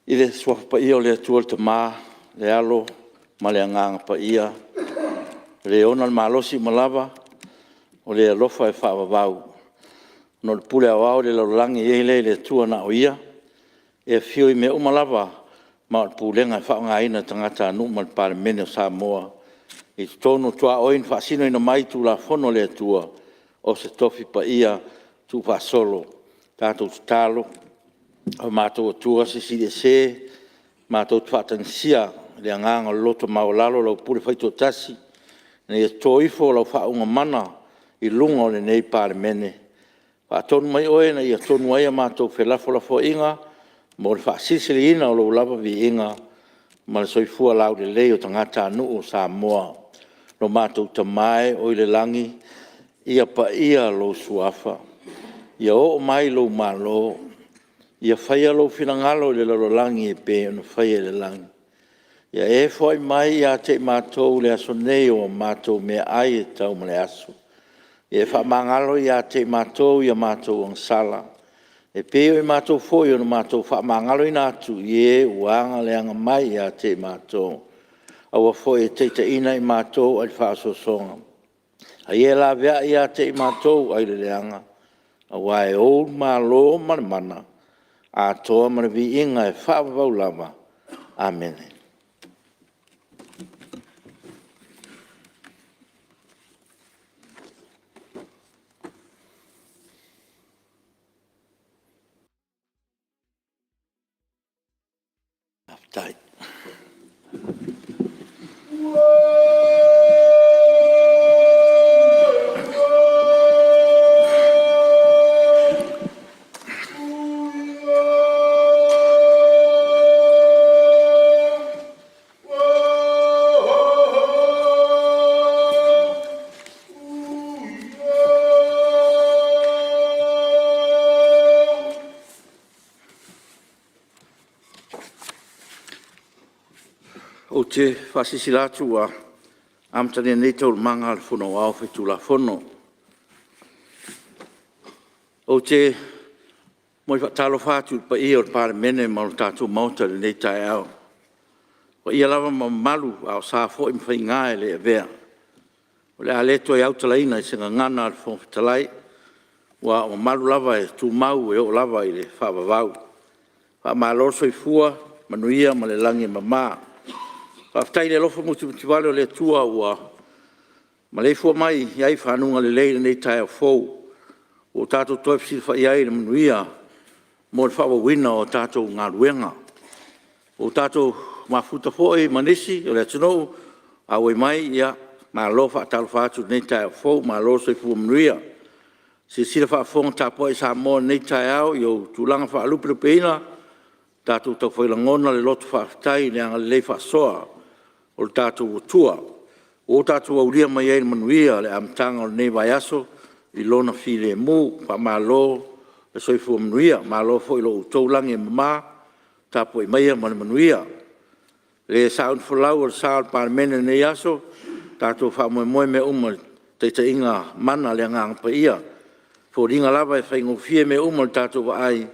I le Suafa Paia o le Atua le Tama, le Alo ma le Agaga Paia, o Le ona le malosi uma lava, o Le alofa e faavavau. Ona o le pule aoao i le lalolagi e i ai lea i le Atua na o Ia, e afio i mea uma lava ma o le pulega e faaaogaina e tagatanuu ma le Palemene o Samoa i totonu o tuaoi na faasinoina mai Tulafono a le Atua, o se Tofi Paia tuufaasolo. Tatou tatalo, O matou Atua Silisili Ese, matou te faatagisia i le agaga o le loto maualalo lau pule faitoatasi ina ia toto ifo lau faauuga mana i luga o lenei Palemene. Faatonu mai Oe ina ia tonu ai a matou felafolafoaiga mo le faasilisiliina o Lou lava viiga ma le soifua laulelei o tagatanuu o Samoa. Lo matou Tama e oi le lagi, ia paia lou Suafa, ia oo mai lou Malo, ia faia lou finagalo i le lalolagi e pei ona faia i le lagi. Ia e foai mai ia te i matou i le aso nei o a matou meaai e tatau ma le aso. Ia e faamagalo ia te i matou i a matou agasala, e pei o i matou foi na matou faamagaloina atu i e ua aga leaga mai ia te i matou. Aua foi e te taitaiina i matou ae le faaosoosoga, a ia e laveai ia te i matou ai le leaga, aua e Ou le Malo ma le mana, atoa ma le viiga e faavavau lava. Amene. Ou te faasilasila atu ua amatalia nei Taualumaga a le Fono Aoao Faitulafono. Ou te muai faatalofa atu i le paia o le Palemene ma le tatou Maota i lenei taeao. O paia lava ma mamalu a o sa foi ma faiga e le avea, o le a le toe autalaina i se gagana a le Fofoga Fetalai, aua o mamalu lava e tumau e oo lava i le faavavau. Faamalo le soifua manuia ma le lagi e mama. Faafetai i le alofa mutimutivale o le Atua ua maleifua mai ai i faguga lelei i lenei taeao fou ua tatou toe fesilafai ai i le manuia mo le faaauauina o a tatou galuega. Ua tatou mafuta foi ma nisi o le atunuu ua auai mai, ia malo. E faatalofa atu i lenei taeao fou, malo le soifua manuia. Silasila faafofoga tapuai Samoa i lenei taeao i ou tulaga faalupelupeina, tatou taufai lagona le loto faafetai i le agalelei faasoa o le tatou Atua ua tatou aulia mai ai le manuia i le amataga o lenei vaiaso i lona filemu. Faamalo le soifua manuia, malo foi i lo outou lagi e mama. Tapuai maia ma le manuia. Le sauni folau o le sa o le Palemene i lenei aso, tatou faamoemoe mea uma i le taitaiga mana a le Agaga Paia. E foliga lava e faigofie mea uma i le tatou vaai,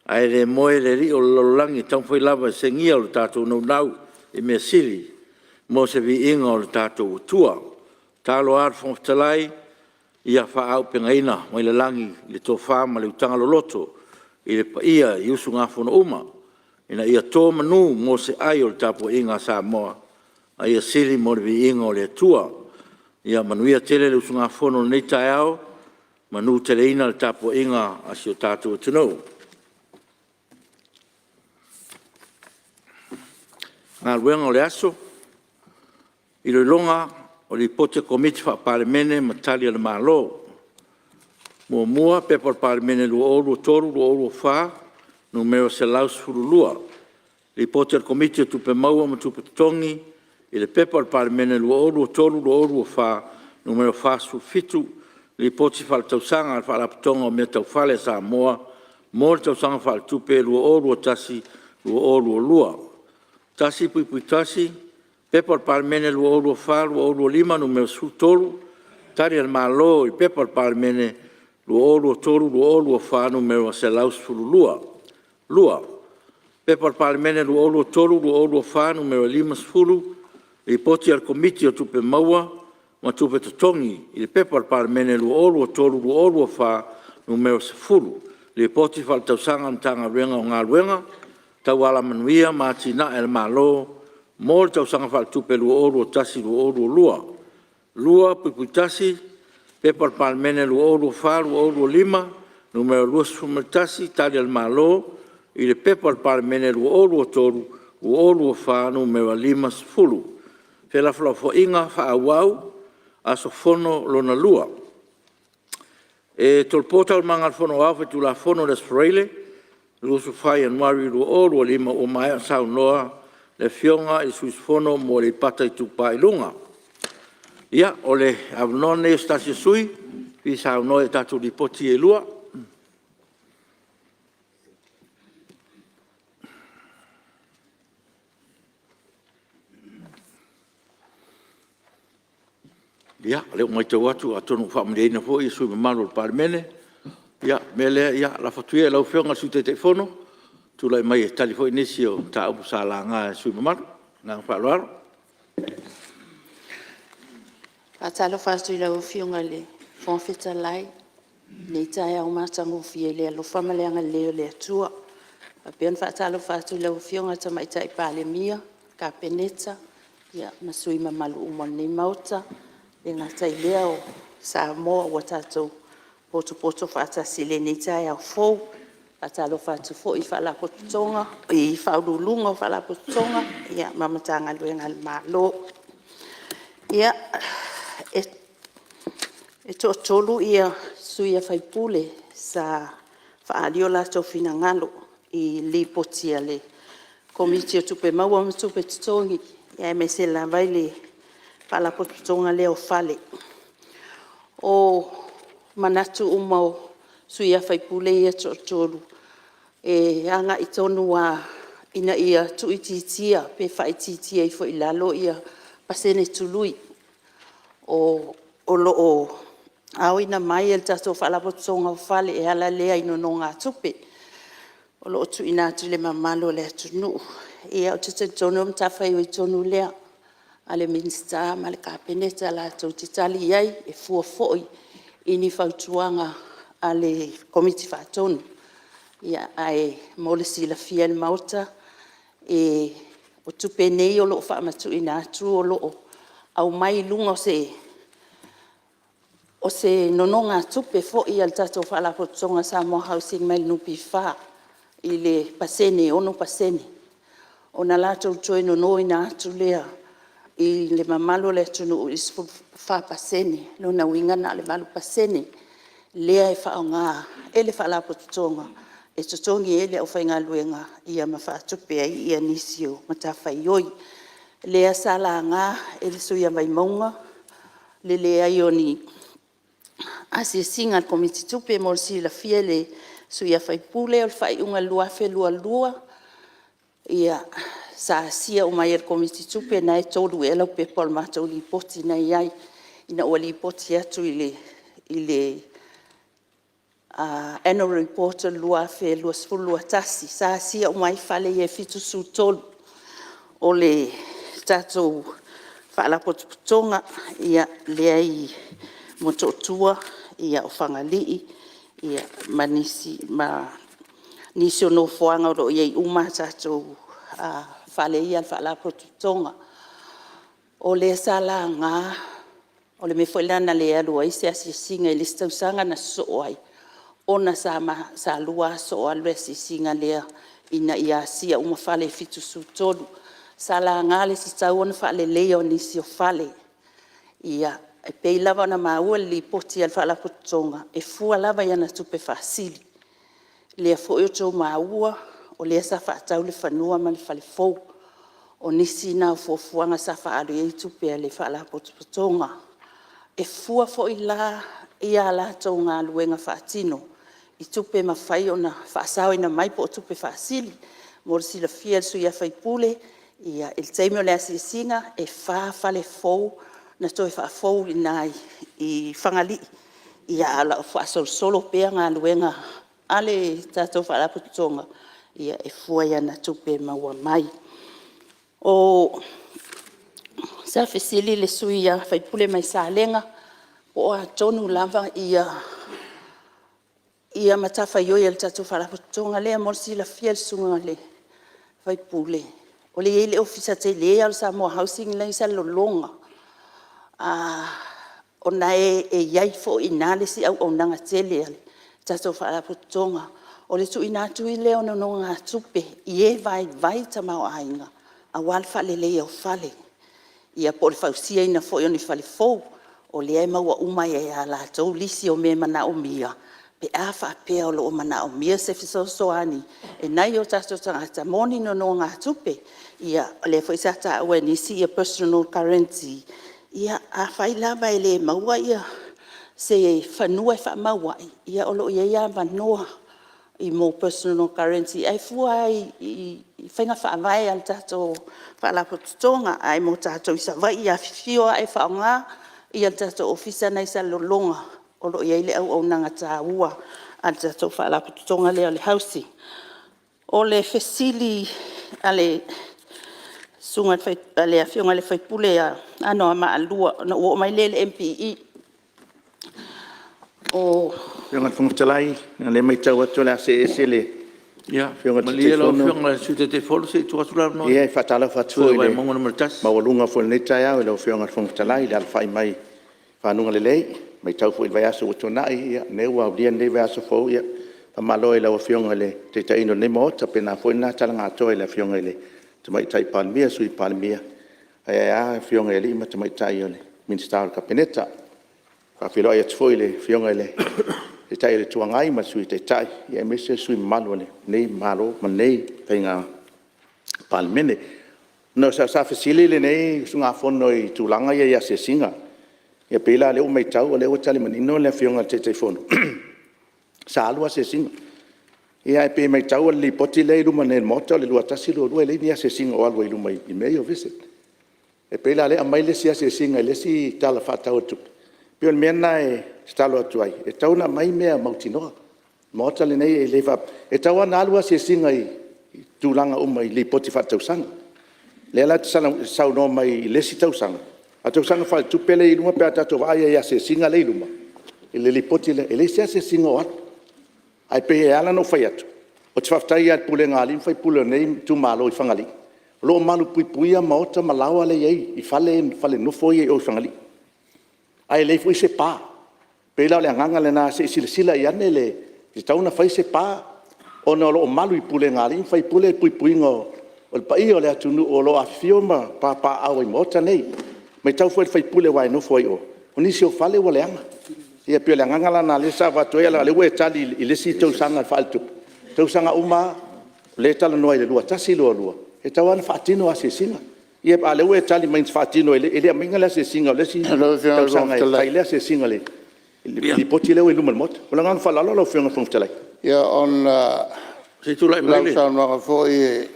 ae le moe le alii o le lalolagi e taumafai lava e segia lo tatou naunau i mea sili mo se viiga o le tatou Atua. O le tatalo a le Fofoga Fetalai, ia faaauupegaina mai le lagi le tofa ma le utaga loloto i le paia i usugafono uma ina ia to manu mo se ai o le tapuaiga a Samoa, a ia sili mo le viiga o le Atua. Ia manuia tele le usugafono i lenei taeao, manuteleina le tapuaiga a si o tatou atunuu. Galuega o le Aso. E Tolopo Faapalemene ma Tali a le Malo. 1. P.P.2023/2024 Nu.112, Lipoti a le Komiti o Tupe Maua ma Tupe Totogi i le P.P.2023/2024 Nu.47, Lipoti Faaletausaga a le Faalapotopotoga o Mea Tau Fale a Samoa mo le Tausaga Faaletupe 2022. 1.1. P.P.2023/2024 Nu.13, Tali a le Malo i P.P.2023/2024 Nu.112. 2. P.P.2023/2024 Nu.50, Lipoti a le Komiti o Tupe Maua ma Tupe Totogi i le P.P.2023/2024 Nu.10, Lipoti Faaletausaga a le Matagaluega o Galuega Tau Alamanuia ma Atinae a le Malo mo le Tausaga Faaletupe 2021/2022. 2.1. P.P.2023/2024 Nu.21, Tali a le Malo i le P.P.2023/2024 Nu.50. Felafolafoaiga Faaauau aso Fono lona lua. E tolopo Taualumaga a le Fono Aoao Faitulafono i le aso Faraile 24 Ianuari 2025 ua maea ona saunoa le Afioga i le sui usufono mo Aleipata Itupa i Luga. Ia, o le avanoa lenei o se tasi o sui usufono e fia saunoa i tatou Lipoti e lua. Ia, o lea ua matau atu atonu ua faamalieina foi sui usufono mamalu o le Palemene. Ia, o le mea lea, lafo atu ia i lau Afioga i le Sui Taitaifono e tulai mai e tali foi nisi o mataupu sa laga e sui usufono mamalu. Ma le agaga faaaloalo. E faatalofa atu i lau Afioga i le Fofoga Fetalai i lenei taeao matagofie i le alofa ma le agalelei o le Atua. E faapea ona faatalofa atu i lau Afioga i le Tamaitai Palemia, Kapeneta ma sui usufono mamalu uma o lenei Maota. E le gata i lea o Samoa ua tatou potopoto faatasi i lenei taeao fou. E faatalofa atu foi i Faalapotopotoga i Ofisa Sili o Pulega o Faalapotopotoga ma Matagaluega a le Malo. Ia, e toatolu sui usufono sa faaali o latou finagalo i le Lipoti a le Komiti o Tupe Maua ma Tupe Totogi aemaise lava i le Faalapotopotoga lea o Fale. O manatu uma o sui usufono ia e toatolu e agai tonu lava ina ia tuuitiitia pe faaitiitia ifo i lalo pasene tului o lo o aoina mai e le tatou Faalapotopotoga o Fale e ala lea i nonogatupe o lo o tuuina atu i le mamalu o le atunuu. Ia ou te talitonu o le matafaioi tonu lea a le Minisita ma le Kapeneta latou te tali i ai e fua foi i ni fautuaga a le Komiti Faatonu. Ae mo le silafia e le Maota, o tupe nei o lo o faamatuuina atu o lo o aumai i luga o se nonogatupe foi a le tatou Faalapotopotoga o le Samoa Housing mai le NPF i le pasene e 6% ona latou toe nonoina atu lea i le mamalu o le atunuu i le 14%. O lona uiga na o le 8% lea e faaaoga e le Faalapotopotoga e totogi ai le aufaigaluega ma faatupe ai nisi o matafaioi. Lea sa laga e le sui usufono o Vaimauga le leai o ni asiasiga a le Komiti Tupe. Mo le silafia e le sui usufono, o le faaiuga i le 2022 sa asia uma ai e le Komiti Tupe, lena e 3 ea laupepa o le matou Lipoti na i ai, ina ua lipoti atu i le Annual Report o le 2020/2021, sa asia uma ai fale ia e 73 o le tatou Faalapotopotoga lea e i Motootua, o Fagalii ma nisi o nofoaga o lo o i ai uma a tatou fale ia a le Faalapotopotoga. O lea sa laga, o le mea foi lena na le alu ai se asiasiga i le isi tausaga na sosoo ai ona sa lua aso o alu le asiasiga lea ina ia asia uma fale e 73. Sa laga le tatau ona faaleleia o nisi o fale. E pei lava ona maua i le Lipoti a le Faalapotopotoga e fua lava i ana tupe faasili. O lea foi ua outou maua o lea sa faatau le fanua ma le fale fou. O nisi na o fuafuaga sa faaalu i ai tupe a le Faalapotopotoga. E fua foi la ia latou galuega faatino i tupe e mafai ona faasaoina mai po o tupe faasili. Mo le silafia e le sui usufono, i le taimi o le asiasiga e 4 fale fou na toe faafou i ina i Fagalii, ae o lo o faasolosolo pea galuega a le tatou Faalapotopotoga e fua i ana tupe maua mai. Sa fesili le sui usufono mai Salega po o a tonu lava matafaioi a le tatou Faalapotopotoga lea. Mo le silafia e le Susuga i le sui usufono, o lea e i ai le Ofisa tele lava o le Samoa Housing la e i Salelologa, o lena e i ai foi i ina le isi auaunaga tele a le tatou Faalapotopotoga. O le tuuina atu lea o nonogatupe i e vaivai tamaoaiga aua le faaleleia o fale, ia po o le fausiaina foi o ni fale fou. O lea e maua uma ai lava ia latou lisi o mea e manaomia pe a faapea o lo o manaomia se fesoasoani e nai o tatou tagata mo ni nonogatupe. Ia o lea foi sa taua e nisi personal guarantee, ia afai lava e le maua se fanua e faamau ai, ia o lo o i ai avanoa mo personal guarantee, ae fua lava i faiga faavae a le tatou Faalapotopotoga. Ae mo tatou i Savaii, afifio ane e faaaoga le tatou ofisa lena i Salelologa o lo o i ai le auaunaga taua a le tatou Faalapotopotoga lea o le Housing. O le fesili a le Afioga i le sui usufono ia Anoamaa 2, ona ou oo mai lea i le MPE. O… Lau Afioga i le Fofoga Fetalai, o lea e maitau atu o le a see ese le Afioga i le Ia malie lau Taitaifono. Afioga i le Sui Taitaifono se i tuu atu le avanoa i Ia le e faatalofa atu sui usufono foi mo i le Vaimauga 1. maualuga foi o lenei taeao i lau Afioga i le Fofoga Fetalai i le alafai mai i faguga lelei. E maitau foi i le vaiaso ua tuanai, o lea ua aulia lenei vaiaso fou. Ia faamalo lava i lau Afioga i le taitaiga o lenei Maota. E faapena foi lena talaga atoa i le Afioga i le Tamaitai Palemia, Sui Palemia, ae a Afioga i alii ma tamaitai Minisita o le Kapeneta. E faafeiloai atu foi i le Afioga i le Taitai o le Itu Agai ma le Sui Taitai aemaise sui usufono mamalu o lenei Malo ma lenei Faiga Palemene. Sa fesili lenei usugafono i tulaga ia i asiasiga. E pei la o lea ua maitau o lea ua tali manino le Afioga i le Taitaifono sa alu asiasiga. Ae pei e maitau o le Lipoti lea e i luma nei o le Maota o le 2021/2022 e leai ni asiasiga o alu ai i luma i mea ia o visits. E pei la o lea e aumai le isi asiasiga i le isi Tala Faatatau o le Tupe. E pei o le mea lena e tatalo atu ai, e tatau ona aumai mea mautinoa. O le Maota lenei e le faapea… E tatau lava ona alu asiasiga i tulaga uma i Lipoti Faaletausaga. Lea la e te saunoa mai i le isi tausaga, a o le tausaga faaletupe lea e i luma pe a tatou vaai i ai i asiasiga lea e i luma i le Lipoti lea, e leai se asiasiga o alu. Ae pei e ala ona ou fai atu, ou te faafetai lava i le pulega a alii ma faipule o lenei itumalo i Fagalii, o lo o malupuipuia maota ma laoa la e i ai i fale nofo ia i o i Fagalii, ae leai foi se pa. E pei la o le agaga lena se i silasila ane, e tatau ona fai se pa ona o lo o malu i le pulega a alii ma faipule le puipuiga o le paia o le atunuu o lo o afifio ma papaaao ai i maota nei. E maitau foi i le sui usufono aua e nofo ai i o, o nisi o fale ua leaga. Ia pei o le agaga la lena lea sa avatu ai, ae leaga o lea ua e tali i le isi tausaga faaletupe, o tausaga uma lava lea e talanoa i le 2021/2022 e tatau lava ona faatino asiasiga. Ia a o lea ua e tali mai na faatino e le i aumaia le asiasiga o le isi Lau Afioga i le Fofoga tausaga e Fetalai… fai le asiasiga i le Lipoti lea ua i luma o le Maota. Ma le agaga faaaloalo lau Afioga i le Fofoga Fetalai. Ia, ona Se i tulai o mai lau le saunoaga foi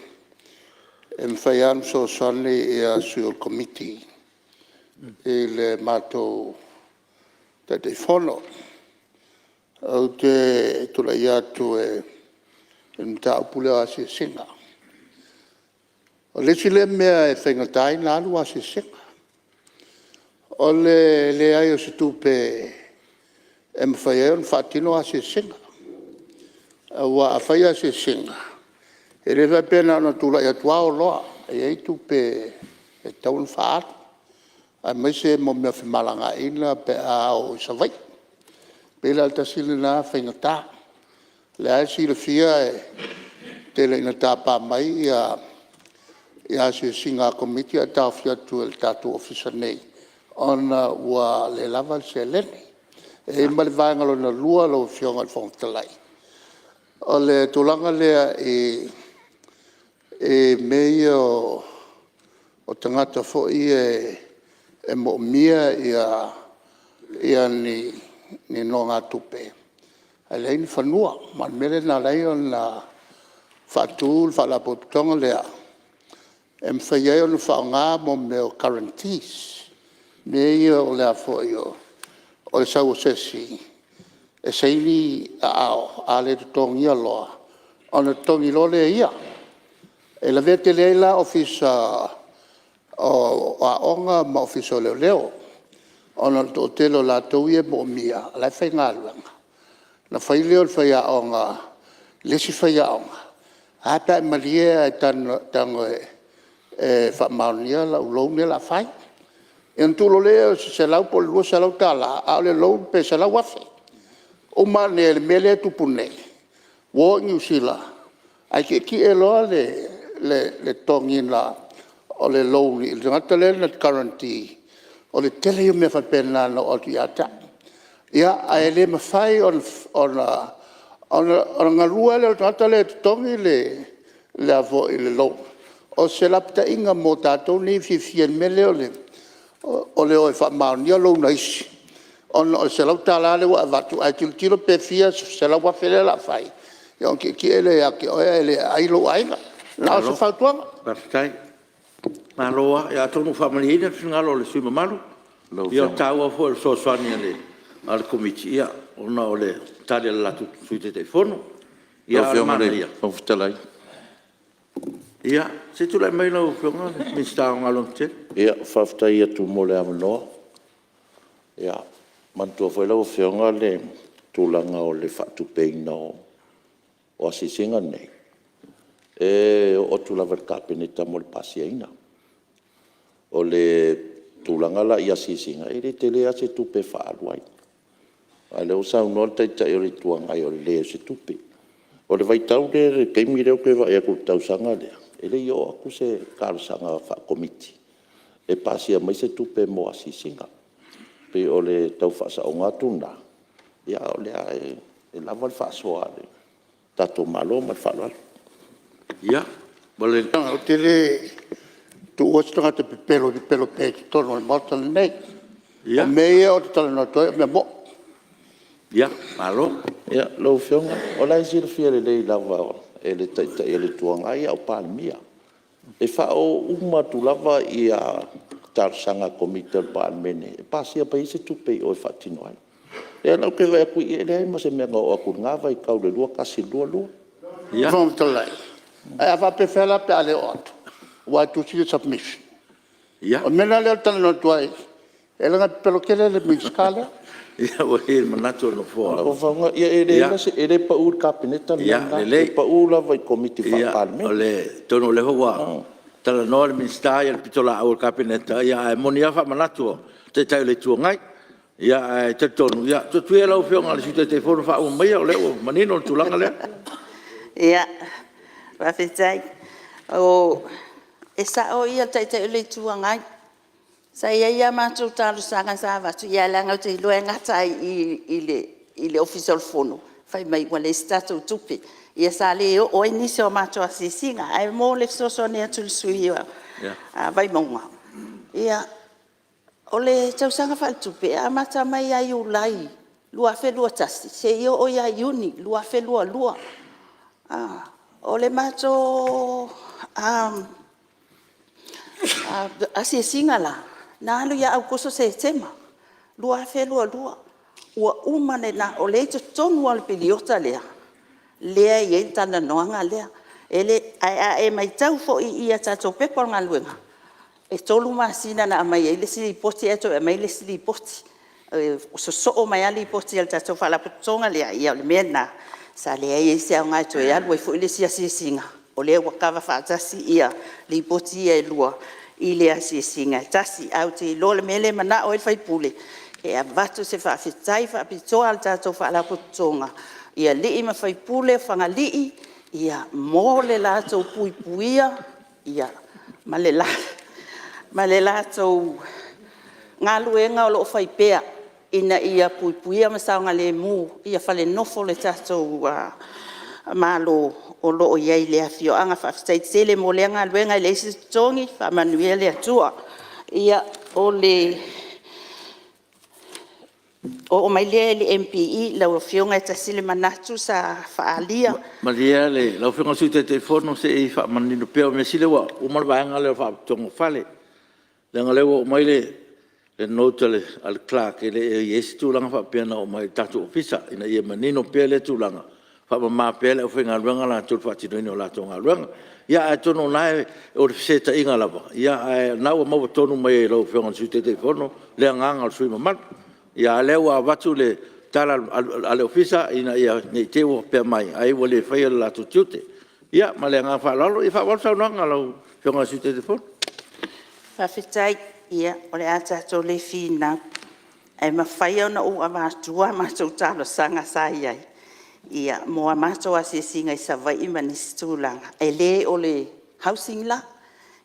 e mafai lava ona fesoasoani sui o le Komiti i le matou Taitaifono. Ou te tulai atu i le mataupu lea o asiasiga. O le isi lea mea e faigata ai ona alu asiasiga, o le leai o se tupe e mafai ai ona faatino asiasiga. Aua a fai asiasiga, e le faapea na ona tulai atu lava o loa, e i ai tupe e tatau ona faaalu aemaise mo mea o femalagaaiga pe a oo i Savaii. E pei la o le tasi lena faigata. O lea lava e silafia e tele ina tapa mai asiasiga a Komiti ae taofi atu e le tatou Ofisa nei ona ua le lava le seleni. E i ai ma le vaega lona lua lau Afioga i le Fofoga Fetalai, o le tulaga lea i mea ia o tagata foi ia e moomia ni nonogatupe ae leai ni fanua. Ma o le mea lea na ala ai ona faatu le Faalapotopotoga lea e mafai ai ona faaaoga mea o guarantees, mea ia o le a foi o le sau o se isi e saini aao, a le totogia loa ona totogi loa lea e ia. E lavea tele ai la Ofisa o Aoga ma Ofisa o Leoleo ona o le toatele o latou ia e moomia o la e faigaluega. Ona fai lea o le faiaoga i le isi faiaoga, ae a pe a e malie ae e tago e faamaonia lau loan lea o le a fai. Ia ona tuu loa lea o le $100 po o le $200 a o le loan pe $100,000. Uma ane i le mea lea e tupu nei, ua o i Niu Sila ae tietie loa le totogiina o le loan i le tagata lea na guarantee. O le tele ia o mea faapena na oo atu ia te au. Ia, ae le mafai ona galue lea o le tagata lea e totogi le loan. O se lapataiga mo tatou nei e fiafia i le mea lea o le o e faamaonia loan a isi ona o le $100 lea ua e avatu ae tilotilo pe fia $100,000 lea o le a fai ia ona tietie lea ia te oe ae le aai lou aiga. Na o se fautuaga. Malo faafetai. Malo lava. Ia atonu ua faamalieina le finagalo o le sui usufono mamalu. Ia o le taua foi o le fesoasoani a le Komiti ona o le tali a le latou Sui Taitaifono. Ia a o le manaia… Lau Afioga i le Fofoga Fetalai… Ia, se i tulai mai lau Afioga i le Minisita o Galuega Tetele. Ia, faafetai atu mo le avanoa. Ia, manatua foi lau Afioga le tulaga o le faatupeina o asiasiga nei, e oo atu lava i le Kapeneta mo le pasiaina. O le tulaga la i asiasiga, e le tele lava se tupe e faaalu ai, a o lea ua saunoa le Taitai o le Itu Agai o le leai o se tupe. O le vaitau lea i le taimi lea ou te vaai atu i le tausaga lea, e le i oo atu se talosaga faa-Komiti e pasia mai se tupe mo asiasiga. E pei o le tau faasaoga atu lena, a o lea e lava le faasoa a le tatou Malo. Ma le faaaloalo. Ia, ma le… Ou te le tuua se tagata pepelo e pepelo pea i totonu o le Maota lenei. O mea ia ou te talanoa atu ai o mea moni. Ia, malo. Lau Afioga, o la e silafia lelei lava e le Taitai o le Itu Agai a o Palemia. E faaoo uma atu lava talosaga a Komiti a le Palemene e pasia mai ai se tupe i o e faatino ai. O lea la ou te vaai atu i i, e leai ma se mea na oo atu i lena vaitau i le 2021/2022. Ia. Lau Afioga i le Fofoga Fetalai, ae a faapefea la pe a le oo atu aua e tusi le submission? O le mea la lea ou te talanoa atu ai, leaga e pepelo tele le Minisita lea. Ia, ua i ai le manatu o le Nofoa. Laufoga e leai e le pau i le Kapeneta le mea lena, e pau lava i Komiti Faa-Palemene. Atonu o lea foi ua talanoa le Minisita i le pitolaau a le Kapeneta, ae moni lava faamanatu a le Taitai o le Itu Agai. Ae talitonu, ia tuu atu ia i lau Afioga i le Sui Taitaifono e faauma maia o lea ua manino le tulaga lea. Ia, faafetai. E sao le Taitai o le Itu Agai, sa i ai a matou talosaga sa avatu, ae leaga ou te iloa e gata ai i i i le Ofisa o le Fono, fai mai ua leai se tatou tupe. Ia sa le oo ai nisi o matou asiasiga. Ae mo le fesoasoani atu i le sui usufono o Vaimauga, o le tausaga faaletupe e amata mai ia Iulai 2021 seia oo ia Iuni 2022. O le matou asiasiga la na alu ia Aokuso, Setema 2022. Ua uma lena, o lea e i totonu lava o le piriota lea e i ai le talanoaga lea. Ae a e maitau foi i tatou pepa o galuega, e 3 masina na aumai ai le isi lipoti ae toe aumai le isi lipoti. E sosoo mai lava lipoti a le tatou Faalapotopotoga lea. Ia o le mea lena sa leai ai se aoga e toe alu ai foi le isi asiasiga, o lea ua kava faatasi lipoti ia e lua i le asiasiga e tasi. Ae ou te iloa o le mea lea e manao ai le sui usufono e avatu se faafetai faapitoa a le tatou Faalapotopotoga i alii ma faipule o Fagalii mo le latou puipuia ma le latou galuega o lo o fai pea ina ia puipuia ma saogalemu fale nofo o le tatou Malo o lo o i ai i lea afioaga. Faafetai tele mo lea galuega e leai se totogi, faamanuia le Atua. Ia, o le Oo mai lea i le MPE lau Afioga e tasi le manatu sa faaalia… Malie lau Afioga i le Sui Taitaifono se i faamanino pea, o le mea sili ua uma le vaega lea o Faalapotopotoga o Fale. Leaga o lea ua oo mai le note a le Clerk e le i i ai se tulaga faapea na oo mai i le tatou Ofisa ina ia manino pea lea tulaga, faamama pea le aufaigaluega latou i le faatinoina o le latou galuega. Ia atonu o lena o le fesetaiga lava ae o lena ua maua tonu mai e lau Afioga i le Sui Taitaifono le agaga o le sui usufono mamalu. A o lea ua avatu le tala a le Ofisa ina ne i te i ua faapea mai ai ua le faia lo latou tiute. Ia ma le agaga faaaloalo, faaauau le saunoaga a lau Afioga i le Sui Taitaifono. Faafetai. Ia o le a tatou le finau, ae mafai ona ou avatua a matou talosaga sa i ai mo a matou asiasiga i Savaii ma nisi tulaga. E le o le housing la,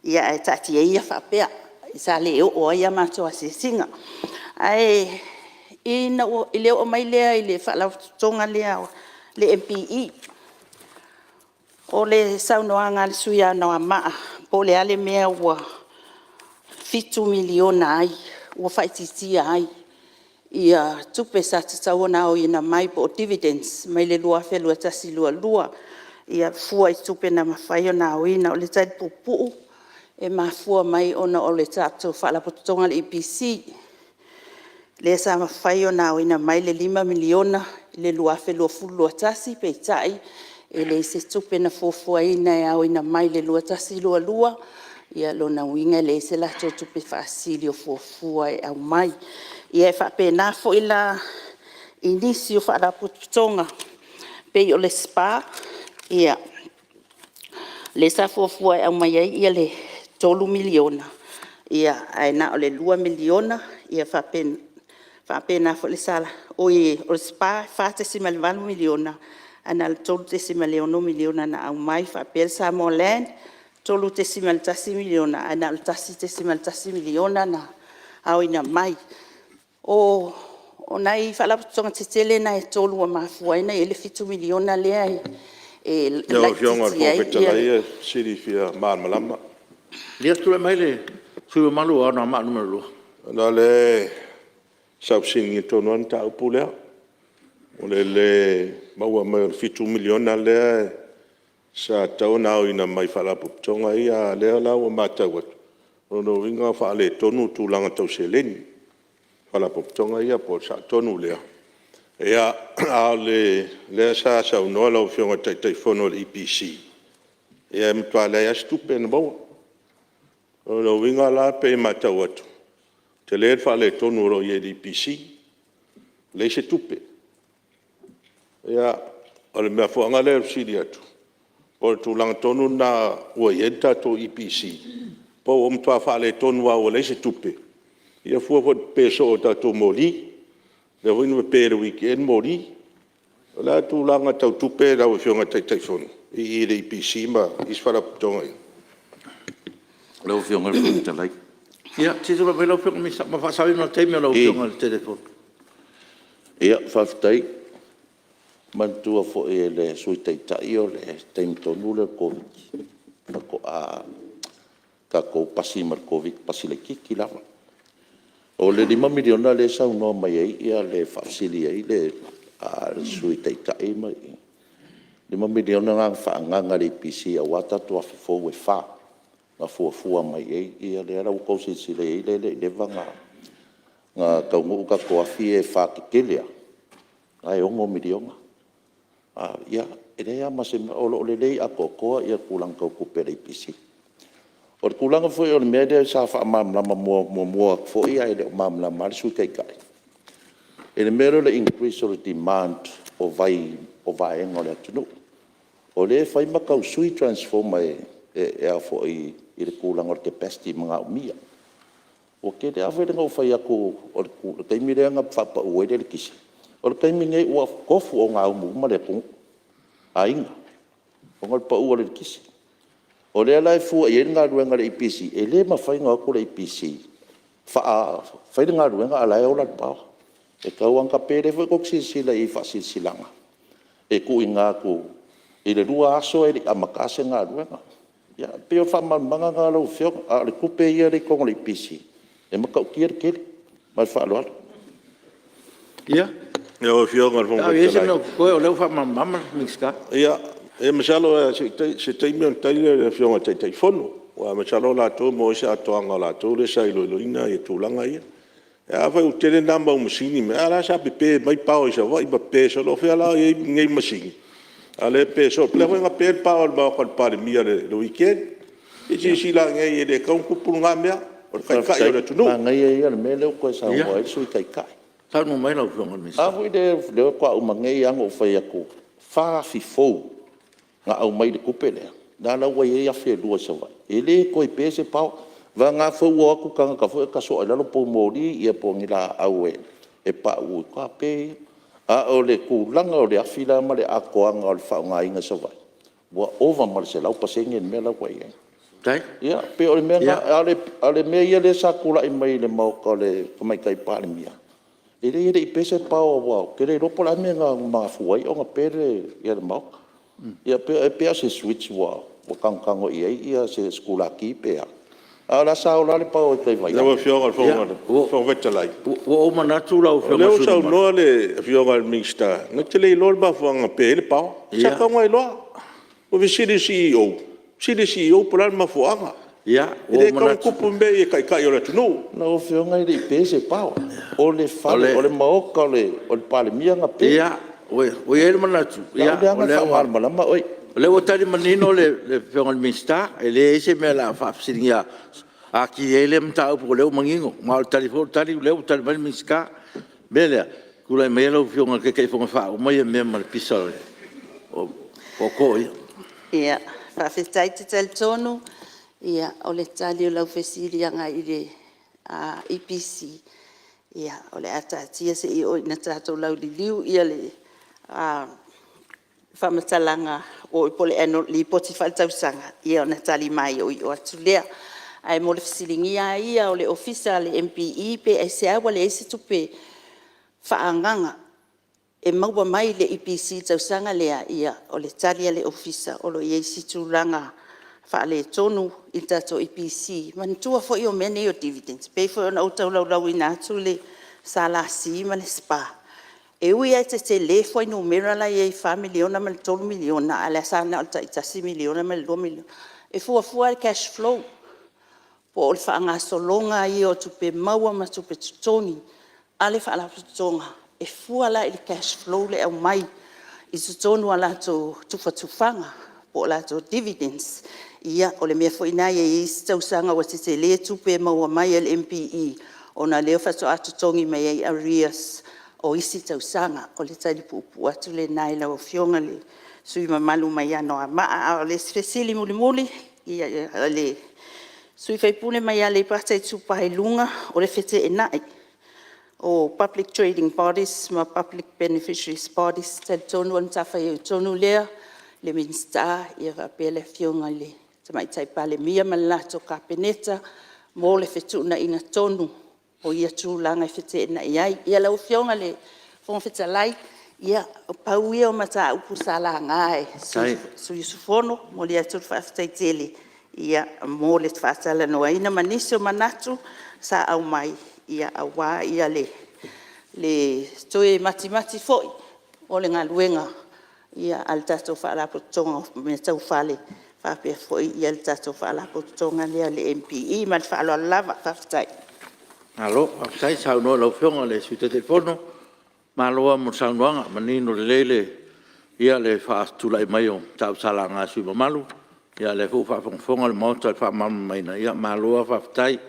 ae taatia ia faapea sa le oo ai a matou asiasiga. Ae i le oo mai lea i le Faalapotopotoga lea o le MPE, o le saunoaga a le sui usufono o Anoamaa po o le a le mea ua $7 miliona ai ua faaitiitia ai tupe sa tatau ona aoina mai po o dividends mai le 2021/2022 fua i tupe na mafai ona aoina. O le tali puupuu, e mafua mai ona o le tatou Faalapotopotoga o le EPC, lea sa mafai ona aoina mai le $5 miliona i le 2020/2021, peitai e leai se tupe na fuafuaina e aoina mai i le 2021/2022. O lona uiga e leai se latou tupe faasili o fuafua e aumai. Ia e faapena foi la i nisi o Faalapotopotoga e pei o le SPA, lea sa fuafua e aumai ai le $3 miliona ae na o le $2 miliona. E faapena foi le… Oi o le SPA e $4.8 miliona ae na o le $3.6 miliona na aumai, faapea le Samoa Land e $3.1 miliona ae na o le $1.1 miliona na aoina mai. O nai Faalapotopotoga tetele na e 3 ua mafua ai ona i ai le $7 miliona lea e Lau Afioga i le laitiiti Fofoga ai Fetalai e fesili fia malamalama. Ia, tulai mai le sui usufono mamalu mo Anoamaa 2. Ona o lea sa ou fesiligia tonu lava le mataupu lea, o le le maua mai o le $7 miliona lea sa tatau ona aoina mai e Faalapotopotoga ia, a o lea la ua matau atu, o lona uiga ua faaletonu tulaga tau seleni a Faalapotopotoga ia. Po o le sao tonu lea? A o lea sa saunoa lau Afioga i le Taitaifono o le EPC, e matua leai lava se tupe na maua. O lona uiga la e pei e matau atu, tele le faaletonu o lo o i ai i le EPC, leai se tupe. Ia, o le mafuaaga lea o le fesili atu, po o le tulaga tonu lena ua i ai le tatou EPC, po ua matua faaletonu lava ua leai se tupe, ia fua foi i le pepe soo o tatou moli, lea foi na pepe i le weekend moli. O le a le tulaga tau tupe lau Afioga i le Taitaifono i le EPC ma isi Faalapotopotoga ia? Lau Afioga i le Fofoga Fetalai… Ia, se i tulai mai lau Afioga i le Minisita mo le faasaoina o le taimi o lau Afioga i le Taitaifono. Ia, faafetai. Manatua foi e le Sui Taitai o le taimi tonu lea o le Koviti-19 faatoa tatou pasi ma le Koviti-19, pasi laitiiti lava. O le $5 miliona lea e saunoa mai ai le faafesili ai le Sui Taitai, o le $5 miliona lena na faaagaaga e le EPC aua tatou afi fou e 4 na fuafua mai i ai, lea la ua outou silasila i ai lea e le i leva ona taunuu tatou afi ia e 4 tetele lava, la e $6 miliona. Ia, e leai lava ma se mea, o lo o lelei atoatoa tulaga tau tupe a le EPC. O le tulaga foi o le mea lea sa faamalamalama muamua atu foi ae le o malamalama lava le Sui Taitai i le mea lea o le increase o le demand o vai o vaega o le atunuu. O lea e fai ma tau sui transformer i le tulaga o le capacity manaomia. Ua tele lava foi na ou fai atu o le taimi lea na faapau ai le eletise, o le taimi lenei ua tofu ogaumua uma le atunuu, aiga ona o le pau o le eletise. O lea la e fua i ai le galuega a le EPC, e le mafai ona o atu le EPC fai le galuega a o la e ola le power. E tatau lava ona tape. O lea foi tou te silasila i faasilasilaga e tuuina atu i le 2 aso e le i amata se galuega. Ia e pei o le faamalamalamaga lena lau Afioga, a o le tupe ia lea e i totonu o le EPC, e matautia le tele. Ma le faaaloalo. Lau Afioga i le A Fofoga o i ai se Fetalai… mea o totoe o lea ua faamalamalama le Minisita. Ia masalo se taimi ona tali lea o le Afioga i le Taitaifono, aua masalo o latou e maua ai se atoaga o latou lea sa iloiloina tulaga ia. Ae afai ua tele na mau masini, a la e sa pepe mai power i Savaii ma pepe solo. O fea la o i ai nei masini a o lea e pe solo. O lea foi na pe le power i le maota o le Palemia i le weekend. Se i silasila ane i ai e le tatau ona tupu lena mea, o le Taitai o le atunuu. Faafetai. Manaia ia o le mea lea ua toe saunoa ai le Sui Taitai. Saunoa mai lau Afioga i le Minisita. A foi lea faatoa uma nei lava ona ou fai atu, e 4 afi fou na aumai i le tupe lea, lea la ua i ai afi e 2 i Savaii, e le toe pe se power. Vagana foi ua o atu tagata foi ia e tasoa i lalo poumoli po o ni laau e pau ona faatoa pe lea. A o le tulaga o le afi la ma le atoaga o le faaaogaina i Savaii, ua ova ma le 100% le mea la ua i ai. Faafetai. Ia, pei o le mea lena, a o le mea ia lea sa tulai mai i le maota o le Tamaitai Palemia, e leai e le i pe se power aua ou te le iloa po o le a le mea na mafua ai ona pe le maota. Ia e pei lava o se switch ua tanutago i ai se sikulati pe a, a o la e sa ola lava le power i tai i Vaiala. Lau Afioga i le Fofoga Fetalai, Ua ou manatu lau o Afioga i lea le ua sui usufono mamalu… saunoa le Afioga i le Minisita na te le iloa le mafuaaga na pe ai le power. Sa tatau ona iloa. Ua fesili i le CEO, fesili i le CEO po o le a le mafuaaga. Ia, E ua le ou tatau ona manatu… tupu mea ia i Taitai o le atunuu. Lau Afioga e le i pe se power, o le fale, o le maota o le Palemia na pe. Ia, ua i ai le manatu O lau lea aga e faamalamalama oe. O lea ua tali manino le Afioga i le Minisita, e leai se mea o le a faafesiligia atili ai lea mataupu o lea ua manino. Ma o le tali foi o le tali o lea ua tali mai le Minisita. O le mea lea, tulai maia lau Afioga i le Taitaifono e faauma mea ma le pisa o otoo ia. Ia, faafetai. Ou te talitonu o le tali o lau fesili agai i le EPC, o le a taatia se i oo ina tatou lauliliu le faamatalaga po o le Annual Lipoti Faaletausaga ona tali maioio atu lea. Ae mo le fesiligia lava ia o le Ofisa o le MPE pe aisea ua leai se tupe faaagaaga e maua mai le EPC i le tausaga lea, ia o le tali a le Ofisa o lo o i ai se tulaga faaletonu i le tatou EPC. Manatua foi o mea nei o dividends, pei foi ona ou tolaulauina atu le SLC ma le SPA, e ui lava e tetele fuainumera la e i ai e $4 miliona ma le $3 miliona, a o lea sa na o le tai $1 miliona ma le $2 miliona. E fuafua i le cash flow po o le faagasologa ia o tupe maua ma tupe totogi a le Faalapotopotoga, e fua la i le cash flow le aumai i totonu o a latou tufatufaga po o latou dividends. Ia, o le mea foi lena e i ai isi tausaga ua tetele tupe e maua mai e le MPE ona o lea faatoa totogi mai ai arrears o isi tausaga. O le tali puupuu atu lena i lau Afioga i le sui usufono mamalu mai Anoamaa. A o le isi fesili mulimuli a le sui usufono mai Aleipata Itupa i Luga, o le feteenai o Public Trading Bodies ma Public Beneficiaries Bodies. E talitonu o le matafaioi tonu lea a le Minisita faapea le Afioga i le Tamaitai Palemia ma le latou Kapeneta mo le fetuunaiga tonu o ia tulaga e feteenai ai. Ia lau Afioga i le Fofoga Fetalai, na pau ia o mataupu sa laga e sui usufono. E momoli atu le faafetai tele mo le faatalanoaina ma nisi o manatu sa aumai aua le toe matimati foi o le galuega a le tatou Faalapotopotoga o Mea Tau Fale faapea foi le tatou Faalapotopotoga lea o le MPE. Ma le faaaloalo lava. Faafetai. Malo faafetai saunoa i lau Afioga i le Sui Taitaifono, malo lava mo le saunoaga, manino lelei le faatulai mai o mataupu sa laga e sui usufono mamalu. O lea foi ua faafogafoga le Maota i le faamalamalamaina, ia malo lava faafetai. E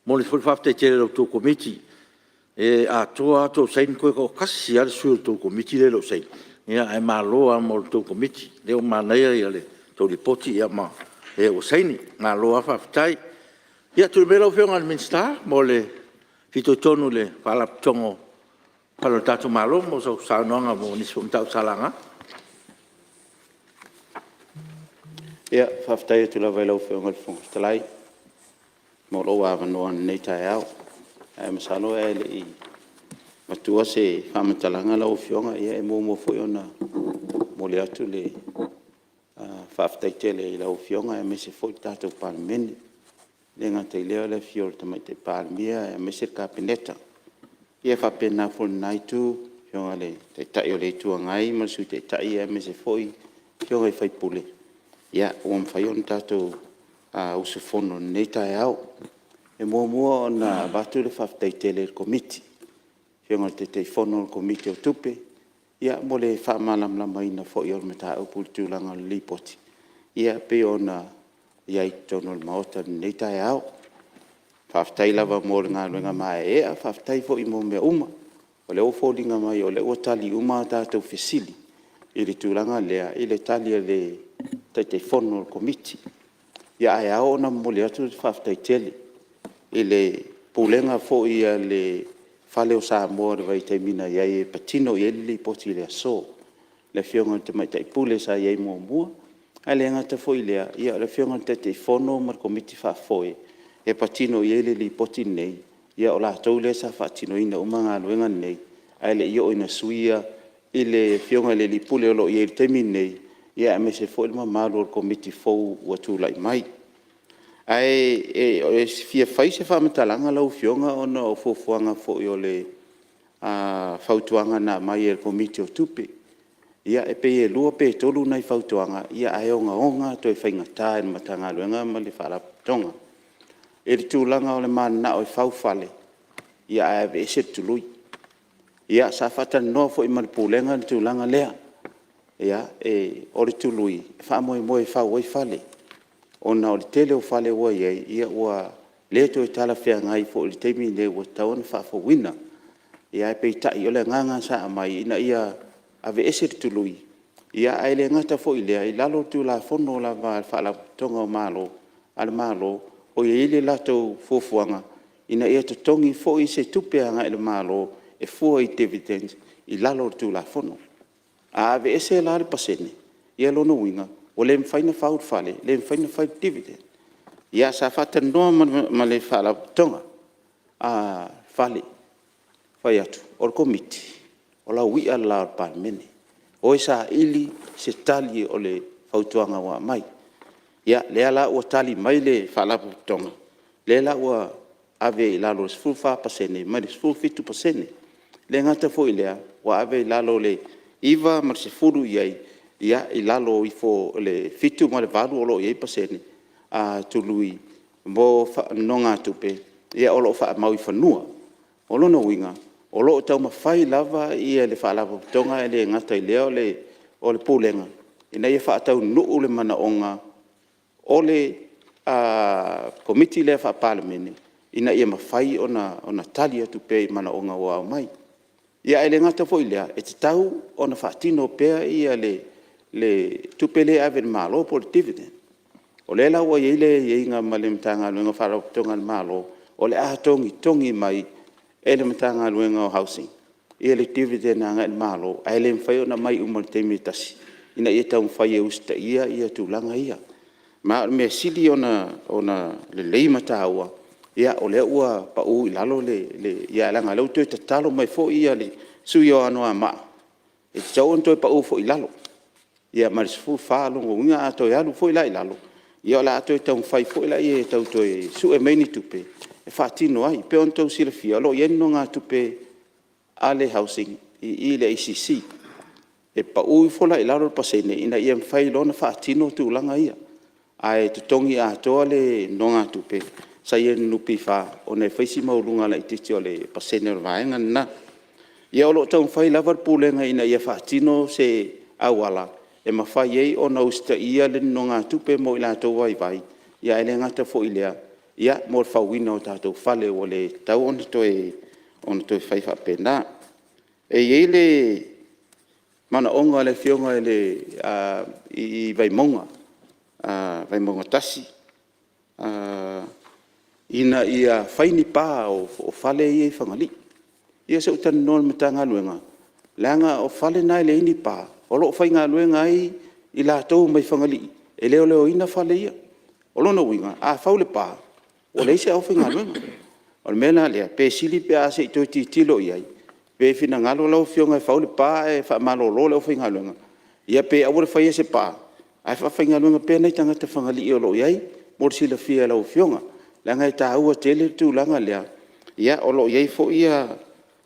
momoli foi le faafetai tele i la outou Komiti, e atoa lava tou saini toe toatasi lava le sui o le tou Komiti lea e le o saini, ae malo lava mo le tou Komiti, o lea ua manaia le tou Lipoti ma e ua saini, malo lava faafetai. Ia tulai mai lau Afioga i le Minisita mo le fitoitonu i le Faalapotopotoga o Fale o le tatou Malo mo sau saunoaga mo nisi foi o mataupu sa laga. Ia, faafetai atu lava i lau Afioga i le Fofoga Fetalai mo lou avanoa i lenei taeao. Ae masalo ae le i avatua se faamatalaga lau Afioga, e muamua foi ona momoli atu le faafetai tele i lau Afioga aemaise foi le tatou Palemene. E le gata i lea o le afio o le Tamaitai Palemia aemaise le Kapeneta Ia faapena foi i lena Itu i le Afioga i le Taitai o le Itu Agai ma le Sui Taitai aemaise foi Afioga i sui usufono ua mafai ona tatou usufono i lenei taeao. E muamua ona avatu le faafetai tele i le Komiti, le Afioga i le Taitaifono o le Komiti o Tupe mo le faamalamalamaina foi o le mataupu i le tulaga o le Lipoti e pei ona i ai i totonu o le Maota i lenei taeao. Faafetai lava mo le galuega maeaea, faafetai foi mo mea uma. O lea ua foliga mai o lea ua tali uma a tatou fesili i le tulaga lea i le tali a le Taitaifono o le Komiti. Ae ao ona momoli atu le faafetai tele i le Pulega foi a le Fale o Samoa i le vaitaimi na i ai e patino i ai le Lipoti i le aso, le Afioga i le Tamaitai Pule sa i ai muamua, ae le gata foi i lea, o le Afioga i le Taitaifono ma le Komiti Faafoe e patino i ai le Lipoti lenei, o latou lea sa faatinoina uma galuega nei, ae le i oo ina suia i le Afioga i le alii Pule o lo o i ai i le taimi lenei, aemaise foi le mamalu o le Komiti fou ua tulai mai. Ae fia fai se faamatalaga lau Afioga ona o fuafuaga foi o le fautuaga na aumai e le Komiti o Tupe. Ia e pei e 2 pe 3 nai fautuaga, ae ogaoga toe faigata i le Matagaluega ma le Faalapotopotoga i le tulaga o le mananao e fau fale ae aveese le tului. Ia sa faatalanoa foi ma le Pulega le tulaga lea. O le tului e faamoemoe e fau ai fale, ona o le tele o fale ua i ai ua le toe talafeagai foi i le taimi lenei ua tatau ona faafouina. Ae peitai o le agaga sa aumai ina ia aveese le tului, ae le gata foi i lea, i lalo o le Tulafono lava a le Faalapotopotoga a le Malo, o i ai le latou fuafuaga ina ia totogi foi se tupe agai le Malo e fua i dividends i lalo o le Tulafono. A aveese la le pasene, ia lona uiga ua le mafai ona fau le fale, le mafai ona fai le dividend. Ia sa faatalanoa ma le Faalapotopotoga fale, fai atu, o le Komiti, o lau ia le la o le Palemene, o e saili se tali o le fautuaga ua aumai. Ia lea la ua tali mai le Faalapotopotoga, lea la ua ave i lalo i le 14% mai le 17%. E le gata foi i lea, ua ave i lalo o le 9 ma le 10 i ai i lalo ifo o le 7 ma le 8 o lo o i ai pasene tului mo nonogatupe o lo o faamau i fanua. O lona uiga, o lo o taumafai lava le Faalapotopotoga ae le gata i lea o le Pulega ina ia faataunuu le manaoga o le Komiti lea Faa-Palemene ina ia mafai ona tali atu pea i manaoga ua aumai. Ae le gata foi i lea, e tatau ona faatino pea le tupe lea e ave i le Malo po o le dividend. O lea la ua i ai le aiaiga ma le Matagaluega o Faalapotopotoga a le Malo, o le a togitogi mai e le Matagaluega o Housing le dividend agai le Malo, ae le mafai ona aumai uma i le taimi e tasi ina ia taumafai e usitaia tulaga ia. Ma o le mea sili ona lelei ma taua, o lea ua pau i lalo le… ae leaga o lea ua toe tatalo mai foi le sui usufono o Anoamaa, e tatau ona toe pau foi i lalo mai le 14. O lona uiga a toe alu foi la i lalo, ia o le a toe taumafai foi lea e tau toe sue mai ni tupe e faatino ai. E pei ona outou silafia o lo o i ai nonogatupe a le Housing i i le ACC. E pau ifo la i lalo le pasene ina ia mafai loa ona faatino tulaga ia, ae totogi atoa le nonogatupe sa i ai i le NPF ona e fai si maualuga laitiiti o le pasene o le vaega lena. Ia o lo o taumafai lava le Pulega ina ia faatino se auala e mafai ai ona usitaia le nonogatupe mo i latou vaivai, ae le gata foi i lea, mo le fauina o tatou fale ua le tatau ona toe fai faapena. E i ai le manaoga o le Afioga i Vaimauga 1 ina ia fai ni pa o fale ia i Fagalii. Ia se i ou talanoa i le Matagaluega, leaga o fale na e leai ni pa, o lo o faigaluega ai i latou mai Fagalii e leoleoina fale ia. O lona uiga, a fau le pa, ua leai se aufaigaluega. O le mea la lea, pe sili pe a se i toe tilotilo i ai, pe finagalo lau Afioga e fau le pa ae faamalolo le aufaigaluega, ia pe aua le faia se pa, ae faafaigaluega pea nai tagata Fagalii o lo o i ai mo le silafia e lau Afioga, leaga e taua tele le tulaga lea. O lo o i ai foi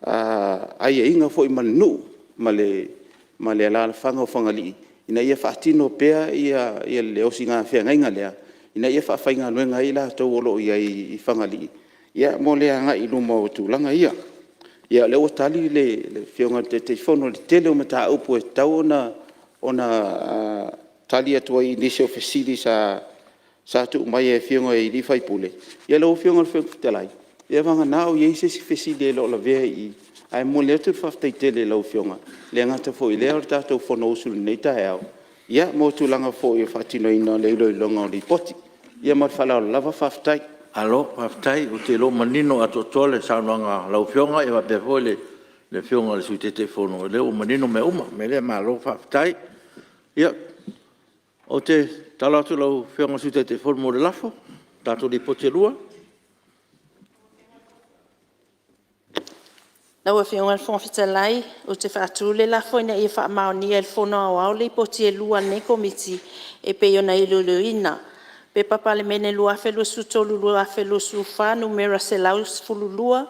aiaiga foi ma le nuu ma le alaalafaga o Fagalii ina ia faatino pea le osigafeagaiga lea ina ia faafaigaluega ai i latou o lo o i ai i Fagalii mo le agai i luma o tulaga ia. Ia o lea ua tali le Afioga i le Taitaifono i le tele o mataupu e tatau ona tali atu ai i nisi o fesili sa tuu mai e Afioga i sui usufono. Lau Afioga i le Fofoga Fetalai, ia vagana ua i ai se isi fesili e le o lavea i i, ae momoli atu le faafetai tele i lau Afioga. E le gata foi i lea o le tatou Fonousu i lenei taeao mo tulaga foi o le faatinoina o le iloiloga o Lipoti. Ia ma le faaaloalo lava faafetai. Malo faafetai. Ou te iloa ua manino atoatoa le saunoaga a lau Afioga faapea foi le Afioga i le Sui Taitaifono, o lea ua manino mea uma. O le mea lea malo faafetai. Ia, ou te tatalo atu i lau Afioga i le Sui Taitaifono mo le lafo o tatou Lipoti e 2. Lau Afioga i le Fofoga Fetalai ou te faatu le lafo, Ina ia faamaonia e le Fono Aoao Lipoti e 2 a lenei Komiti e pei ona iloiloina, P.P.2023/2024 Nu.112,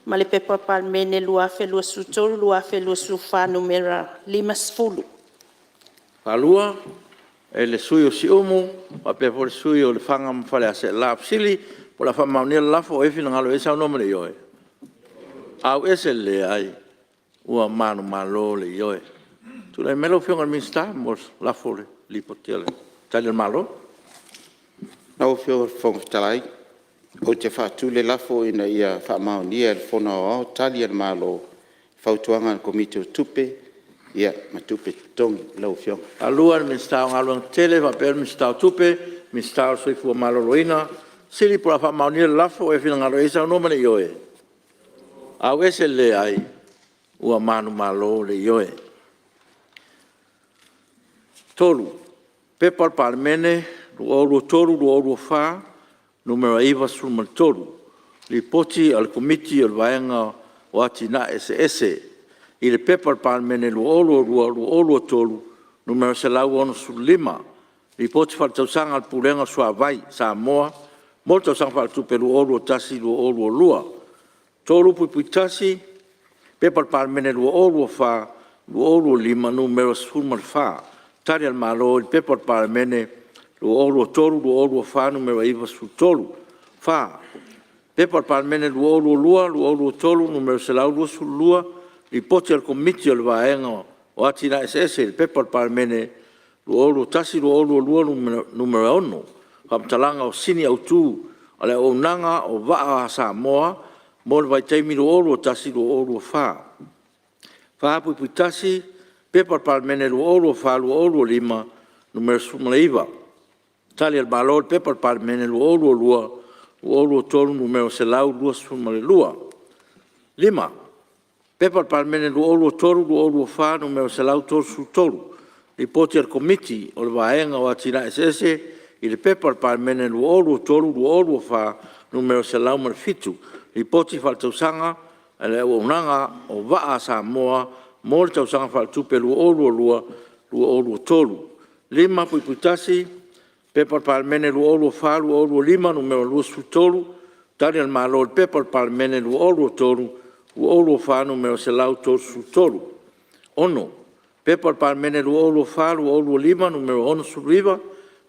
ma le P.P.2023/2024 Nu.50. E le sui usufono o Siumu faapea foi le sui usufono o Lefaga ma Faleaseela. O le fesili po o le a faamaonia le lafo. O ai e finagalo i ai saunoa ma le ioe? Leai. Ua manumalo le Ioe. Tulai mai lau Afioga i le Minisita mo le lafo o le Lipoti a le Tali a le Malo. Lau Afioga i le Fofoga Fetalai ou te faatu le lafo, Ina ia faamaonia e le Fono Aoao Tali a le Malo i Fautuaga a le Komiti o Tupe ma Tupe Totogi lau Afioga. O le Minisita o Galuega Tetele faapea le Minisita o Tupe, Minisita o le Soifua Maloloina. O fesili po o le a faamaonia le lafo. O ai e finagalo i ai saunoa ma le ioe. Leai. Ua manumalo le Ioe. 3. P.P.2023/2024 Nu.93, Lipoti a le Komiti o le Vaega o Atinae Eseese i le P.P.2022/2023 Nu.165, Lipoti Faaletausaga a le Pulega o le Suavai a Samoa mo le Tausaga Faaletupe 2021/2022. 3.1 P.P.2024/2025 Nu.14, Tali a le Malo i le P.P.2023/2024 Nu.93. 4. P.P.2022/2023 Nu.122, Lipoti a le Komiti o le Vaega o Atinae Eseese i le P.P.2021/2022 Nu.6, Faamatalaga o Sini Autu o le Auaunaga o Vaa a Samoa mo le vaitaimi 2021/2024. 4.1 P.P.2024/2025 Nu.19, Tali a le Malo i le P.P.2022/2023 Nu.122. 5. P.P.2023/2024 Nu.133, Lipoti a le Komiti o le Vaega o Atinae Eseese i le P.P.2023/2024 Nu.107, Lipoti Faaletausaga a le Auaunaga o Vaa a Samoa mo le Tausaga Faaletupe 2022/2023. 5.1 P.P.2024/2025 Nu.23, Tali a le Malo i le P.P.2023/2024 Nu.133. 6. P.P.2024/2025 Nu.69,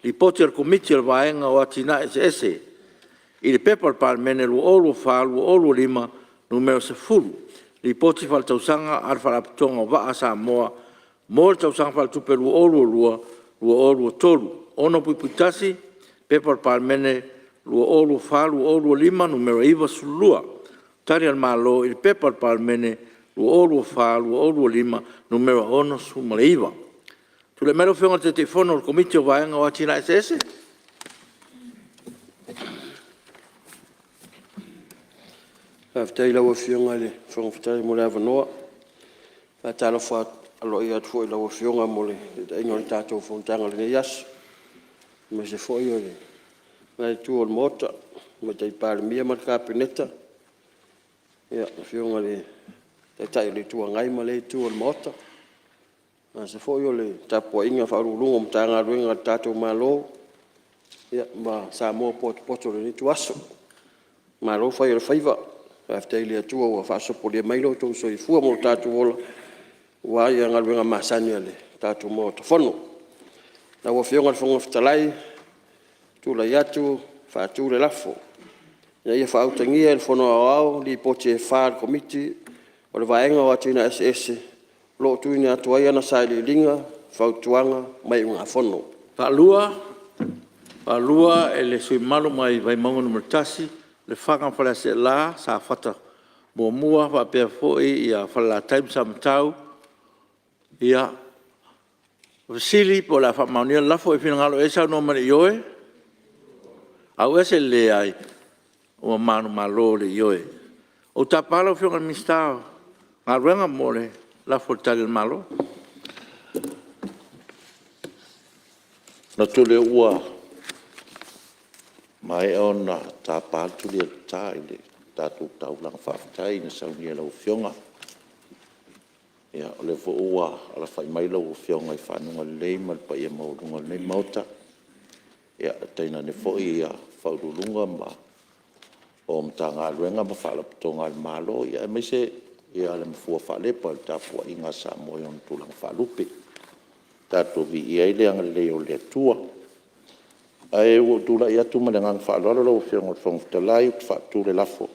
Lipoti a le Komiti o le Vaega o Atinae Eseese i le P.P.2024/2025 Nu.10, Lipoti Faaletausaga a le Faalapotopotoga o Vaa a Samoa mo le Tausaga Faaletupe 2022/2023. 6.1 P.P.2024/2025 Nu.92, Tali a le Malo i le P.P.2024/2025 Nu.69. Tulai mai lau Afioga i le Taitaifono o le Komiti o le Vaega o Atinae Eseese. Faafetai i lau Afioga i le Fofoga Fetalai mo le avanoa. E faatalofa aloaia atu foi i lau Afioga mo le taitaiina o le tatou fonotaga i lenei aso, aemaise foi o lena itu o le Maota, le Tamaitai Palemia ma le Kapeneta, le Afioga i le Taitai o le Itu Agai ma lea itu o le Maota, aemaise foi o le tapuaiga a Ofisa Sili o Pulega o Matagaluega a le tatou Malo ma Samoa potopoto i lenei ituaso. Malo fai o le faiva. Faafetai i le Atua ua faasopolia mai lo outou soifua ma lo tatou ola aua galuega masani a le tatou Maota Fono. Lau Afioga i le Fofoga Fetalai, E tulai atu e faatu le lafo, Ina ia faautagia e le Fono Aoao Lipoti e 4 a le Komiti o le Vaega o Atinae Eseese o lo o tuuina atu ai ana Sailiiliga, Fautuaga ma Iugafono. Faalua e le sui usufono mamalu mai Vaimauga 1, Lefaga ma Faleaseela, Safata 1 faapea foi Falelatai ma Samatau. O le fesili po o le a faamaonia le lafo? E finagalo i ai saunoa mai i le ioe, auese le leai. Ua manumalo le ioe. Ou te tapa lau Afioga i le Minisita o Galuega mo le lafo i le Tali a le Malo. E manatu o lea ua maea ona tapa le tuli a le ta i le tatou taulaga faafetai na saunia e lau Afioga. O lea foi ua alafai mai lau Afioga i faguga lelei ma le paia maualuga o lenei Maota, tainane foi Ofisa Sili o Pulega o Matagaluega ma Faalapotopotoga a le Malo, aemaise le mafua faalepa i le tapuaiga a Samoa i ona tulaga faalupe. Tatou viia ai le agalelei o le Atua. Ae ua ou tulai atu ma le agaga faaaloalo lau Afioga i le Fofoga Fetalai ou te faatu le lafo,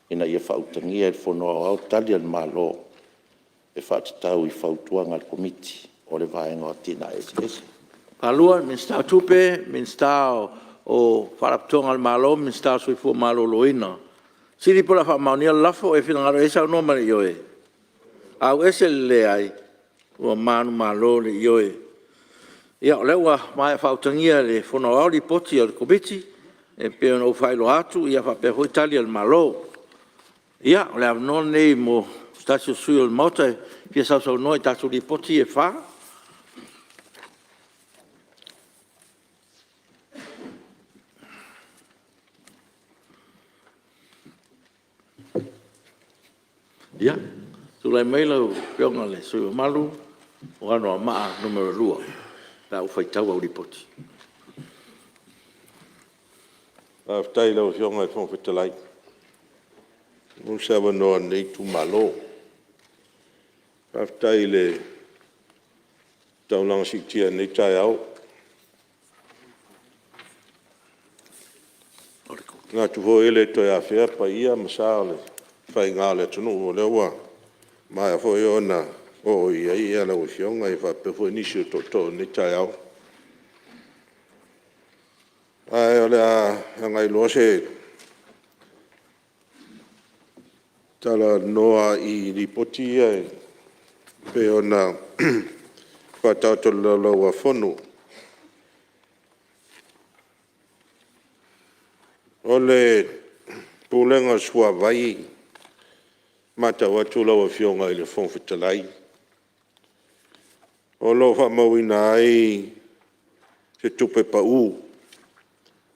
Ina ia faautagia e le Fono Aoao Tali a le Malo e faatatau i Fautuaga a le Komiti o le Vaega o Atinae Eseese. Ia, silasila mai i le tatou Minisita o Faalapotopotoga a le Malo, Minisita o le Soifua Maloloina. O le fesili po o le a faamaonia le lafo, e finagalo i ai saunoa ma le ioe. Auese le leai. Ua manumalo le ioe. Ia o lea ua maea faautagia e le Fono Aoao Lipoti a le Komiti e pei ona ou faailoa atu faapea foi Tali a le Malo. Ia, o le avanoa lenei mo se tasi o sui usufono o le Maota e fia sausaunoa i tatou Lipoti ia e 4. Ia, tulai mai lau Afioga i le sui usufono mamalu mo Anoamaa 2 pe a ua faitau au Lipoti. Faafetai i lau Afioga i le Fofoga Fetalai ua maua se avanoa o lenei itumalo. Faafetai i le taulaga siitia i lenei taeao. E manatu foi e le toe afea paia ma sa ma faiga o le atunuu o lea ua maea foi ona oo i ai lau Afioga faapea foi nisi o tootoo i lenei taeao. Ae o le a agai loa se talanoa i Lipoti ia e pei ona faataoto i le Laulau-a-Fono. O le Pulega o le Suavai e matau atu lau Afioga i le Fofoga Fetalai, o lo o faamauina ai se tupe pau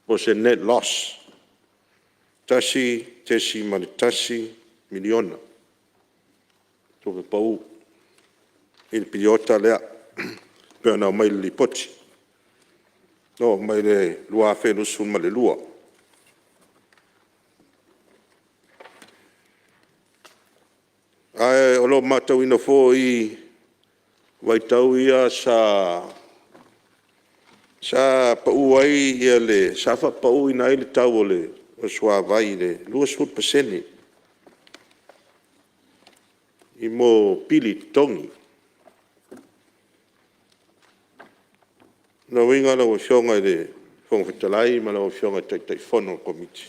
po o se net loss e $1.1 miliona tupe pau i le piriota lea e pei ona aumai i le Lipoti e oo mai le 2022. Ae o lo o matauina foi i vaitau ia sa faapauina ai le tau o le suavai i le 20% i mea o pili totogi. O lona uiga lau Afioga i le Fofoga Fetalai ma lau Afioga i le Taitaifono o le Komiti,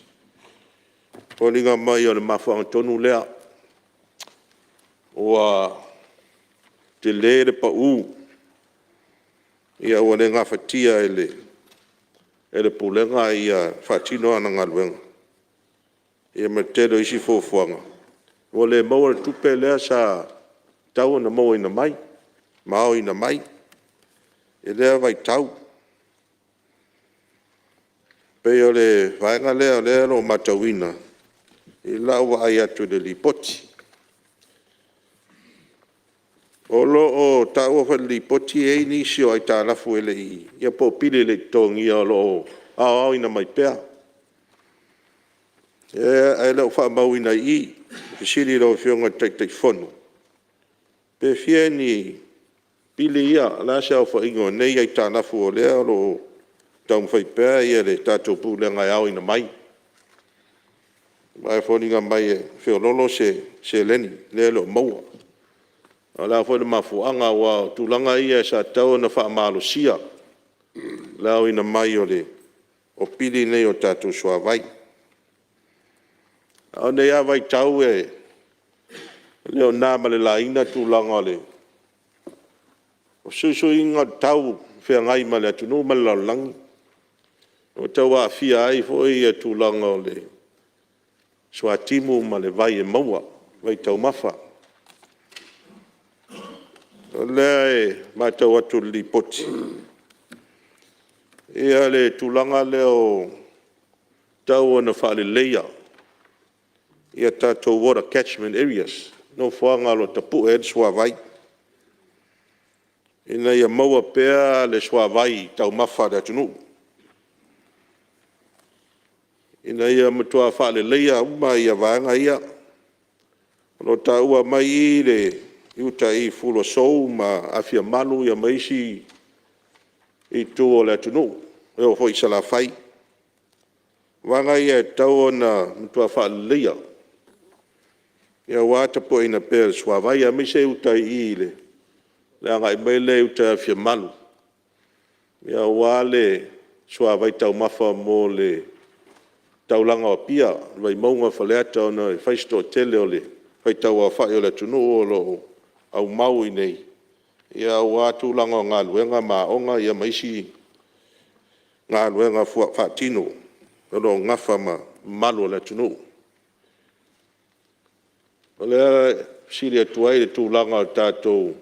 e foliga mai o le mafuaaga tonu lea ua tele le pau ua le gafatia e le Pulega ia faatino ana galuega ma le tele o isi fuafuaga, ua le maua le tupe lea sa tatau ona mauaina mai ma aoina mai i lea vaitau. E pei o le vaega lea o lea e le o matauina i lau vaai atu i le Lipoti. O lo o taua foi i le Lipoti e i ai nisi o aitalafu e le i… po o pili e le i totogia o lo o aoaoina mai pea. Ae le o faamauina i i. O le fesili i lau Afioga i le Taitaifono, pe fia ni pili ia, o le a se aofaiga o nei aitalafu o lea o lo o taumafai pea le tatou Pulega e aoina mai? Aua e foliga mai e feoloolo se seleni lea e le o maua. A o le a foi le mafuaaga? Aua o tulaga ia sa tatau ona faamalosia le aoina mai o pili nei o le tatou suavai. A o lenei lava vaitau e le o na ma le laina le tulaga o le fesuisuiga o le tau o feagai ma le atunuu ma le lalolagi, ua tau aafia ai foi le tulaga o le suatimu ma le vai e maua, vai taumafa. O lea e matau atu i le Lipoti le tulaga lea e tatau ona faaleleia tatou water catchment areas, nofoaga o lo o tapue ai le suavai, ina ia maua pea le suavai taumafa a le atunuu, ina ia matua faaleleia uma vaega ia. O lo o taua mai i i i uta i Fuluasou ma Afiamalu ma isi itu o le atunuu, e oo foi i Salafai. O vaega ia e tatau ona matua faaleleia aua le tapueina pea o le suavai, aemaise uta i i i le agai mai lea i uta i Afiamalu, aua le suavai taumafa mo le taulaga o Apia, Vaimauga, Faleata, ona e fai si toatele o le faitau aofai o le atunuu o lo o aumau i inei aua tulaga o galuega ma aoga ma isi galuega faatino o lo o nafa ma le mamalu o le atunuu. O lea e fesili atu ai i le tulaga o le tatou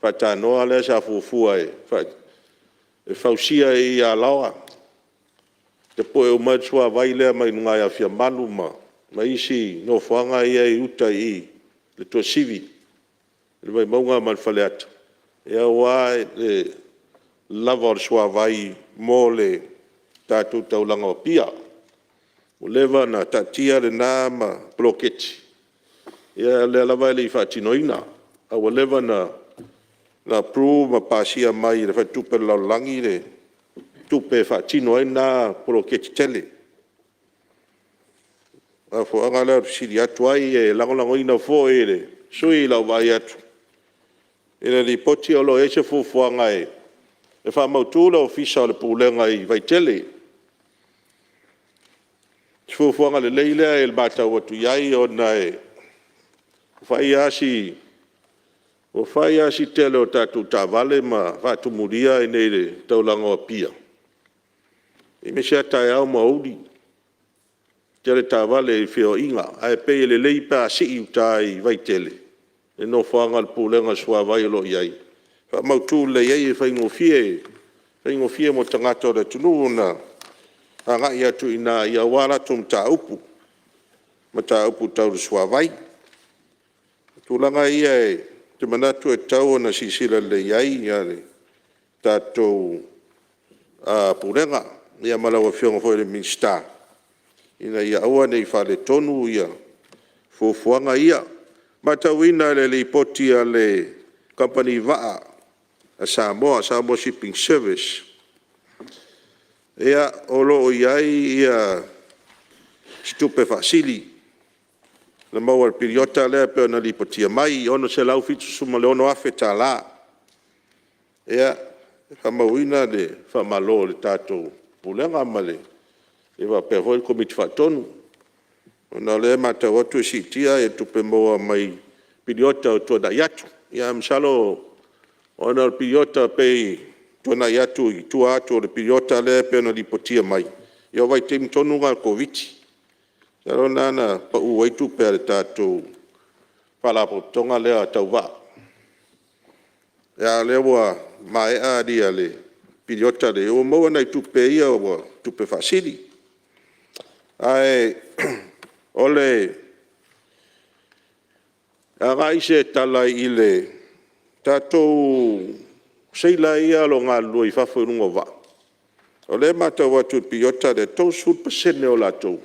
faatanoa lea sa fuafua e fausia i Alaoa e tapue uma ai le suavai lea mai luga i Afiamalu ma isi nofoaga ia e i uta i le tuasivi i le Vaimauga ma le Faleata, aua le lava o le suavai mo le tatou taulaga o Apia. Ua leva ona taatia lena poloketi, a o lea lava e le i faatinoina, a ua leva ona approve ma pasia mai e le Faletupe o le Lalolagi le tupe e faatino ai lena poloketi tele. O le mafuaaga lea o le fesili atu ai. E lagolagoina foi e le sui usufono lau vaai atu i le Lipoti o lo o i ai se fuafuaga e faamautu le Ofisa o le Pulega i Vaitele. O se fuafuaga lelei lea i le matau atu i ai ona e fai lava si tele o tatou taavale ma faatumulia i inei i le taulaga o Apia, aemaise lava taeao ma aoauli, tele taavale i feoaiga. Ae pei e lelei pe a sii i uta i Vaitele i le nofoaga o le Pulega o le Suavai o lo o i ai, e faamautu lelei ai e faigofie mo tagata o le atunuu ona agai atu i ina aua latou mataupu, mataupu tau le suavai. O tulaga ia ou te manatu e tatau ona silasila lelei i ai le tatou Pulega ma lau Afioga foi i le Minisita ina ia aua ne i faaletonu fuafuaga ia. E matauina i le Lipoti a le Kamupani Vaa a Samoa, Samoa Shipping Service, o lo o i ai se tupe faasili na maua i le piriota lea pei ona lipotia mai, e $676,000. E faamauina le faamalo i le tatou Pulega faapea foi le Komiti Faatonu, ona o lea e matau atu e siitia tupe maua mai piriota ua tuanai atu. Ae masalo ona o le piriota pei ua tuanai atu i tua atu o le piriota lea e pei ona lipotia mai, ia o vaitaimi tonu na o le Koviti-19. Masalo o lena na pau ai tupe a le tatou Faalapotopotoga lea tau Vaa, a o lea ua maea le piriota lea, ua maua nai tupe ia o tupe faasili. Ae o le agai se tala i le tatou seila ia o lo o galulue i fafo i luga o vaa, o lea e matau atu i le piriota lea, e 30% o latou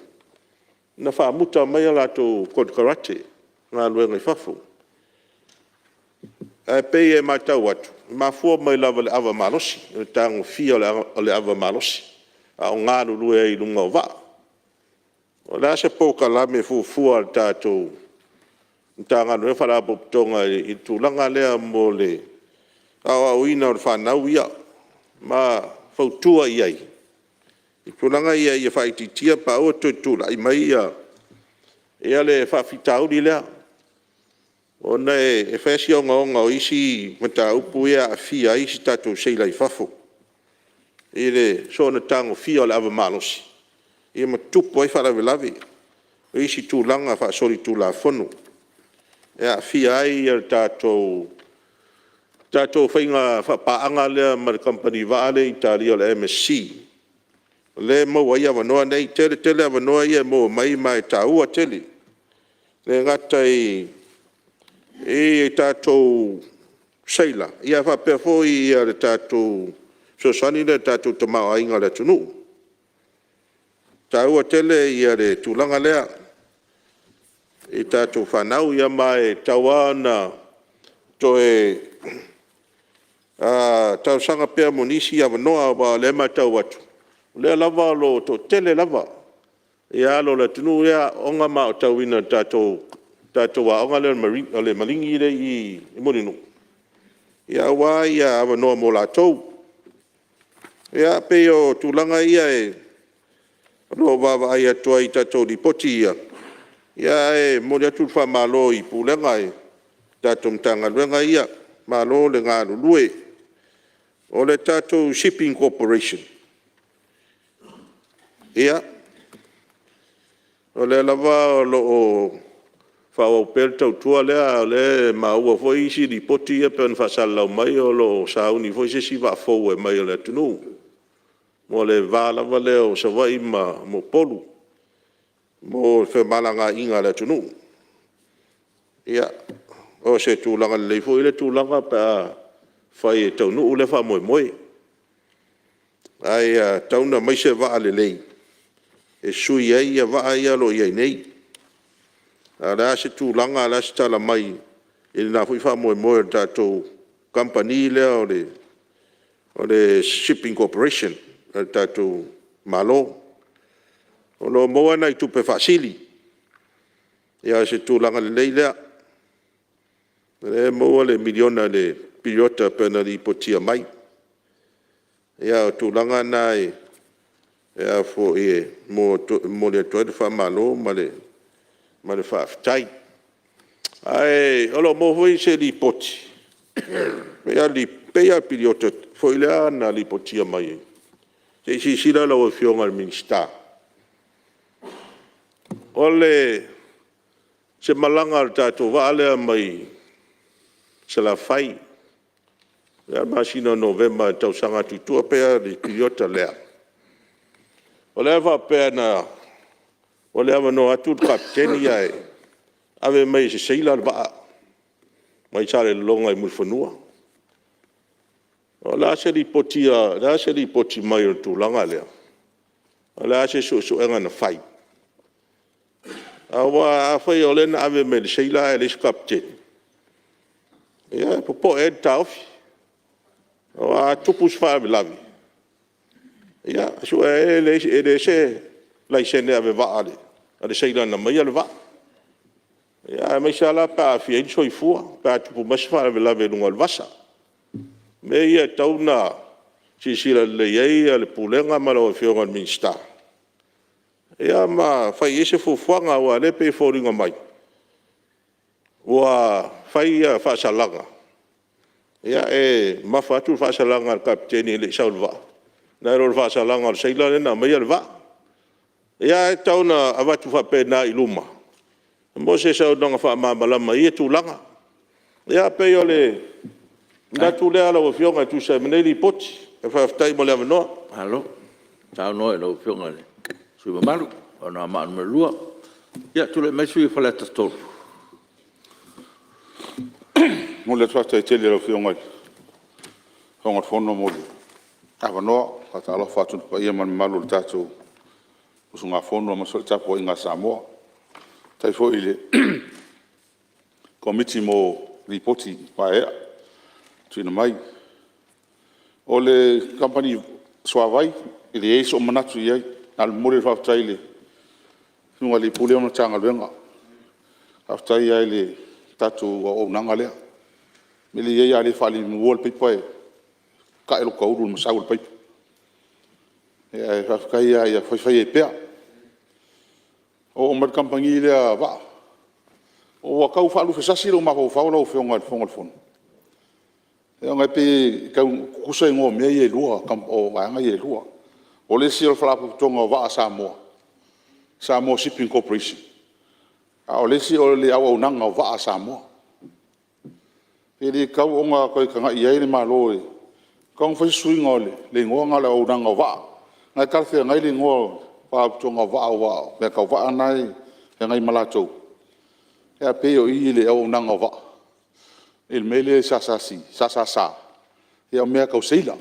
na faamuta mai a latou konekarate galuega i fafo. Ae pei e matau atu, e mafua mai lava i le ava malosi, o le tagofia o le ava malosi a o galulue ai i luga o vaa. O le a se polokalame fuafua a le tatou Matagaluega ma Faalapotopotoga i le tulaga lea mo le aoaoina o le fanau ia ma fautua i ai i tulaga ia ia faaitiitia pe aua le toe tulai mai le faafitauli lea, ona e fai lava si ogaoga o isi mataupu ia e aafia ai isi tatou seila i fafo i le soona tagofia o le ava malosi ma tutupu ai faalavelave o isi tulaga faasolitulafono e aafia ai le tatou faiga faapaaga lea ma le kamupani vaa lea i Italia o le MSC, lea e maua ai avanoa nei. E tele tele avanoa ia e maua mai ma e taua tele. E le gata i tatou seila, ae faapea foi le tatou fesoasoani lea i le tatou tamaoaiga o le atunuu. E taua tele le tulaga lea i tatou fanau, ma e tatau lava ona toe talosaga pea mo nisi avanoa aua o lea e matau atu, o lea lava o lo o toatele lava alo o le atunuu ia e aooga ma aotauina i le tatou aoga lea o le Maligi lea e i Mulinuu, aua avanoa mo latou. Ia, e pei o tulaga ia o lo o vaavaai atu ai i tatou Lipoti ia, ae momoli atu le faamalo i Pulega o tatou Matagaluega ia, malo le galulue. O le tatou Shipping Corporation, ia, o lea lava o lo o faaauau pea le tautua lea, a o lea e maua foi isi lipoti ia pei ona faasalalau mai o lo o sauni foi se isi vaa fou e aumai e le atunuu mo le va lava lea o Savaii ma Upolu mo femalagaaiga a le atunuu. Ia, o se tulaga lelei foi lea tulaga pe afai e taunuu lea faamoemoe. Ae ia tatau ona aumai se vaa lelei e sui ai vaa ia o lo o i ai nei. A o le a se tulaga a o le a se tala mai i lena foi faamoemoe o le tatou kamupani lea o le Shipping Corporation a le tatou Malo. O lo o maua nai tupe faasili, ia o se tulaga lelei lea, o lea e maua le miliona i le piriota e pei ona lipotia mai. Ia o tulaga na e momoli atu ai le faamalo ma le faafetai. Ae o lo o maua foi se lipoti, pei lava o le piriota foi lea na lipotia mai, se i silasila lau Afioga i le Minisita. O se malaga a le tatou vaa lea mai Salafai i le masina o Novema i le tausaga atu i tua, pei lava o le piriota lea, o lea e faapea ua le avanoa atu le Kapeteni ae ave mai e se seila le vaa mai Salelologa i Mulifanua. O le a se lipoti mai o le tulaga lea? O le a se suesuega na fai? Aua afai o lea na ave mai e le seila ae leai se Kapeteni, ia e popoe ai le taofi. Aua a tupu se faalavelave, ia, sue ane e leai se laisene ave vaa a le seila na aumaia le vaa, aemaise lava la pe a aafia ai ni soifua pe a tupu mai se faalavelave i luga o le vasa. O mea ia e tatau ona silasila lelei i ai le Pulega ma lau Afioga i le Minisita ma fai i ai se fuafuaga. Aua o lea e pei e foliga mai ua fai faasalaga, e mamafa atu le faasalaga a le Kapeteni e le i sau i le vaa nai lo le faasalaga o le seila lea na aumaia le vaa. Ia ae tau ina avatu faapena i luma mo se saunoaga faamalamalama i ia tulaga. Ia pei o le manatu lea lau Afioga e tusa ai ma nei Lipoti. Faafetai mo le avanoa. Malo saunoa i lau Afioga i le sui usufono mamalu mo Anoamaa 2. Ia, tulai mai le sui usufono mo Faleata 3. E momoli atu le faafetai tele i lau Afioga i le Fofoga o le Fono mo le avanoa. E faatalofa atu i le paia ma le mamalu o le tatou usugafono aemaise foi le tapuaiga a Samoa. Faafetai foi i le Komiti mo Lipoti maeaea tuuina mai. O le Kamupani Suavai, e leai sou manatu i ai, na o le momoli o le faafetai i le Susuga i le Ofisa Sili o Pulega ma le Matagaluega. Faafetai lava i le tatou auaunaga lea. O le mea lea e i ai a le faalimua le paipa e tae lota ulu i le masau o le paipa. Ae faafetai lava ia fai fai ai pea. Oo mai i le Kamupani lea Vaa, ua tau faaluafesasi lou mafaufau lau Afioga i le Fofoga o le Fono, ona e pei e tau tutusa igoa o mea ia e lua o vaega ia e lua. O le isi o le Faalapotopotoga o Vaa a Samoa, Samoa Shipping Corporation, a o le isi o le Auaunaga o Vaa a Samoa. Pe le tatau ona toe tagai i ai le Malo, e tatau ona fai se suiga o le igoa na o le Auaunaga o Vaa. O lena e talafeagai le igoa o le Faalapotopotoga o Vaa aua o mea tau vaa na e feagai ma latou, ae pei o i i le Auaunaga o Vaa i le mea lea o le SSS, o mea tau seila.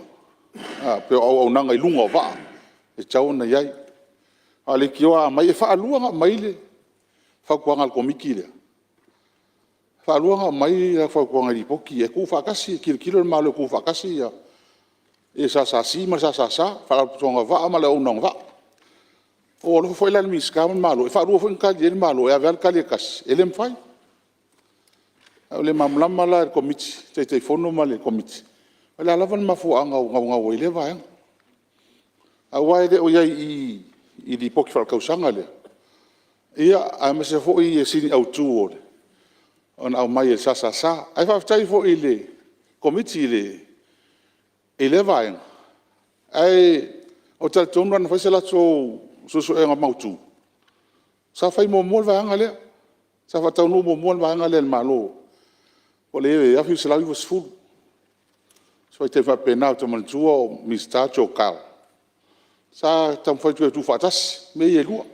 E pei o auaunaga i luga o vaa e tatau ona i ai. A o leitioa a aumai… E faalua ona aumai le fautuaga a le Komiti lea, e faalua ona aumai a latou fautuaga i Lipoti ia e tuufaatasi, e tilotilo le Malo e tuufaatasi le SSC ma le SSS, Faalapotopotoga o Vaa ma le Auaunaga o Vaa. Ua ou alofa foi la i le Minisita ma le Malo, e faalua foi ona tali i ai le Malo, e ave lava le tali e tasi, e le mafai. Ae ua le malamalama la i le Komiti, Taitaifono ma le Komiti, o le a lava le mafuaaga ua naunau ai i lea vaega. Aua e le o i ai i i i Lipoti Faaletausaga lea, aemaise foi sini autu na aumai e le SSS. Ae faafetai foi i le Komiti i lea vaega, ae ou te talitonu ana fai se latou suesuega mautu, sa fai muamua le vaega lea, sa faataunuu muamua le vaega lea e le Malo o le 1990, se vaitaimi faapena. Ou te manatua o Minisita Joe Carr, sa taumafai e tuufaatasi mea ia e lua.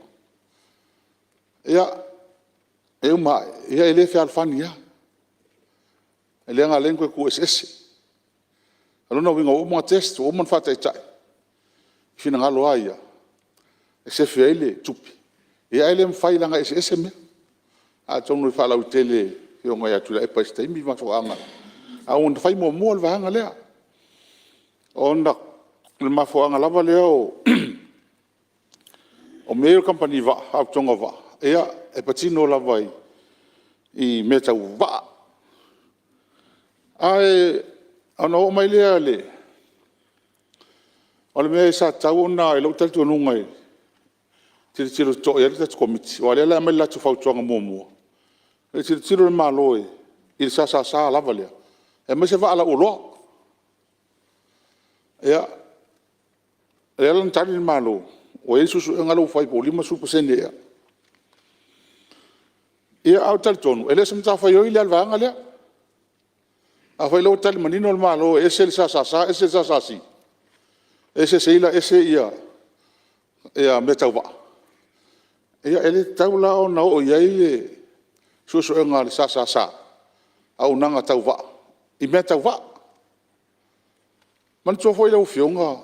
Ia, e uma ane, e le fealofani lava, lea na ala ai ona toe tuueseese. O lona uiga ua uma ona test ua uma ona faataitai i finagalo lava ia e sefe ai le tupe, ae le mafai leaga e eseese mea. Atonu e faalauaitele e le Afioga ia Tuilaepa i se taimi mafuaaga, ae na fai muamua le vaega lea. Ona o le mafuaaga lava lea o mea ia o Kamupani vaa, Faalapotopotoga o Vaa, ia e patino lava i mea tau vaa. Ae ona oo mai lea o le mea sa tatau ona i lou talitonuga e tilotilo totoa i ai le tatou Komiti, aua o lea o le a aumai le latou fautuaga muamua, e tilotilo le Malo i le SSS lava lea e aumai se vaa lau oloa. Ia, lea la na tali le Malo ua i ai suesuega la ua fai po ua 50% ea. Ia ae ou te talitonu e le o se matafaioi lea a le vaega lea. Afai o lea ua tali manino le Malo e ese le SSS ese le SSC, ese seila ese mea tau vaa, ia e le tatau la ona oo i ai le suesuega a le SSS, auaunaga tau vaa i mea tau vaa. Manatua foi lau Afioga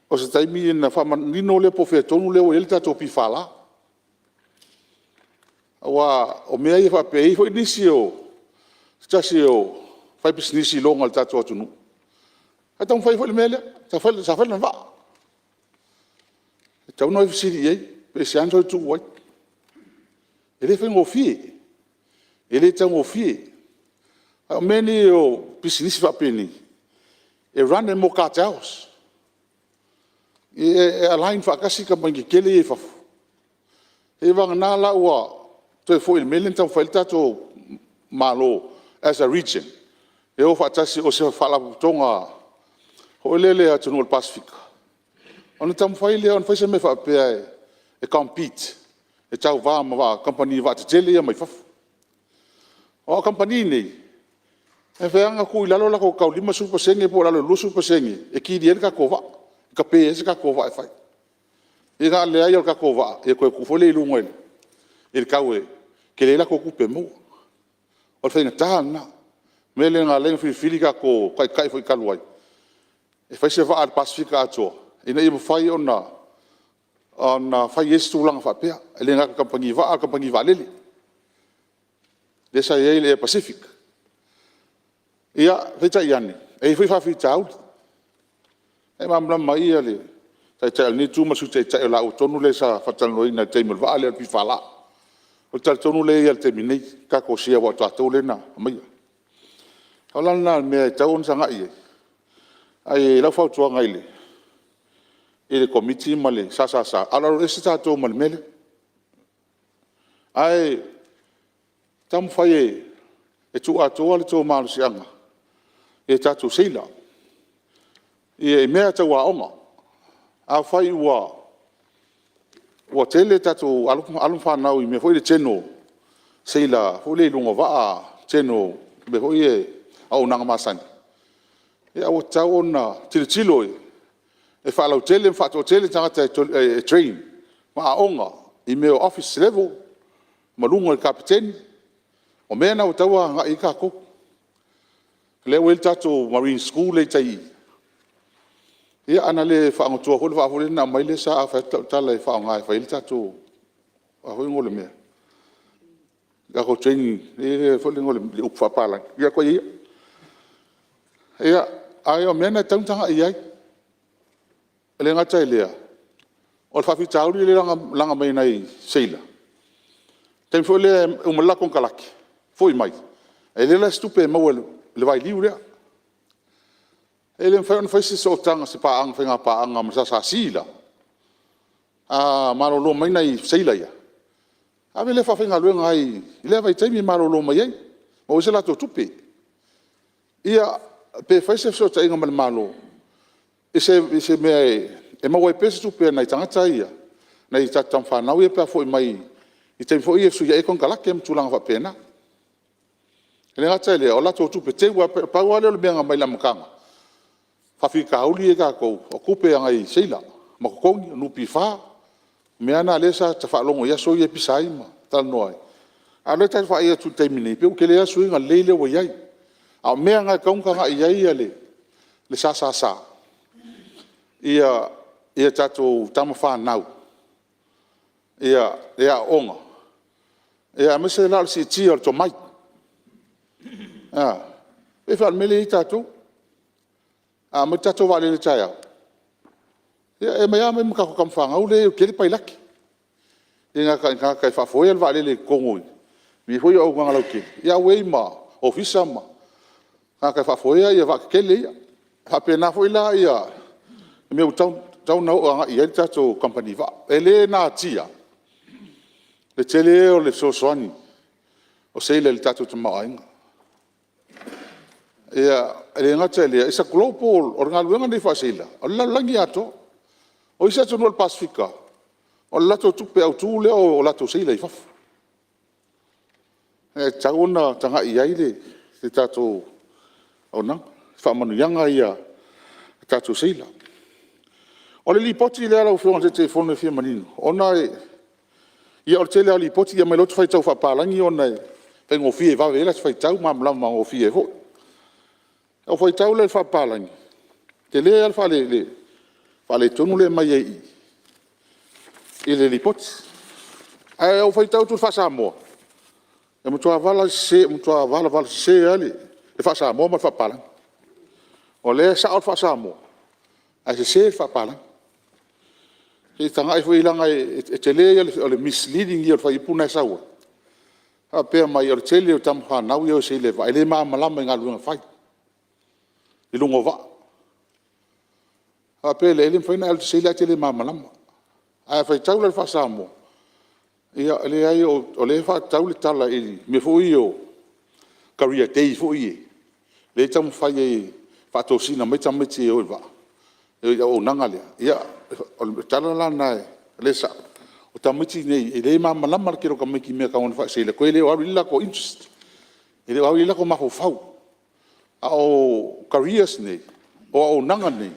o se taimi ona faamanino lea po o fea tonu lea ua i ai le tatou PFL. Aua o mea ia faapea e i ai foi nisi o se tasi o faipisinisi iloga o le tatou atunuu sa taumafai ai foi i le mea lea, sa fai lana vaa. E tatau ona e fesili i ai pe aisea na toe tuu ai. E le faigofie, e le taugofie. A o mea nei o pisinisi faapenei, e run e mea o cartels. E align faatasi kamupani tetele ia i fafo, seiavagana la ua toe foi i le mea lea na taumafai i ai le tatou Malo as a Region e o faatasi o se faalapotopotoga foi lele a atunuu o le Pasefika ona taumafai lea ona fai se mea faapea e compete e tauva ma kamupani vaa tetele ia mai fafo. Aua o kamupani nei, e mafai lava ona tuu i lalo le latou tau i le 50% po o lalo i le 20% e kili ai le tatou vaa, e tape ai se tatou vaa e fai. Ia na o le leai lava o le tatou vaa ona toe tuu foi lea i luga i le tau e tele ai latou tupe e maua. O le faigata lena. O le mea lea na ala ai ona filifili tatou Taitai foi talu ai e fai se vaa a le Pasefika atoa ina ia mafai ona fai ai se tulaga faapea. E le gata i le Kamupani vaa a o le Kamupani vaalele lea sa i ai le Air Pacific. Peitai ane, e i ai foi faafitauli. O lena e malamalama ai le Taitai o lenei Itu ma le Sui Taitai o laua tonu lea sa faatalanoaina i le taimi o le vaa lea o le PFL. O le tala tonu lea e i ai i le taimi nei, tatou share aua o tatou lea na aumaia. O le ala lena o le mea e tatau ona tagai i ai. Ae i lau fautuaga i le Komiti ma le SSS, alualu ese tatou ma le mea lea. Ae taumafai e tuu atoa le tou malosiaga i tatou seila i mea tau aoga. Afai ua tele tatou alo ma fanau i mea foi ia general seila foi lea i luga o vaa, general mea foi ia auaunaga masani, ia ua tatau ona tilotilo e faalautele ma faatoatele tagata e train ma aooga i mea o Office Level ma luga i le Kapeteni. O mea na ua tatau ona agai i ai tatou. O lea ua i ai le tatou Marine School lea e i tai i i, ia ana le faanatua foi le vaa lea na aumai lea sa fai atu lau tala e faaaoga e fai ai le tatou a foi le mea, le tatou training foi lea i le upu faapalagi, ia soia ia. Ae o mea na e tatau ona tagai i ai. E le gata i lea, o le faafitauli lea na laga mai e nai seila, o le taimi foi lea e uma le latou konekarate foi mai, e leai la se tupe e maua i le vailiu lea. E le mafai ona fai se sootaga se faiga paaga ma le SSC la? A malolo mai nai seila ia, ave lea e faafaigaluega ai i lea vaitaimi e malolo mai ai, maua ai se latou tupe. Ia, pe fai se fesootaiga ma le Malo i se mea e maua ai pea se tupe a nai tagata ia, nai a tatou tamafanau ia pe a foi mai i taimi foi ia e fesuiai ai konekarate ma tulaga faapena. E le gata i lea, o latou tupe teu lava, pau lava lea o le mea na aumai i le amataga, faafitauli ia i tatou, o tupe a nai seila ma totogi, o NPF, o mea lava na o lea sa ta faalogo i aso ia e pisa ai ma talanoa ai, a o lea ta te vaai atu i le taimi nei, pei ua tele lava suiga lelei lea ua i ai. A o mea na e tatau ona tagai i ai le SSS ia tatou tamafanau e aooga, aemaise la o le siitia o le tomai. E pei foi o le mea lea e i ai tatou, a aumai le tatou vaalele taeao, ia e omai lava omai ma tatou tamafanau lea e tele pailate, e le gata i tagata e faafoea le vaalele i totonu i mea foi ia o auaunaga lautele, a ua i ai ma Ofisa ma tagata e faafoea vaa tetele ia. E faapena foi la mea ua tatau ona oo agai i ai le tatou Kamupani Vaa. E le natia le tele o le fesoasoani o seila i le tatou tamaoaiga. E le gata i lea, it's a global… O le galuega lenei faa-seila o le lalolagi atoa. O isi atunuu o le Pasefika o le latou tupe autu lea o latou seila i fafo. E tatau ona tagai i ai le tatou auaunaga i faamanuiaga ia a tatou seila. O le Lipoti lea lau Afioga i le Taitaifono e fia manino ona o le tele lava o Lipoti e aumai loa ota faitau faapalagi ona e faigofie e vave ai lata faitau ma malamalama gofie ai foi. Ona ou faitau lea i le faapapalagi, e tele lava le faaletonu lea e aumai ai i i le Lipoti. Ae ou faitau atu i le faa-Samoa, e matua valavalasese lava le faa-Samoa ma le faapapalagi. O lea e sao le faa-Samoa ae sese le faapapalagi. Se i tagai foi leaga e tele ia o le misleading ia o le fuaiupu lena e sau ai, faapea mai o le tele o tamafanau ia e o e saili i vaa e le malamalama i galuega fai i luga o vaa. Ona faapea lea, e le mafai ona e alu e te saili ae e te le malamalama. Ae a faitau la i le faa-Samoa, ia e leai o lea e faatatau le tala i mea foi ia o career day foi ia lea e taumafai ai e faatosina mai tamaiti e o i vaa i le auaunaga lea. Ia, o le tala la lena o lea e sao, o tamaiti nei e le malamalama le tele o tamaiti i mea e tatau ona fai faale-sailor, toe le o alu i ai le latou interest, e le o alu i ai o latou mafaufau. A o careers nei, o auaunaga nei,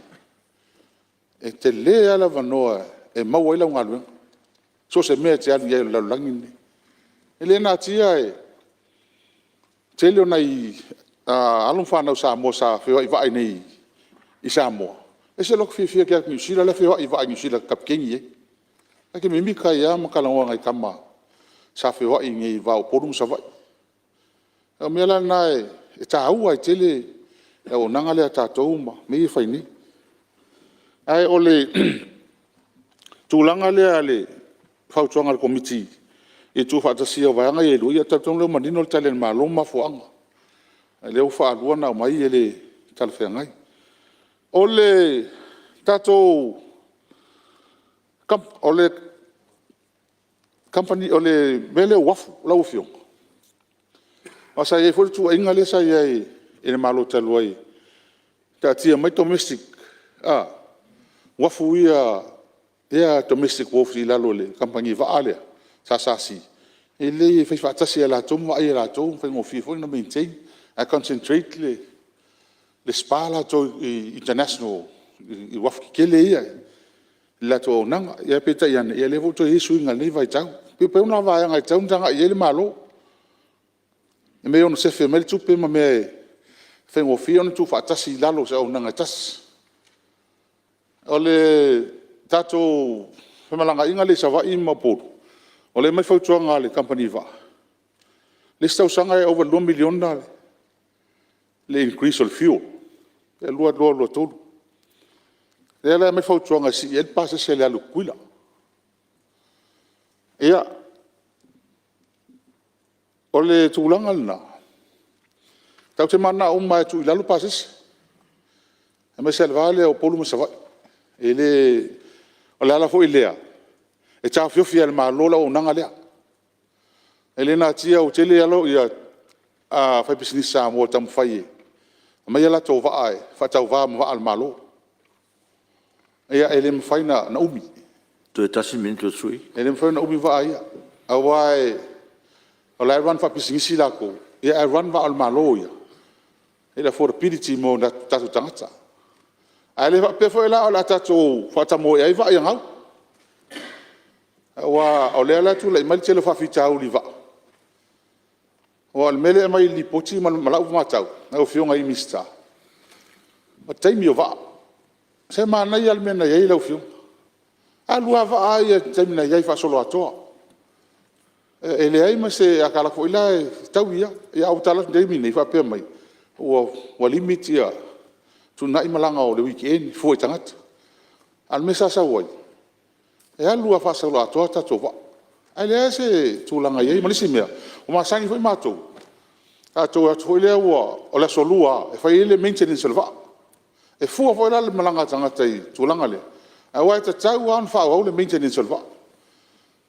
e tele lava le avanoa e maua ai lau galuega, so o se mea e te alu i ai o le lalolagi lenei. E le natia le tele o nai alo ma fanau Samoa sa feoai vaa i inei i Samoa, Ese lota fiafia ou te alu atu i Niu Sila la e feoai vaa a Niu Sila e kapeteni i ai. Ta te mimita ai lava ma talanoa i nai tama sa feoai i le va o Upolu ma Savaii. O mea la na e taua ai tele le auaunaga lea a tatou ma mea ia e fai nei. Ae o le tulaga lea i le fautuaga a le Komiti i le tuufaatasia o vaega ia e 2, ia e talitonu o lea ua manino le Tali a le Malo ma mafuaaga. O lea ua faalua ona aumai e le talafeagai. O le tatou Kamupani o le mea lea o Uafu lau Afioga, aua sa i ai foi le tuuaiga lea sa i ai i le Malo talu ai, taatia mai domestic uafu ia domestic wharf i lalo o le Kamupani Vaa lea SSC, e lelei e fai faatasi lava e latou ma vaai e latou ma faigofie foi ona maintain ae concentrate le SPA latou i international i uafu tetele ia i le latou auaunaga. Ae peitai ane, o lea foi ua toe i ai suiga i lenei vaitau. E pei pau lena o vaega e tatau ona tagai i ai le Malo i mea e ono sefe mai ai le tupe ma mea e faigofie ona tuufaatasi i lalo o se auaunaga e tasi. O le tatou femalagaaiga lea i Savaii ma Upolu, o lea e aumai le fautuaga a le Kamupani Vaa, o le isi tausaga e ova i le $2 miliona le increase o le fuel 2022/2023. O lea la e aumai le fautuaga e sii ai le pasese i le alu i Tutuila. Ia, o le tulaga lena, tatou te mananao uma lava e tuu i lalo pasese, aemaise lava i le va lea o Upolu ma Savaii. E le... O le ala foi lea e taofiofi ai e le Malo le auaunaga lea. E le natia ua tele faipisinisi Samoa e taumafai e aumai a latou vaa e faatauva ma vaa a le Malo. Ia e le mafai ona umi. Toe tasi le minute o le sui usufono. E le mafai ona umi vaa ia aua o la e run faapisinisi latou ae run vaa o le Malo ia i le affordability mo tatou tagata. Ae le faapea foi la o le a tatou faatamoe ai vaa ia gau. Aua o lea la e tulai mai le tele o faafitauli i vaa. Aua o le mea lea e aumai i le Lipoti ma lau matau lau Afioga i Minisita, o taimi o vaa. Se manaia lava le mea na i ai lau Afioga. Alu lava vaa ia i le taimi na i ai faasoloatoa. E leai ma se… a ta alu atu foi la e fetaui lava. Ae ua ta alu atu i le taimi lenei faapea mai ua limit ia fetuunai malaga o le weekend e fua i tagata. A o le mea sa sau ai, e alu lava faasoloatoa tatou vaa. Ae leai se tulaga e i ai. Ma le isi mea, ua masani foi matou, a tatou o atu foi lea o le Aso Lua lava e fai ai le maintenance o le vaa. E fua foi la le malaga a tagata i le tulaga lea, aua e tatau lava ona faaauau le maintenance o le vaa.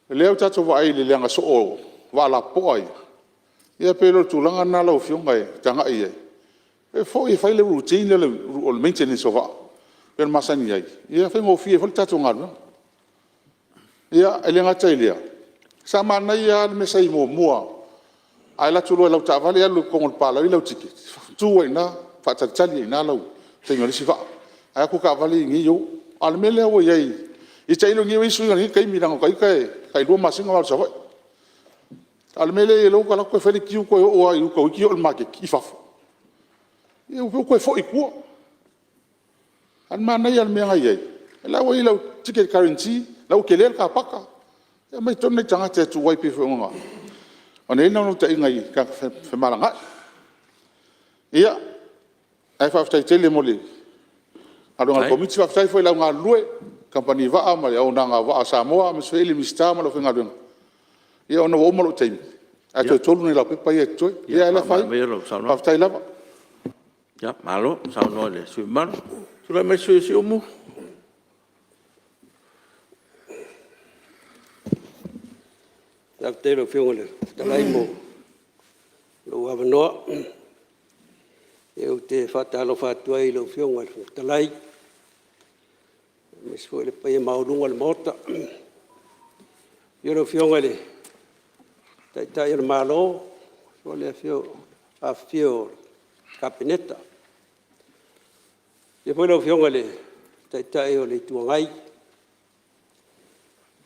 O lea ua tatou vaai i le leaga soo o vaa lapopoa ia, ia pei o le tulaga lena lau Afioga e tagai i ai, e foi e fai le routine lea o le maintenance o vaa pei ona masani ai, ia e faigofie ai foi le tatou galuega. Ia, e le gata i lea, sa manaia lava le mea sa i ai muamua, a e alu atu loa i lau taavale alu i totonu o le papalagi lau ticket, tu ai i ina faatalitali ai i ina lau taimi o le isi vaa. Ae o atu taavale ia i inei o. A o le mea lea ua i ai, ia tailo nei i ai ua i ai suiga i lenei taimi leaga o ita e tai 2 masina o alu i Savaii. A o le mea lea e i ai o lea ua ta alu atu toe fai le queue toe oo lava i uta toeitiiti oo i le maketi i fafo. Ia ua toe foi i tua. Ae o le manaia o le mea na i ai, o la ua i ai lau ticket guarantee, o la ua tele le car paka, e omai tonu nai tagata e tuu ai pei foi ona i ai le naunautaiga i tagata femalagaai. Ia, ae faafetai tele mo le galuega a le Komiti. Faafetai foi i le au galulue kamupani vaa ma le auaunaga o Vaa a Samoa aemaise foi le Minisita ma le aufaigaluega. Ia ona ua uma lou taimi, ae toe 3 nai laupepa ia e totoe. Ia ae le afaina. Faafetai lava. Ia, malo saunoa i le sui usufono mamalu. Tulai mai le sui usufono mo Siumu. Faafetai i lau Afioga i le Fofoga Fetalai mo lou avanoa. Ou te faatalofa atu ai i lau Afioga i le Fofoga Fetalai aemaise foi le paia maualuga o le Maota. Afio lau Afioga i le Taitai o le Malo, faapea foi le afifio o le Kapeneta. Afio foi lau Afioga i le Taitai o le Itu Agai,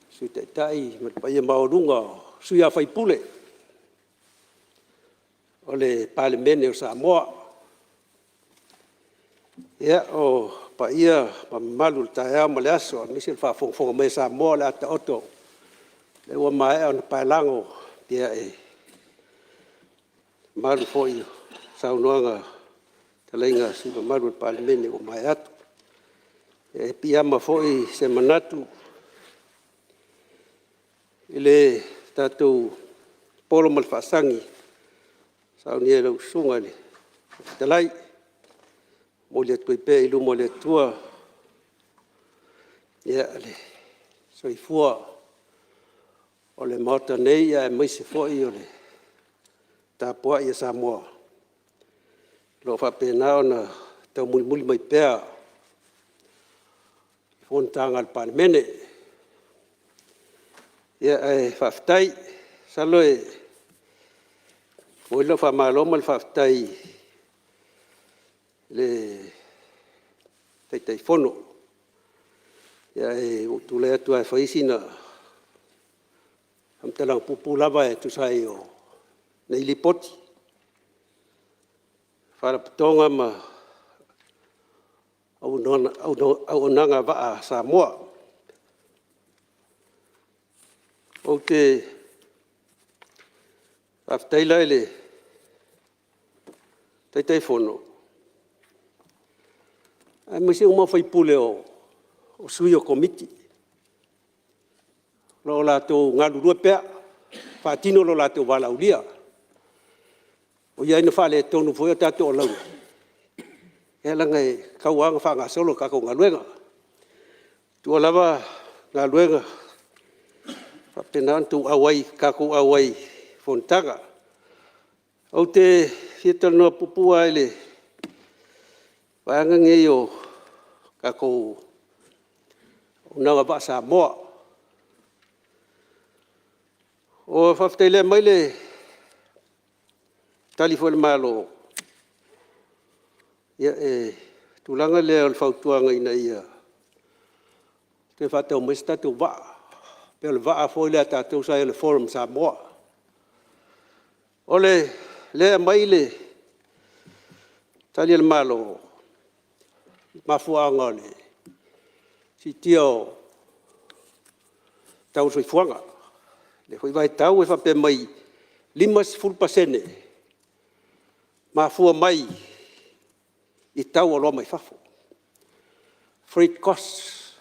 Sui Taitai ma le paia maualuga o sui usufono o le Palemene o Samoa. Ia, o paia ma mamalu o le taeao ma le aso aemaise le faafogafoga mai a Samoa o le a taoto, lea ua maea ona paelago e mamalu foi i saunoaga ma fetalaiga a sui usufono mamalu o le Palemene ua mavae atu. E piiama foi se manatu i le tatou polo ma le faasagi na saunia e lau Susuga i le Fofoga Fetalai. E momoli atu ai pea i luma o le Atua le soifua o le Maota nei aemaise foi o le tapuai a Samoa o lo o faapena ona taumulimuli mai pea i fonotaga a le Palemene. Ae faafetai. Masalo e momoli lau faamalo ma le faafetai i le Taitaifono. Ae ua ou tulai atu lava e fai sina faamatalaga puupuu lava e tusa ai o nei Lipoti, Faalapotopotoga ma Auaunaga Vaa a Samoa. Ou te faafetai la i le Taitaifono aemaise uma sui usufono o sui o Komiti o lo o latou galulue pea e faatino lo latou valaaulia. E ui lava ina faaletonu foi a tatou alaula, ia leaga e tatau lava ona faagasolo le tatou galuega. E tua lava galuega, e faapena ona tatou auai i fonotaga. Ou te fia talanoa puupuu lava i le vaega lenei o tatou auaunaga vaa Samoa. Faafetai o lea e aumai le Tali foi a le Malo i le tulaga lea o le fautuaga ina ia toe faatau mai se tatou vaa, pei o le vaa foi lea a tatou sa i ai o le Forum Samoa. O lea e aumai le Tali a le Malo i le mafuaaga o le siitia o le tau o le soifuaga i lea foi vaitau e faapea mai, e 50% mafua mai i tau o oloa mai fafo, freight cost.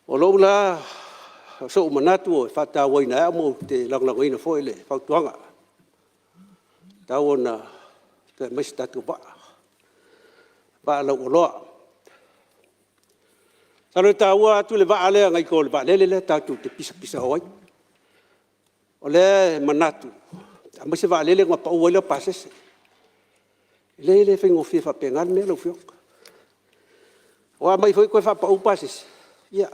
O sou manatu e faatauaina e au ma ou te lagolagoina foi le fautuaga, e tatau ona toe aumai se tatou vaa, vaa lauoloa. Masalo e taua atu le vaa lea nai lo le vaalele lea tatou te pisapisao ai. O lea e manatu e aumai se vaalele ona pau ai lea o pasese. E leai e le faigofie faapena le mea lau Afioga. Aua a aumai foi toe faapau pasese, ia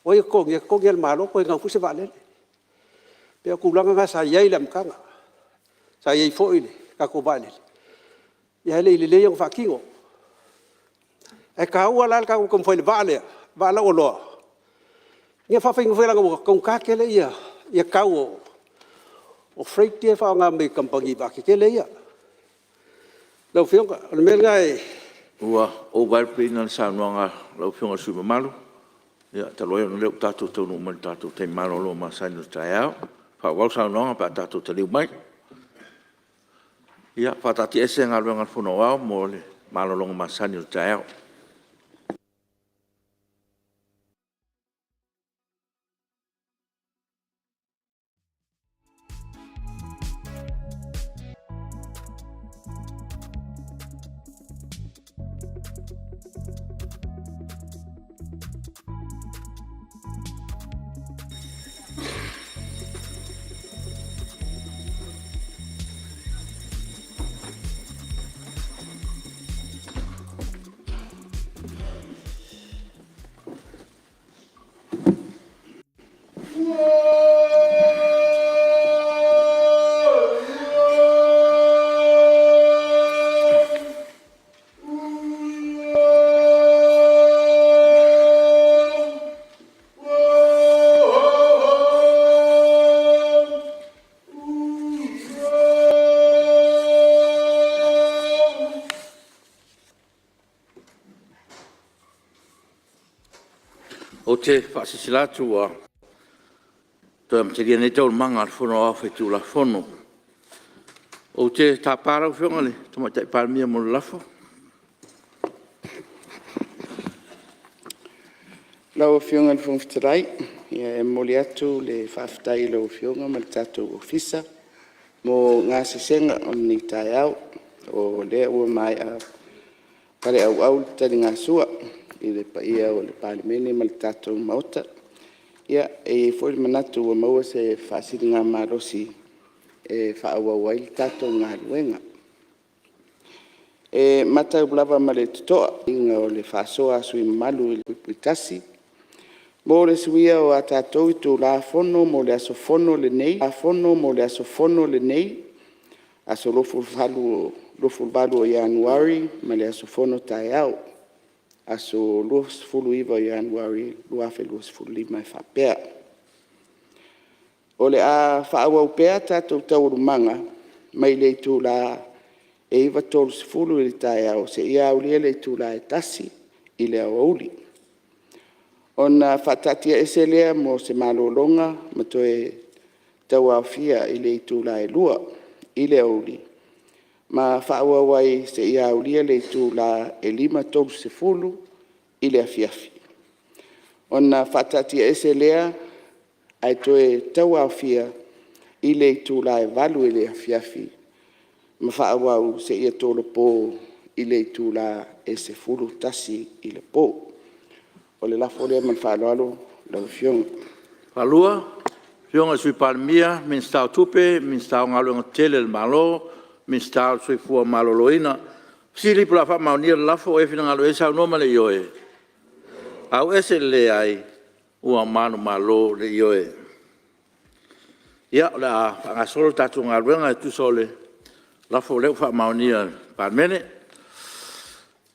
o ai e totogia? E totogi lava e le Malo toe gau foi se vaalele. E pei o tulaga na sa i ai i le amataga, sa i ai foi le tatou vaalele, ae le i lelei ona faatino. Ae taua la le tatou taumafai i le vaa lea, vaa lauoloa ia faafaigofie ai leaga ua taugata tele tau o freight ia e faaaoga mai e kamupani vaa tetele ia. Lau Afioga, o le mea lena e… Ua ou vaelupeina le saunoaga a lau Afioga i le sui usufono mamalu, talu ai ona o lea ua tatou taunuu mai i le tatou taimi malolo masani o le taeao. Faaauau le saunoaga pe a tatou taliu mai. E faataatiaese Galuega a le Fono Aoao mo le malologa masani o le taeao. Ou te faasilasila atu ua toe amatalia nei Taualumaga a le Fono Aoao Faitulafono. Ou te tapa lau Afioga i le Tamaitai Palemia mo le lafo. Lau Afioga i le Fofoga Fetalai, e momoli atu le faafetai i lau Afioga ma le tatou Ofisa mo gasesega o lenei taeao, o lea ua maea paleauau le taligasua i le paia o le Palemene ma le tatou Maota. E i ai foi le manatu ua maua se faasiligamalosi e faaauau ai le tatou galuega. E matau lava ma le totoa i le uiga o le faasoa a sui usufono mamalu i le (1) mo le suia o a tatou itula Fono mo le aso Fono lenei, aso 28 o Ianuari ma le aso Fono taeao, aso 29 o Ianuari 2025 e faapea; O le a faaauau pea tatou Taualumaga mai le itula e 9:30 i le taeao seia aulia le itula e 1:00 i le aoauli, ona faataatiaese lea mo se malologa ma toe tauaofia i le itula e 2:00 i le aoauli ma faaauau ai seia aulia le itula e 5:30 i le afiafi. Ona faataatiaese lea ae toe tauaofia i le itula e 8:00 i le afiafi ma faaauau seia tolopo i le itula e 11:00 i le po. O le lafo lea ma le faaaloalo lau Afioga. Afioga i le Sui Palemia, Minisita o Tupe, Minisita o Galuega Tetele a le Malo, Minisita o le Soifua Maloloina. Fesili po o le a faamaonia le lafo. O ai e finagalo i ai le saunoa ma le ioe. Ua manumalo le Ioe. Ia, o le a faagasolo le tatou galuega e tusa o le lafo lea ua faamaonia e le Palemene.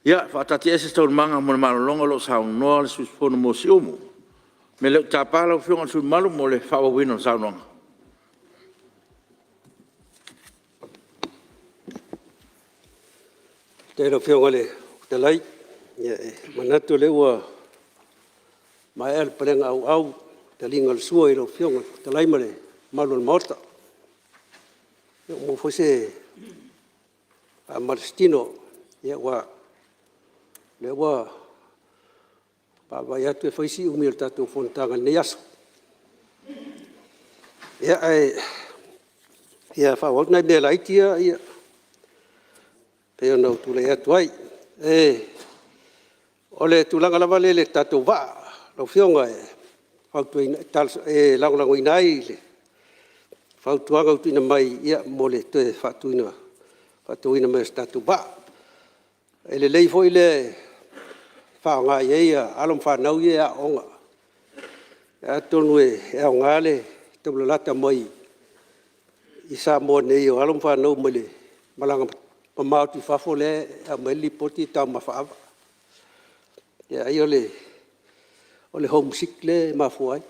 Ia, e faataatiaese Taualumaga mo le malologa o lo o saunoa le sui usufono mo Siumu. O le mea lea ou te tapa lau Afioga i le sui usufono mamalu mo le faaauauina o le saunoaga. Faafetai i lau Afioga i le Fofoga Fetalai. Ia e manatu o lea ua maea le palega auau le taliga o le sua i lau Afioga i le Fofoga Fetalai ma le mamalu o le Maota. Ua maua foi se faamalositino aua o lea ua vaavaai atu e fai si umi o le tatou fonotaga i lenei aso. Ia, ae fia faaauau nai mea laiti ia pei ona ou tulai atu ai. O le tulaga lava lea i le tatou vaa lau Afioga e lagolagoina ai le fautuaga ua tuuina mai mo le toe faatauina mai o se tatou vaa. E lelei foi le faaaoga i ai alo ma fanau ia e aooga. Atonu e aoga le taulalata mai i Samoa nei o alo ma fanau mai le malaga mamao atu i fafo lea e aumai ai le lipoti e taumafa ava. Ia ai o le homesick lea e mafua ai.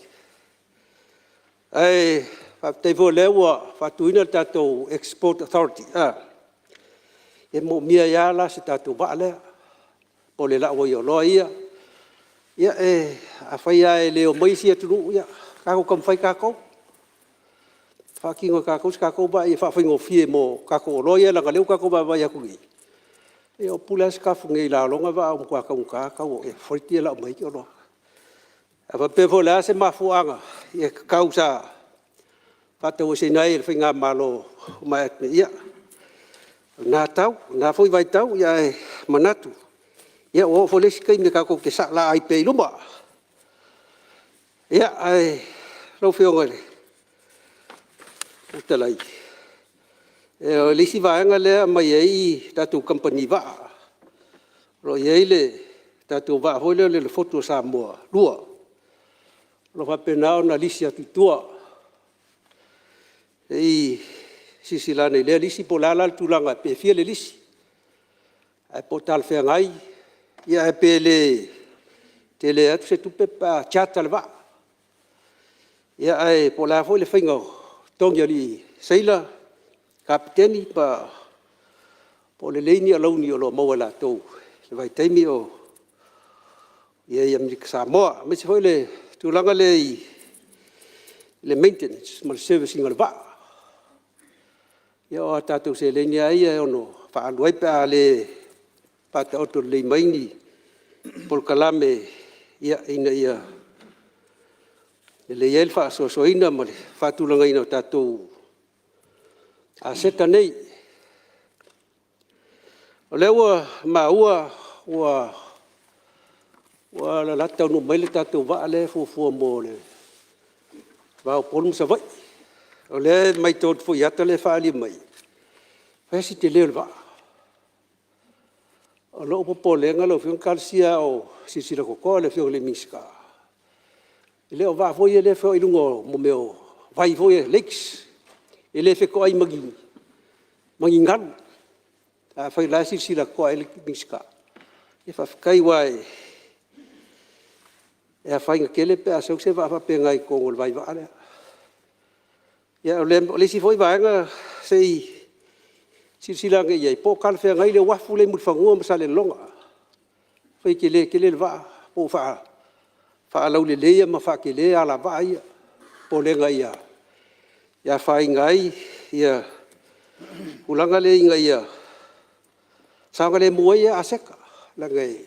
Ae faafetai foi o lea ua faatuina le tatou Export Authority, e moomia ai lava la se tatou vaa lea mo le lau ai o oloa ia. Ia afai lava e le omai isi atunuu, ia tatou taumafai tatou, faatino e tatou se tatou vaa ia faafaigofie mo tatou oloa ia leaga o lea ua tatou vaavaai atu nei, ia ua pule lava Sikafu nei i laloga vaa ua matua taugata le tau o freight ia e lau mai ai oloa. A faapea foi o le a se mafuaaga tatau sa faataueseina ai e le faigamalo ua mavae atu nei, ia o lena foi vaitau, ae manatu ua oo foi le isi taimi tatou te saolaa ai pea i luma. Ia, ae lau Afioga i le Fofoga Fetalai, o le isi vaega lea e aumai ai tatou kamupani vaa, o lo o i ai le tatou vaa foi lea o le Fotu o Samoa 2, o lo o faapena ona lisi atu i tua. Se i silasila ane i lea lisi po o le a la le tulaga pe fia le lisi ae po o talafeagai, ae pe le tele atu se tupe pe a charter le vaa. Ia ae po o le a foi le faiga o totogi o alii seila, kapeteni po o lelei ni alauni o lo o maua e latou i le vaitaimi o i Amerika Samoa, aemaise foi le tulaga lea i le maintenance ma le service ina o le vaa. Ia o a tatou seleni lava ia e ono faaalu ai pe a le faataoto lelei mai ni polokalame ina ia lelei ai le faasoasoaina ma le faatulagaina o tatou aseta nei. O lea ua maua ua lalata taunuu mai le tatou vaa lea e fuafua mo le va o Upolu ma Savaii. O lea e matau atu foi i ata ia e faaalia mai, e fai lava si tele o le vaa. O lou popolega lau Afioga, talosia lava o silasila totoa le Afioga i le Minisita, e le o vaa foi ia lea e feoai i luga o mea o vai foi ia lakes, e le fetoai ma ni galu. Afai o la e silasila totoa i ai le Minisita, ia faafetai aua e afaina tele pe a sau se vaa faapena i totonu o le vaivaa lea. Ia o le isi foi vaega se i silasila ane i ai po o talafeagai le uafu lea i Mulifanua ma Salelologa. Afai e tele tele le vaa po o faalauleleia ma faatele alavaa ia. O le popolega ia afaina ai tulaga ia ina ia saogalemu ai aseta, leaga e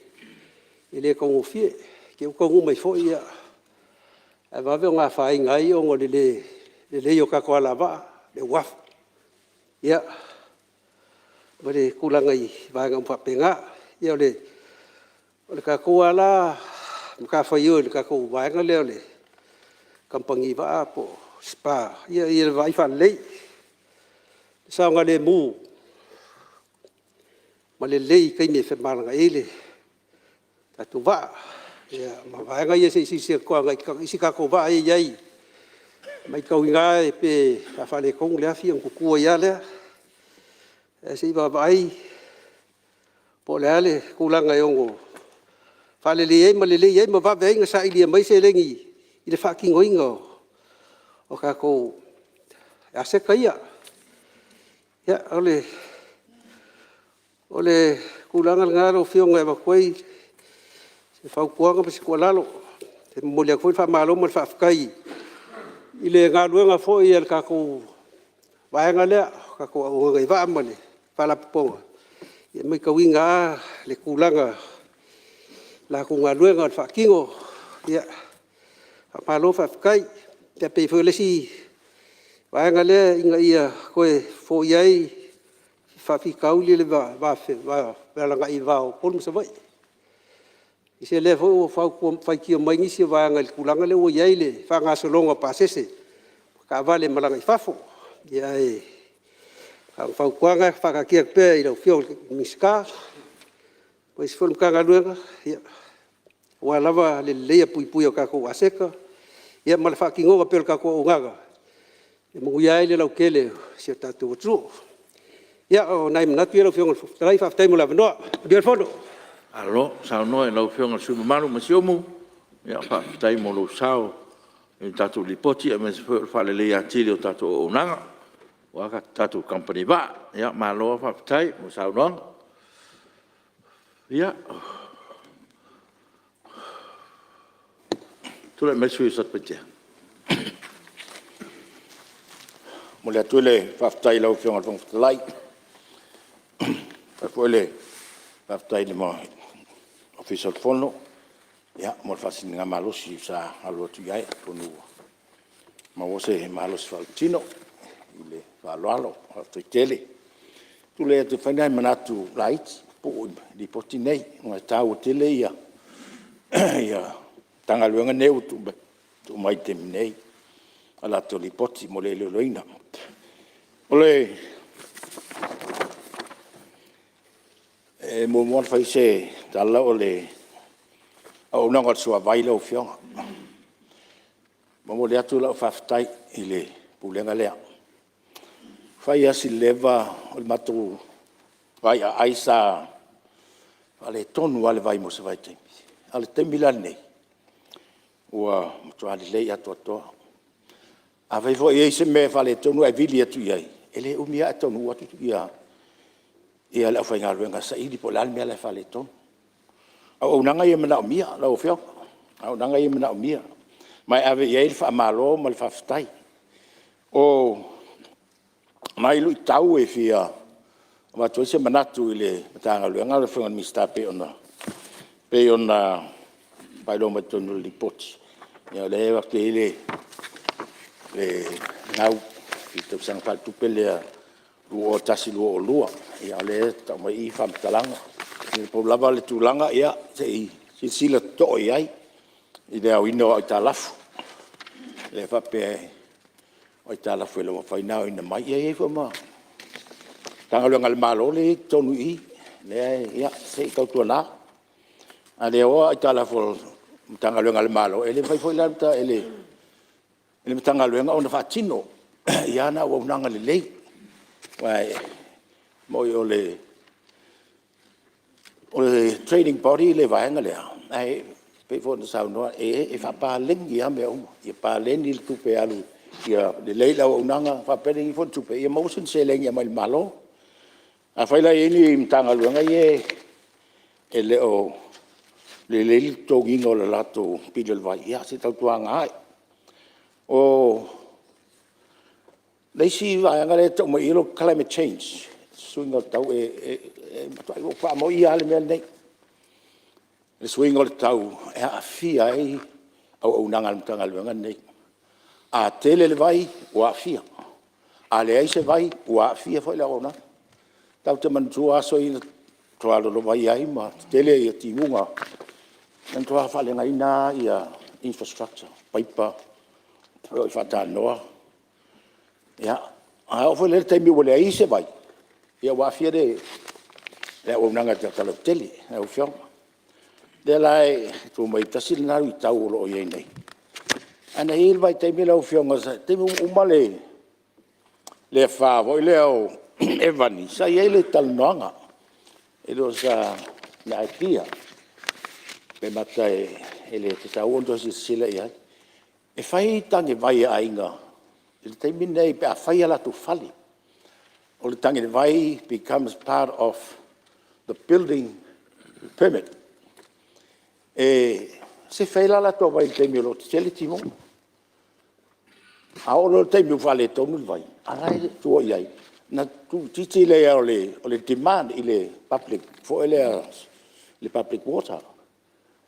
le taugofie. I te'i ua taunuu mai foi ae vave ona afaina ai ona o le le lelei o tatou alavaa, le uafu, ia ma le tulaga i vaega uma faapena. Ia o le tatou lava la matafaioi i le tatou vaega lea o le Kamupani Vaa po o le SPA, ia le vaai faalelei, saogalemu ma lelei i taimi e femalagaai ai le tatou vaa. Ma vaega ia se i silasila totoa i isi tatou vaa ia e i ai, e matauina lava pe a faaletonu le afi ona tutu ai lava lea. Ae se i vaavaai po o le a le tulaga e ono faaleleia ai ma lelei ai ma vave ai ona sailia mai seleni i le faatinoina o tatou aseta ia. Ia, o le tulaga lena lau Afioga e avatu ai se fautuaga ma se tuualalo. E momoli atu foi le faamalo ma le faafetai i le galuega foi a le tatou vaega lea, le tatou auaunaga i vaa ma le Faalapotopotoga, ia e matauina lava le tulaga o le latou galuega o le faatino. Faamalo faafetai. Ia pei foi o le isi vaega lea ina ia toe foia ai faafitauli o le femalagaai i le va o Upolu ma Savaii. Aemaise o lea foi ua faitio mai nisi o vaega i le tulaga lea ua i ai le faagasologa o pasese o taavale e malaga i fafo. Ae na o fautuaga e faataatia atu pea i lau Afioga i le Minisita aemaise foi o le Matagaluega aua lava le lelei puipuia o tatou aseta ma le faatinoga pea o le tatou auaunaga e manuia ai le lautele o si o tatou atunuu. Ia o nai manatu ia lau Afioga i le Fofoga Fetalai, faafetai mo le avanoa. Manuia le fono. Malo saunoa i lau Afioga i le sui usufono mamalu mai Siumu, faafetai mo lou sao i le tatou Lipoti aemaise foi o le faaleleia atili o tatou auaunaga aua tatou Kamupani vaa. Malo faafetai mo le saunoaga. Ia, tulai mai le sui usufono mo Satupaitea. E momoli atu le faafetai i lau Afioga i le Fofoga Fetalai, faapea foi le faafetai i le Ofisa o le Fono mo le faasiligamalosi sa alo atu i ai, atonu ua maua se malosi faaletino ma le faaaloalo, faafetai tele. Ou te tulai atu e fai nai manatu laiti pupuu i le Lipoti lenei ona e taua tele Matagaluega nei ua tuu mai i le taimi nei a latou Lipoti mo le iloiloina. E muamua ona fai se tala o le auaunaga a le Suavai lau Afioga. E momoli atu lau faafetai i le Pulega lea. Ua fai lava si leva o le matou vaiaai sa faaletonu lava le vai mo se vaitaimi, a o le taimi la lenei, ua matua lelei atoatoa. Afai foi e i ai se mea e faaletonu ae vili atu i ai, e le umi lava ae taunuu atu le aufaigaluega e saili po o le a le mea la e faaletonu. auaunaga ia e manaomia lau Afioga, auaunaga ia e manaomia, ma e ave i ai le faamalo ma le faafetai. O nai luitau e fia avatu ai se manatu i le Matagaluega lau Afioga i le Minisita e pei ona faailoa mai totonu o le Lipoti, ia o lea e avatu i ai le gau i le tausaga faaletupe lea 2021/2022. Ia o lea e tau mai i i faamatalaga. Na pau lava le tulaga, se i silasila totoa i ai i le aoina o aitalafu, lea e faapea o aitalafu e le o mafai ona aoina mai. Ia e i ai foi ma Matagaluega a le Malo lea e i ai i totonu i i, lea se i tautuana, a le aoa aitalafu a Matagaluega a le Malo, e le mafai foi la e le Matagaluega ona faatino ana auaunaga lelei. Aua e moni o le trading body le vaega lea, ae pei foi ona saunoa e faapaleni lava mea uma, ia paleni le tupe alu ia lelei le auaunaga, faapaleni foi le tupe ia maua sina seleni e aumai i le Malo. Afai la e i ai ni Matagaluega ia e le o lelei le totogiina o le latou pili o le vai, ia se i tautuana ane. O le isi vaega lea e tau mai i i o le climate change, suiga o le tau. E matuai ou faamaoia lava le mea lenei, le suiga o le tau e aafia ai auaunaga a le Matagaluega lenei. A tele le vai ua aafia, a leai se vai ua aafia foi le auaunaga. Tatou te manatua aso ia na matua lolovaia ai ma tetele timuga, na matua faaleagaina lava infrastructure, paipa e oo i faatanoa. Ia, a oo foi la i le taimi ua leai se vai, ia ua aafia le auaunaga i le tagata lautele lau Afioga. O lea la e tuu mai ai, tasi lena luitau o lo o i ai nei. Ae na i ai le vaitaimi lau Afioga, le taimi ua uma le afa foi lea o Evan, sa i ai le talanoaga, e le o se idea pe mata e le tatau ona toe silasila i ai, e fai tanevai a aiga i le taimi lenei pe a fai a latou fale. O le tanevai becomes part of the building permit. E sefe ai la latou vai i le taimi o lo o tetele timuga. A oo loa i le taimi ua faaletonu le vai, a o la e tua i ai, ona tuuitiiti lea o le demand i le public foi lea i le public water.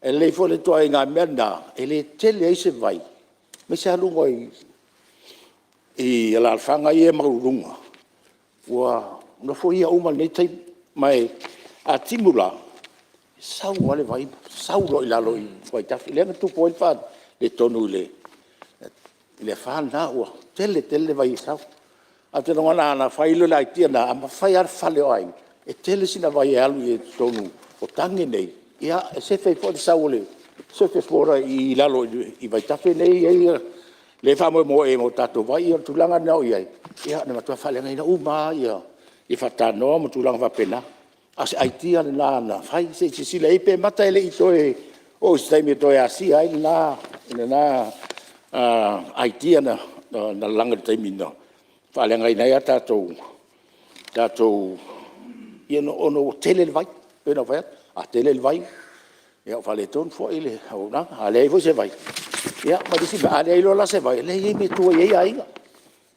E lelei foi le ituaiga mea lena e le tele ai se vai, aemaise lava luga i alaalafaga ia e maualuluga ua nofoia uma i lenei taimi. Ma a timu la, e sau lava le vai sau loa i lalo i vaitafe. Lea na tupu ai le faaletonu i le afa lena ua tele tele le vai e sau. Ae ou te lagona ana fai loa le aitia lena, a fai lava le fale o aiga, e tele sina vai e alu i totonu o tane nei, e sefe ai foi le sau o le surface water i lalo i vaitafe lea e faamoemoe i ai mo tatou vai. Ia o le tulaga lena ua i ai, na matua faaleagaina uma lava faatanoa ma tulaga faapena. A o se aitia lena na fai, se i silasila i ai pe mata e le i toe oo i se taimi e toe asia ai lena aitia na lalaga i le taimi na faaleagaina ai a tatou ona ua tele le vai. E pei ona ou fai atu, a tele le vai, ua faaletonu foi le auaunaga, a leai foi se vai, ia ma le isi mea, a leai loa la se vai, e leai ma ni mea e tua i ai aiga.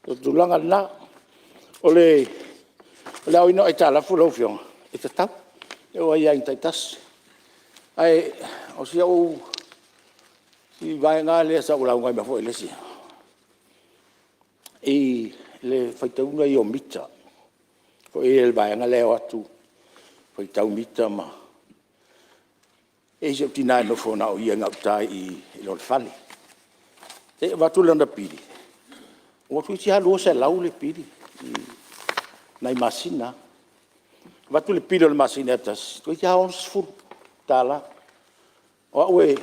O le tulaga lena. O le aoina o aitalafu lau Afioga, e tatau, e oo lava i aiga taitasi. Ae o si vaega lava lea sa ou lauga ai foi i le isi i le faitauga ia o mita, foi lea i le vaega lea e o atu faitau mita ma… E i ai si ou tina e nofo na o ia i gauta i lona fale. Se i avatu lana pili, ua toeitiiti lava $200 le pili i nai masina lava. Avatu le pili o le masina e tasi, toeitiiti lava $60. O au e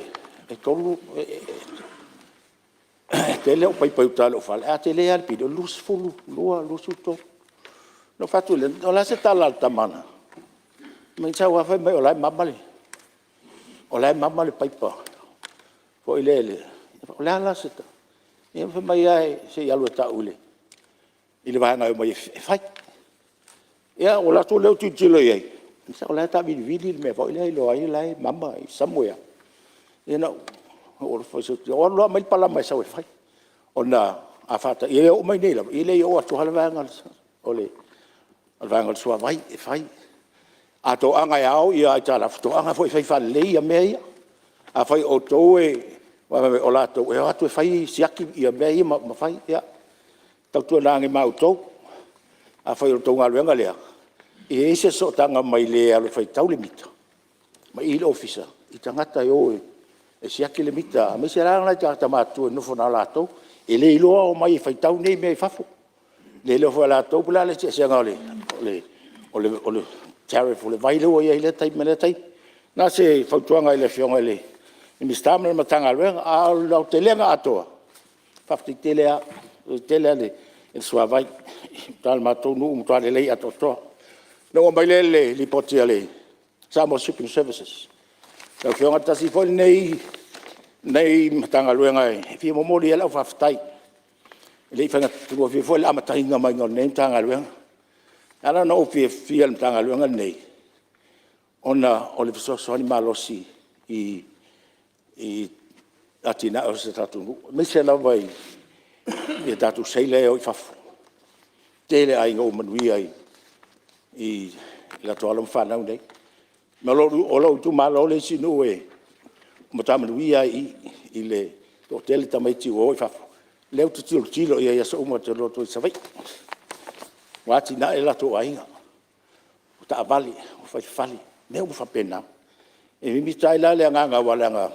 tele au paipa i uta i lou fale, ae a tele lava le pili, o le $22, 23. Ona ou fai atu lea, o le a se tala a le tama na? Fai mai na sau lava fai mai o la e mama le paipa foi lele. O le a la se tala? Ia fai mai lava se i alu e tau i le vaega e omai e fai. Ia ou alu atu lea ou tilotilo i ai, O la e taavilivili le mea foi lea e iloa ai o la e mama somewhere. Ia na ou alofa i si ou... Ou alu loa aumai le palama e sau e fai, ona a faataitai, e oo mai nei lava, e le i oo atu lava le vaega o le vaega o le suavai e fai. A toaga e ao aitalafu, toaga foi e fai faalelei mea ia. Afai o outou o latou e o atu e fai siaki mea ia ma fai, ia tautuana ane ma outou. Afai o le tou galuega lea, ia i ai se sootaga mai le e alu e faitau le mita mai i i le Ofisa i tagata e o e siaki le mita, aemaise lava nai tagata matutua e nofo na o latou, e le iloa omai e faitau nei mea i fafo. E le iloa foi e latou po o le a le eseesega o le tariff o le vai lea ua i ai i lea taimi ma lea taimi. Na o se fautuaga i le Afioga i le Minisita ma le Matagaluega, a o le aotelega atoa, faafetai tele lava, faafetai tele lava i le suavai i uta i le matou nuu, ua matua lelei atoatoa. Ona ou oo mai lea i le Lipoti a le Samoa Shipping Services. Lau Afioga tasi foi lenei Matagaluega e fia momoli ai lau faafetai. E le i faigofie foi le amataina mai o lenei Matagaluega. E ala ona ou fiafia i le Matagaluega lenei, ona o le fesoasoani malosi i atinae o si o tatou atunuu, aemaise lava i a tatou seila ia e o i fafo. E tele aiga ua manuia i latou alo ma fanau nei. Ma o lou itumalo le isi nuu e matua manuia ai i i i le toatele o tamaiti ua o i fafo, lea ou te tilotilo i ai i aso uma ou te alu atu ai i Savaii, ua atinae o latou aiga, o taavale, ua fai fale, mea uma faapena. E mimita ai la le agaga aua leaga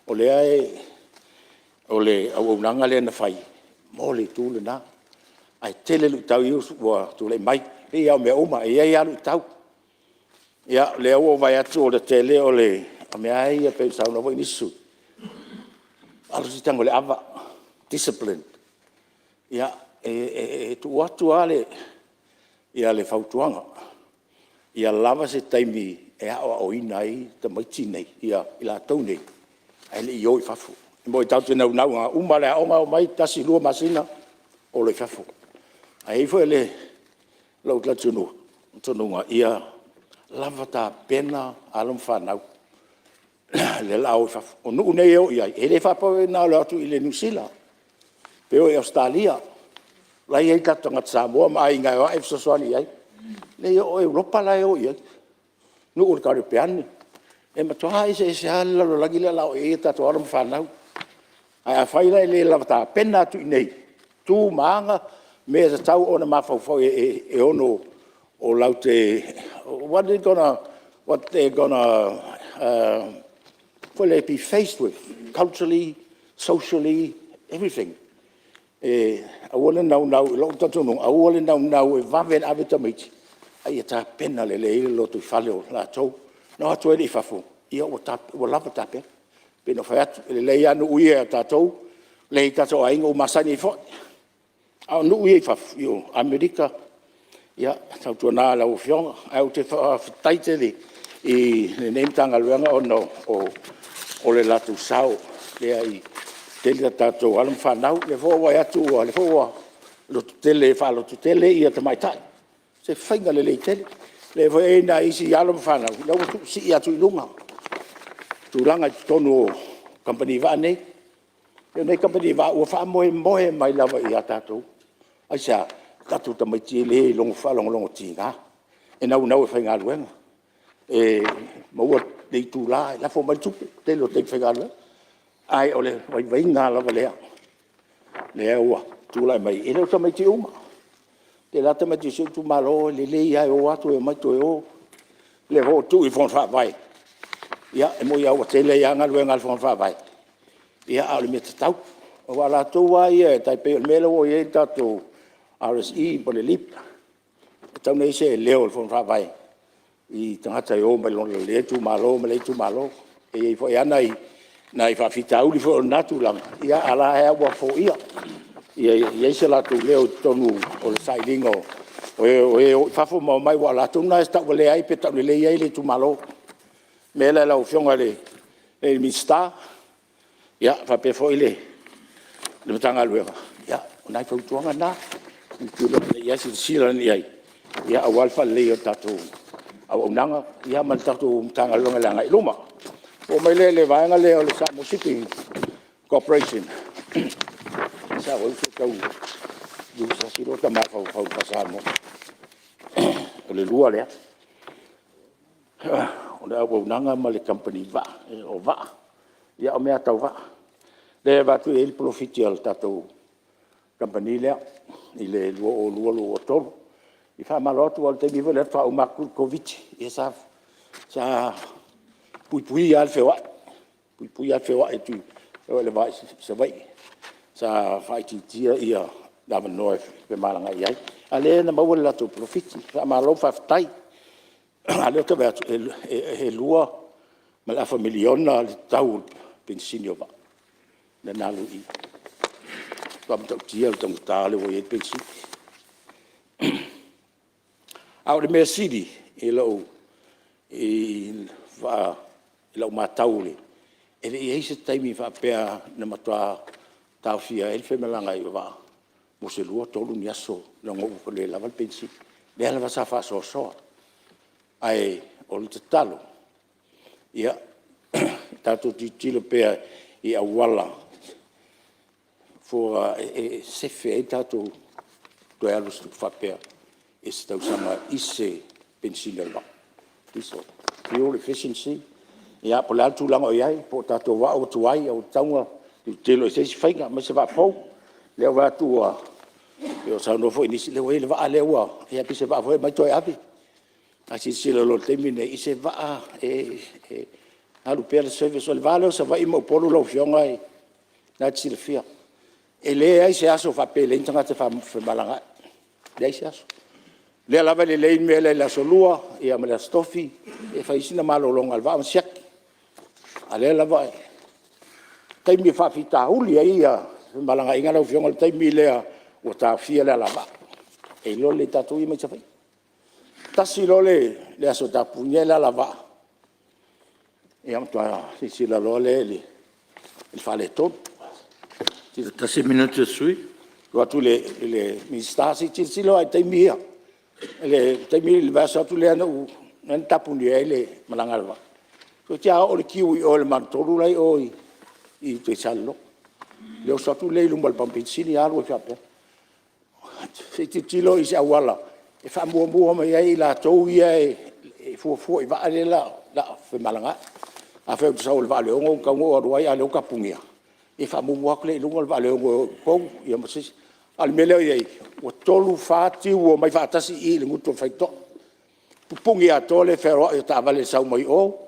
o lea o le auaunaga lea na fai mo le itu lena, ae tele luitau ia ua tulai mai. E pei lava o mea uma, e i ai lava luitau. Ia o lea ua ou vaai atu o le tele o mea lava ia pei ona saunoa foi nisi sui usufono, alu se i tago i le ava, discipline. Ia, e tuu atu lava le fautuaga, ia lava se taimi e aoaoina ai tamaiti nei, i latou nei ae le i o i fafo. E moni tatou te naunau a uma le aoga omai tasi lua masina o loa i fafo. Ae i ai foi lou talitonuga, ia lava tapena alo ma fanau lea o le a o i fafo. O nuu nei e o i ai, e le faapea na o le o atu i Niu Sila pe o i Ausetalia, o la e i ai tatou tagata Samoa ma aiga e o ane fesoasoani i ai. Leai o Europa la e o i ai, nuu o le Karepeane, e matua eseese lava le lalolagi lea o le a o i ai tatou alo ma fanau. Ae afai la e le lava tapena atu i inei i tu ma aga, mea e tatau ona mafaufau e ono latou what they gonna be faced with culturally, socially, everything. E aua le naunau i lou talitonuga, aua le naunau e vave ona ave tamaiti, a ia tapena lelei le lotoifale o latou ona o atu ai lea i fafo, ia ua lava tapena. E pei ona ou fai atu, e lelei lava nuu ia a tatou lea e i ai tatou aiga ua masani ai foi, a o nuu ia i fafo, o Amerika, ia tautuana lau Afioga. Ae ou te faafetai tele i lenei Matagaluega ona o le latou sao lea e tele a tatou alo ma fanau. O lea foi ua ou vaai atu o lea foi ua faalototele tamaitai, o se faiga lelei tele. O lea foi e i ai nai isi alo ma fanau o lea ua siisii atu i luga tulaga i totonu o kamupani vaa nei. O nei kamupani vaa ua faamoemoe mai lava ia tatou. Aisea? O tatou tamaiti e le iloga faalogologotiga, e naunau e faigaluega, e maua le itula e lafo mai le tupe i le tele o taimi faigaluega. Ae o le vaivaiga lava lea, lea ua tulai mai, e le o tamaiti uma. E tele lava tamaiti o si ou itumalo e lelei lava e o atu omai toe o. O lea foi ua tuu i Fono Faavae, ia e moni lava ua tele ai lava galuega a le Fono Faavae, a o le mea tatau. Aua o latou lava ia e tai pei o le mea lea ua i ai le tatou RSE po o le LEAP, e tatau ona i ai se leo o le Fono Faavae i tagata e o mai lea itumalo ma lea itumalo. E i ai foi lava nai faafitauli foi o lena tulaga, a o la e ua foia, ia i ai so latou leo i totonu o le sailiga o e o i fafo ma omai, aua o latou na e tauvalea ai pe taulelei ai le itumalo. O le mea lea lau Afioga i le Minisita faapea foi le Matagaluega, ia o nai fautuaga na, tilotilo ane i ai silasila ane i ai aua le faaleleia o tatou auaunaga ma le tatou Matagaluega i le agai i luma. Ona ou oo mai lea i le vaega lea o le Samoa Shipping Corporation, se i tau sasi lota mafaufau i le faa-Samoa. O le lua lea, o le auaunaga ma le kamupani vaa, o vaa, ia o mea lava tau vaa, lea e vaai atu e i ai le polofiti a le tatou kamupani lea i le 2022/2023. E faamalo atu aua o le taimi foi lea faatoa uma atu le Koviti-19, ia sa puipuia lava le feoai, puipuia lava le feoai i le va i Savaii. Sa faaitiitia avanoa e femalagaai ai, a o lea na maua le latou polofiti. Faamalo faafetai. A o lea ou te vaai atu e $2.5 miliona le tau o le penisini o vaa lea na alu i i. E matua matautia le taugata lea ua i ai le penisini. A o le mea sili i lau matau, e le i i ai se taimi faapea na matua taofia ai le femalagaai o vaa mo se 2, 3 ni aso leaga ua le lava le penisini. O lea lava sa faasoasoa. Ae o le tatalo, ia tatou tilotilo pea i auala e sefe ai tatou toe alu i se tupe faapea i se tausaga i se penisini a le vaa, diesel fuel efficiency, ia po o le a le tulaga o i ai, po o tatou vaa ua tuai ae ua tatau ona tilotilo i se isi faiga, aumai se vaa fou. O lea ua ou vaai atu pei ona saunoa foi nisi, o lea ua i ai le vaa lea ua… ia pei se vaa foi lea e aumai toe ave. Ae silasila loa i le taimi lenei i se vaa e alu pea le service. O le va lea o Savaii ma Upolu lau Afioga o lena e te silafia, e leai se aso e faapea e leai ni tagata e femalagaai, leai se aso. O lea lava e lelei le mea lea i le Aso Lua ma le Aso Tofi e fai ai sina malologa a le vaa ma siaki. A o lea lava e… o le taimi e faafitauli ai femalagaaiga lau Afioga, o le taimi lea ua taofia le alavaa e iloa lelei e tatou ia mai Savaii. Tasi loa le aso e tapunia ai le alavaa, ia matua silasila loa lea i le faaletonu. Toe tasi le minute o le sui usufono. Tuu atu i le Minisita, se i tilotilo lava i taimi ia, i le vaiaso atu lea na tapunia ai le malaga a le vaa, toeitiiti lava oo le queue i o i le magatolu la e i o i tai i Salelologa, i le oso atu lea i luma o le pamu penisini alu ai faapea. Se i tilotilo i se auala e faamuamua mai ai i latou ia e fuafua i vaa ia o le a femalagaai. Afai ou te sau i le vaa i le 6:00 e tatau ona ou alu ai, a o lea ua tapunia, ia faamuamua atu lea i luga le vaa i le 6:00 e o i Upolu ia ma se isi. A o le mea lea e i ai, ua 3, 4 tiu ua omai faatasi i i i le gutu o le faitotoa, pupuni atoa le feoai o taavale e sau mai o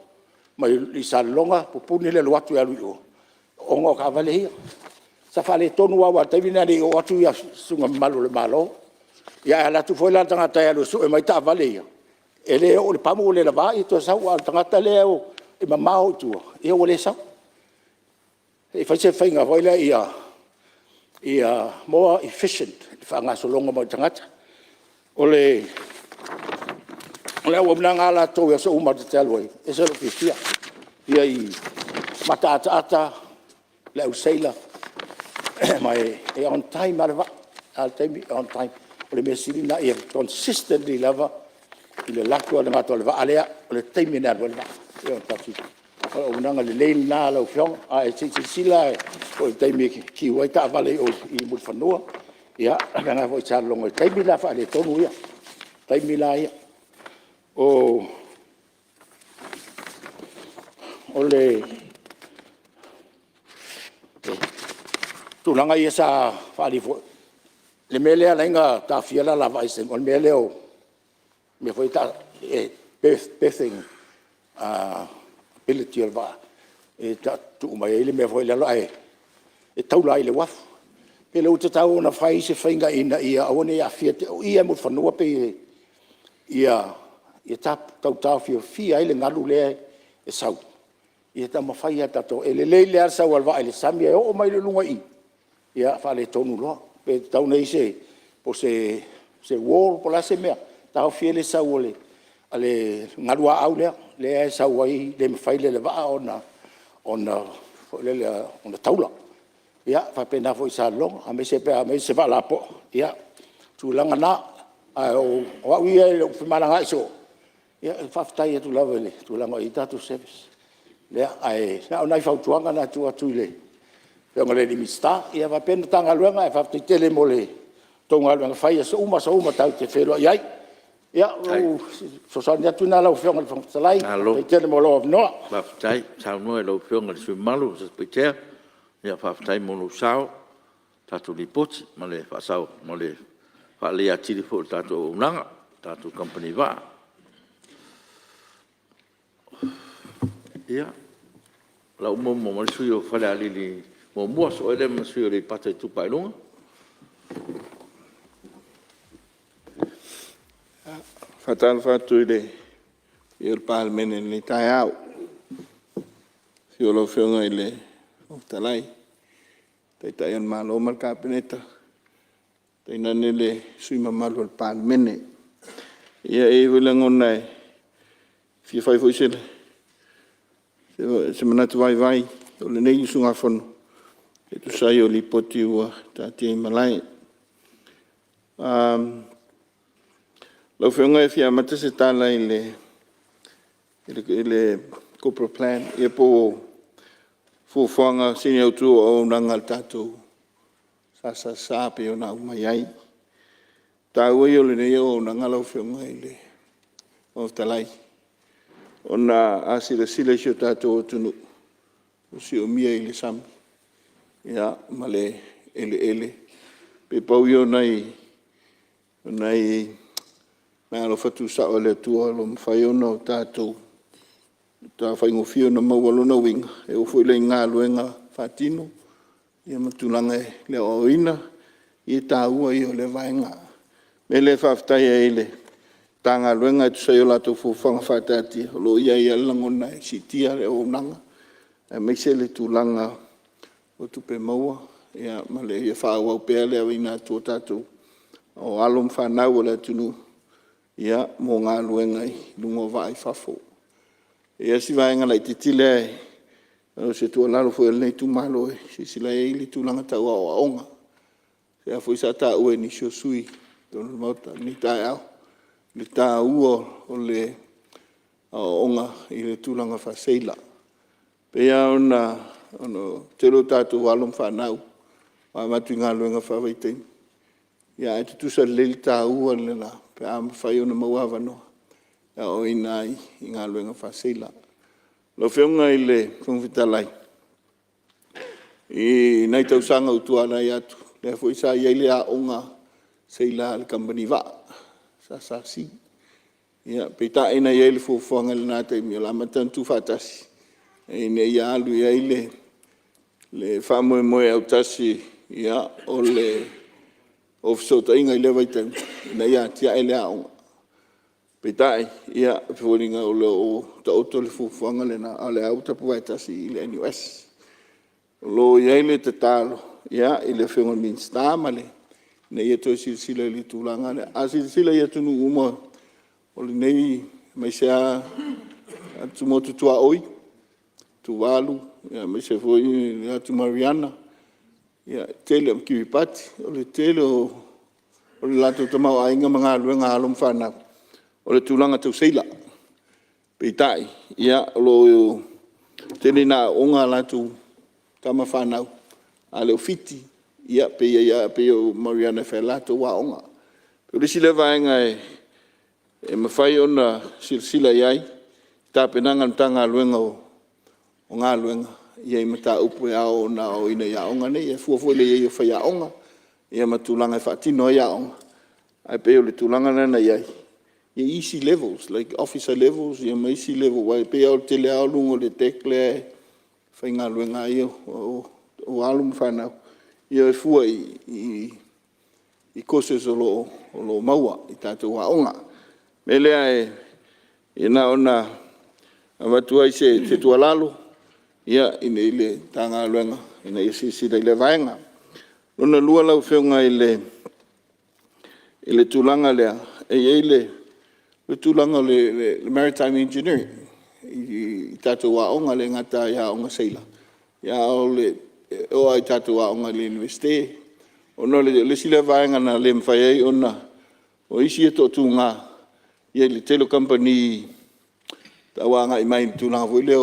i Salelologa, pupuni le alu atu e alu i o ona o taavale ia. Sa faaletonu lava aua o le taimi lenei a le i oo atu susuga mamalu a le Malo. Ae a alu atu foi la le tagata e alu e sue mai taavale ia, e le oo i le pamu ua le lava toe sau, a o le tagata lea e mamao i tua, ia ua le sau. Se i fai se faiga foi lea ia more efficient le faagasologa mai o tagata. O le auaunaga lava latou i aso uma ta te alu ai, e ese lou fiafia i mataataata le au seila, ma e on time lava le vaa. O le a le taimi e on time. O le mea sili lena ia consistently lava le alu atu o le vaa lea, o le taimi lena e alu ai le vaa. O le auaunaga lelei lena lau Afioga, ae se i silasila foi i le taimi e queue ai taavale i o i Mulifanua, ia faapena foi i Salelologa i taimi la faaletonu ia, taimi la ia. O le tulaga ia sa faaalia foi, le mea lea e ala ai ona taofia le alavaa i isi taimi, o le mea lea o mea foi ia e perthing ability o le vaa, e tuu mai ai le mea foi lea e taula ai i le uafu. Pe le ua tatau ona fai se faiga ina ia aua ne i aafia, o i lava i Mulifanua pei ia tau taofiofia ai le galu lea e sau, ia taumafai lava tatou. E lelei lava le sau a le vaa i le sami ae oo mai loa i luga i i, ia faaletonu loa. Pe tatau ona i ai po o se wall po o le a se mea e taofi ai le sau a le galuaau lea e sau ai le mafai e le vaa ona taula. Ia e faapena foi i Salelologa, aemaise pe a aumai se vaa lapoa, ia o tulaga na. Ae o au ia i lou femalagaai soo, Ia e faafetai atu lava i le tulaga o i ai tatou service. Ae na o nai fautuaga na e tuu atu i le Afioga i le Minisita faapea le Matagaluega, ae faafetai tele mo le tou galuega fai i aso uma aso uma tatou te feiloai ai. Ia o lou fesoasoani atu lena lau Afioga i le Fofoga Fetalai, faafetai tele mo lou avanoa. Malo faafetai saunoa i lau Afioga i le sui usufono mamalu o Satupaitea. Faafetai mo lou sao i le tatou Lipoti ma le faaleleia atili foi o le tatou auaunaga le tatou Kamupani Vaa. Ia, o la ua muamua mai le sui usufono mo Falealili 1, sosoo ai lea ma le sui usufono mo Aleipata Itupa i Luga. E faatalofa atu i le paia o le Palemene i lenei taeao, i le afio o lau Afioga i le Fofoga Fetalai, Taitai o le Malo ma le Kapeneta, tainane le sui usufono mamalu o le Palemene. E i ai foi le lagona e fia fai foi se manatu vaivai o lenei usugafono e tusa ai o Lipoti ua taatia i malae. Lau Afioga e fia amata se tala i le Corporate Plan po o fuafuaga sini autu o auaunaga a le tatou SSS e pei ona aumai ai. O le taua ia o lenei auaunaga lau Afioga i le Fofoga Fetalai, ona a silasila i si o tatou atunuu ua siomia i le sami ma le eleele, pei pau ia o nai meaalofa tuusao a le Atua o lo o mafai ona tatou faigofie ona maua. O lona uiga, e oo foi lea i galuega faatino ma tulaga i le aoaoina, ia o le taua ia o lea vaega. O le mea lea e faafetai ai i le Matagaluega e tusa ai o latou fuafuaga faataatitia, o lo o i ai lava le lagona e siitia le auaunaga aemaise le tulaga o tupe maua ma ia faaauau pea le auina atu o tatou alo ma fanau a le atunuu mo galuega i luga o vaa i fafo. E i ai si vaega laitiiti lea o se tuualalo foi a lenei itumalo e silasila i ai i le tulaga tau aoaoga, lea foi sa taua e nisi o sui usufono i totonu o le Maota i lenei taeao le taua o le aoaoga i le tulaga faa-seila. E pei lava o le tele o tatou alo ma fanau ua avatu i galuega faavaitaimi, ae tutusa lelei le taua lena pe a mafai ona maua avanoa e aoaoina ai i galuega faa-seila. Lau Afioga i le Fofoga Fetalai, i nai tausaga ua tuanai atu, lea foi sa i ai le aoga seila a le Kamupani Vaa le SLC. Peitai na i ai le fuafuaga i lena taimi o le a amata ona tuufaatasi ina ia alu i ai le faamoemoe autasi o Fesootaiga i lea vaitaimi ina ia atiae lea aoga. Peitai, e foliga o lo o taoto le fuafuaga lena, a o lea lava ua tapuvae tasi i le NUS. O lo o i ai le tatalo i le Afioga i le Minisita ina ia toe silasila i le tulaga lea. A silasila i atunuu uma o lenei aemaise lava atumotu tuaoi, Tuvalu, aemaise foi le Atu Mariana, Kiripati, o le tele o le latou tamaoaiga ma galuega a alo ma fanau, o le tulaga tau seila. Peitai, o lo o tele ina aooga a latou tama fanau, a le o Fiti, e pei o Mariana e fai a latou aoga. O le isi lea vaega e mafai ona silasila i ai i tapenaga a le Matagaluega o Galuega i mataupu e ao ona aoaoina i aoga nei. E fua foi i le i ai o faiaoga ma tulaga e faatino ai aoga, ae pei o le tulaga lena na i ai i isi levels, like Officer levels ma isi levels aua e pei lava o le tele lava o luga o le deck lea e faigaluega ai alo ma fanau, e fua i courses o lo o maua i tatou aoga. O le mea lea e na ona avatu ai se tuualalo i le Matagaluega ina ia silasila i lea vaega. Lona lua lau Afioga i le tulaga lea, e i ai le tulaga o le Maritime Engineering i tatou aoga, e le gata i aoga seila, a e oo lava i tatou aoga i le Iunivesite. Ona o le isi lea vaega na le mafai ai ona… O isi e toatuga le tele o kamupani tau agai mai i le tulaga foi lea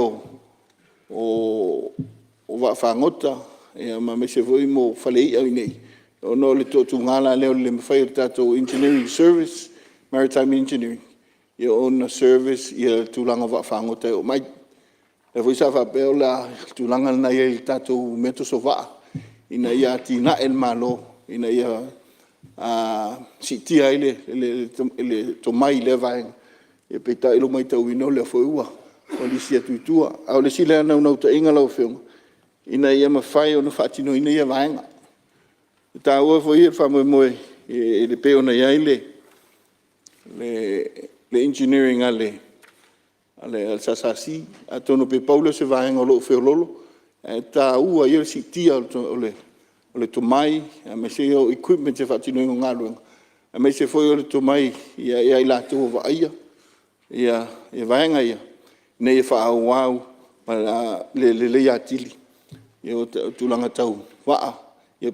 o vaafagota aemaise foi mo fale i'a ona o le toatuga la lea o le le mafai e le tatou Engineering Service, Maritime Engineering ona service le tulaga o vaafagota e oo mai. O lea foi sa faapea o le tulaga lena e i ai i le tatou metoso vaa ina ia atinae e le Malo ina ia siitia ai le tomai i lea vaega, peitai o lea ua matauina o lea foi ua lisi atu i tua. A o le isi lea naunautaiga lau Afioga ina ia mafai ona faatinoina ia vaega. E taua foi le faamoemoe e pei ona i ai le engineering a le SSC. Atonu pe pau lea o se vaega o lo o feoloolo ae taua ia o le siitia o le tomai aemaise o equipment e faatinoina ai galuega aemaise foi o le tomai ia i latou o vaaia vaega ia ina ia faaauau le lelei atili o tulaga tau vaa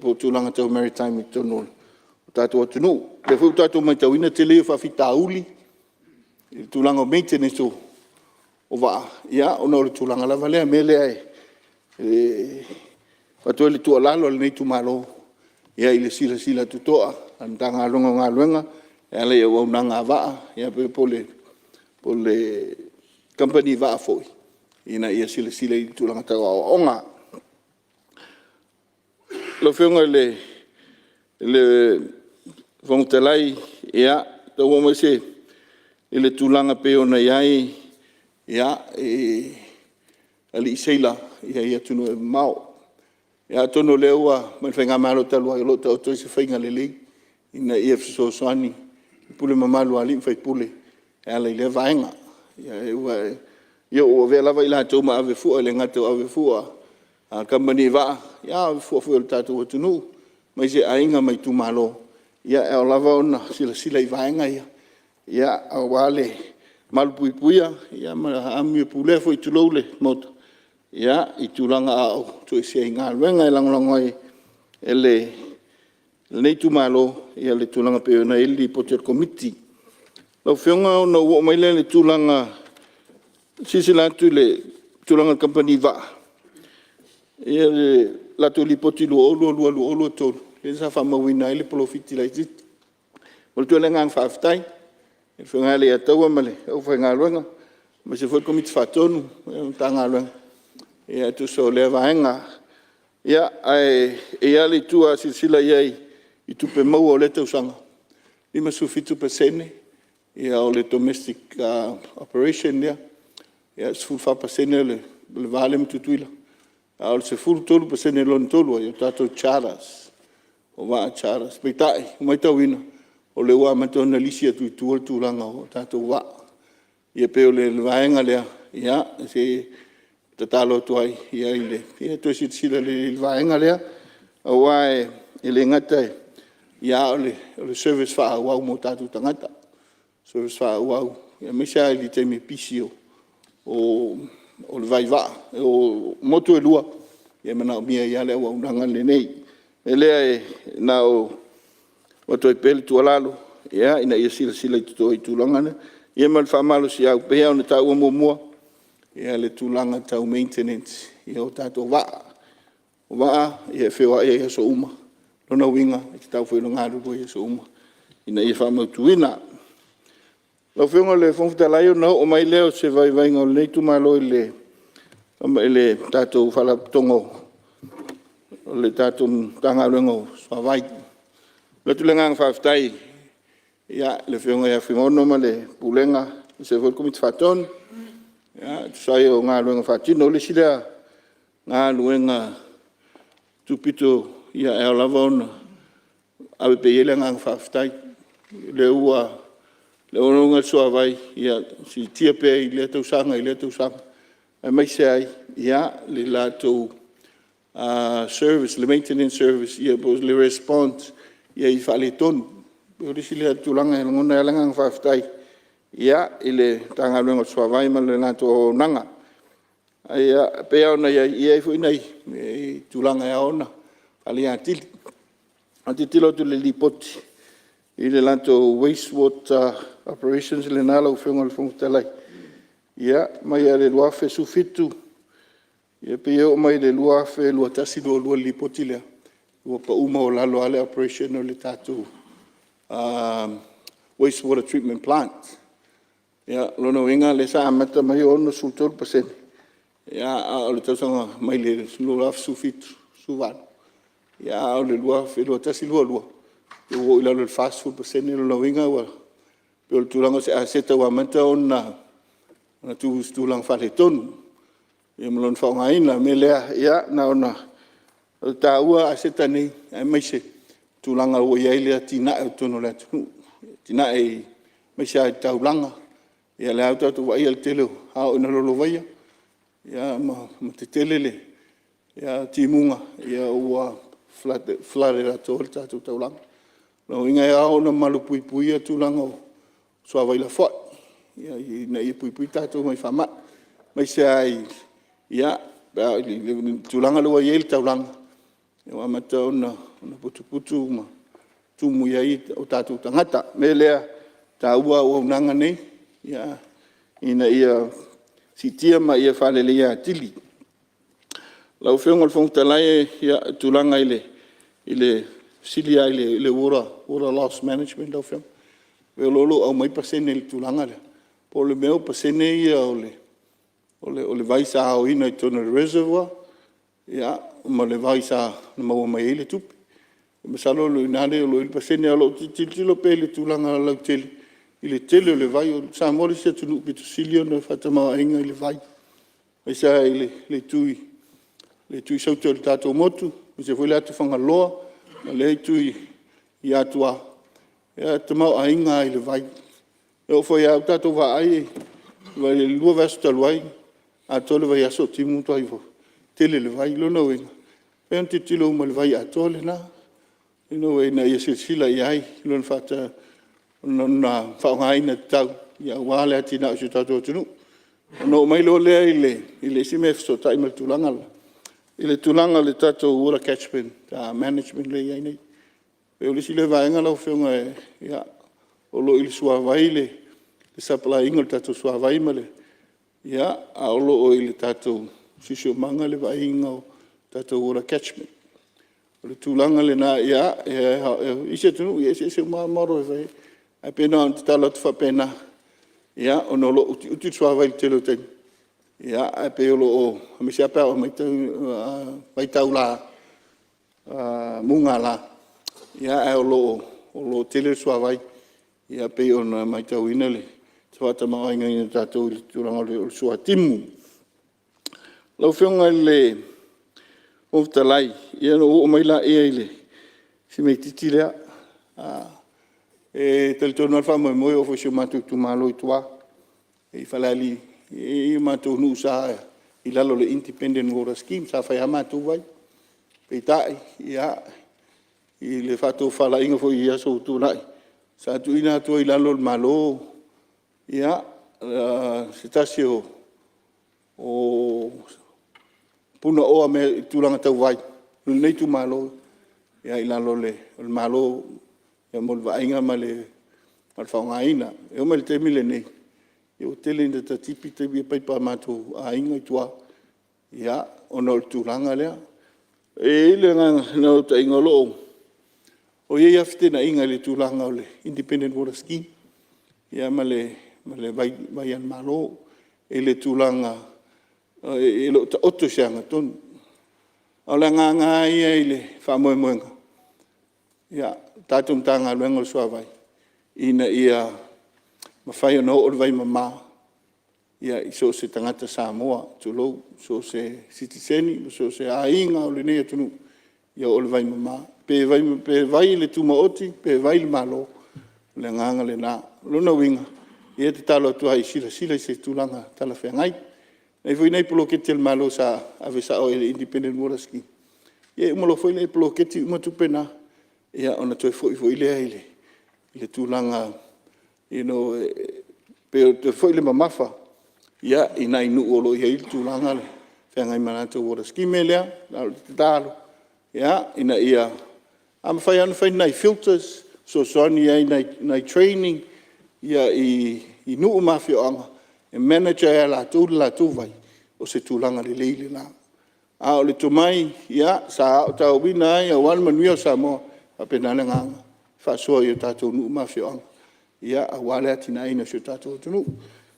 po o tulaga tau maritime i totonu o le tatou atunuu. O lea foi ua tatou matauina le tele ia o faafitauli i le tulaga o maintenance o vaa ona o le tulaga lava lea. O le mea lea e avatu ai le tuualalo a lenei Itumalo i le silasila totoa a le Matagaluega o Galuega e ala i auaunaga a vaa po o le Kamupani Vaa foi ina ia silasila i tulaga tau aoaoga. Lau Afioga i le Fofoga Fetalai, ona ou oo mai lea i le tulaga e pei ona i ai alii seila i atunuu e mamao. Ia atonu o lea ua mai le Faigamalo talu ai o lo o taoto ai se faiga lelei ina ia fesoasoani i pule mamalu a alii ma faipule e ala i lea vaega. Ia ua avea lava latou ma ave fua e le gata o ave fua a Kamupani vaa a o ave fua foi a le tatou atunuu aemaise aiga ma Itumalo. E ao lava ona silasila i vaega ia aua le malupuipuia ma amio pulea foi tulou le Maota i tulaga a o toesea i galuega. E lagolago ai e lenei Itumalo le tulaga e pei ona i ai le Lipoti a le Komiti. Lau Afioga ona ou oo mai lea i le tulaga, silasila atu i le tulaga o le Kamupani Vaa, i le latou Lipoti 2022/2023 lea sa faamauina ai le polofiti laitiiti. E momoli atu ai le agaga faafetai i le Afioga ia Leiataua ma le aufaigaluega aemaise foi le Komiti Faatonu ma le Matagaluega e tusa o lea vaega. Ae i ai lava le itu a silasila i ai i tupe maua o lea tausaga, e 57% o le domestic operation lea, 14% o le va lea ma Tutuila, a o le 13% lona tolu ai o tatou charters, o vaa charters. Peitai ua matauina o lea ua amata ona lisi atu i tua le tulaga o tatou vaa. Ia pei o le vaega lea e tatalo atu ai ia toe silasila lelei i le vaega lea aua e le gata a o le service faaauau mo tatou tagata, service faaauau aemaise lava i le taimi pisi o le vaivaa o motu e lua e manaomia ai lava le auaunaga lenei. O le mea lea na ona avatu ai pea le tuualalo ina ia silasila totoa i tulaga na ia ma le faamalosiau e pei lava ona taua muamua le tulaga tau maintenance o tatou vaa. O vaa e feoai ai i aso uma, o lona uiga e tatau foi ona galulue i aso uma ina ia faamautuina. Lau Afioga i le Fofoga Fetalai ona oo mai lea o se vaivaiga o lenei Itumalo i le tatou Faalapotopotoga o le tatou Matagaluega o le Suavai. E momoli atu le agaga faafetai i le Afioga ia Fuimaono ma le Pulega aemaise foi le Komiti Faatonu e tusa ai o galuega faatino. O le isi lea galuega tupu e ao lava ona ave pea i ai le agaga faafetai, o le auaunaga a le Suavai ia siitia pea i lea tausaga i lea tausaga aemaise ai le latou service, le maintenance service po o le response i faaletonu. O le isi lea tulaga e lagona ai le agaga faafetai i le Matagaluega o le Suavai ma le latou auaunaga. Ae pei lava ona i ai, e i ai foi nai tulaga e ao ona faaleleia atili. A tilotilo atu i le Lipoti i le latou wastewater operations lena lau Afioga i le Fofoga Fetalai, mai lava i le 2017 seia oo mai i le 2021/2022 i le Lipoti lea, ua pau maualalo lava le operation o le tatou wastewater treatment plant. O lona uiga lea sa amata mai e 63% a o le tausaga mai le 2017/2018 a o le 2021/2022 ua oo i lalo i le 40%. O lona uiga e pei o le tulaga o se aseta ua amata ona tuu i se tulaga faaletonu ma lona faaaogaina. O le mea lea ia na ona taua aseta nei aemaise tulaga ua i ai le atinae i totonu o le atunuu, atinae aemaise lava i le taulaga. Ia lea ua tatou vaaia le tele o… a oo ina lolovaia ma tetele timuga ua flood atoa le tatou taulaga. O lona uiga e ao ona malupuipuia tulaga o suavai lafoai ina ia puipuia tatou mai faamai, aemaise lava i le tulaga lea ua i ai le taulaga ua amata ona putuputu ma tumu i ai o tatou tagata. O le mea lea e taua auaunaga nei ina ia siitia ma ia faaleleia atili. Lau Afioga i le Fofoga Fetalai, o le tulaga i le fesili lava i le water loss management lau Afioga, o lo o aumai pasene i le tulaga lea, po o le mea o pasene ia o le vai sa aoina i totonu o le reservoir ma le vai sa maua mai ai le tupe. Masalo o i ina lea o lo o i ai le pasene, ae o lo o tilotilo pea i le tulaga lautele i le tele o le vai. O Samoa le isi atunuu pito sili ona faatamaoaiga i le vai, aemaise lava i le itu i Saute o le tatou motu aemaise foi le atu Fagaloa ma lea itu i Atuā, e tamaoaiga lava i le vai. E oo foi lava ua tatou vaai i le lua vaiaso talu ai, atoa le vaiaso o timu le matua tele o le vai. O lona uiga e mafai ona tilotilo uma i le vai atoa lena ina ia silasila i ai i lona faaaogaina tatau aua le atinae o si o tatou atunuu. Ona oo mai loa lea i le isi mea e fesootai ma le tulaga lea, i le tulaga o le tatou water catchment management lea e i ai nei. E pei o le isi lea vaega lau Afioga o lo o i le Suavai le supply ina o le tatou suavai ma le… a o lo o i le tatou Siosiomaga le vaaiga o tatou water catchment. O le tulaga lena, o isi atunuu e eseese uma lava model e fai ai, ae pei na ona tatalo atu faapena ona o lo o utiuti le suavai i le tele o taimi, ae pei o lo o… aemaise lava pe a oo mai vaitau mugala, ae o lo o tele le suavai e pei ona matauina le faatamaoaigaina o tatou i le tulaga o le suatimu. Lau Afioga i le Fofoga Fetalai, ia ona ou oo mai lea i si mea itiiti lea. E talitonu lava le faamoemoe e oo foi i si o matou Itumalo i tua i Falealili, e i ai matou nuu sa i lalo o le Independent Water Scheme, sa fai lava matou vai. Peitai i le faatofalaiga foi i aso ua tuanai, sa tuuina atu ai i lalo o le Malo se tasi o punaoa i tulaga tau vai o lenei Itumalo i lalo o le Malo mo le vaaiga ma le faaaogaina. E oo mai i le taimi lenei ua tele ina tatipi paipa a matou aiga i tua ona o le tulaga lea. E i ai le naunautaiga o lo o i ai lava feteenaiga i le tulaga o le Independent Water Scheme ma le vai a le Malo i le tulaga e le o taoto i se amiotonu. A o le agaga lava ia i le faamoemoega, le tatou Matagaluega o le Suavai ina ia mafai ona oo le vaimama i so o se tagata Samoa, tulou, so o se sitiseni, so o se aiga lava o lenei atunuu ia oo le vaimama. Pe vai i le tumaoti pe vai i le Malo, o le agaga lena. O lona uiga, ia e tatalo atu ai e silasila i se tulaga talafeagai. E i ai foi nai poloketi a le Malo sa ave sao i le Independent Water Scheme, ia e uma loa foi poloketi uma tupe na, ia ona toe foi foi lea i le tulaga you know pei e toe foi le mamafa i nai nuu o lo o i ai le tulaga lea e feagai ma le latou water scheme. O le mea lea, na o le tatalo ina ia… a mafai lava ona fai ni nai filters. fesoasoani ai i nai trainings i nuu ma afioaga e manage ai e latou le latou vai, o se tulaga lelei lena. A o le tomai sa aotauina ai aua le manuia o Samoa, e faapena le agaga, e faasoa i tatou nuu ma afioaga aua le atinaeina o si o tatou atunuu.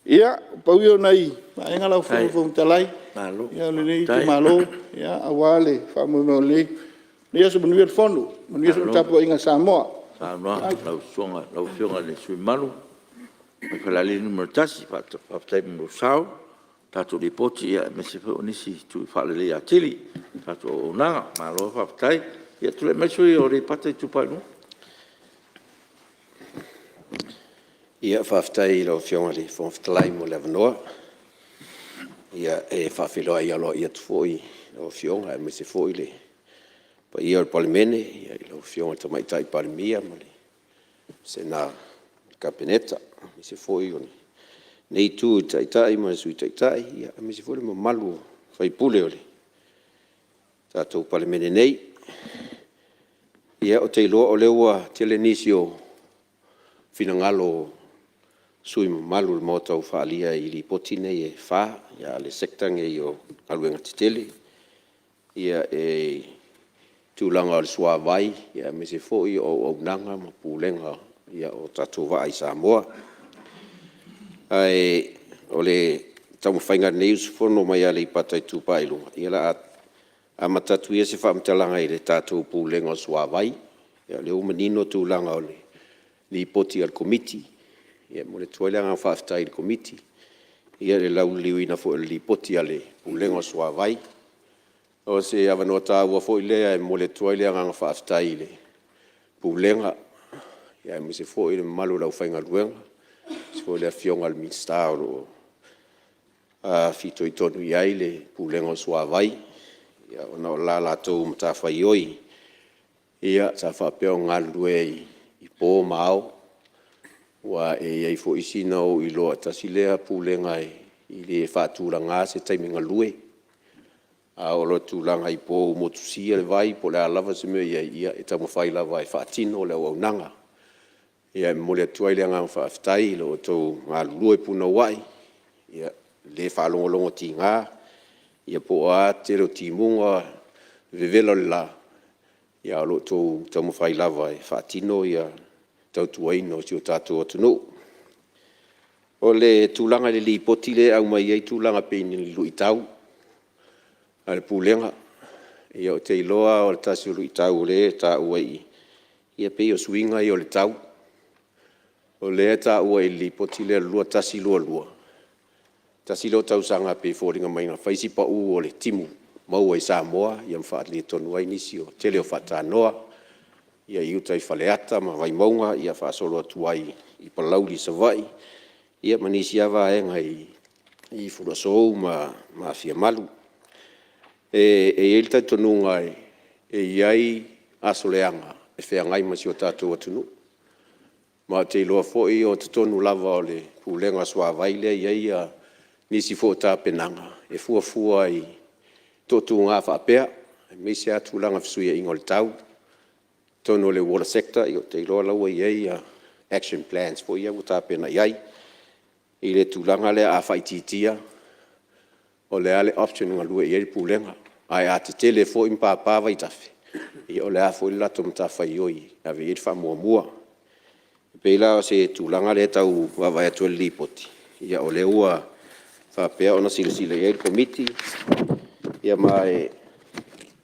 Ia pau ia o nai vaega lau Afioga i le Fofoga Fetalai o lenei itumalo aua le faamoemoe o lenei aso. Manuia le fono, manuia foi le tapuaiga a Samoa. Malo saunoa i lau Afioga i le sui usufono mamalu mai Falealili 1, faafetai mo lou sao i le tatou Lipoti aemaise foi o nisi itu e faaleleia atili o le tatou auaunaga. Malo faafetai. Ia tulai mai le sui usufono mo Aleipata Itupa i Luga. Ia faafetai i lau Afioga i le Fofoga Fetalai mo le avanoa. E faafeiloai aloaia atu foi i lau Afioga aemaise foi le paia o le Palemene i lau Afioga i le Tamaitai Palemia ma le Vasega Kapeneta, aemaise foi o lenei Itu i le Taitai ma le Sui Taitai aemaise foi le mamalu o sui usufono o le tatou Palemene nei. Ia ou te iloa o lea ua tele nisi o finagalo o sui usufono mamalu o le Maota ua faaalia i Lipoti nei e 4, a o le Sector lenei o Galuega Tetele i le tulaga o le suavai aemaise foi o auaunaga ma pulega o tatou vaa i Samoa. Ae o le taumafaiga a lenei usufono mai Aleipata Itupa i Luga, ia o le a amata atu ia se faamatalaga i le tatou Pulega o le Suavai. O lea ua manino tulaga o le Lipoti a le Komiti. E momoli atu ai le agaga faafetai i le Komiti i le lauliliuina foi o le Lipoti a le Pulega o le Suavai. O se avanoa taua foi lea e momoli atu ai le agaga faafetai i le Pulega aemaise foi le mamalu o le aufaigaluega, aemaise foi le Afioga i le Minisita o lo o fitoitonu i ai le Pulega o le Suavai, ona o la latou matafaioi sa faapea ona galulue ai i po ma ao. Aua e i ai foi sina ou iloa tasi lea Pulega e le faatulagaina se taimi galue. A oo loa i le tulaga i po ua motusia le vai po o le a lava se mea o i ai, ia e taumafai lava e faatino le auaunaga. E momoli atu ai le agaga faafetai i lo outou galulue punouai, e le faalogologotiga po o a le tele o timuga ma le vevela o le la, ae o lo o outou taumafai lava e faatino le tautuaina o si o tatou atunuu. O le tulaga i le Lipoti lea e aumai ai tulaga pei o ni luitau a le Pulega. Ia ou te iloa o le tasi o luitau o lea e taua i i, ia pei o suiga ia o le tau. O lea e taua i le Lipoti lea o le 2021/2022, tasi lea o tausaga pei e foliga mai na fai si pau o le timu maua i Samoa ma faaletonu ai nisi o le tele o faatanoa i uta i Faleata ma Vaimauga faasolo atu ai i Palauli i Savaii, ia ma nisi lava vaega i Fuluasou ma Afiamalu. E i ai le talitonuga e i ai aso leaga e feagai ma si o tatou atunuu, ma ou te iloa foi o totonu lava o le Pulega o le Suavai lea e i ai nisi foi o tapenaga e fuafua i toatuga faapea, aemaise lava tulaga o fesuiaiga o le tau. I totonu o le Water Sector ou te iloa o la e ua i ai action plans foi ia ua tapena i ai i le tulaga lea a faaitiitia, o le a le option e galue i ai le Pulega, ae a tetele foi ma papa vaitafe, ia o le a foi le latou matafaioi e ave i ai le faamuamua. E pei la o se tulaga lea e tau vaavaai atu i le Lipoti, o lea ua faapea ona silasila i ai le Komiti. Ma e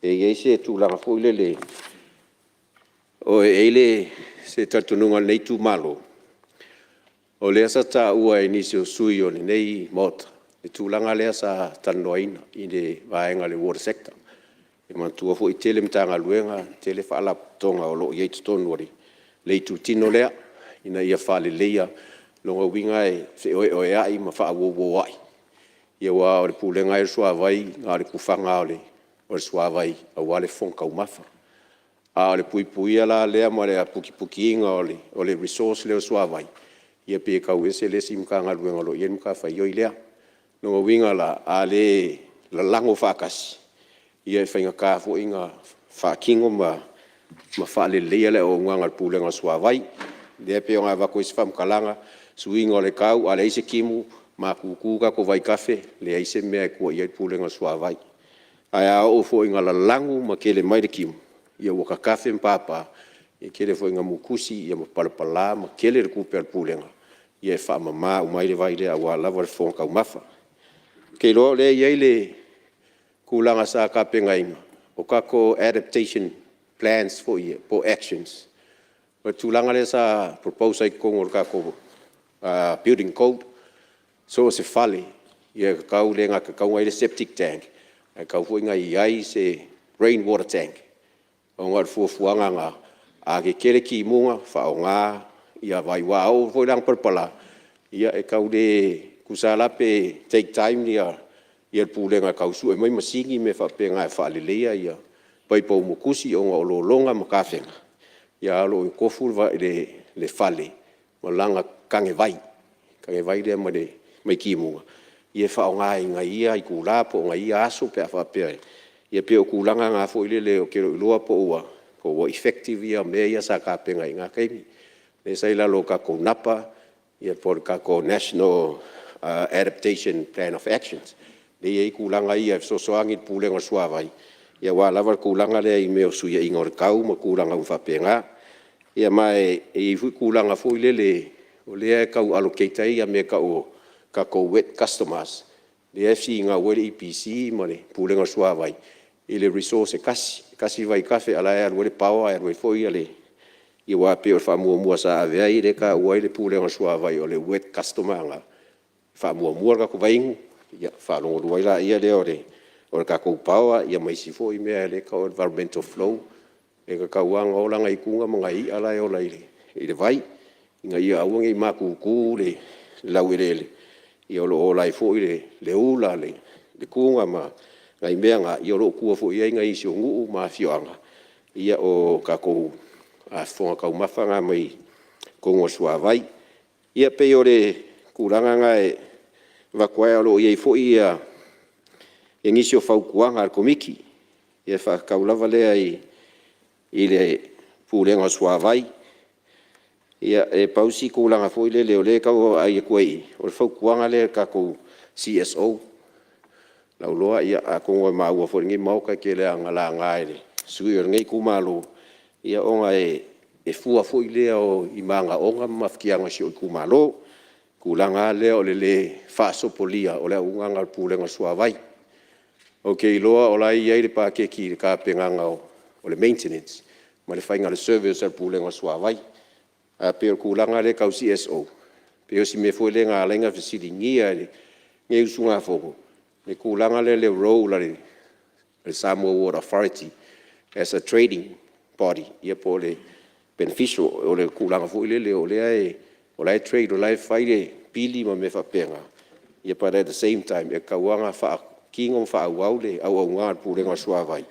i ai se tulaga foi lele, e i ai se talitonuga o lenei itumalo, o lea sa taua e nisi o sui usufono o lenei Maota le tulaga lea sa talanoaina i le vaega o le Water Sector. E manatua foi e tele Matagaluega, tele Faalapotopotoga o lo o i ai i totonu o le itutino lea ina ia faaleleia. O lona uiga e feoeoeai ma faauouoai, aua o le Pulega lava ia o le Suavai na o le tufaga lava o le suavai aua le fofoga taumafa. A o le puipuia la lea ma le aputiputiina o le resource lea o le suavai, ia pei e tau ese le isi Matagaluega o lo o i ai le matafaioi lea. O lona uiga la, a le lalago faatasi, ia e faigata foi ona faatino ma ma faaleleia le auaunaga a le Pulega o le Suavai. Lea e pei ona avatu ai se faamatalaga, suiga o le tau a leai se timu, matutu tatou vaitafe, leai se mea e tua i ai le Pulega o le Suavai. Ae a oo foi ina lalanu ma tele mai le timu, ia ua tatafe ma papa, e tele foi ina mutusi ma palapala ma tele le tupe a le Pulega e faamama uma ai le vai lea aua lava le fofoga taumafa. Ou te iloa o lea e i ai le tulaga sa tapenaina o tatou adaptation plans foi ia po o actions. O le tulaga lea sa propose ai i totonu o le tatou building code, so o se fale e le tatau ona i ai le septic tank, ae tatau foi ona i ai se rain water tank, ona o le fuafuaga lena, a tetele timuga faaaoga ia vai, aua a oo foi la ina palapala, ia e tau le… tusa lava la pe take time le Pulega e tau sue mai masini ma mea faapena e faaleleia paipa ua mutusi ona o lologa ma tafega, ae o lo o tofu le fale ma lana tanevai, le tanevai lea mai timuga e faaaoga i nai ia itula po o nai ia aso pe a faapea e… Ia pei o tulaga na foi lele ou te le o iloa po ua effective mea ia sa tapena i na taimi, lea sa i lalo o le tatou NAPA po o le tatou National Adaptation Plan of Actions, lea e i ai tulaga ia e fesoasoani i le Pulega o le Suavai aua lava le tulaga lea i mea o fesuiaiga o le tau ma tulaga uma faapena. Ia ma e i ai foi tulaga foi lele o lea e tau allocate ai mea e tau o tatou wet customers, lea e finau ai le EPC ma le Pulega o le Suavai i le resource e tasi, e tasi le vaitafe ae o la e alu ai le power alu ai foi le… Aua pei o le faamuamua sa ave ai lea e taua ai le Pulega o le Suavai o le wet customer lena, faamuamua le tatou vaiinu ona faalua ai lea o le tatou power ma isi foi mea lea e tau o le environmental flow. E tatau lava ona ola nai tuna ma nai i'a la e ola i le vai ina ia aua ne i matutu le laueleele, o lo o ola ai foi le ula, le tuna ma nai mea na o lo o tua foi i ai nisi o nuu ma afioaga. O tatou fofoga taumafa na mai totonu o le suavai. Ia pei o le tulaga lena e avatu ai, ae o lo o i ai foi nisi o fautuaga a le Komiti e faatatau lava lea i le Pulega o le Suavai. Ia e pau si tulaga foi lele o lea e tau vaavaai atu ai i i, o le fautuaga lea i le tatou CSO. O lau iloa atonu e maua foi e lenei Maota e tele lava ina laga e sui usufono o lenei itumalo, ona e fua foi lea i manaoga ma mafatiaga o si ou itumalo. O le tulaga lava lea o le le faasopolia o le auaunaga a le Pulega o le Suavai. Ou te iloa o la e i ai le paketi i le tapenaga o le maintenance ma le faiga o le service a le Pulega o le Suavai. Ae pei o le tulaga lea tau CSO, pei o si mea foi lea na ala ai ona fesiligia e lenei usugafono le tulaga lea i le role a le Samoa Water Authority as a trading body ia po o le beneficial. O le tulaga foi lele o la e trade o la e fai le pili ma mea faapena, but at the same time, e tatau lava ona faatino ma faaauau le auaunaga a le Pulega o le Suavai,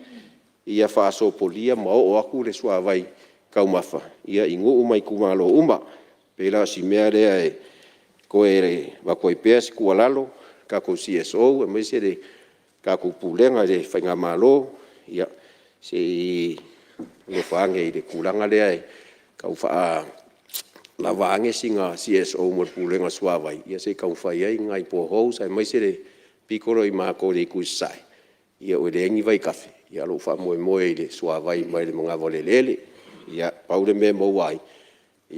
ia faasopolia ma oo atu le suavai taumafa i nuu ma itumalo uma. E pei la o si mea lea e toe avatu ai pea se tuualalo i le tatou CSO aemaise le tatou Pulega i le faigamalo, ia se i alofa ane i le tulaga lea e tau faalava ane sina CSO mo le Pulega o le Suavai, se i taumafai ai ni nai poreholes aemaise le pito lea o matou i le itu i sasae, ua leai ni vaitafe, ae o lo o faamoemoe i le suavai mai le manava o le eleele. Ia pau le mea e maua ai,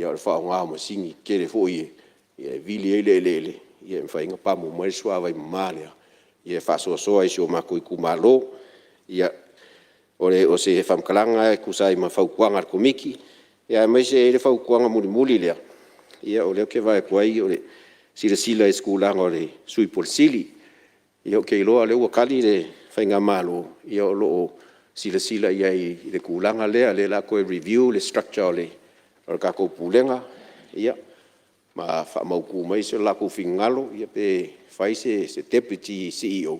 o le faaaoga o masini tetele foi ia e vili ai le eleele e mafai ai ona pamu mai le suavai mama lea e faasoasoa i si o matou itumalo. Ia, o se faamatalaga lena e tusa ai ma fautuaga a le Komiti, aemaise e i ai le fautuaga mulimuli lea, o lea ou te vaai atu ai o le silasila i se tulaga o le Sui Pule Sili. Ia ou te iloa o lea ua tali le faigamalo, o lo o silasila i ai i le tulaga lea, o lea o le a toe review le structure o le tatou Pulega ma faamautu mai so latou finagalo pe fai se Deputy Ceo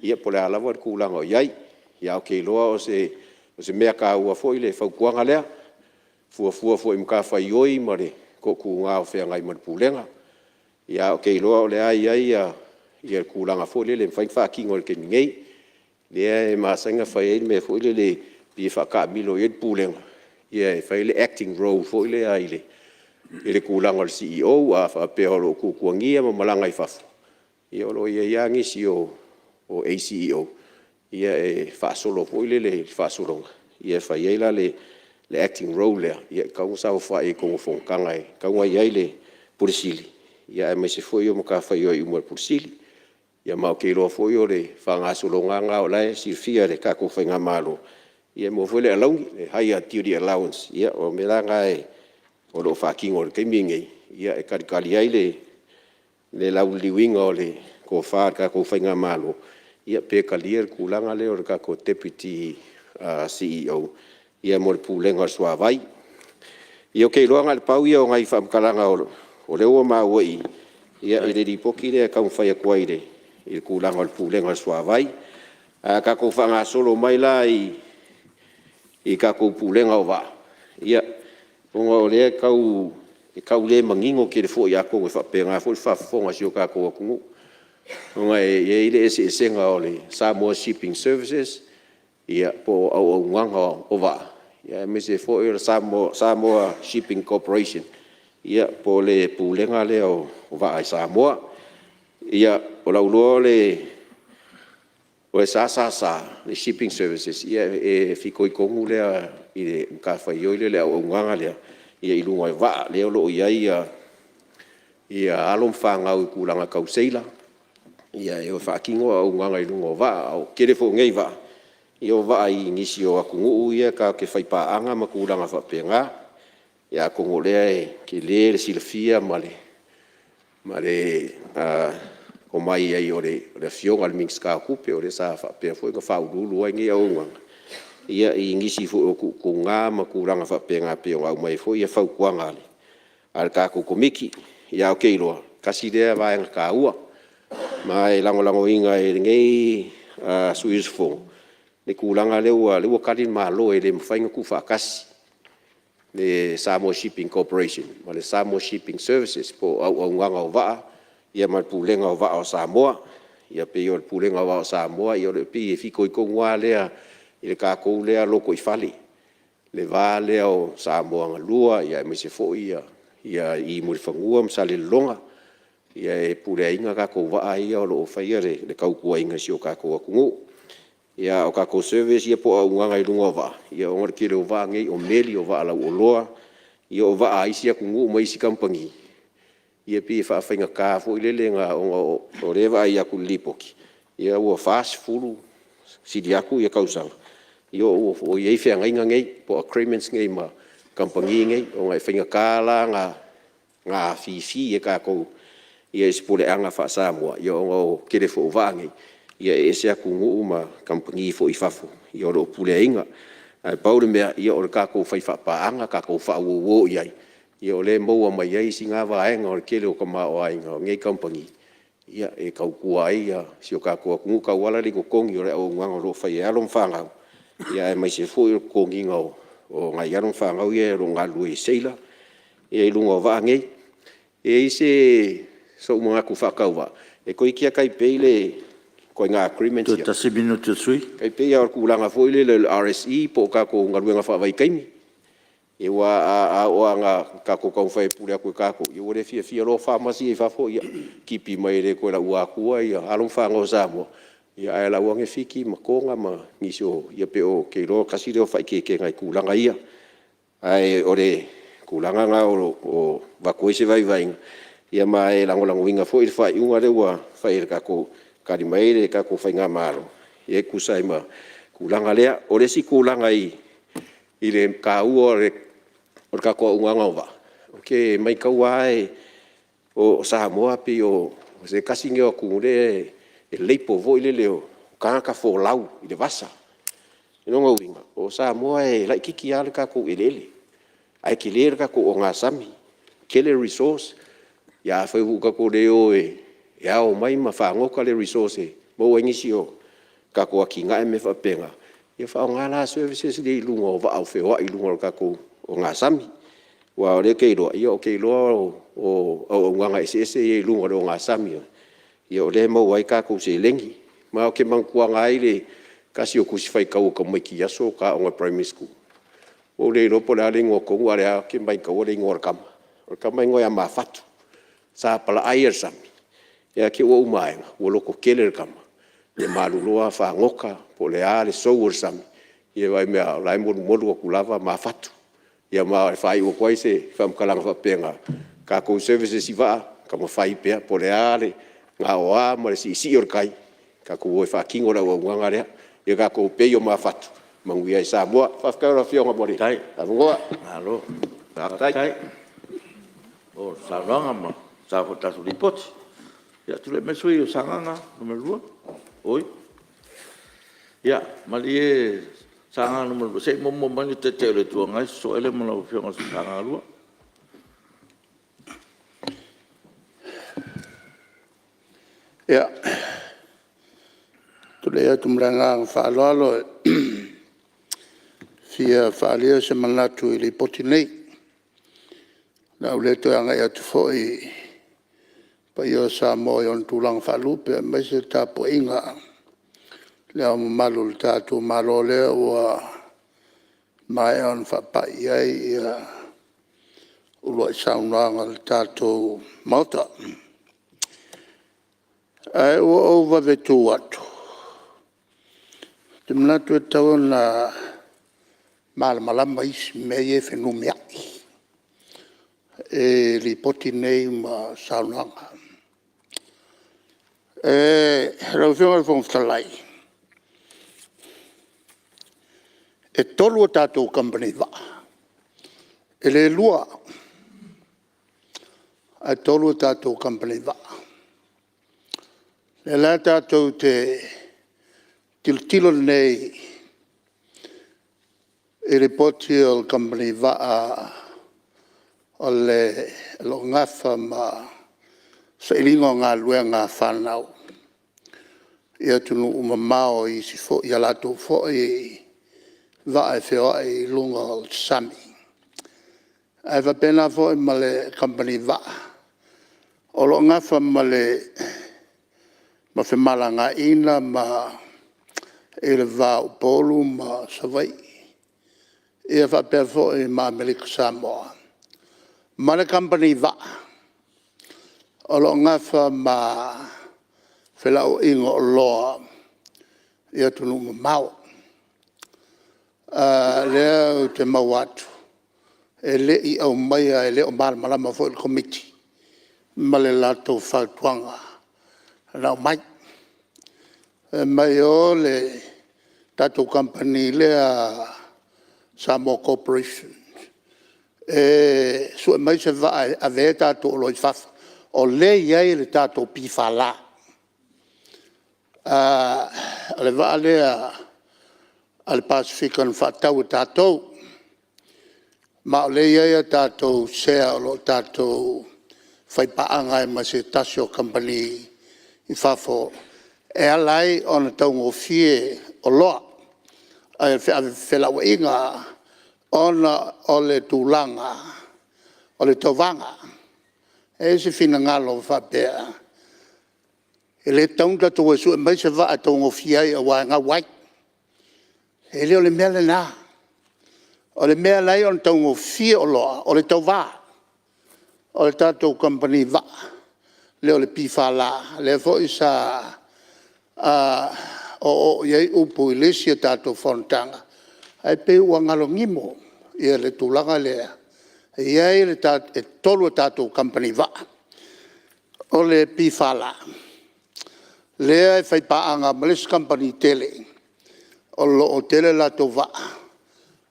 ia po o le a lava le tulaga o i ai. Ae ou te iloa o se mea taua foi le fautuaga lea, e fuafua foi i matafaioi ma le toatuga o feagai ma le Pulega. Ae ou te iloa o lea e i ai le tulaga foi lele e mafai ona faatino i le taimi nei, lea e masani ona fai ai le mea foi lele pei e faataamilo i ai le Pulega. e fai le acting role foi lea i le tulaga o le CEO. A faapea o lo o tuatuagia ma malaga i fafo, ia o lo o i ai lava nisi o ACEO e faasolo foi lele i le faasologa, e fai ai la le acting role lea, e tatau ona saofai ai i totonu o fonotaga e tatau ona i ai le Pule Sili, aemaise foi o matafaioi uma a le Pule Sili. Ia ma ou te iloa foi o le faagasologa lava lena o la e silafia e le tatou faigamalo, e maua foi le alauni, le higher duty allowance, ia o mea la na o lo o faatino i le taimi lenei e talitali ai le lauliliuina o le tofa a le tatou faigamalo, pe talia le tulaga lea o le tatou Deputy CEO mo le Pulega o le Suavai. Ia ou te iloa na o le pau ia o nai faamatalaga o lea ua maua i i i le Lipoti lea e taumafai atu ai i le tulaga o le Pulega o le Suavai. Ae a tatou faagasolo mai la i le tatou Pulega o Vaa, ia, ona o lea e tau le manino tele foi atonu e faapena foi le faafofoga a si o tatou atunuu, ona e i ai le eseesega o le Samoa Shipping Services po o auaunaga o vaa, aemaise foi o le Samoa Shipping Corporation, po o le Pulega lea o Vaa a Samoa. Ia, o lau iloa o le SSS le Shipping Services, e fitoitonu lea i le matafaioi lea i le auaunaga lea i luga o vaa, lea o lo o i ai alo ma fanau i tulaga tau seila e o e faatino auaunaga i luga o vaa. O le tele foi o nei vaa, o vaa i nisi o atunuu ia tatou te faipaaga ma tulaga faapena. Ia atonu o lea e tele le silafia ma le omai ai o le Afioga i le Minisita o Tupe, o lea sa faapea foi ona faauluulu ai nei auaunaga i nisi foi o tuutuuga ma tulaga faapena pei ona aumai ai foi fautuaga a le tatou Komiti. Ae ou te iloa, tasi lea vaega taua, ma e lagolagoina e lenei sui usufono le tulaga lea ua tali le Malo e le mafai ona tuufaatasi le Samoa Shipping Corporation ma le Samoa Shipping Services po o Auaunaga o Vaa ma le Pulega o Vaa o Samoa. Ia pei o le Pulega o Vaa o Samoa e pei e fitoitonu lava lea i le tatou lea lotoifale, le va lea o Samoa na Lua, aemaise foi i Mulifanua ma Salelologa, e puleaina tatou vaa ia o lo o faia le tautuaina o si o tatou atunuu. A o tatou service ia po o auaunaga i luga o vaa, ia ona o le tele o vaa nei o meli, o vaa lauoloa, ia o vaa a isi atunuu ma isi kamupani, ia pei e faafaigata foi lele ona o lea e vaai atu i le Lipoti, ia ua 40 sili atu tausaga o i ai feagaiga nei po o agreements nei ma kamupani nei, ona e faigata la ona afifi e tatou i se puleaga faa-Samoa, ona o le tele foi o vaa nei, e ese atunuu ma kamupani foi i fafo o lo o puleaina. Ae pau le mea, o le tatou fai faapaaga tatou faauouo i ai, o lea e maua mai ai sina vaega o le tele o le tamaoaiga o nei kamupani e tautua ai si o tatou atunuu e tauala lea i totogi o le auaunaga o lo o fai e alo ma fanau, aemaise foi o le totogiina o nai alo ma fanau ia o lo o galulue i seila i luga o vaa nei. E i ai sou manatu faatauvaa, e toeitiiti lava taipei le ituaiga agreement lea, Toe tasi le minute o le sui usufono. E tai pei lava o le tulaga foi lele o le RSE po o tatou galuega faavaitaimi. Aua a oo lava ina tatou taumafai e pule atu e tatou, ia ua le fiafia loa farmers ia i fafo, ia tipi mai e le toe lauina atua alo ma fanau a Samoa, ae lau ane Fiti ma Toga ma nisi o… ia pei ou te iloa tasi lea o faaeteetega i tulaga ia. Ae o le tulaga lena o lo o avatu ai se vaivaiga, ma e lagolagoina foi le faaiuga lea ua fai e le tatou, tali mai ai le tatou faigamalo e tusa ai ma le tulaga lea. O le isi tulaga i le taua o le tatou auaunaga o vaa, ou te matauina lava o Samoa pei o se tasi lenei o atunuu lea e label foi lele o tagata folau i le vasa. O lona uiga, o Samoa e laitiiti lava le tatou eleele, ae tele le tatou ogasami, tele resource. Ia afai foi ua tatou le o e ao mai ma fagota le resource e maua ai nisi o tatou atinae ma mea faapena, ia faaaoga la services ia i luga o vaa feoai i luga o le tatou ogasami. Aua o lea ou te iloa o auaunaga eseese ia i luga o le ogasami o lea e maua ai tatou seleni. Ma ou te manatuaina ai le tasi o Tusi Faitau a tamaiti i aso a o ta aoga primary school. Ua ou le iloa po o le a le igoa tonu ae o lea ou te matauina le igoa o le tama. O le tama e igoa ia Mafatu. Sa palaai le sami, ae te i ua uma ae ua lototele le tama, ia malulu lava fagota po o le a le sou o le sami, ia vaai mea o la e molimolu atu lava mafatu. Ia ma e faaiu atu ai se faamatalaga faapena, tatou services i vaa, taumafai pea po o le a le gaoa ma le siisii o le tai, tatou o e faatino le auaunaga lea. Ia tatou pei o mafatu, manuia ai Samoa. Faafetai i lau Afioga mo le avanoa. Malo faafetai mo le saunoaga mo le sao foi i le tatou Lipoti. Ia tulai mai le sui usufono mo Sagaga 2. Oi, ia malie Sagaga 2 se i muamua mai le Taitai o le Itu Agai sosoo ai lea ma lau Afioga i le Sagaga 2. Ia, ou te tulai atu ma le agaga faaaloalo e fia faaalia se manatu i Lipoti nei. O le a ou le toe agai atu foi i paia o Samoa i ona tulaga faalupe aemaise le tapuaiga a Le Ao Mamalu o le tatou Malo, lea ua maea ona faapai i ai uluai saunoaga a le tatou Maota. Ae ua ou vave tu atu, ou te manatu e tatau ona malamalama isi mea ia e fenumiai i Lipoti nei ma saunoaga. Lau Afioga i le Fofoga Fetalai, e 3 a tatou Kamupani vaa, e le 2 ae 3 a tatou Kamupani vaa. O lea la tatou te tilotilo nei i Lipoti a le Kamupani vaa o lo o nafa ma sailiga o galuega a fanau i atunuu mamao i isi foi i a latou foi vaa e feoai i luga o le sami, ae faapena foi ma le Kamupani vaa o lo o nafa ma femalagaaiga ma i le va o Upolu ma Savaii, ia faapea foi ma Amerika Samoa ma le Kamupani vaa o lo o nafa ma felauaiga o oloa i atunuu mamao. O lea ou te maua atu e le i aumaia, e le o malamalama foi le Komiti ma le latou fautuaga na aumai. Fai mai e o le tatou Kamupani lea Samoa Corporation e sue mai se vaa e ave ai a tatou oloa i fafo, o lea e i ai le tatou PFL. O le vaa lea a le Pasefika na faatau e tatou, ma o lea e i ai a tatou sea o lo o tatou faipaaga ai ma se tasi o kamupani i fafo e ala ai ona taugofie oloa, felauaiga ona o le tulaga o le tauvaga. E i ai se finagalo faapea, e le tatau ona tatou o e sue mai se vaa e taugofie ai aua e gau ai. E le o le mea lena. O le mea e ala ai ona taugofie oloa, o le tauva o le tatou Kamupani Vaa lea o le PFL lea foi sa oooo i ai upu i le isi a tatou fonotaga, ae pei ua nalonimo le tulaga lea, e 3 a tatou Kamupani Vaa. O le PFL lea e faipaaga ma le isi kamupani tele o lo o tele a latou vaa,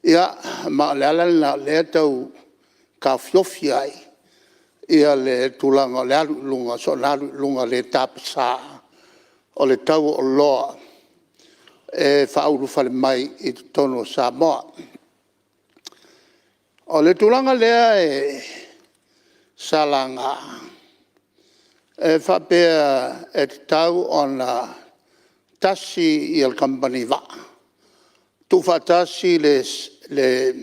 ia ma o le ala lena o lea e tau taofiofi ai le tulaga o le alu i luga, soona alu i luga le tapasa o le tau o oloa e faaulufale mai i totonu o Samoa. O le tulaga lea sa laga e faapea e tatau ona tasi le kamupani vaa, tuufaatasi le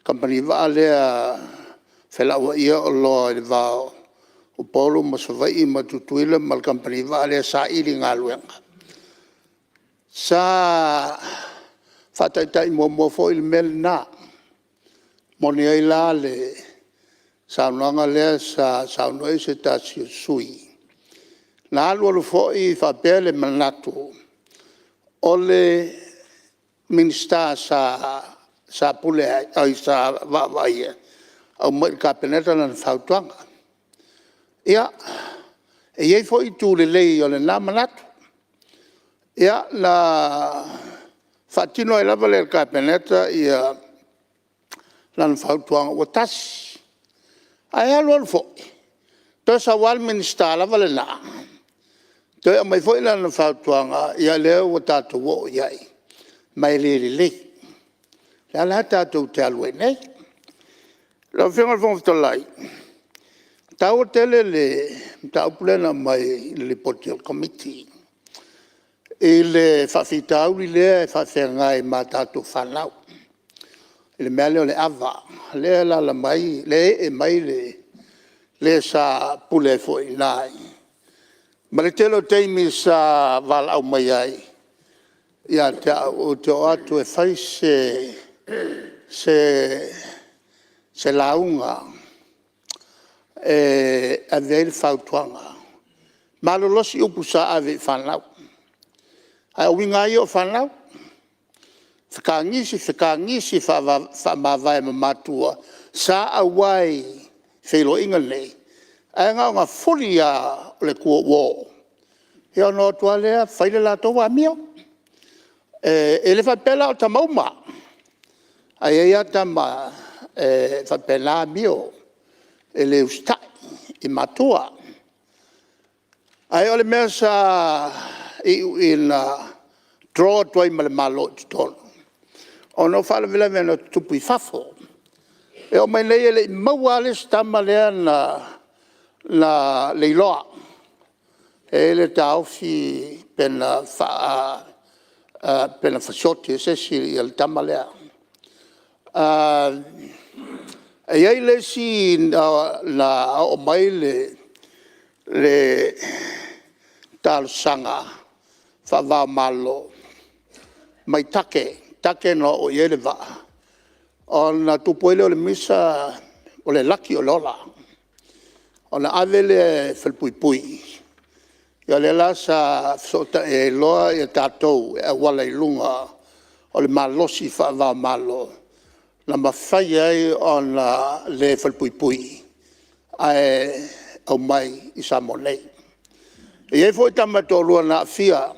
kamupani vaa lea felauaia oloa i le va o Upolu ma Savaii ma Tutuila ma le kamupani vaa lea e saili galuega. Sa faataitai muamua foi le mea lena. Moni ai la le saunoaga lea sa saunoa i ai se tasi o sui usufono, na alu alu foi faapea le manatu o le Minisita sa vaavaaia, aumai i le Kapeneta lana fautuaga. Ia, e i ai foi itu lelei o lena manatu. Ia, na faatino ai lava lea e le Kapeneta lana fautuaga ua tasi. Ae alu alu foi, toe sau lava le Minisita lava lena toe aumai foi lana fautuaga, ia lea ua tatou oo i ai, ma e le lelei. O lea la tatou te alu ai nei. Lau Afioga i le Fofoga Fetalai, e taua tele le mataupu lea na aumai i le Lipoti a le Komiti i le faafitauli lea e faafeagai ma tatou fanau i le mea lea o le ava. O lea e alaala mai, lea e ee mai le sa pule ai foi i ina ma le tele o taimi sa valaau mai ai ia te au ou te oo atu e fai se lauga e ave ai le fautuaga. Malolosi upu sa ave i fanau, a o uiga lava ia o fanau, fetagisi fetagisi faamavae ma matua sa auai i feiloaiga nei, ae na ona fuli lava o le tua i o, ia ona o atu lava lea fai le latou amio. E le faapea la o tama uma, ae i ai lava tama e faapena amio, e le usitai i matua. Ae o le mea sa iu ina draw atu ai ma le Malo i totonu, ona o faalavelave na tutupu i fafo. E oo mai nei e le i maua lava le isi tama lea na leiloa. E i ai le taofi pe na fasioti e se isi le tama lea. E i ai le isi na oo mai le talosaga faava-o-Malo mai Take, Take na oo i ai le vaa, ona tupu ai lea o le misa, o le laki o le ola. Ona ave lea e falepuipui, ia lea la sa fesootai ai loa tatou e auala i luga o le malosi faava-o-Malo, na mafai ai ona le falepuipui ae aumai i Samoa nei. E i ai foi tama e toalua na aafia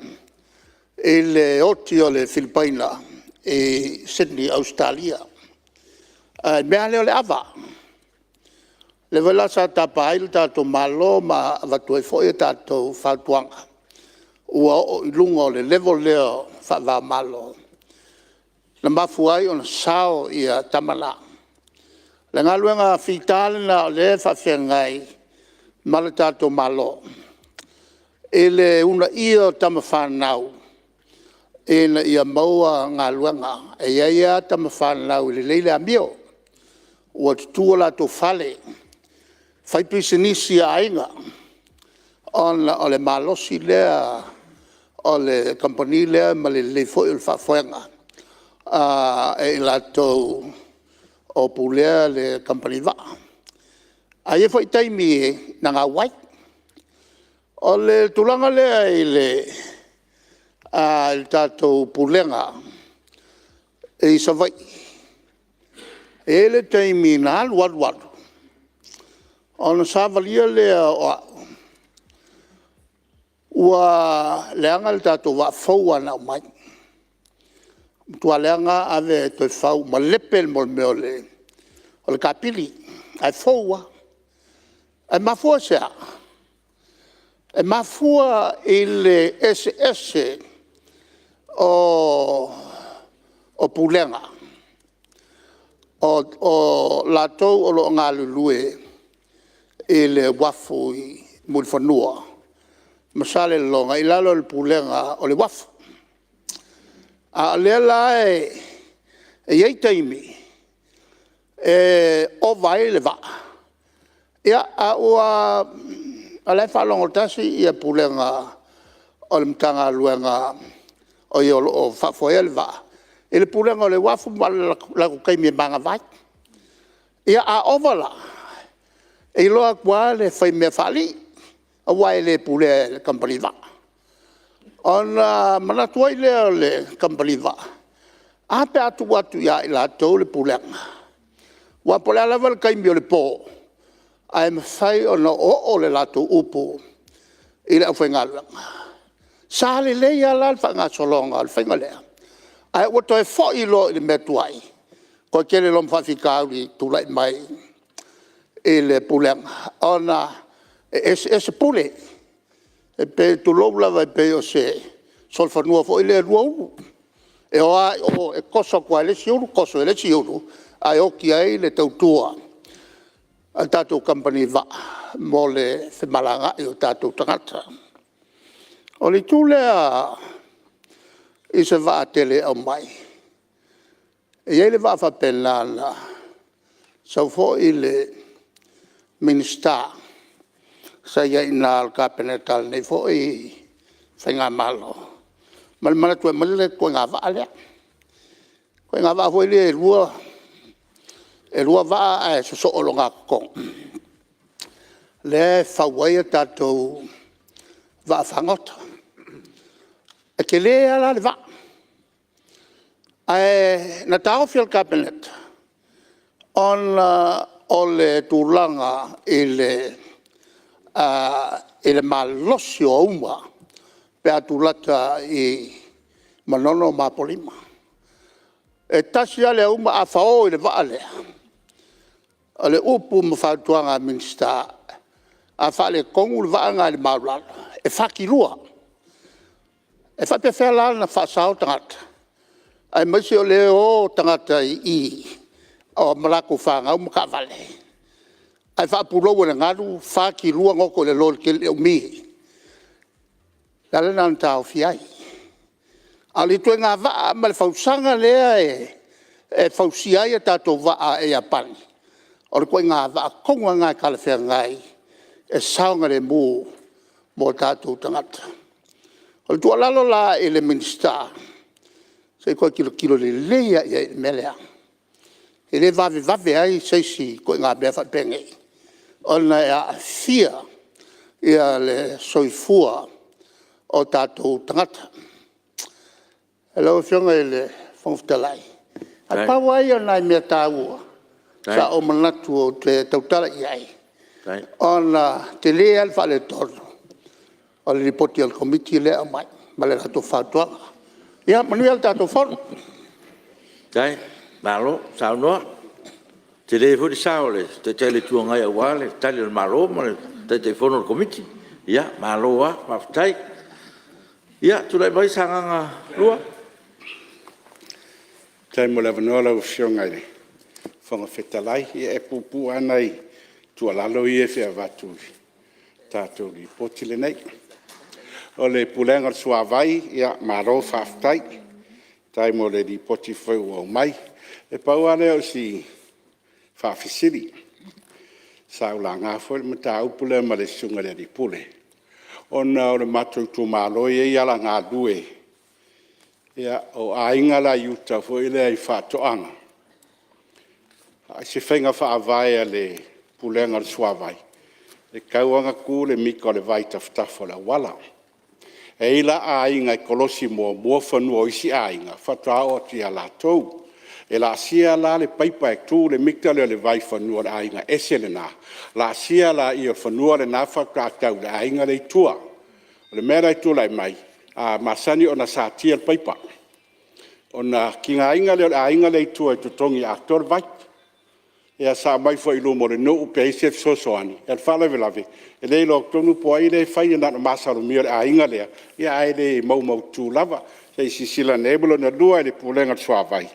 i le oti o le Filipaina i Sydney i Ausetalia i le mea lava lea o le ava. O lea foi la sa tapa ai le tatou Malo ma avatu ai foi a tatou fautuaga ua oo i luga o le level lea faava-o-Malo na mafua ai ona sao tama na. O le galuega fita lena o lea e faafeagai ma le tatou Malo i le uunaia o tamafanau ina ia maua galuega. E i ai lava tamafanau e lelei le amio, ua tutu o latou fale, faipisinisi a aiga, ona o le malosi lea o le kamupani lea ma le lelei foi o le faafoega e i latou o pulea le kamupani vaa. Ae i ai foi taimi na gau ai. O le tulaga lea i le tatou Pulega i Savaii, e i ai le taimi na alu alu alu ona savalia lea o au ua leaga le tatou vaa fou lava na aumai, matua leaga lava ave toe fau, malepe le mea o le kapili ae fou lava. Ae mafua i se a? E mafua i le eseese o Pulega o latou o lo o galulue i le uafu i Mulifanua ma Salelologa i lalo o le Pulega o le Uafu. A o lea la e i ai taimi e ova ai le vaa, a ua o la e faalogo tasi Pulega o le Matagaluega o lo o faafoeina le vaa i le Pulega o le Uafu ma le latou taimi e manava ai. Ia a ova la, e iloa atu lava le faimea faalii aua e le pulea e le Kamupani Vaa. Ona manatu ai lea o le Kamupani Vaa, a pe a tuu atu ia i latou le pulega, aua po o le a lava le taimi o le po, ae mafai ona oooo le latou upu i le aufaigaluega. Sa lelei lava la le faagasologa o le faiga lea, ae ua toe foi loa i le mea tuai, toe tele loa ma faafitauli e tulai mai i le Pulega ona e eseese pule. E pei, tulou lava, e pei o se solofanua foi lea e lua ulu, e o lava i o e toso atu lava e le isi ulu toso e le isi ulu, ae oti ai le tautua a le tatou Kamupani Vaa mo le femalagaai o tatou tagata. O le itu lea i se vaa tele e aumai, e i ai le vaa faapena na sau foi le Minisita sa i ai i ina o le Kapeneta a lenei foi faigamalo ma le manatu e aumai le ituaiga vaa lea. Le ituaiga vaa foi lea e lua vaa ae sosoo i ogatotonu lea e fau ai tatou vaafagota. E tele lava la le vaa, ae na taofi e le Kapeneta ona o le tulaga i le malosi o auma pe a tulata i Manono ma Apolima. E tasi lava le auma a fao i le vaa lea, o le upu ma fautuaga a Minisita, a faaletonu le vaa lena i le maualalo, e fati lua. E faapefea la ona faasao tagata aemaise o lea e o tagata i i ma latou fanau ma taavale, ae faapulou e le galu fati lua goto i lalo i le umi. O le ala lena na taofi ai. A o le ituaiga vaa ma le fausaga lea e fausia ai tatou vaa e Iapani, o le ituaiga vaa tonu lava lena e talafeagai e saogalemu mo tatou tagata. O le tuualalo la i le Minisita, se i toe tilotilo lelei lava i ai i le mea lea, e le vavevave ai se isi i ituaiga mea faapenei ona e aafia le soifua o tatou tagata. Lau Afioga i le Fofoga Fetalai, na o le pau lava ia o nai mea taua sa ou manatu ou te tautala i ai ona e tele lava le faaletonu o le Lipoti a le Komiti lea e aumai ma le latou fautuaga. Ia manuia le tatou Fono. Faafetai, malo saunoa. E tele foi le sao o le Taitai o le Itu Agai aua le Tali a le Malo ma le Taitaifono o le Komiti. Ia malo lava faafetai. Ia, tulai mai Sagaga 2. Faafetai mo le avanoa lau Afioga i le Fofoga Fetalai. Ia e puupuu lava nai tuualalo ia e fia avatu i le tatou Lipoti lenei. O le Pulega o le Suavai, malo faafetai. Faafetai mo le Lipoti foi ua aumai. E pau lava lea o si faafesili, sa ou laga foi le mataupu lea ma le Susuga i le alii Pule, ona o le matou itumalo e i ai alagalue, o aiga la e i uta foi lea i faatoaga, i se faiga faavae a le Pulega o le Suavai, e tatau lava ona tu le mita o le vai i tafatafa o le auala. E i ai la aiga e kolosi muamua fanua o isi aiga faatoa oo atu ia latou. E laasia la le paipa e tu le mita lea o le vai i fanua o le aiga ese lena, laasia lea o fanua lena faatoa tau i le aiga lea i tua. O le mea la e tulai mai, a masani ona satia le paipa, ona tigaina lea o le aiga lea i tua e totogi atoa le vai. Ia sa aumai foi i luma o le nuu pe i ai se fesoasoani, a o le faalavelave e le iloa tonu po o ai lea e faia, na ona masalomia o le aiga lea, ae le maumaututu lava. Se i silasila ane i ai. Ma le lona lua i le Pulega o le Suavai,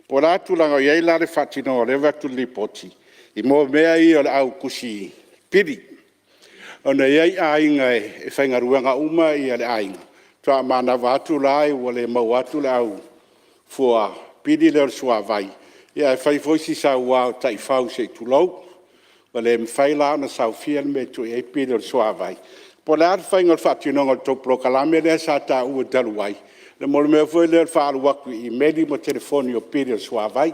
po o le a le tulaga o i ai la le faatinoga o lea e vaai atu i le Lipoti i mea ia o le au tusi pili, ona e i ai aiga e faigaluega uma le aiga, faatoa manava atu la ua le maua atu le au fua pili lea o le suavai, ae fai foi si saua o taifau se i tulou, ua le mafai la ona saofia le mea e tuu i ai pili o le suavai. Po o le a le faiga o le faatinoga o le tou polokalame lea sa taua talu ai, mo le mea foi lea o le faaalu atu i imeli ma telefoni o pili o le suavai.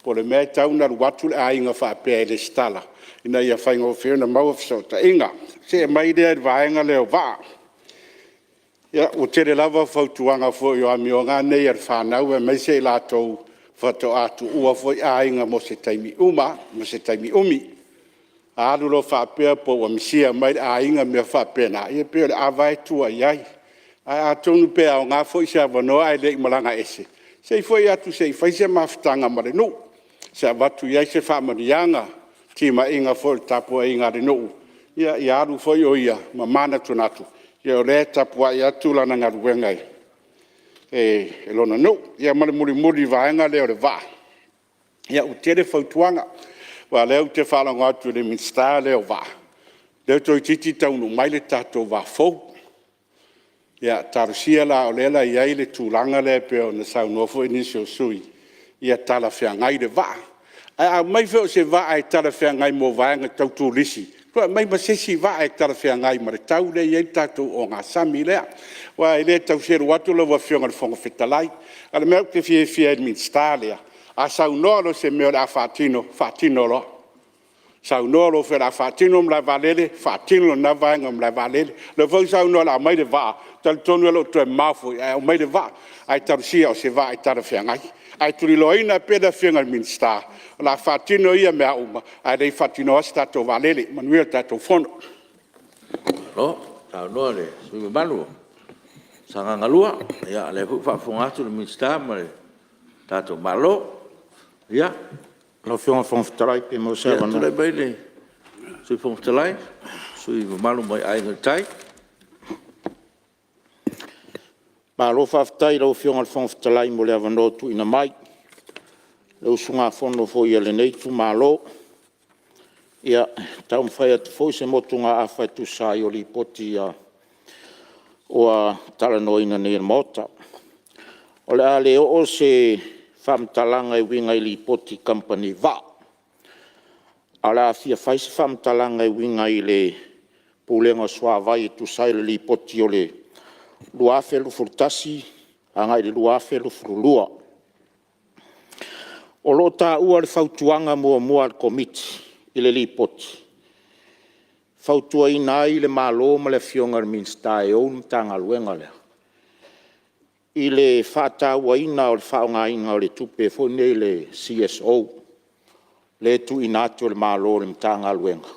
Po o le mea e tatau ona alu atu le aiga faapea e resitala ina ia faigofie ona maua fesootaiga. See mai lea i le vaega lea o vaa. Ia, ua tele lava fautuaga foi o amioga lava nei a le fanau aemaise i latou faatoa tuua foi aiga mo se taimi umi. A alu loa faapea pe ua misia mai le aiga ma mea faapena, ia pei o le ava lava e tua i ai. Ae atonu pe aoga foi se avanoa ae le i malaga ese, se i foi atu se i fai se mafutaga ma le nuu, se i avatu i ai se faamanuiaga, timaiga foi o le tapuaiga a le nuu, ia alu foi o ia ma manatunatu o lea e tapuai atu lana galuega e lona nuu. Ia ma le mulimuli i le vaega lea o le vaa, ia ua tele fautuaga, aua o lea ou te faalogo atu i le Minisita lea o Vaa, lea toeitiiti taunuu mai le tatou vaa fou. Ia talosia la o lea o le a i ai le tulaga lea pei ona saunoa foi nisi o sui usufono ia talafeagai le vaa. Ae a aumai foi o se vaa e talafeagai mo vaega tau turisi, toe aumai ma se isi vaa e talafeagai ma le tau lea e i ai le tatou ogasami lea. Aua e le tau selu atu lau Afioga i le Fofoga Fetalai, a o le mea ou te fiafia ai i le Minisita lea, a saunoa loa i se mea o le a faatino, faatino loa. Saunoa loa o le a faatino le malaevaalele, faatino lena vaega o le malaevaalele. O lea foi ua saunoa o le a aumai le vaa, e talitonu e le o toe mamao foi ae aumai le vaa. Ae talosia o se vaa e talafeagai. Ae tuliloaina pea le Afioga i le Minisita o le a faatino ia mea uma ae le i faatinoina se tatou vaalele. Manuia le tatou Fono. Malo saunoa i le sui usufono mamalu o Sagaga 2, ia o lea foi ua faafofoga atu le Minisita ma le tatou Malo. Ia, Lau Afioga i le Fofoga Fetalai pe maua se avanoa. Tulai mai le Sui Fofoga Fetalai, le sui usufono mamalu mai Aiga i le Tai. Malo faafetai i lau Afioga i le Fofoga Fetalai mo le avanoa ua tuuina mai i le usugafono foi a lenei itumalo. E taumafai atu foi se motugaafa e tusa ai o Lipoti ua talanoaina nei e le Maota. O le a le oo se faamatalaga e uiga i Lipoti i kamupani vaa, ae o le a fia fai se faamatalaga e uiga i le Pulega o le Suavai e tusa ai o le Lipoti o le 2021/2022. O lo o taua i le Fautuaga 1 a le Komiti i le Lipoti, e fautuaina ai le Malo ma le Afioga i le Minisita e ou le Matagaluega lea i le faatauaina o le faaaogaina o le tupe foi lenei le CSO lea e tuuina atu e le Malo i le Matagaluega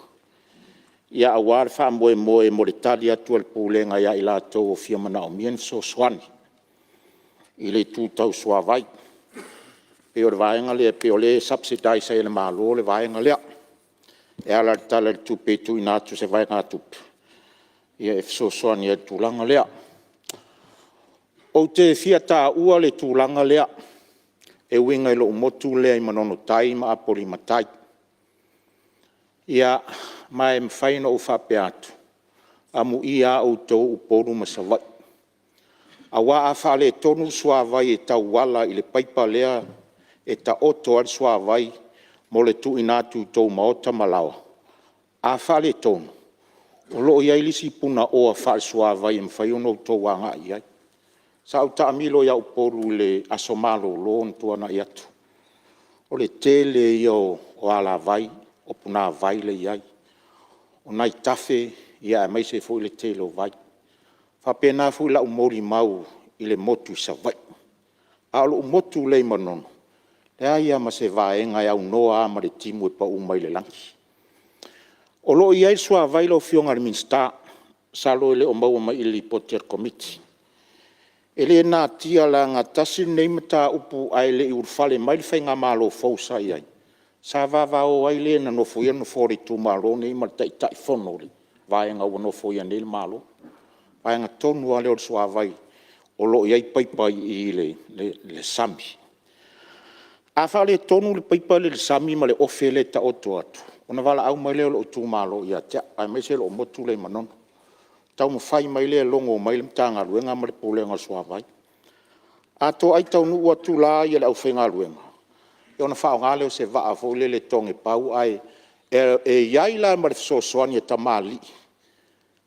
aua le faamoemoe mo le tali atu a le Pulega ia i latou o fia manaomia ni fesoasoani i le itu tau suavai. E pei o le vaega lea pei o lea e subsidize ai e le Malo le vaega lea e ala i le Tala o le Tupe e tuuina atu o se vaegatupe e fesoasoani ai i le tulaga lea. Ou te fia taua le tulaga lea e uiga i lou motu lea i Manono Tai ma Apolima Tai. Ma e mafai ona ou faapea atu, amuia lava outou Upolu ma Savaii, aua a faaletonu le suavai e tauala i le paipa lea e taoto ai le suavai mo le tuuina atu i tou maota ma laoa, a faaletonu, o lo o i ai le isi punaoa faalesuavai e mafai ona outou agai i ai. Sa ou taamilo ia Upolu i le aso malolo na tuanai atu, o le tele ia o alavai, o punavai la e i ai, o nai tafe aemaise foi le tele o vai. E faapena foi lau molimau i le motu i Savaii. A o lou motu lea i Manono, e leai lava ma se vaega e aunoa lava ma le timu e pau mai le lagi. O lo o i ai le suavai lau Afioga i le Minisita, masalo e le o maua mai i le Lipoti a le Komiti. E le natia leaga tasi lenei mataupu ae le i ulufale mai le faigamalo fou sa i ai, sa vavao ai le na nofoia le nofoa o le itumalo lenei ma le Taitaifono o le vaega ua nofoia nei le Malo, le vaega tonu lava lea o le suavai o lo o i ai paipa i le sami. A faaletonu le paipa lea i le sami ma le ofe lea e taoto atu, ona valaau mai lea o lou itumalo ia te au, aemaise lou motu lea i Manono. Taumafai mai lea e logo mai le Matagaluega ma le Pulega o le Suavai. A toai taunuu atu la le aufaigaluega, ona faaaoga lea o se vaa foi lele e togepau ae i ai la ma le fesoasoani a tamalii,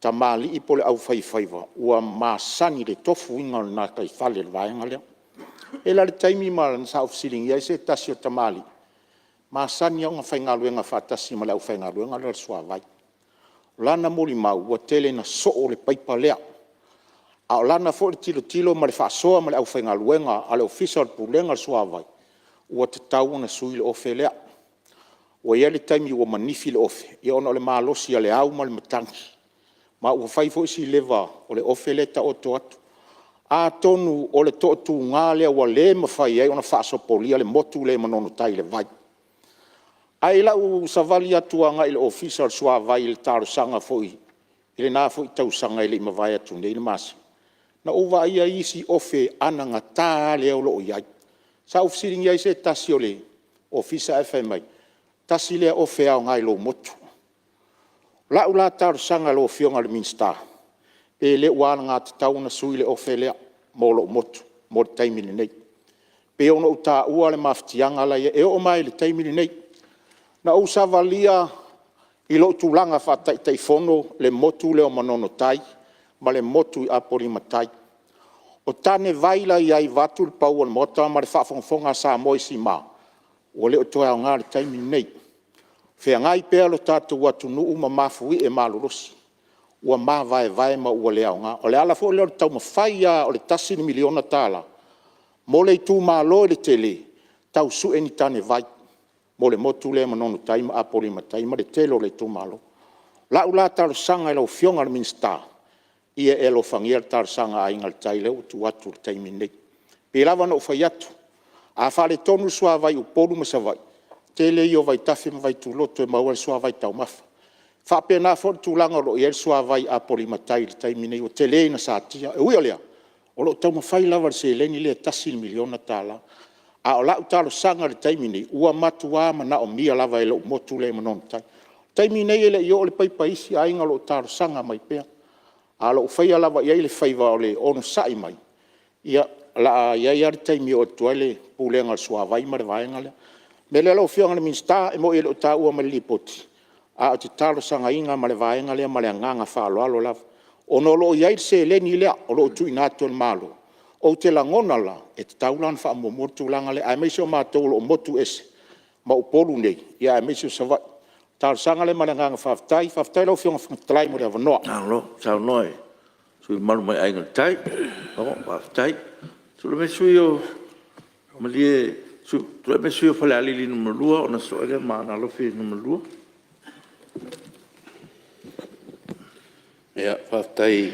tamalii po o le aufaifaiva ua masani i le tofuina o le gataifale o le vaega lea. E i ai la le taimi sa ou fesiligia ai se tasi o tamalii, masani lava ona faigaluega faatasi ma le aufaigaluega lea o le Suavai. O lana molimau, ua tele ina soo le paipa lea. A o lana foi tilotilo ma le faasoa ma le aufaigaluega a le Ofisa o le Pulega o le Suavai, ua tatau ona sui le ofe lea. Ua i ai le taimi ua manifi le ofe, ona o le malosi o le au ma le matagi, ma ua fai foi si leva o le ofe lea e taoto atu. Atonu o le toatuga lea ua le mafai ai ona faasopolia le motu lea i Manono Tai i le vai. Ae i lau savali atu agai i le Ofisa o le Suavai i le talosaga foi i lena foi tausaga e le i mavae atu nei le masina, na ou vaaia isi ofe anagata lava lea o lo o i ai. Sa ou fesiligia ai se tasi o le Ofisa ae fai mai, tasi lea ofe e aoga i lou motu. O lau la talosaga i lau Afioga i le Minisita, pe le ua alagatatau ona sui le ofe lea mo lou motu mo le taimi lenei. E pei ona ou taua le mafatiaga la e i ai, e oo mai lava i le taimi lenei. Na ou savalia i lou tulaga faa-Taitaifono le motu lea o Manono Tai ma le motu i Apolima Tai. O tanevai la e i ai vaeatu le pau o le Maota ma le faafogafoga a Samoa i sima, ua le o toe aoga i le taimi lenei. Feagai pea lo tatou atunuu ma mafuie malolosi ua mavaevae ma ua le aoga. O le ala foi lea o le taumafai lava o le $1 miliona mo le itumalo i le tele, tau sue ni tanevai mo le motu lea o Manono Tai ma Apolima Tai ma le tele o le itumalo. O lau la talosaga i lau Afioga i le Minisita, ia e alofagia le talosaga a Aiga i le Tai lea ua tuu atu i le taimi lenei. E pei lava ona ou fai atu, a faaletonu le suavai i Upolu ma Savaii, tele ia o vaitafe ma vaituloto e maua ai le suavai taumafa. E faapena foi le tulaga o lo o i ai le suavai i Apolima Tai i le taimi lenei ua tele ina satia. E ui o lea, o lo o taumafai lava i le seleni lea e $1 miliona. A o lau talosaga i le taimi lenei, ua matua manaomia lava e lou motu lea i Manono Tai. O le taimi lenei e le i oo le paipa i isi aiga o lo o talosaga mai pea. Ae o lo o faia lava i ai le faiva o le onosai mai, ia o le a i ai lava le taimi e oo atu ai le Pulega o le Suavai ma le vaega lea. O le mea lea lau Afioga i le Minisita, e moni e le o taua mai i le Lipoti, ae ou te talosagaina ma le vaega lea ma le agaga faaaloalo lava, ona o lo o i ai le seleni lea o lo o tuuina atu e le Malo. Ou te lagona la, e tatau la ona faamuamua le tulaga lea, aemaise o matou o lo o motu ese ma Upolu nei, aemaise o Savaii. O le talosaga lea ma le agaga faafetai. Faafetai lau Afioga i le Fofoga Fetalai mo le avanoa. Malo saunoa i le sui usufono mamalu mai Aiga i le Tai, malo faafetai. Tulai mai le sui usufono mo Falealili 2 ona sosoo ai lea ma Aana Alofi 2. Faafetai i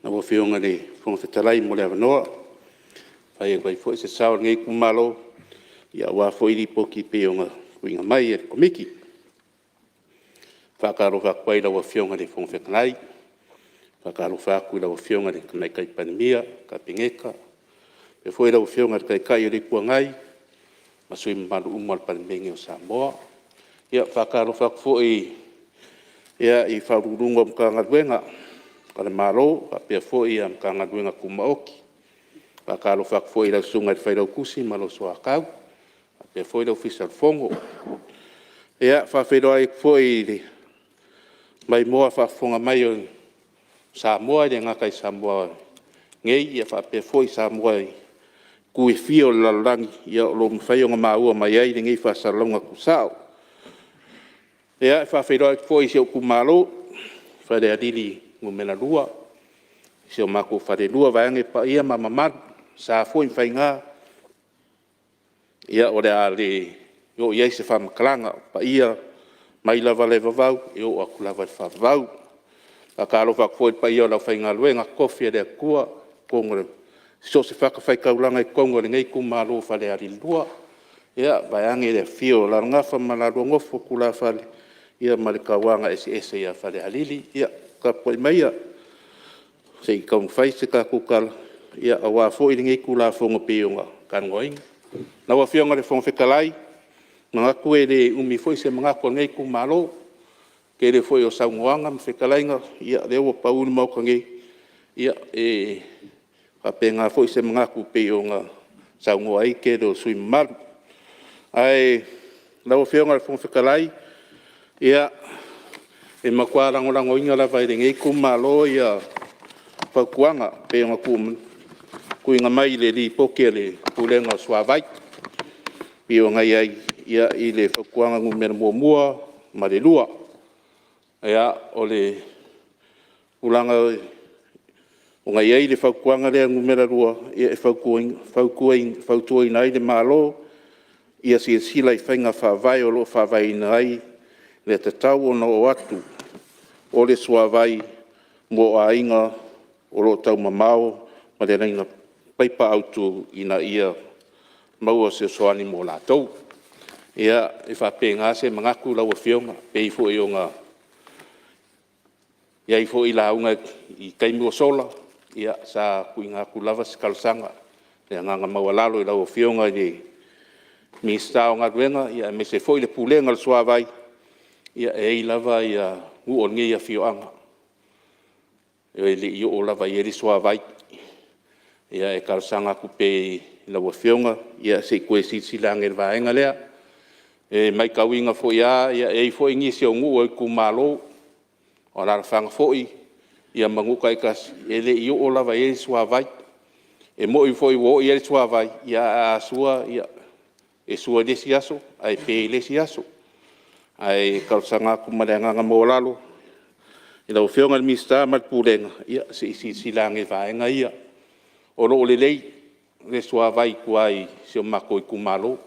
lau Afioga i le Fofoga Fetalai mo le avanoa e fai atu ai foi se sao o lenei itumalo aua foi Lipoti e pei ona tuuina mai e le Komiti. E faatalofa atu ai i lau Afioga i le Fofoga Fetalai, faatalofa atu i lau Afioga i le Tamaitai Palemia, le Kapeneta, faapea foi lau Afioga i le Taitai o le Itu Agai ma sui usufono mamalu uma o le Palemene o Samoa. E faatalofa atu foi i Ofisa Sili o Pulega o Matagaluega a le Malo faapea foi Matagaluega Tumaoti. E faatalofa atu foi i lau Susuga i le Failautusi ma lou Soatau, faapea foi le Ofisa o le Fono. E faafeiloai atu foi i le maimoa faafofoga mai a Samoa e le gata i Samoa nei faapea foi Samoa i itu e fia o le lalolagi o lo o mafai ona maua mai ai lenei faasalalauga tuusao. E faafeiloai atu foi i si ou itumalo Falealili 2, si o matou falelua vaeane paia ma mamalu, sa foi ma faiga, ia o le a le oo i ai se faamatalaga, o paia mai lava i le vavau e oo atu lava i le faavavau. E faatalofa atu foi i le paia o le aufaigaluega totofi a le Atua i so o se fatafaitaulaga i totonu o lenei itumalo o Falealili 2, vaeane le afifio o Alalagafa ma la lua Nofo a tulafale ma le tauagaeseese ia Falealili. Ia tapuai maia se i taumafai se tatou tala aua foi lenei Tulafono e pei ona talanoaina. Lau Afioga i le Fofoga Fetalai, e manatu e le umi foi se manatu o lenei itumalo. O le tele foi o saunoaga ma fetalaiga, o lea ua pau i le Maota nei, ia e faapena foi se manatu e pei ona saunoa ai le tele o sui usufono mamalu. Ae lau Afioga i le Fofoga Fetalai, ia, e matua lagolagoina lava e lenei itumalo fautuaga e pei ona tuuina mai i le Lipoti a le Pulega o le Suavai e pei ona i ai. i le Fautuaga 1 ma le 2. Ia, o le tulaga ua i ai le Fautuaga lea 2, e fautuaina ai le Malo ia silasila i faiga faavae o lo o faavaeina ai le tatau ona oo atu o le suavai mo aiga o lo o taumamao ma le laina paipa autu ina ia maua se fesoasoani mo latou. Ia, e faapena se manatu lau Afioga, e pei foi ona i ai foi lauga i taimi ua sola, sa tuuina atu lava se talosaga i le agaga maualalo i lau Afioga i le Minisita o Galuega, aemaise foi le Pulega o le Suavai, e i ai lava nuu o lenei afioaga e le i oo lava i ai le suavai. E talosaga atu pea i lau Afioga se i toe silasila ane i le vaega lea. E matauina foi lava e i ai foi nisi o nuu o itumalo, o alaalafaga foi ma nuu taitasi, e le i oo lava i ai le suavai. E moni foi ua oo i ai le suavai, ae a sua, e sua i le isi aso ae pe i le isi aso. Ae talosaga atu ma le agaga maualalo i lau Afioga i le Minisita ma le Pulega, ia se i silasila ane i vaega ia. O lo o lelei le suavai i tua i si o matou itumalo.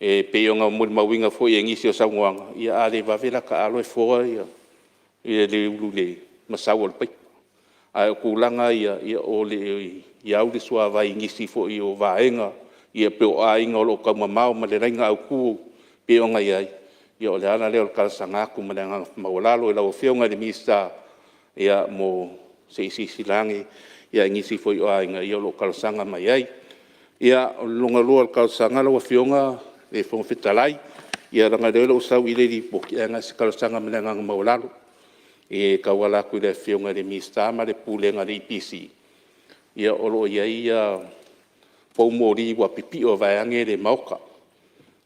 E pei ona molimauina foi i nisi o saunoaga, ia a le vave la taalo e foa le ulu i le masau o le paipa. Ae o tulaga ia, o lo o i ai le suavai i nisi foi o vaega pei o aiga o lo o taumamao ma le laina autu pei ona i ai. Ia o le ala lea o le talosaga atu ma le agaga maualalo i lau Afioga i le Minisita, mo se i silasila ane i nisi foi o aiga o lo o talosaga mai ai. Ia, o le lona lua o talosaga lau Afioga i le Fofoga Fetalai, ia leaga o lea e le o sau i le Lipoti, ae na o se talosaga ma le agaga maualalo e tauala atu i le Afioga i le Minisita ma le Pulega a le EPC, o lo o i ai poumoli ua pipio vaeane le Maota,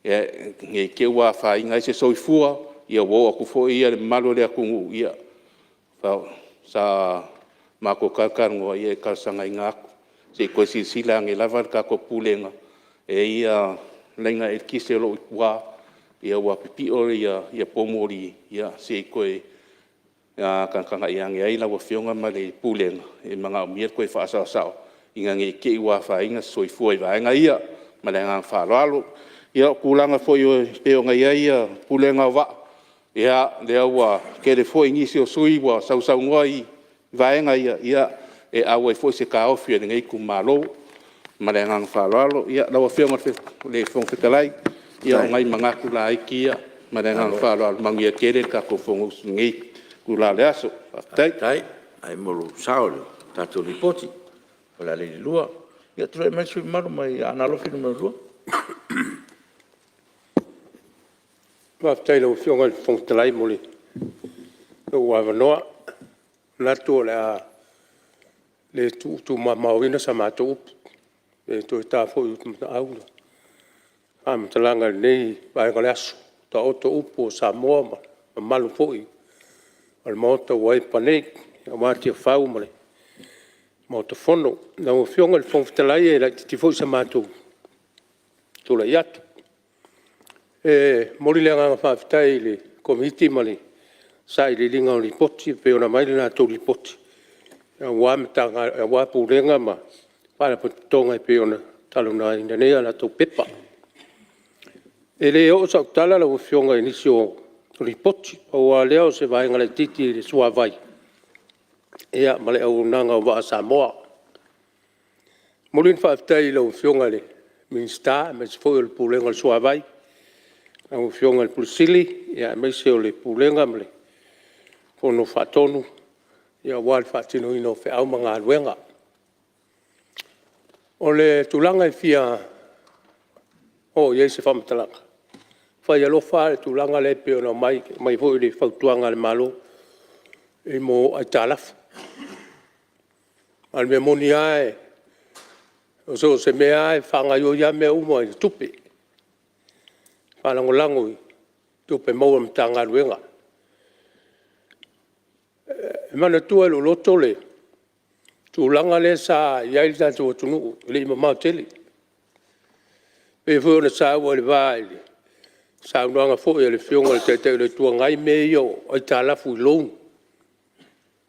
ne i te i ua afaina ai se soifua, ua oo atu foi le mamalu o le atunuu, ia, sa matou talatalanoa, ia e talosagaina atu, se i toe silasila ane lava le tatou Pulega, e i ai laina eletise o lo o i tua ua pipio poumoli, ia se i toe tagatagai ane ai lau Afioga ma le Pulega, e manaomia le toe faasaosao ina ne i te i ua afaina se soifua i vaega ia. Ma le agaga faaaloalo. Ia, o tulaga foi pei ona i ai Pulega o vaa, ia, lea ua tele foi nisi o sui usufono ua sausaunoa i vaega ia, ia e auai foi se taofi o lenei itumalo. Ma le agaga faaaloalo. Ia, lau Afioga i le Fofoga Fetalai, ia o nai manatu laiti ia ma le agaga faaaloalo. Manuia tele le tatou Fonousu i lenei itula o le aso. Faafetai. Faafetai mo lou sao i le tatou Lipoti o Falealili 2. Ia, tulai mai le sui usufono mamalu mai Aana Alofi 2. Faafetai i lau Afioga i le Fofoga Fetalai mo lou avanoa. E manatu o le a le tuumamaoina sa matou upu, pe toe ta foi i mata'au le faamatalaga i lenei vaega o le aso. Ua taoto upu o Samoa ma mamalu foi o le Maota ua epa nei aua Tiafau ma le Maota Fono. Lau Afioga i le Fofoga Fetalai e laitiiti foi sa matou tulai atu. E momoli le agaga faafetai i le Komiti ma le sailiiliga o Lipoti e pei ona aumai le latou Lipoti aua Pulega ma Faalapotopotoga e pei ona talanoaina nei a latou pepa. E le oo sau tala lau Afioga i nisi o Lipoti, pau lava lea o se vaega laitiiti i le suavai ma le auaunaga o vaa a Samoa. E momoli le faafetai i lau Afioga i le Minisita aemaise foi o le Pulega o le Suavai, lau Afioga i le Ofisa Sili o Pulega aemaise o le Pulega ma le Fono Faatonu aua le faatinoina o feau ma galuega. O le tulaga e fia oo i ai se faamatalaga, e fai alofa lava le tulaga lea pei ona aumai foi le fautuaga a le Malo i mea o aitalafu. A o le mea moni lava so o se mea lava e faagaoioi lava mea uma i tupe, e faalagolago i tupe maua a Matagaluega. E manatua e lou loto le tulaga lea sa i ai le tatou atunuu e le i mamao tele, pei foi ona saua i le va saunoaga foi a le Afioga i le Taitai o le Itu Agai mea ia o aitalafu i loan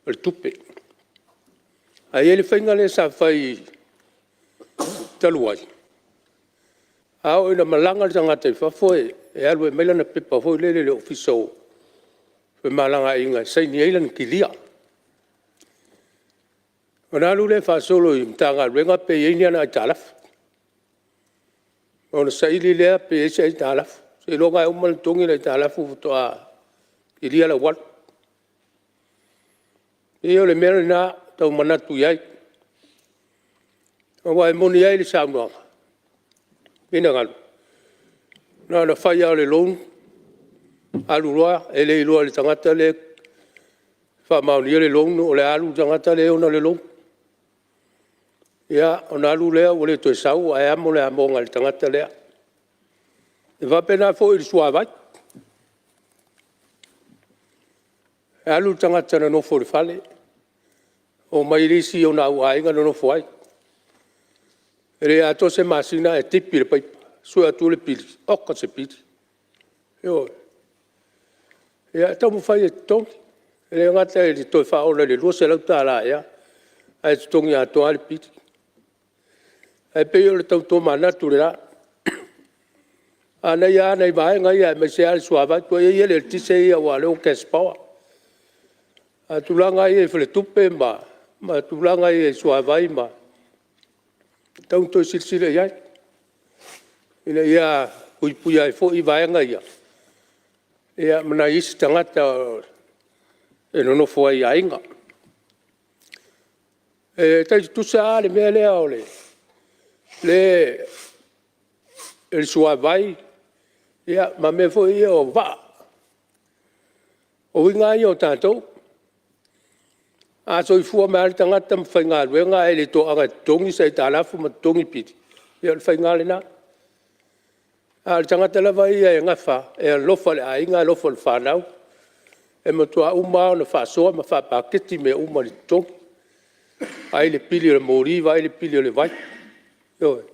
a le tupe. Ae i ai le faiga lea sa fai talu ai, a oo ina malaga le tagata i fafo e alu e aumai lana pepa foi lele i le Ofisa o Femalagaaiga e saini ai lana kilia. Ona alu lea faasolo i Matagaluega pe i ai ni ana aitalafu, ona saili lea pe i ai se aitalafu, seiloga lava e uma ona totogi le aitalafu faatoa kilia lau alu. E pei o le mea lena e tau manatu i ai, aua e moni ai le saunoaga, finagalo, na ona fai lava o le loan alu loa e le iloa e le tagata lea e faamaonia le loan o le a alu le tagata lea e ona le loan. Ia, ona alu lea ua le toe sau ae amo le amoga i le tagata lea. E faapena foi i le suavai. E alu le tagata na nofo i le fale, omai le isi ona auaiga nonofo ai. E le atoa se masina ae tipi le paipa, sue atu le pili, oka se pili, ioe. Ia e taumafai e totogi, e le gata ina toe faaola i le $200 ea ae totogi atoa lava le pili. Ae pei o le tau tomanatu lena, manaia lava nai vaega ia aemaise lava le suavai. Tuuaia ia le eletise ia aua o lea ua cash power, a o tulaga lava ia i faletupe ma tulaga ia i suavai ma… e tatau ona toe silasila i ai ina ia puipuia ai foi vaega ia ma nai isi tagata e nonofo ai i aiga. E tai tutusa lava le mea lea o le suavai ma mea foi ia o vaa. O uiga lava ia o tatou, a soifua mai lava le tagata ma faigaluega ae le toaga e totogi se aitalafu ma totogi pili, ia o le faiga lava lena. A o le tagata lava ia e gafa, e alofa i le aiga alofa i le fanau, e matua uma lava ona faasoa ma faapaketi mea uma i le totogi, vaai le pili a le moli, vaai le pili o le vai, ioe. O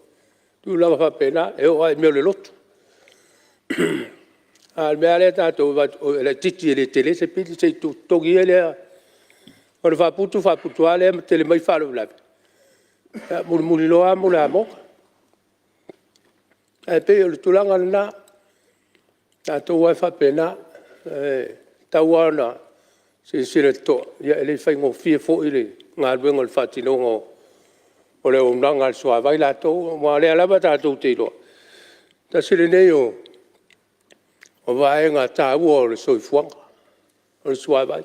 tulaga faapena, e oo lava i mea o le lotu. A o le mea lava lea a tatou e vaai atu e laitiiti e le tele se pili, se i tuu totogi ia lea, ona faaputu faaputu lava lea ma tele mai faalavelave, ia mulimuli loa amo le amoga. Ae pei o le tulaga lena, o tatou lava e faapena, e tatau lava ona silasila totoa, e le faigofie foi le galuega o le faatinoga o le auaunaga a le suavai latou, aua o lea lava tatou te iloa, tasi lenei o vaega taua o le soifuaga, o le suavai.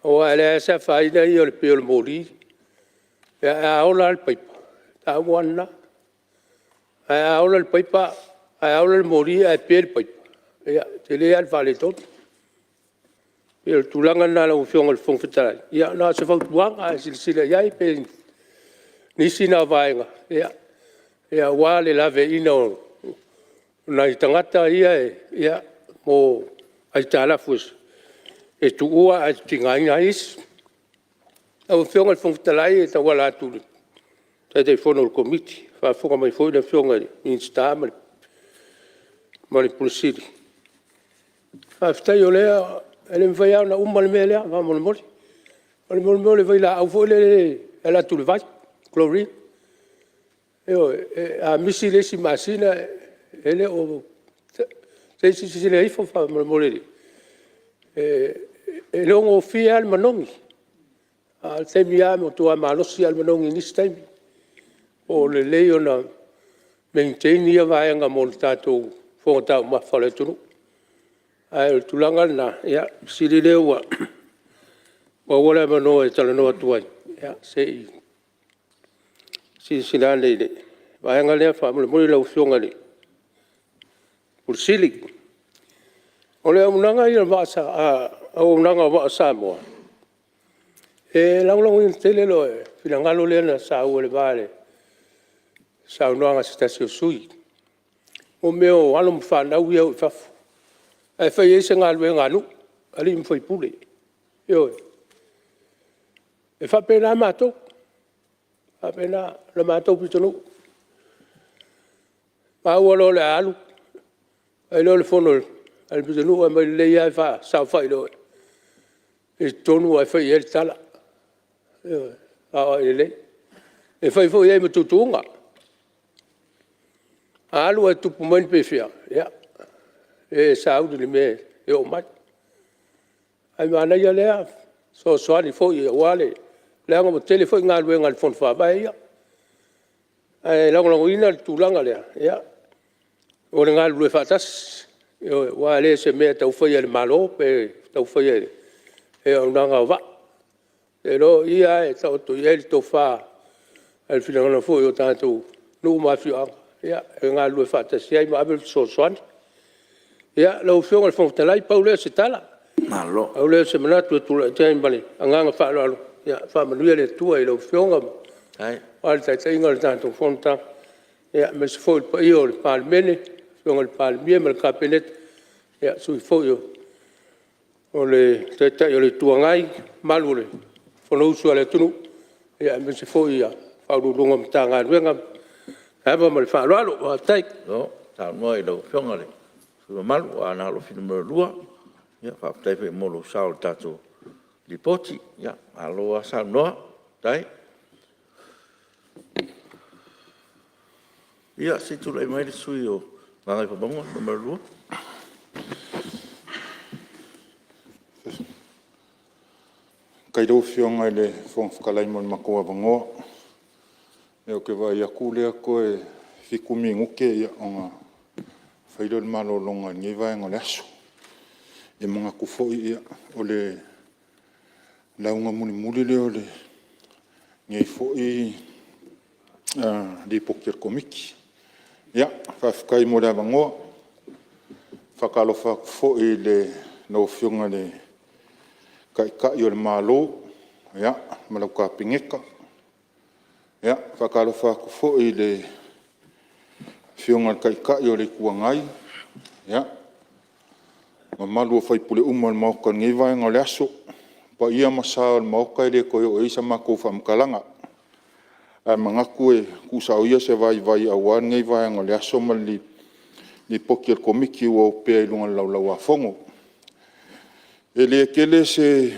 Aua e leai lava se afaina ia o le pe o le moli, ae a ola lava le paipa, o le tau lava lena. Ae a ola le moli ae pe le paipa, ia e tele lava le faaletonu. E pei o le tulaga lena lau Afioga i le Fofoga Fetalai, ia na o se fautuaga, ae silasila i ai pe o nisi na o vaega aua le laveaiina o nai tagata ia mo aitalafu e tuua ae tigaina ai isi. Lau Afioga i le Fofoga Fetalai e tauala atu i le Taitaifono o le Komiti, a o faafofoga mai foi le Afioga i le Minisita ma le Ofisa Sili, faafetai o lea… E le mafai lava ona uma le mea lea faamolemole. O le mea o le vailaau foi lea e alu atu i le vai, chlorine. Ioe. A misi le isi masina e le o… se i silasila ifo faamolemole. E le o gofie lava le manogi, a o le taimi lava e matua malosi lava le manogi i nisi taimi. Po o lelei ona maintain ia vaega mo le tatou fofoga taumafa o le atunuu. Ae o le tulaga lena, ia o le fesili lea ua maua le avanoa e talanoa atu ai, ia se i silasila ane i le vaega lea faamolemole lau Afioga i le Ofisa Sili o Pulega. O le auaunaga ia a Vaa o Samoa, e lagolagoina tele le finagalo lea na saua i le va i le saunoaga a se tasi o sui usufono, o mea o alo ma fanau ia e o i fafo ae fai ai se galuega a nuu, alii ma faipule, ioe. E faapena matou, e faapena le matou pitonuu, maua loa o le a alu, Fai loa le fono a le pitonuu ae fai mai, e lelei lava le faasaofai loa i totonu ae fai i ai le tala, ioe, saoai lelei. E fai foi i ai ma tuutuuga, a alu ae tupu mai ni pefea, ia e sauni i le mea e oo mai. Ae manaia lea fesoasoani foi aua le… leaga ua tele foi galuega a le Fono Faavae ia, ae lagolagoina le tulaga lea o le galulue faatasi, ioe, aua e le o se mea e tau faia e le Malo pe tau faia e le auaunaga o vaa. Ou te iloa o i lava e taoto i ai le tofa a le finagalo foi o tatou nuu ma afioaga e galulue faatasi ai ma ave le fesoasoani. Ia, lau Afioga i le Fofoga Fetalai, pau lea o se tala, pau lea o se manatu e tulai atu ai ma le agaga faaaloalo. Ia faamanuia le Atua i lau Afioga aua le taitaiga o le tatou fonotaga, aemaise foi le paia o le Palemene, le Afioga i le Palemia ma le Kapeneta, Sui foi o le Taitai o le Itu Agai, le mamalu o le Fonousu a le atunuu, aemaise foi Ofisa Sili o Pulega o Matagaluega. Le ava ma le faaaloalo, faafetai. Malo saunoa i lau Afioga i le sui usufono mamalu mo Aana Alofi 2. Faafetai foi mo lou sao i le tatou Lipoti. Malo lava saunoa, faafetai. Ia, se i tulai mai le sui usufono mo Gagaifomauga 2. Faafetai i lau Afioga i le Fofoga Fetalai mo le matou avanoa. Ou te vaai atu lea toe 7 minute ona fai lea o le malologa i lenei vaega o le aso. E manatu foi o le lauga mulimuli lea o lenei foi Lipoti a le Komiti. Ia, faafetai mo le avanoa. E faatalofa atu foi i lau Afioga i le Taitai o le Malo ma lau Kapeneta. E faatalofa atu foi i le Afioga i le Taitai o le Itu Agai, le mamalu o sui usufono uma o le Maota i lenei vaega o le aso. O paia ma sa o le Maota e le toe oo i ai sa matou faamatalaga, ae manatu e tuusao ia se vaivai aua lenei vaega o le aso ma le Lipoti a le Komiti ua opea i luga o le Laulau a Fono. E le tele se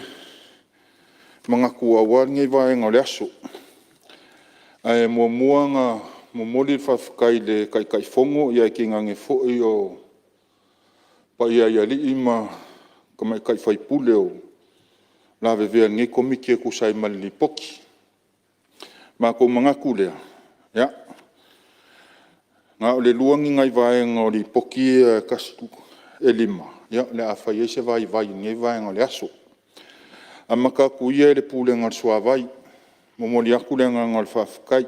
manatu aua lenei vaega o le aso, ae muamua ona momoli le faafetai i le Taitaifono ae tainane foi o paia i alii ma tamaitai sui usufono o lavevea i lenei Komiti e tusa ai ma le Lipoti. Ona matou manatu lea, ia, na o le lua ni nai vaega o Lipoti ia e 5 o le a fai ai se vaivai o lenei vaega o le aso. Amata atu ia i le Pulega o le Suavai. E momoli atu le agaga o le faafetai i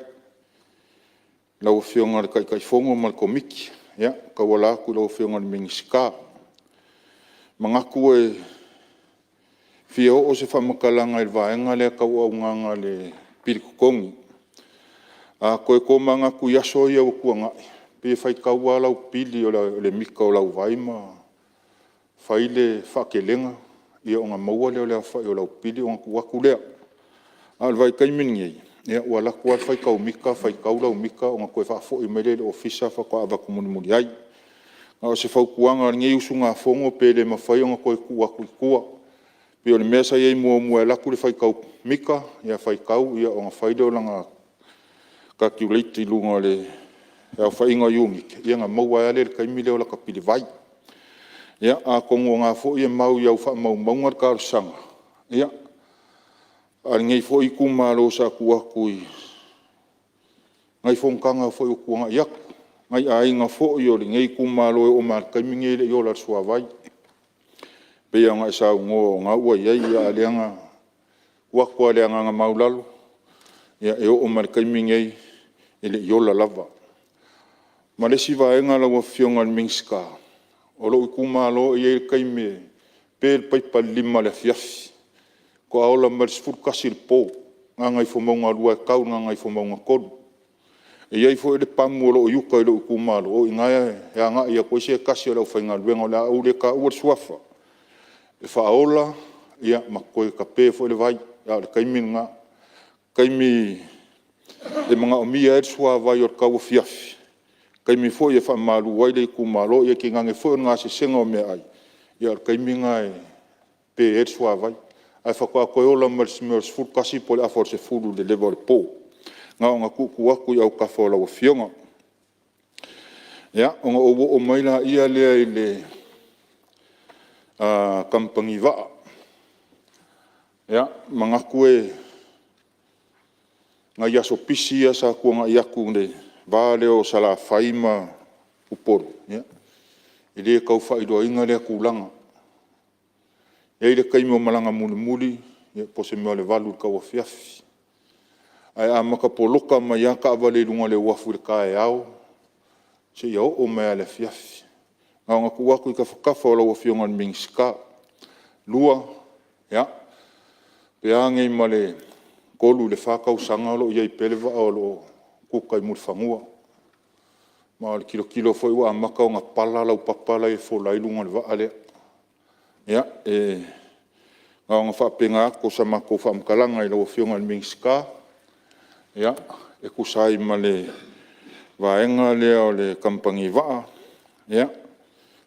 lau Afioga i le Taitaifono ma le Komiti, e tauala atu i lau Afioga i le Minisita. E manatu e fia oo se faamatalaga i le vaega lea tau auaunaga i le pili totogi. A toe tomanatu i aso ia ua tuanai, pei e faitau lava lau pili o le mita o lau vai ma fai le faatelega ona maua lea o le aofai o lau pili ona tuu atu lea. A o le vaitaimi lenei, ua alu atu lava le faitau mita faitau lau mita ona toe faafoi mai lea i le ofisa faatoa avatu mulimuli ai. A o se fautuaga a lenei usugafono pe le mafai ona toe tuu atu i tua, pei o le mea sa i ai muamua e alu atu le faitau mita, faitau ona fai lea o lana calculate i luga o le aofaiga o iunite ona maua ai lava lea i le taimi lea o lata pili vai. Ia, atonu o lena foi e mau i au faamaumauga le talosaga a lenei foi itumalo sa tuu atu i nai fonotaga foi ua tuanai atu, nai aiga foi o lenei itumalo e oo mai lava i le taimi lenei e le i ola i le suavai. E pei lava ona e saunoa o lena ua i ai, a o lea na tuu atu lava i le agaga maualalo, e oo mai lava i le taimi lenei e le i ola lava. Ma le isi vaega lau Afioga i le Minisita, o lou itumalo e i ai le taimi e pe le paipa i le 5 i le afiafi, faatoa ola mai le 11 i le po, Gagaifomauga 2 e tau i le Gagaifomauga 3. E i ai foi le pamu o lo o i uta i lou itumalo, o i ina e agai atu ai se tasi o le aufaigaluega, o le a ou le taua le suafa, e faaola ma toe tape foi le vai, a o le taimi lena. O le taimi e manaomia ai le suavai o le tauafiafi, taimi foi e faamalu ai le itumalo, ia tainane foi o le gasesega o meaai, ia o le taimi lena e pe ai le suavai. Ae faatoa toe ola mai i le mea o le 11 po o le afa o le 10 i le leva o le po. Na ona tuutuu atu i autafa o lau Afioga. Ia, ona ou oo mai lea i le kamupani vaa. E manatu o nai aso pisi ia sa tuanai atu i le va lea o Salafai ma Upolu, ia, e le tau faailoaina lea tulaga. E i ai le taimi o malaga mulimuli po o se mea o le 8 i le tauafiafi, ae amata poloka mai lava taavale i luga o le uafu i le taeao seia oo mai lava i le afiafi. Na ona tuu atu i tafatafa o lau Afioga i le Minisita. Lua, ia, pe a nei ma le 3 i le 4 tausaga o lo o i ai pea le vaa o lo o kuka i Mulifanua. Ma o le tilotilo foi ua amata ona pala laupapa la e fola ai luga o le vaa lea. Ia, e na ona faapena atu o sa matou faamatalaga i lau Afioga i le Minisita e tusa ai ma le vaega lea o le kamupani vaa. E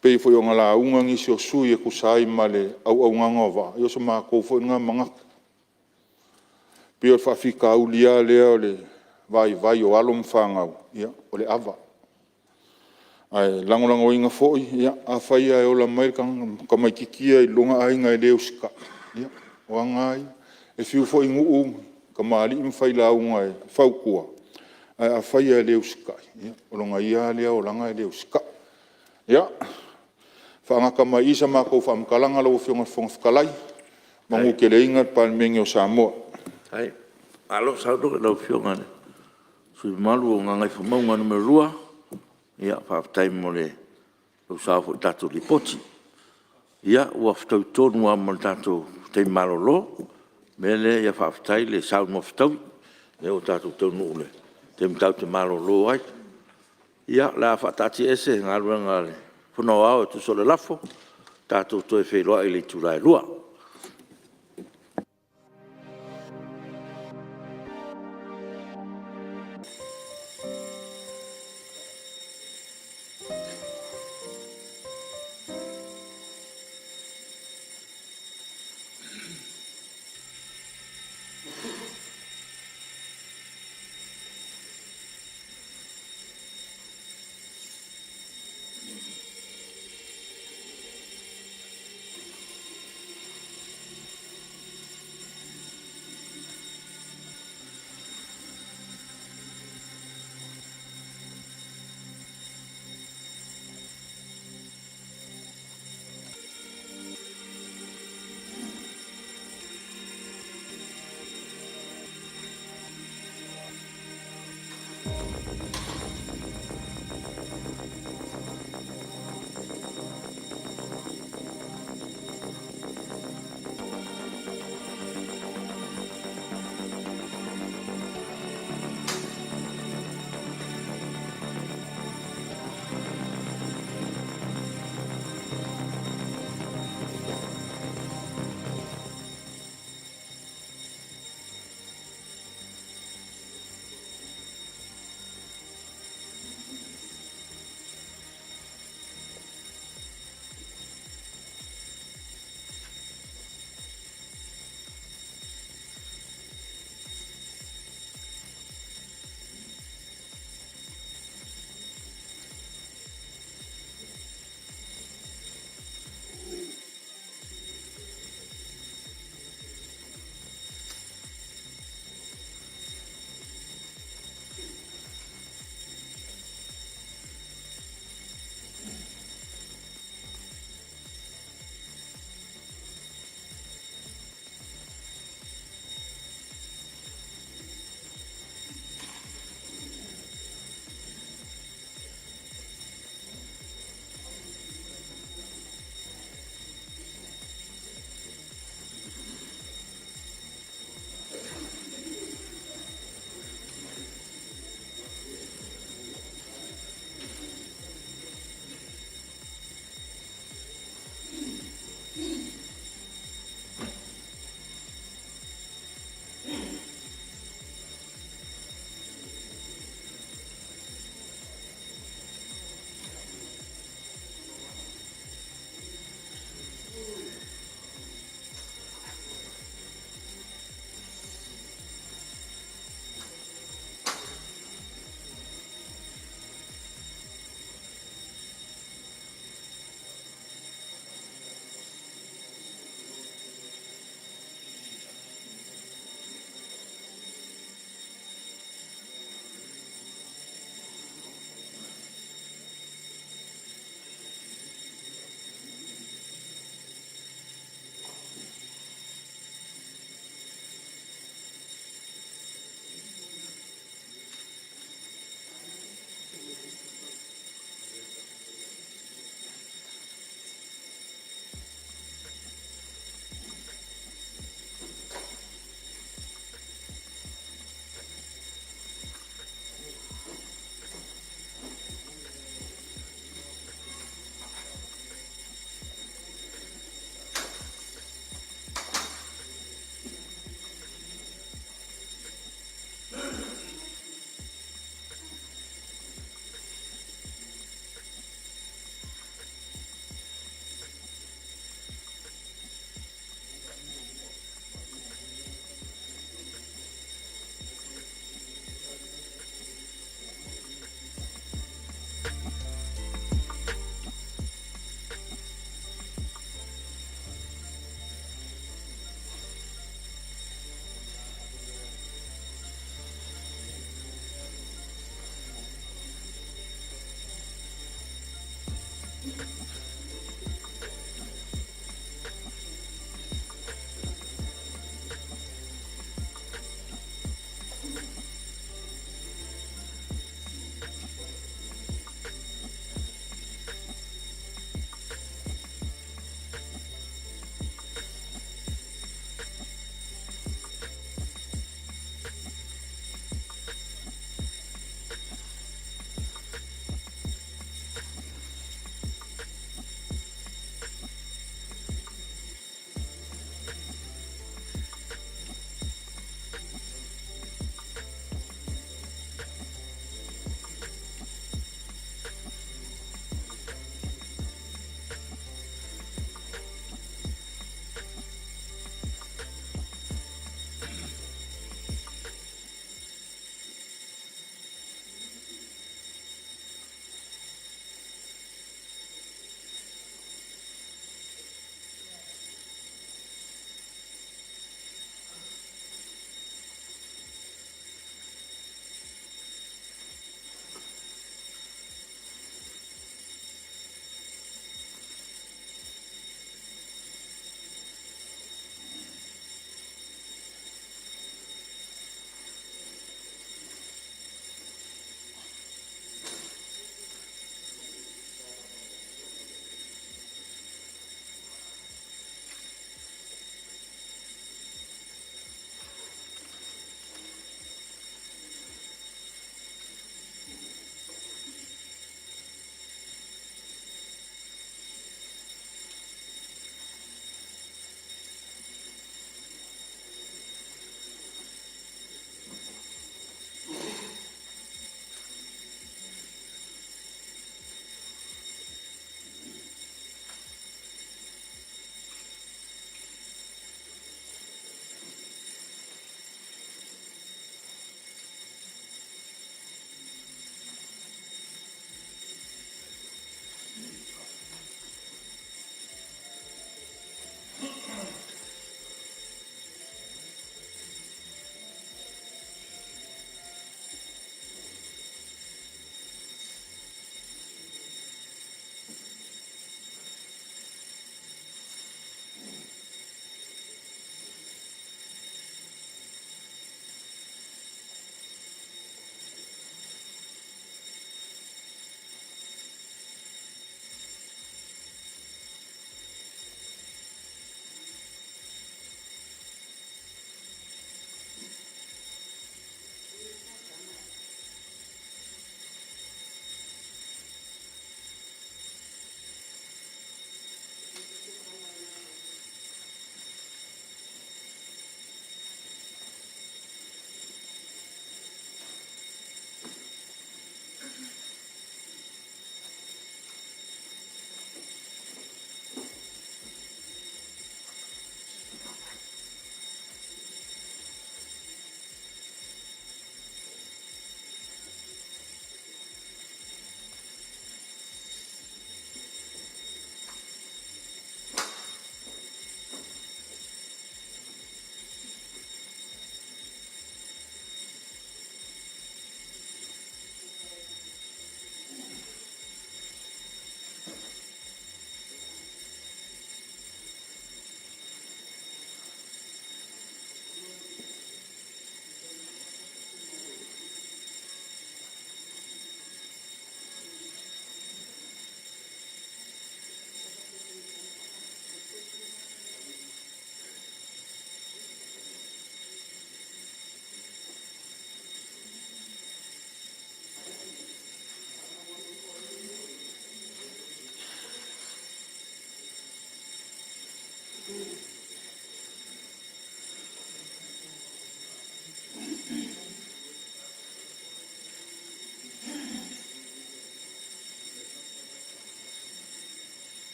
pei foi ona lauga nisi o sui usufono e tusa ai ma le auaunaga o vaa, ia o so matou foi lena manatu. E pei o le faafitauli lava lea o le vaivai o alo ma fanau, o le ava. Ae lagolagoina foi, afai lava e ola mai le tamaitiiti ia i lona aiga e le usitai, ia o aga lava ia. E fiu foi nuu, tamalii ma failauga e fautua, ae afai lava e le usitai, ia o lona ia lava lea olaga e le usitai. Ia, faagata mai i i sa matou faamatalaga lau Afioga i le Fofoga Fetalai, manuteleina le Palemene o Samoa. Malo saunoa i lau Afioga i le sui usufono mamalu mo Gagaifomauga 2, faafetai mo lou sao foi i le tatou Lipoti. Ia ua fetaui tonu lava ma le tatou taimi malolo. O le mea lea, ia faafetai le saunoa fetaui, o lea ua tatou taunuu i le taimi tatou te malolo ai. Ia, o le a faataatiaese Galuega a le Fono Aoao e tusa o le lafo, tatou toe feiloai i le itula e 2:00.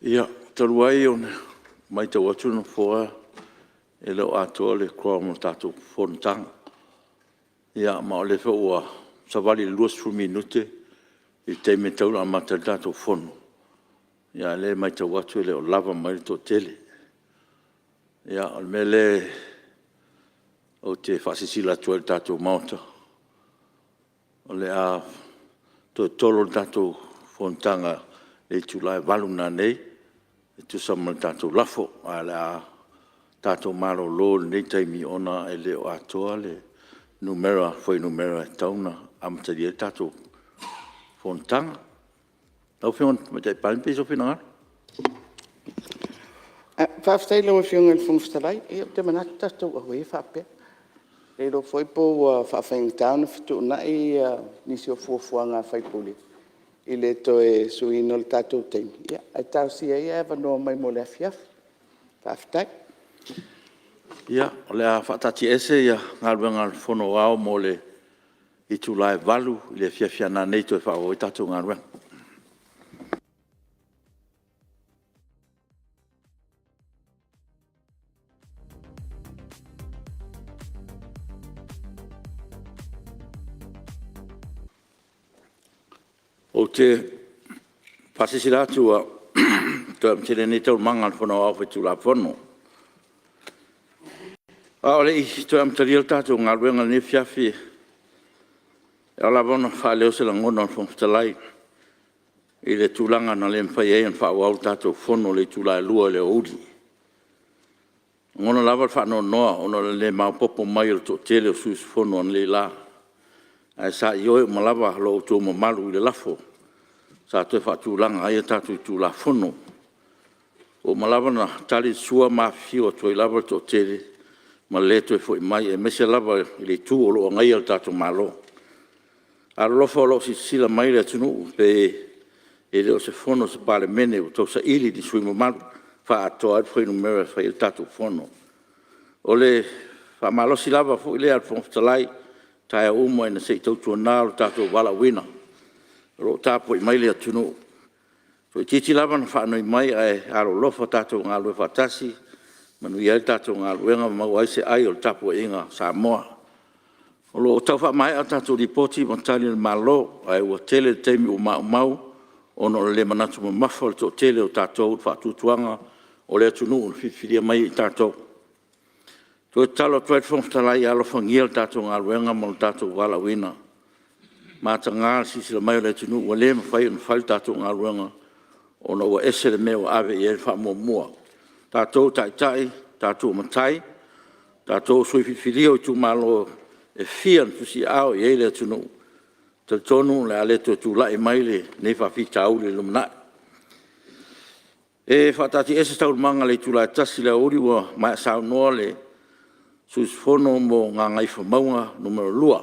Ia, talu ai ona e matau atu le Nofoa e le o atoa le quorum o le tatou fonotaga, ma o lea foi ua savali i le 20 minute i le taimi e tatau ona amata ai le tatou fono, a o lea e matau atu e le o lava mai le toatele. O le mea lea ou te faasilasila atu ai i le tatou Maota, o le a toe tolo le tatou fonotaga i le itula e 8:00 nanei e tusa ma le tatou lafo. Ae o le a tatou malolo i lenei taimi ona e le o atoa le numera fuainumera e tatau ona amatalia ai le tatou fonotaga. Lau Afioga i le Tamaitai Palemia, pe i ai sou finagalo. Faafetai i lau Afioga i le Fofoga Fetalai. Ia ou te manatu tatou aua ia faapea. E le iloa foi po ua faafaigata ona fetuunai nisi o fuafuaga a sui usufono i le toe suiina o le tatou taimi, ae talosia ia ae avanoa mai mo le afiafi. Faafetai. Ia, o le a faataatiaese Galuega a le Fono Aoao mo le itula e 8:00 i le afiafi a nanei e toe faaauau ai le tatou galuega. Ou te faasilasila atu ua toe amatalia nei Taualumaga a le Fono Aoao Faitulafono. A o le i toe amatalia le tatou galuega i lenei afiafi, e ao lava ona faaleo se lagona o le Fofoga Fetalai i le tulaga na le mafai ai ona faaauau le tatou Fono i le itula e 2:00 i le aoauli. E lagona lava le faanoanoa ona o le le maopoopo mai o le toatele o sui usufono analeila, ae sa ioe uma lava lo outou mamalu i le lafo sa toe faatulaga ai a tatou itula Fono. Ua uma lava ona tali le sua ma afifio atu ai lava le toatele ma le le toe foi mai, aemaise lava i le Itu o lo o agaia le tatou Malo. Alolofa o lo o silasila mai le atunuu pe e le o se fono a se Palemene ua tau saili ni sui usufono mamalu e faaatoa ai le fuainumera e fai ai le tatou fono. O le faamalosi lava foi lea a le Fofoga Fetalai i taeao uma ina se i tautuana lo tatou valaauina, o lo o tapuai mai le atunuu. Toeitiiti lava na faanoi mai ae alolofa tatou galulue faatasi e manuia ai le tatou galuega ma maua ai se ai o le tapuaiga a Samoa. O lo o tau faamaea a tatou Lipoti ma Tali a le Malo ae ua tele le taimi ua maumau ona o le le manatu mamafa o le toatele o tatou i le faatuatuaga o le atunuu na filifilia mai ai i tatou. E toe tatalo atu ai le Fofoga Fetalai, ia alofagia le tatou galuega ma lo tatou valaauina. E mataga le silasila mai o le atunuu ua le mafai ona fai le tatou galuega ona ua ese le mea ua ave i ai le faamuamua. O tatou o taitai, o tatou o matai, o tatou o sui usufono filifilia o itumalo e fia na tusiaao i ai le atunuu. E talitonu o le a le toe tulai mai lenei faafitauli i le lumanai. E faataatiaese Taualumaga i le itula e 1:00 i le aoauli ua maea saunoa le sui usufono mo Gagaifomauga 2.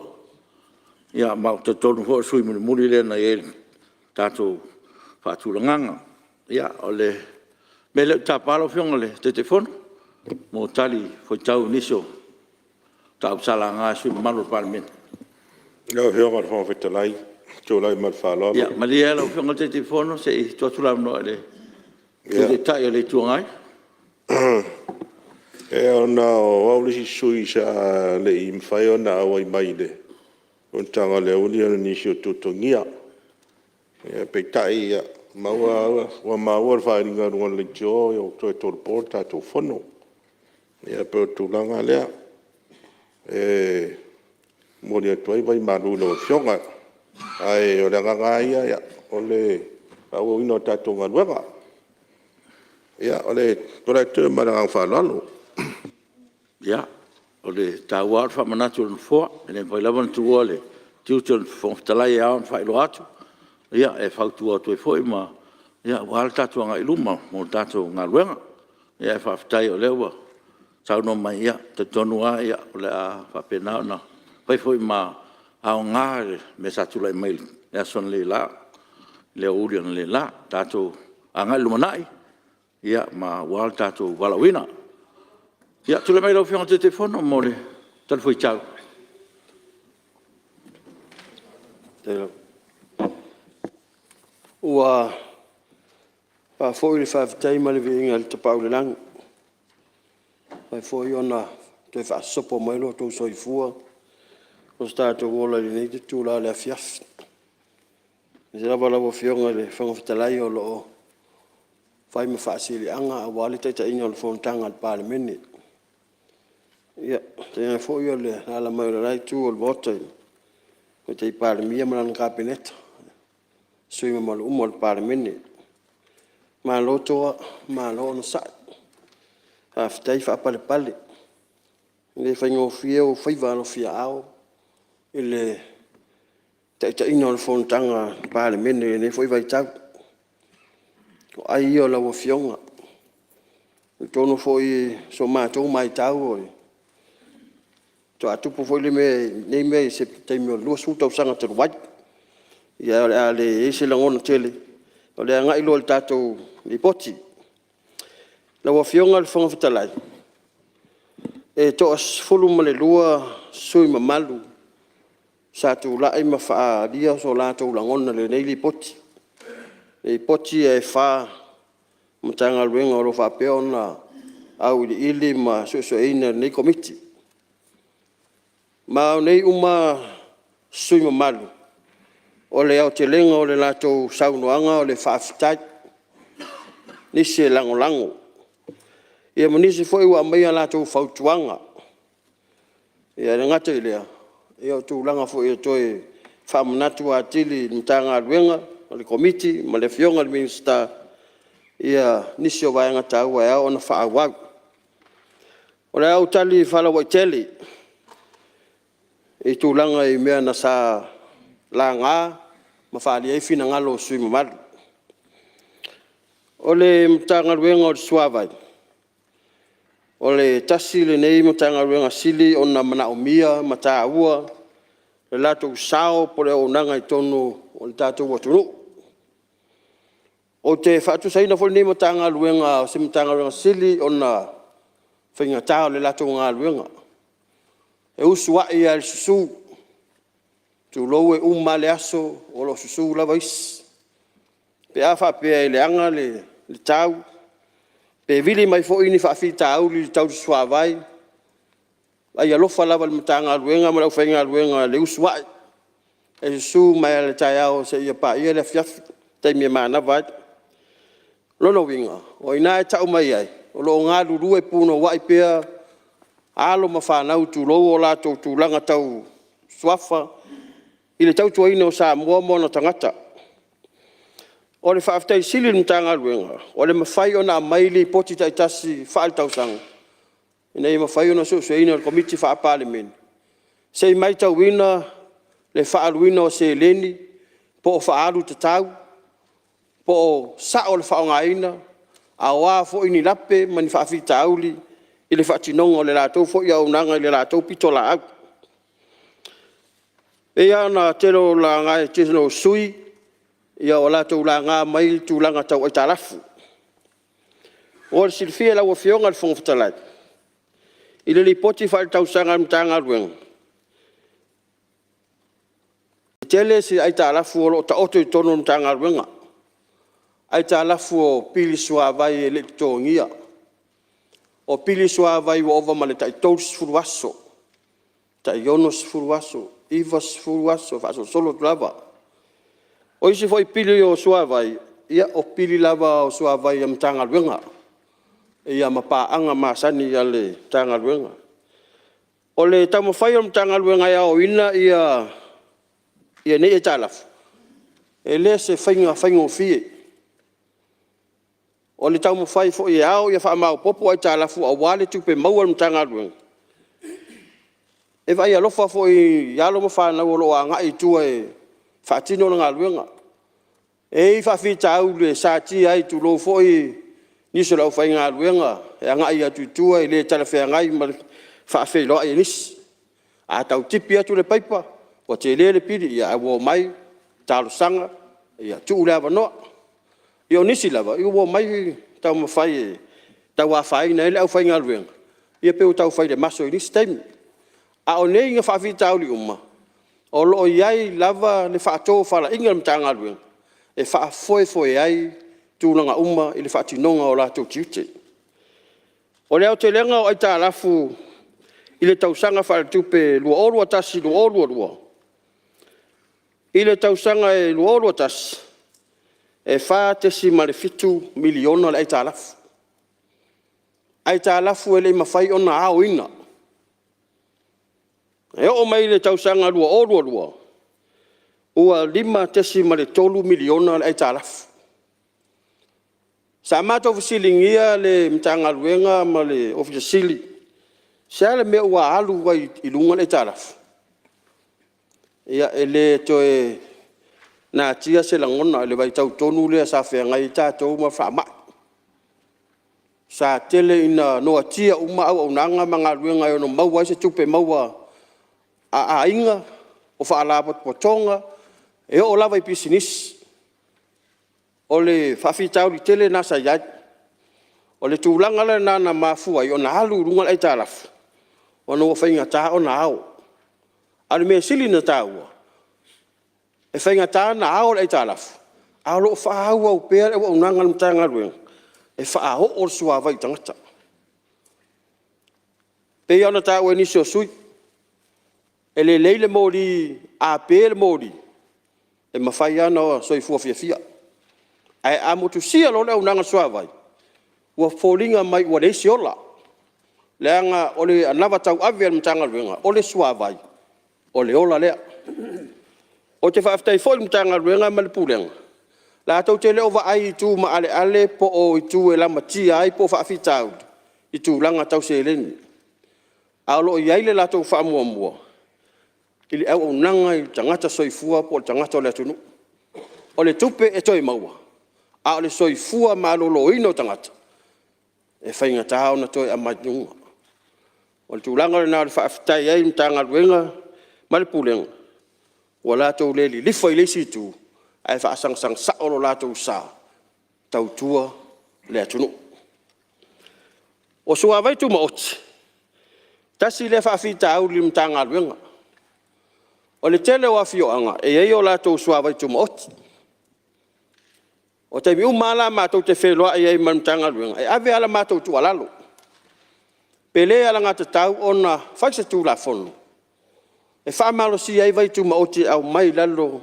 Ma ou te talitonu foi o le sui usufono mulimuli lea na i ai i le tatou faatulagaga. Ia, o le mea lea ou te tapa lau Afioga i le Taitaifono mo talifuaitau i nisi o mataupu sa laga e sui usufono mamalu o le Palemene. Lau Afioga i le Fofoga Fetalai ou te tulai ma le faaaloalo. Ia malie lau Afioga i le Taitaifono se i tuu atu le avanoa i le Sui Taitai o le Itu Agai. Ona o au le isi sui usufono sa le i mafai ona auai mai i le fonotaga i le aoauli ona o nisi o tuatuagia. Peitai ua maua le faaaliga i luga o le leitio ua toe tolopo le tatou Fono. Ia pei o le tulaga lea e momoli atu ai vai malu i lau Afioga. Ae o le agaga lava ia o le faaauauina o le tatou galuega. Ia o le tulai atu ma le agaga faaaloalo. Ia, o le taua lava o le faamanatu e le Nofoa. E le mafai lava ona tuua le tiute o le Fofoga Fetalai e ao ona faailoa atu, e fautua atu ai foi aua le tatou agai i luma mo le tatou galuega. Ae faafetai o lea ua saunoa mai, ia, e talitonu lava o le a faapena ona fai foi ma aoga le mea sa tulai mai i le aso analeila, i le aoauli analeila. Tatou agai i le lumanai aua lo tatou valaauina. Ia, tulai mai lau Afioga i le Taitaifono mo le talifuaitau. Ua Faafoi le faafetai ma le viiga i le Tapaau i le Lagi ua mafai foi ona toe faasopo mai lo outou soifua ma so tatou ola i lenei itula o le afiafi, aemaise lava lau Afioga i le Fofoga Fetalai o lo o fai ma faasiliaga aua le taitaiina o le fonotaga a le Palemene. Ia, tainane foi o le alaala mai o le la itu o le Maota i le Tamaitai Palemia ma lana Kapeneta, sui usufono mamalu uma o le Palemene. Malo toa, malo onosai, faafetai faapalepale. E le faigofie ou faiva alofiaao i le taitaiina o le fonotaga a le Palemene i lenei foi vaitau. O ai ia o lau Afioga. E talitonu foi i sa matou matau faatoa tupu foi lenei mea i se taimi o le 20 tausaga talu ai. Ae o le a leai se lagona tele o le agai loa i le tatou Lipoti. Lau Afioga i le Fofoga Fetalai, e toa-12 sui usufono mamalu sa tulai ma faaalia so latou lagona i lenei Lipoti. Lipoti ia e fa o Matagaluega o lo o faapea ona auiliili ma suesueina e lenei Komiti. Ma o nei uma sui usufono mamalu, o le aotelega o le latou saunoaga o le faafetai, nisi e lagolago, ia ma nisi foi ua aumai a latou fautuaga. E le gata i lea, o tulaga foi e toe faamanatu atili i le Matagaluega ma le Komiti ma le Afioga i le Minisita nisi o vaega taua e ao ona faaauau. O le a ou tali faalauaitele i tulaga i mea sa laga ma faaalia ai finagalo o sui usufono mamalu. O le Matagaluega o le Suavai, o le tasi lenei Matagaluega e sili ona manaomia ma taua le latou sao po o le auaunaga i totonu o le tatou atunuu. Ou te faatusaina foi lenei Matagaluega o se Matagaluega sili ona faigata o le latou galuega. E usuai lava i le susu, tulou e uma lava le aso o lo o susu lava isi, pe a faapea e leaga le tau pe vili mai foi ni faafitauli tau le suavai, vaai alofa lava i le Matagaluega ma le aufaigaluega i le usuai, e susu mai lava i le taeao seia paia le afiafi i le taimi e manava ai. O lona uiga o i ina e tau mai ai o lo o galulue punouai pea alo ma fanau, tulou o latou tulaga tau suafa i le tautuaina o Samoa ma ona tagata. O le faafetai sili i le Matagaluega o le mafai ona aumai Lipoti taitasi faaletausaga ina ia mafai ona suesueina e le Komiti Faa-Palemene se i matauina le faaaluina o seleni po o faaalu tatau po o sao le faaaogaina a o a foi ni lape ma ni faafitauli i le faatinoga o le latou foi auaunaga i le latou pitolaau. E pei lava ona tele o laga e le tele o sui usufono ua latou laga mai tulaga tau aitalafu. Mo le silafia e lau Afioga i le Fofoga Fetalai i le Lipoti Faaletausaga a le Matagaluega, e tele se aitalafu o lo o taoto i totonu o le Matagaluega, aitalafu o pili suavai e le i totogia, o pili suavai ua ova ma le tai 30 aso, tai 60 aso, 90 aso e faasolosolo atu lava. O isi foi pili o suavai, o pili lava o suavai a Matagaluega ma paaga masani a le Matagaluega. O le taumafai o le Matagaluega e aoina nei aitalafu, e le o se faiga faigofie. O le taumafai foi e ao ia faamaopoopo aitalafu aua le tupe maua a le Matagaluega. E vaai alofa foi i alo ma fanau o lo o agai i tua e faatino le galuega. E i ai faafitauli e satia ai, tulou foi nisi o le aufaigaluega e agai atu i tua e le talafeagai ma le faafeiloai a nisi. A tau tipi atu le paipa ua tele le pili ae ua omai talosaga, tuu le avanoa. Ia o nisi lava ua omai taumafai e tau afaina ai le aufaigaluega, ia pei ua taufai maso i nisi taimi. A o nei faafitauli uma o lo o i ai lava le faatofalaiga a le Matagaluega e faafoefoe ai tulaga uma i le faatinoga o latou tiute. O le aotelega o aitalafu i le tausaga faaletupe 2021/2022 i le tausaga e 2021, e $4.7 miliona le aitalafu, aitalafu e le i mafai ona aoina. E oo mai i le tausaga 2022, ua $5.3 miliona le aitalafu. Sa matou fesiligia le Matagaluega ma le Ofisa Sili o Pulega, se a le mea ua alu ai i luga le aitalafu? Ia e le toe natia se lagona i le vaitau tonu lea sa feagai ai tatou ma faamai. Sa tele ina noatia uma auaunaga ma galuega e ono maua ai se tupe maua a aiga, o faalapotopotoga, e oo lava i pisinisi. O le faafitauli tele lena sa i ai. O le tulaga la lena na mafua ai ona alu i luga le aitalafu ona ua faigata ona ao. A o le mea e sili ona taua, e faigata ona ao le aitalafu ae o lo o faaauau pea le auaunaga a le Matagaluega e faaoo le suavai i tagata. E pei lava ona taua e nisi o sui usufono, e lelei le moli, a pe le moli e mafai lava ona soifua fiafia, ae a motusia loa le auaunaga a le suavai ua foliga mai ua leai se ola, leaga o le anava tauave a le Matagaluega o le suavai, o le ola lea. Ou te faafetai foi i le Matagaluega ma le Pulega latou te le o vaai i itu maaleale po o itu e lamatia ai po o faafitauli i tulaga tau seleni, a o lo o i ai le latou faamuamua i le auaunaga i tagata soifua po o tagata o le atunuu. O le tupe e toe maua a o le soifua maloloina o tagata e faigata ona toe aumai i luga. O le tulaga lena o le faafetai ai i le Matagaluega ma le Pulega ua latou le lilifa i le isi itu ae faasagasagi sao lo latou sa e tautua le atunuu. O suavai tumaoti, tasi lea faafitauli i le Matagaluega. O le tele o afioaga e i ai o latou suavai tumaoti. O taimi uma lava la matou te feiloai ai ma le Matagaluega e ave lava la matou tuualalo, pe le alagatatau ona fai se Tulafono e faamalosia ai vaitumaoti e aumai i lalo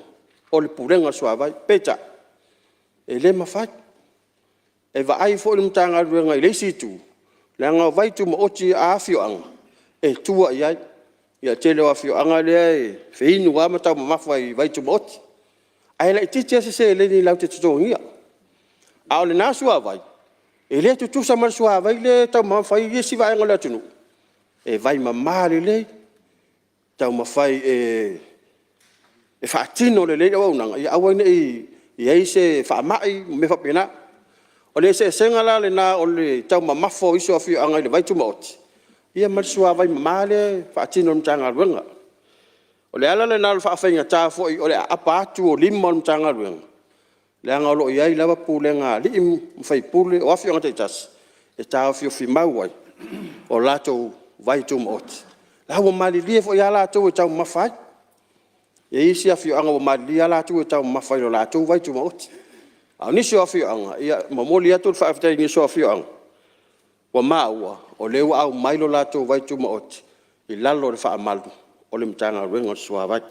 o le Pulega o le Suavai. Peitai, e le mafai. E vaai foi le Matagaluega i le isi itu leaga o vaitumaoti a afioaga e tua i ai. Ia o le tele o afioaga lea e feinu lava ma taumamafa i vaitumaoti ae laitiiti lava se seleni latou te totogiina. A o lena suavai e le tutusa ma le suavai lea e taumamafa ai isi vaega o le atunuu, e vaimama lelei, taumafai e faatino lelei le auaunaga ia aua ne i i ai se faamai ma mea faapena. O le eseesega la lena o le taumamafa o isi afioaga i le vaitumaoti ia ma le suavai mama lea e faatino e le Matagaluega. O le ala lena o le faafaigata foi o le aapa atu o lima o le Matagaluega leaga o lo o i ai lava pulega a alii ma faipule o afioaga taitasi e taofiofimau ai o latou vaitumaoti. La ua malilie foi lava latou e taumamafa ai. E i ai isi afioaga ua malilie lava latou e taumamafa i lo latou vaitumaoti. A o nisi o afioaga, ia e momoli atu le faafetai i nisi o afioaga ua maua o lea ua aumai lo latou vaitumaoti i lalo o le faamalu o le Matagaluega o le Suavai.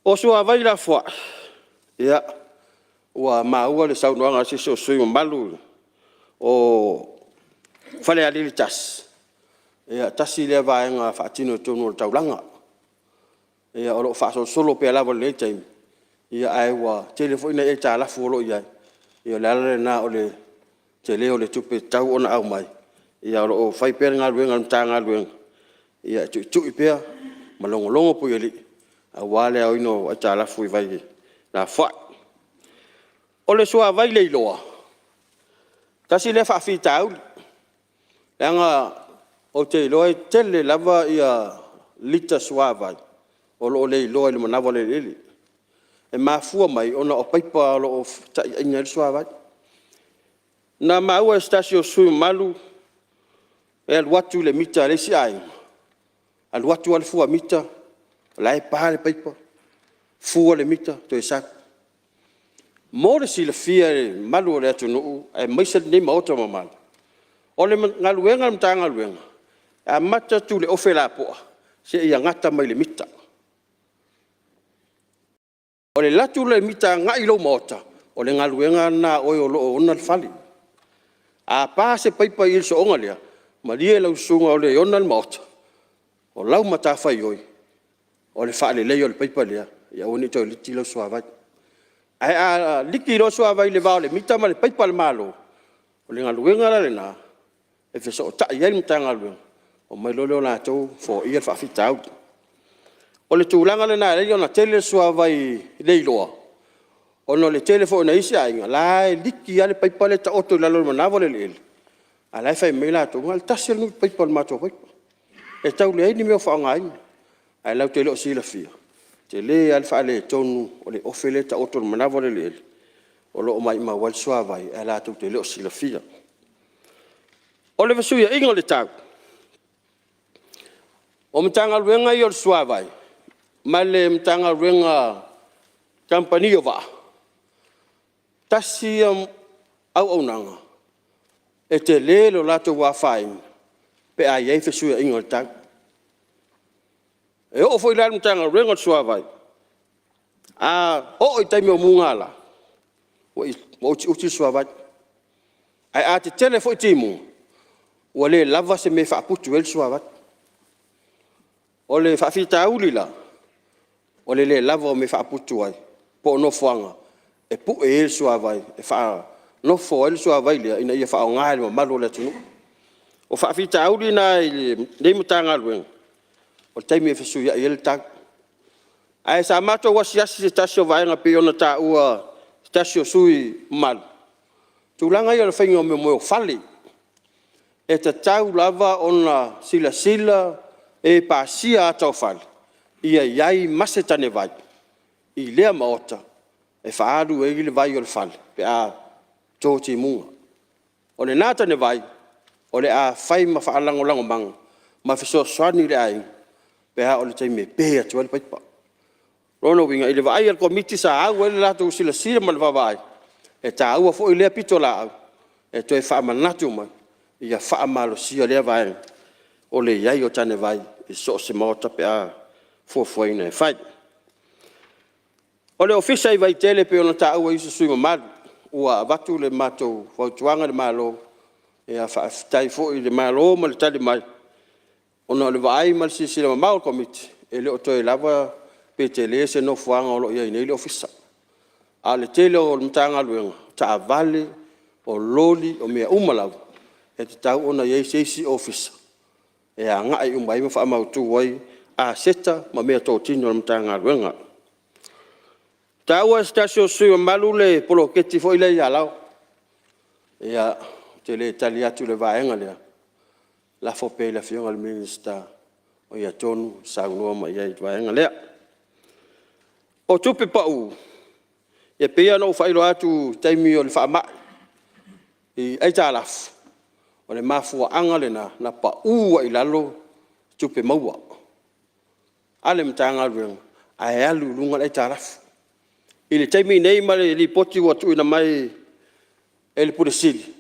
O suavai lafoai, ia ua maua le saunoaga a se isi o sui usufono mamalu o Falealili 1, ia tasi lea vaega faatino i totonu o le taulaga. O lo o faasolosolo pea lava i lenei taimi ae ua tele foi nai aitalafu o lo o i ai. Ia o le ala lena o le tele o le tupe e tatau ona aumai, ae o lo o fai pea le galuega a le Matagaluega e tuitui pea ma logologo puialii aua le aoina o aitalafu i vai lafoai. O le suavai leiloa, tasi lea faafitauli leaga ou te iloa e tele lava lita suavai o lo o leiloa i le manava o le eleele. E mafua mai ona o paipa o lo o taitaiina ai le suavai. Na maua e se tasi o sui usufono mamalu e alu atu le mita a le isi aiga, alu atu lava le fua mita o la e pa le paipa, fua le mita toe sau. Mo le silafia e le mamalu o le atunuu aemaise lenei Maota mamalu, o le galuega a le Matagaluega e amata atu i le ofe lapoa seia gata mai le mita. O le alu atu la o le mita agai i lou maota, o le galuega lena a oe o lo o ona le fale. A pa se paipa i le soona lea, malie lau susuga o le e ona le maota, o lau matafaioi o le faaleleia o le paipa lea ia aua ne i toe liki lau suavai. Ae a liki loa le suavai i le va o le mita ma le paipa a le Malo, o le galuega la lena e fesootai ai le Matagaluega omai loa lea o latou foia le faafitauli. O le tulaga lena e ala ai ona tele le suavai leiloa ona o le tele foi o nai isi aiga la e liki lava le paipa lea e taoto i lalo i le manava o le eleele a o la e fai mai latou na o le tasi lava le paipa o le matou paipa e tau leai ni mea o faaaogaina. Ae latou te le o silafia e tele lava le faaletonu o le ofe lea e taoto i le manava o le eleele o lo o maimau ai le suavai ae latou te le o silafia. O le fesuiaiga o le tau, o Matagaluega ia o le Suavai ma le Matagaluega a Kamupani o Vaa, tasi ia auaunaga e tele lo latou afaina pe a i ai fesuiaiga o le tau. E oo foi la i le Matagaluega o le Suavai, a oo i taimi o mugala ua utiuti le suavai. Ae a tetele foi timuga ua le lava se mea e faaputu ai le suavai. O le faafitauli la o le le lava o mea e faaputu ai po o nofoaga e pue ai le suavai e faanofo ai le suavai lea ina ia faaaoga e le mamalu o le atunuu. O faafitauli na i lenei Matagaluega o le taimi e fesuiai ai le tau. Ae sa matou asiasi i se tasi o vaega pei ona taua e se tasi o sui usufono mamalu, tulaga ia o le faiga o mea o fale. E tatau lava ona silasila e pasia ata o fale ia i ai ma se tanevai i lea maota e faaalu ai le vai o le fale pe a toto timuga. O lena tanevai o le a fai ma faalagolagomaga ma fesoasoani i le aiga pe a oo i le taimi e pe atu ai le paipa. O lona uiga i le vaai a le Komiti sa au ai le latou silasila ma le vaavaai, e taua foi lea pitolaau e toe faamanatu mai ia faamalosia lea vaega o le i ai o tanevai i so o se maota pe a fuafuaina e fai. O le Ofisa i Vaitele pei ona taua e isi sui usufono mamalu ua avatu le matou fautuaga i le Malo, faafetai foi i le Malo ma le tali mai ona o le vaai ma le silasila mamao a le Komiti e le o toe lava pe tele se nofoaga o lo o i ai nei le Ofisa. A o le tele o le Matagaluega, o taavale, o loli, o mea uma lava e tatau ona i ai se isi Ofisa e agai uma i ai ma faamautu ai aseta ma meatotino a le Matagaluega. Na taua e se tasi o sui usufono mamalu le poloketi foi lea i Alao. Ia, ou te le tali atu i le vaega lea, lafo pea i le Afioga i le Minisita o ia tonu e saunoa mai ai i le vaega lea. O tupe pau, e pei lava ona ou faailoa atu i le taimi o le faamai i aitalafu, o le mafuaaga lena na pau ai i lalo tupe maua a le Matagaluega ae alu i luga le aitalafu. I le taimi nei ma le lipoti ua tuuina mai e le Ofisa Sili,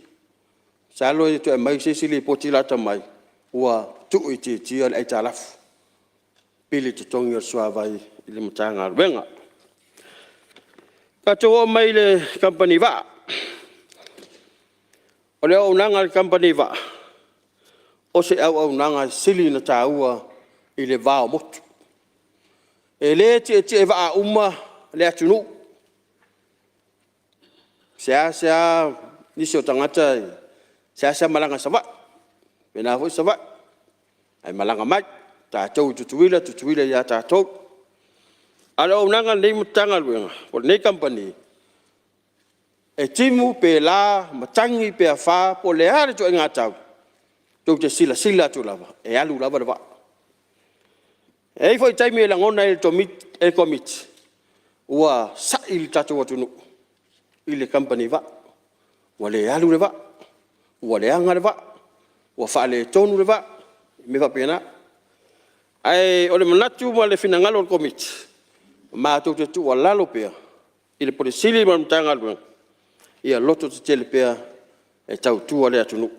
masalo e toe aumai se isi lipoti lata mai ua tuuitiitia le aitalafu, pili totogi o le suavai i le Matagaluega. Tatou oo mai i le Kamupani Vaa. O le auaunaga a le Kamupani Vaa, o se auaunaga e sili ona taua i le va o motu. E le tietie vaa uma le atunuu. E seasea nisi o tagata e seasea malaga i Savaii, e faapena foi Savaii ae malaga mai, o tatou i Tutuila, Tutuila ia tatou. A o le auaunaga a lenei Matagaluega po o lenei Kamupani, e timu pe la, matagi pe afa po o le a le ituaiga tau, tou te silasila atu lava e alu lava le vaa. E i ai foi taimi e lagona ai e le Komiti ua sa'i le tatou atunuu i le Kamupani Vaa, ua le alu le vaa, ua leaga le vaa, ua faaletonu le vaa, mea faapena. Ae o le manatu ma le finagalo o le Komiti matou te tuualalo pea i le Pule Sili ma le Matagaluega, ia lototetele pea e tautua le atunuu.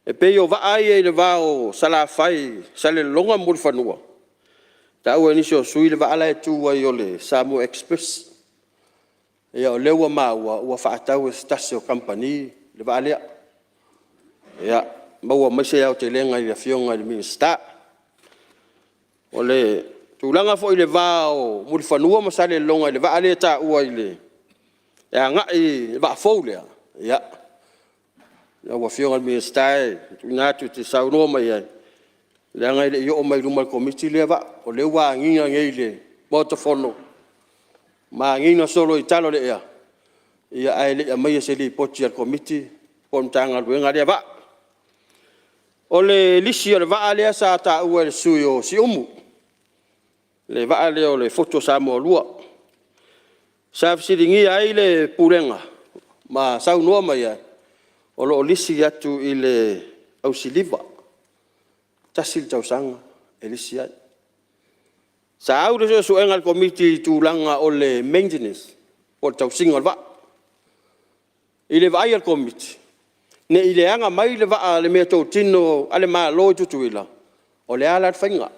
E pei o vaa ia i le va o Salafai, Salelologa ma Mulifanua, taua e nisi o sui usufono le vaa la e tu ai o le Samoa Express. Ia o lea ua maua ua faatau e se tasi o kamupani le vaa lea. Ia maua mai se aotelega i le Afioga i le Minisita. O le tulaga foi i le va o Mulifanua ma Salelologa i le vaa lea e taua e agai i le vaa fou lea, ia, lau Afioga i le Minisita e tuuina atu e te saunoa mai ai leaga e le i oo mai i luma o le Komiti lea vaa, o lea ua agiga nei i le Maota Fono ma agiga solo i tala o le ea, ae le i aumaia se Lipoti a le Komiti po o le Matagaluega lea vaa. O le lisi o le vaa lea sa taua e le sui usufono o Siumu, le vaa lea o le Foto Samoa 2. Sa fesiligia ai le Pulega ma saunoa mai ai, o lo o lisi atu i le ausiliva, tasi le tausaga e lisi ai. Sa au le suesuega a le Komiti i le tulaga o le maintenance po o le tausiga o le vaa. I le vaai a le Komiti, ne i leaga mai le vaa i le meatotino a le Malo i Tutuila, o le a la le faiga?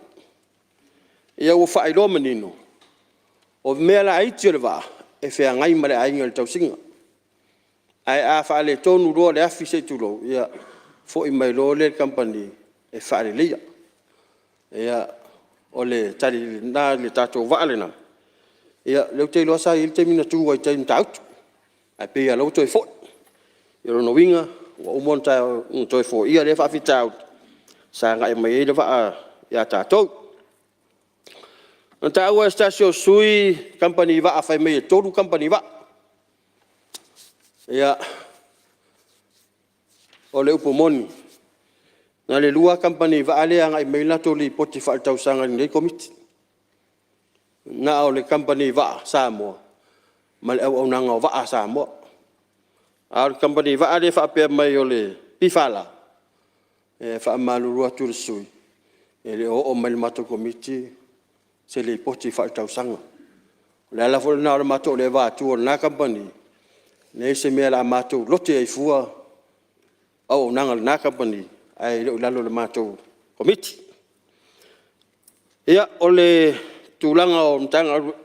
Ia ua faailoa manino o mea laiti o le vaa e feagai ma le aiga i le tausiga, ae a faaletonu loa le afi se i tulou, ia foi mai loa lea i le kamupani e faaleleia. Ia, o le tali lena i le tatou vaa lena. Ia o lea ou te iloa sa i ai le taimi na tu ai i tai i Matautu ae pei lava o lea ua toe foi. O lona uiga ua uma ona toe foia lea faafitauli sa agai mai ai le vaa ia tatou. Na taua e se tasi o sui usufono kamupani vaa fai mai e 3 kamupani vaa. Ia, o le upu moni, na o le lua lava kamupani vaa lea e agai mai ai latou Lipoti Faaletausaga i lenei Komiti, na o le Kamupani Vaa Samoa ma le Auaunaga o Vaa a Samoa. A o le kamupani vaa lea e faapea mai o le PFL, e faamalulu atu i le sui usufono, e le o oo mai i le matou Komiti se Lipoti Faaletausaga. O le ala foi lena o le matou le avatua o lena kamupani, e leai se mea o le a matou lote ai fua auaunaga a lena kamupani ae le o i lalo o le matou Komiti. Ia, o le tulaga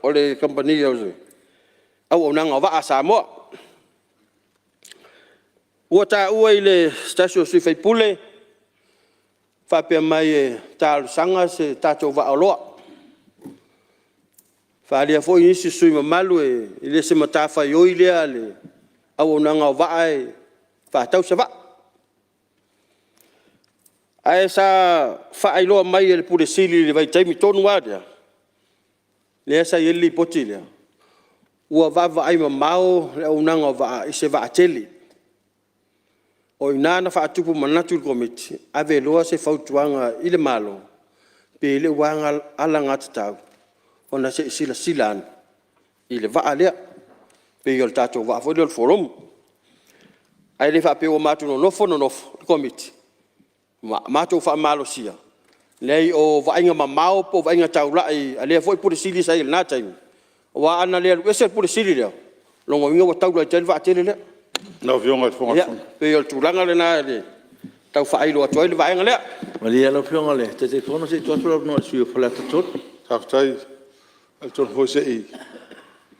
o le kamupani o le Auaunaga o Vaa a Samoa. Ua taua e se tasi o sui usufono faapea mai e talosaga se tatou vaa oloa. E faaalia foi e nisi sui usufono mamalu e le o se matafaioi lea a le Auaunaga o Vaa e faatau se vaa. Ae sa faailoa mai e le Pule Sili i le vaitaimi tonu lava lea, lea sa i ai le Lipoti lea, ua vaavaai mamao le Auaunaga o Vaa i se vaatele. O i ina na faatupu manatu le Komiti, ave loa se fautuaga i le Malo, pe le ua alagatatau ona se i silasila ane i le vaa lea, pei o le tatou vaa foi lea o le Foloma. Ae le faapea ua matou nonofo nonofo le Komiti ma matou faamalosia. E leai o vaaiga mamao po o vaaiga taulai a lea foi Pule Sili sa i ai i lena taimi, aua ana le alu ese le Pule Sili lea, lona uiga ua taula i tai le vaatele lea. Lau Afioga i le Fofoga Ia, pei o le tulaga lena e tau faailo atu ai le vaega lea. Malie lau Afioga i le Taitaifono se i tuu atu le avanoa i le sui usufono mo Faleata 3. Faafetai. E talitonu foi se i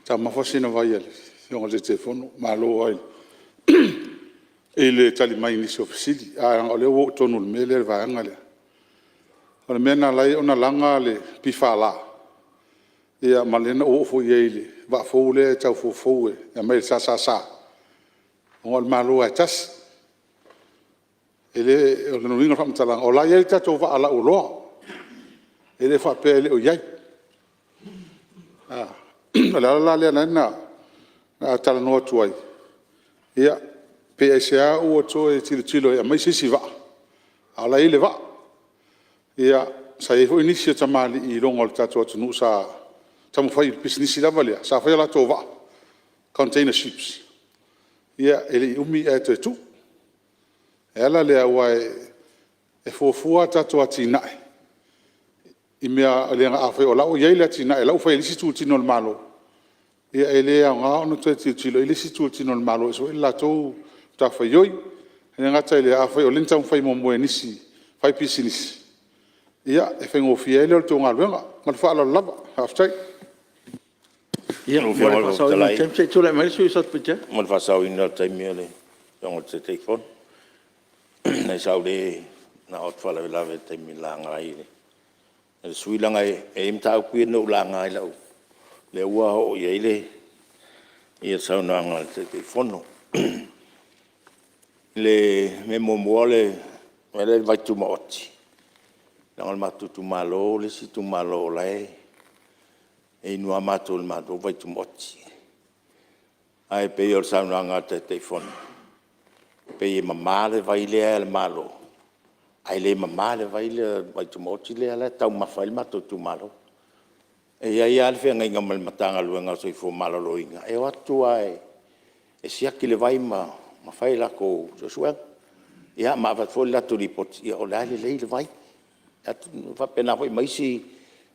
taumafa sina vai a le Afioga i le Taitaifono. Malo lava i le tali mai i nisi o fesili, ae leaga o lea ua oo tonu i le mea lea le vaega lea. O le mea na ala ai ona laga le PFL ma lea na ou oo foi i ai i le vaa fou lea e tau foufou e aumai e le SSS, ona o le Malo lava e tasi. O le uiga o le faamatalaga o la e i ai le tatou vaa lau oloa, e le faapea e le o i ai. O le ala la lea na ala ai ona talanoa atu ai, ia pe aisea ua toe tilotilo e aumai se isi vaa a o la e i ai le vaa. Ia sa i ai foi nisi o tamalii iloga o le tatou atunuu sa taumafai i le pisinisi lava lea, sa fai a latou vaa, container ships, ia e le i umi ae toe tuu. E ala lea aua e fuafua a tatou atinae i mea afai o la e ua i ai le atinae o la e ua fai e isi itutino o le Malo, Ia e le aoga ona toe tilotilo i ai le isi itu o le tino o le Malo e ese foi le latou matafaioi. E le gata i lea, afai o lea na taumafai muamua e nisi faipisinisi, ia e faigofie ai lea o le tou galuega. Ma le faaaloalo lava. Faafetai. Ia mo le faasaoina o le taimi, se i tulai mai le sui usufono mo Satupaitea. Mo le faasaoina o le taimi o le Afioga i le Taitaifono. Leai sa ou le manao ou te faalavelave i le taimi na laga ai e le sui usufono leaga e i ai mataupu ia na ou laga i lau... lea ua oo i ai le saunoaga a le Taitaifono. O le mea muamua o le mea lea i le vaitumaoti, leaga o le matou itumalo le isi itumalo o la e inu lava matou i le matou vaitumaoti. Ae pei o le saunoaga a le Taitaifono, e pei e mama le vai lea a le Malo, ae le mama le vai lea le vaitumaoti lea la e taumafa ai le matou itumalo. E i ai lava le feagaiga ma le Matagaluega o le Soifua Maloloina, e o atu lava e siaki le vai ma fai a latou suesuega, ia ma avatu foi le latou lipoti, o la e lelei le vai. E faapena foi ma isi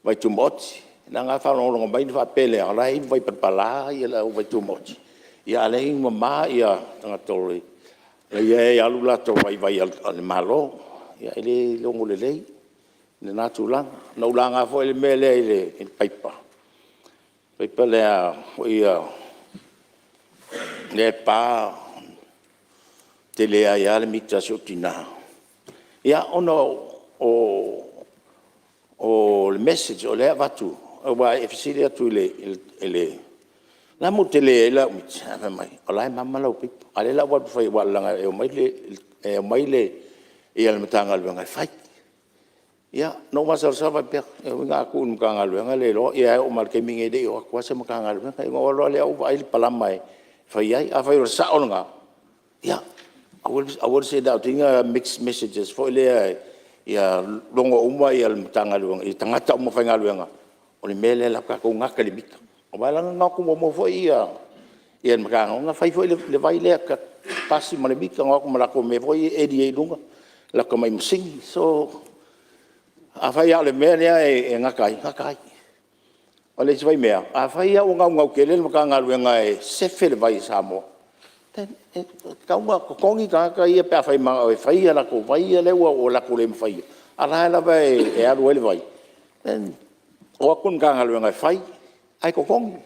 vaitumaoti. Leaga a faalogologo mai ona faapea lea, o la e inu vai palapala le au vaitumaoti, a o la e inu mama tagata ia e alu latou i vai a le Malo. Ia e le logo lelei lena tulaga. Na ou laga foi le mea lea i le paipa, le paipa lea e pa, tele ai lava le mita a si ou tina, ia ona o le message o lea e avatu, aua e fesili atu i le... O le a le mea ua tele ai lau mita? Ae fai mai, o la e mama lau paipa. A o lea la ua ou alu atu e fai aua leaga e omai le Matagaluega e fai. Ia, na ou masalosalo faapea, seiloga a tuu i le Matagaluega le iloa. Ia e oo mai lava i le taimi lenei e le i oo atu lava se Matagaluega. Ona ou alu lava lea au vaai le palama e fai ai. Afai o le sao lena, ia aua le send out ina mix messages foi lea ia logo uma le Matagaluega i tagata uma faigaluega, o le mea lea o la e tatou gata i le mita. Aua na o atu muamua foi le Matagaluega fai foi le vai lea, pasi ma le mita, na o atu ma latou mea foi ia e eli ai i luga, latou tamai masini. So, afai lava o le mea lea e gata ai, gata ai. O le isi foi mea, afai lava ua naunau tele le Matagaluega e sefe le vai a Samoa, e tatau ona totogi tagata ia pe afai e mananao e fai a latou vai ia ua latou le mafaia, a o la e lava e alu ai le vai, then o atu le Matagaluega e fai ae totogi.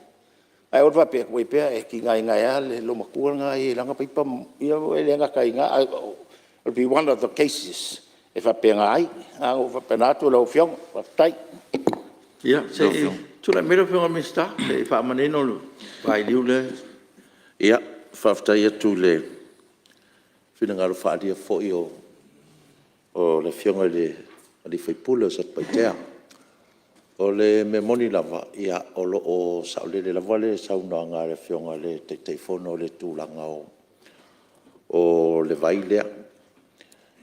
Ae aua le faapea, tuu ai pea e tiga ea lava le loomatua lena e i lana paipa ia e le gata ai i ina. It will be one of the cases e faapena ai. Na ona ou faapena atu lau Afioga. Faafetai. Ia, se i tulai mai lau Afioga i le Minisita se i faamanino le vailiu lea. Ia, faafetai atu i le finagalo faaalia foi o le Afioga i le sui usufono o Satupaitea. O le mea moni lava, o lo o saolele lava le saunoaga a le Afioga i le Taitaifono i le tulaga o le vai lea.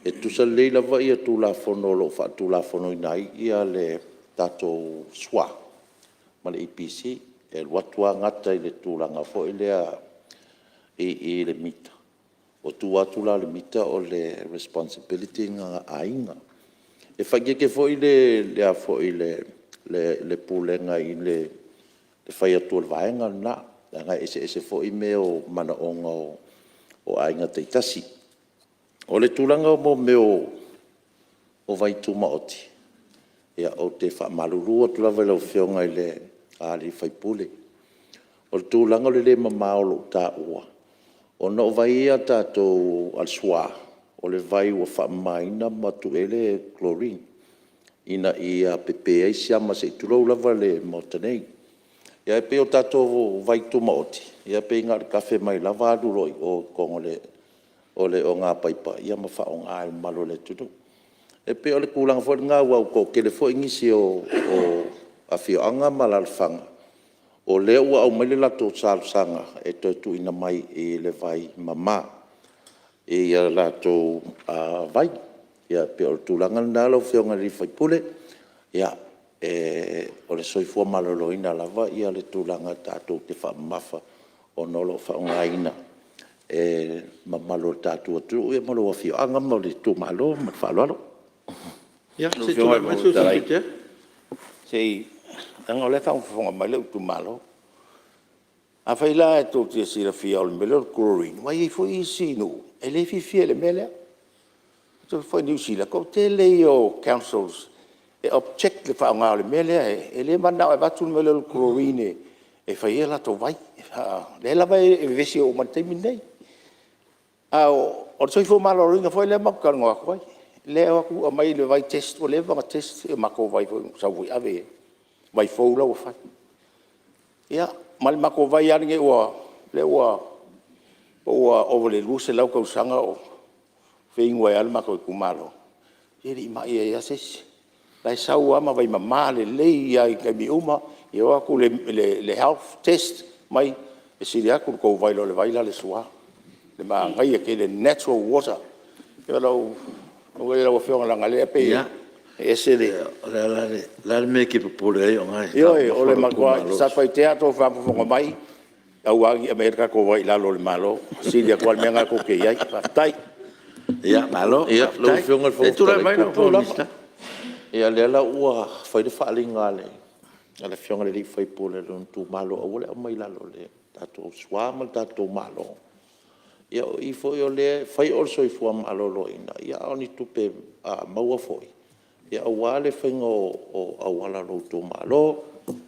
E tutusa lelei lava Tulafono o lo o faatulafonoina ai le tatou SWA ma le EPC. E alu atu lava gata i le tulaga foi lea i le mita, o tua atu la o le mita o le responsibility lena a aiga. E faaeteete foi le Pulega i le fai atu o le vaega lena, leaga e eseese foi mea o manaoga o aiga taitasi. O le tulaga mo mea o vaitumaoti, ia ou te faamalulu atu lava i lau Afioga i le sui usufono, o le tulaga o le le mama o lo o taua, ona o vai ia a tatou a le SWA, o le vai ua faamamaina ma tuu i ai le chlorine ina ia pepe ai siama se i tulou lava le Maota nei. Ae pei o tatou vaitumaoti, e pei na o le tafe mai lava alu loa i o i totonu o le ogapaipa ma faaaoga e le mamalu o le atunuu. E pei o le tulaga foi lena aua ua toatele foi nisi o afioaga ma alaalafaga o lea ua aumai le latou talosaga e toe tuuina mai i le vai mama i a latou vai. E pei o le tulaga lena lau Afioga i le sui usufono, o le soifua maloloina lava le tulaga tatou te faamamafa ona o lo o faaaogaina e le mamalu o le tatou atunuu ma lou afioaga ma le itumalo. Ma le faaaloalo. Ia se i tulai mai le sui usufono mo Satupaitea. Lau Afioga i le Fofoga Fetalai, se i… leaga o lea e faafofoga mai lou itumalo. Afai la e tou te silafia o le mea lea o le chlorine, aua e i ai foi isi nuu e le fiafia i le mea lea. Manatua foi Niu Sila, o le toatele ia o councils e object i le faaaoga o le mea lea, e le mananao e avatu le mea lea o le chlorine e fai ai a latou vai. O lea lava e vevesi e oo mai i le taimi lenei. A o le soifua maloloina foi lea matou te talanoa atu ai, lea e o atu aumai le vai test, ua leva ona test le matou vai na sau foi ave i ai, vai fou la ua fai. Ia ma le matou vai lava lenei lea ua ova i le 200 tausaga o feinu ai lava le matou itumalo, e le i mai ai lava se isi. O la e sau lava ma vaimama lelei lava i taimi uma, e o atu le health test fai mai e sili atu le tou vai i lo le vai la a le SWA, le manaia tele natural water. Lau Afioga leaga o lea e pei e ese le… Ia, o le a le mea e te popole ai o lena e Ioe, taumafa lou itumalo. Satupaitea a outou faafofoga mai, aua ne i aumaia le tatou vai i lalo o le Malo, e sili atu lava le mea lena tou te i ai. Faafetai. Ia malo Lau faafetai. Afioga i le Se i Fofoga tulai Fetalai, mai e lau puupuu Afioga i le lava. Minisita. Ia lea la ua fai le faaaliga a le Afioga i le sui usufono o lona itumalo e aua le aumaia i lalo o le tatou SWA ma le tatou Malo. Ia o i foi lea e fai o le soifua maloloina, a o ni tupe maua foi aua le faiga o auala o lou itumalo,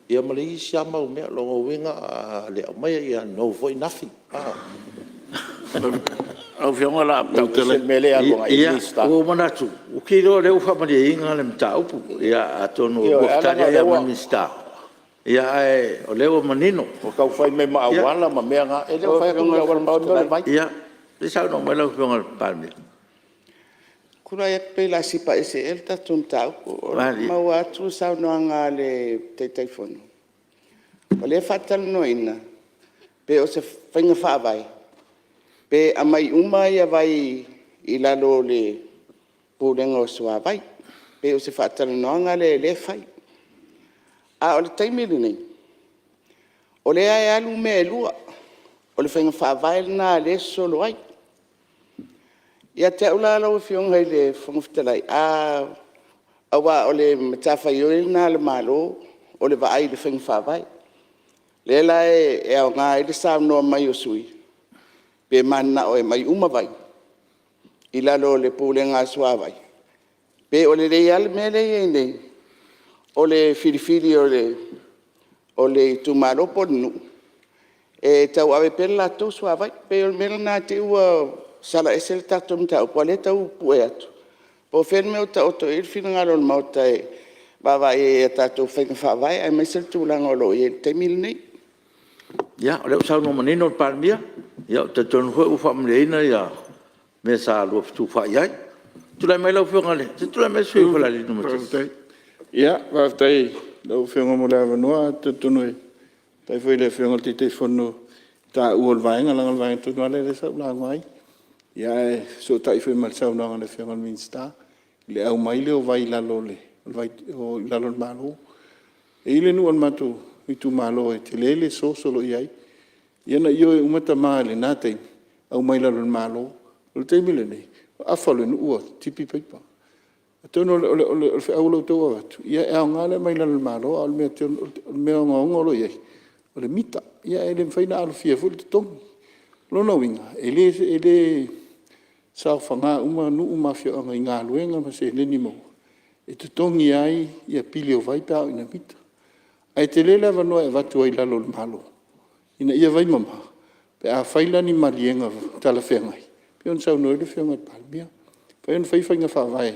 ia ma le isi lava mau mea. O lona uiga a le aumaia, ia no foi nothing. Ia, ua ou manatu, ou te iloa o lea ua faamalieina le mataupu. Ia atonu ua fetaliai lava ma le Minisita, ae o lea ua manino. Ua tau fai mai ma auala ma mea na, e le o fai atu ni auala, pau le mea o le vai. Ia, se i saunoa mai lau Afioga i le Palemia. Tulai atu pe o le a sipa ese ea le tatou mataupu. E maua atu le saunoaga a le Taitaifono, o lea e faatalanoaina pe o se faiga faavae pe aumai uma vai i lalo o le Pulega o le Suavai. E pei o se faatalanoaga lea o lea e fai. A o le taimi lenei, o lea e alu mea e lua, o le faiga faavae lena o lea e sosolo ai. Ia te au la lau Afioga i le Fofoga Fetalai, aua o le matafaioi lena a le Malo o le vaai i le faiga faavae. O lea la e aoga ai le saunoa mai o sui usufono pe mananao e aumai uma vai i lalo o le Pulega a le Suavai, pe o lelei lava le mea lea e i ai nei, o le filifili o le itumalo po o le nuu e tauave pea le latou suavai. E pei o le mea lena i te i ua sala ese le tatou mataupu, a o lea e tau pue atu po o fea le mea o taoto i ai le finagalo o le Maota e vaavaai i ai i a tatou faiga faavae aemaise le tulaga o lo o i ai i le taimi lenei. Ia, o lea ua saunoa manino le Palemia, ou te talitonu foi ua faamalieina mea sa lua fetufaai ai. Tulai mai lau Afioga i le… Se i tulai mai le sui usufono mo Falealili 1. Ia, faafetai i lau Afioga mo le avanoa. Ou te talitonu faafetai foi i le Afioga i le Taitaifono i le taua o le vaega leaga o le vaega tonu lava lea sa ou lauga ai. Ae fesootai foi ma le saunoaga a le Afioga i le Minisita i le aumai lea o vai i lalo o le Malo. E i ai le nuu o le matou itumalo e tele le source o lo o i ai. Ia na ioe uma tama i lena taimi aumai i lalo o le Malo. O le taimi lenei, ua afa le nuu ua tipi paipa. Atonu o le feau o lo o tau avatu, ia e aoga le aumai i lalo o le Malo a o le mea ogaoga o lo o i ai, o le mita. Ae le mafai ona alofia foi le totogi. O lona uiga e le saofaga uma nuu ma afioaga i galuega ma seleni maua e totogi ai pili o vai pe a oo ina mita. Ae tele le avanoa e avatu ai i lalo o le Malo ina ia vaimama pe afai la ni maliega talafeagai pei ona saunoa ai le Afioga i le Palemia. E mafai ona fai faiga faavae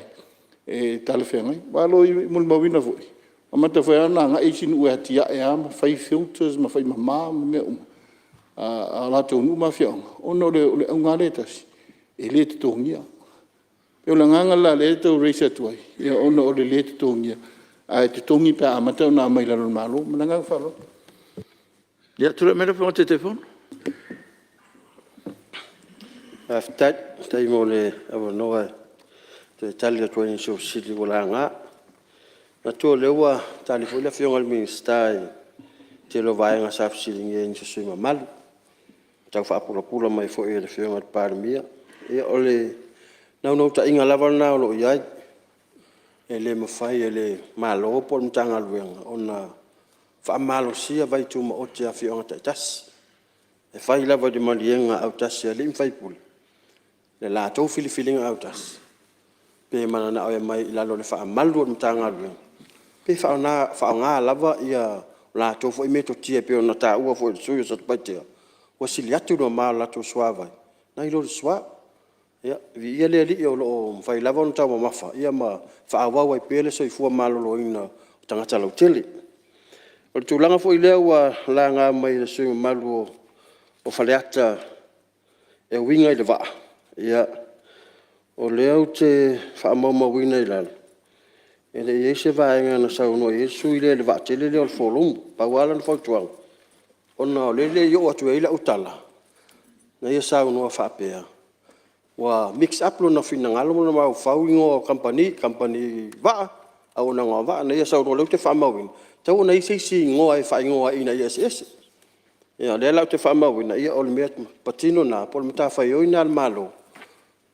e talafeagai. Aua o lo o molimauina foi, na amata foi lava ona agai isi nuu e atia'e lava ma fai filters ma fai mama ma mea uma a latou nuu ma afioaga ona o le auga lava lea e tasi, e le totogia. E pei o le agaga la lea e tau raise atu ai ona o le le totogia ae totogi pe a amata ona aumai i lalo o le Malo. Ma le agaga faaaloalo. Ia, tulai mai lau Afioga i le Taitaifono. Faafetai. Faafetai mo le avanoa e toe tali atu ai i nisi o fesili ua laga. E manatu o lea ua tali foi le Afioga i le Minisita i le tele o vaega sa fesiligia e nisi o sui usufono mamalu, tau faapulapula mai foi e le Afioga i le Palemia. Ia o le naunautaiga lava lena o lo o i ai, e le mafai e le Malo po o le Matagaluega ona faamalosia vai tumaoti a afioaga taitasi. E fai lava i le maliega autasi a Alii ma Faipule i le latou filifiliga autasi pe mananao e aumai i lalo o le faamalu o le Matagaluega pe faaaoga lava a latou foi metotia e pei ona taua foi e le sui usufono o Satupaitea ua sili atu le mama o le latou suavai nai lo le SWA. Ia viia le Alii o lo o mafai lava ona taumamafa ma faaauau ai pea le soifua maloloina o tagata lautele. O le tulaga foi lea ua laga mai e le sui usufono mamalu o Faleata e uiga i le vaa, ia o lea ou te faamaumauina i lalo e le i i ai se vaega na saunoa i ai le sui usufono lea i le vaatele lea o le 4Rumi. Pau lava lana fautuaga ona o lea e le i oo atu i ai lau tala na ia saunoa faapea ua mix up lona finagalo ma lona mafaufau i igoa o kamupani, kamupani vaa, auaunaga o vaa. Na ia saunoa o lea ou te faamauina e tatau ona i ai se isi igoa e faaigoa ai ina ia eseese. Ia o lea la ou te faamauina ia o le mea patino lena po o le matafaioi lena a le Malo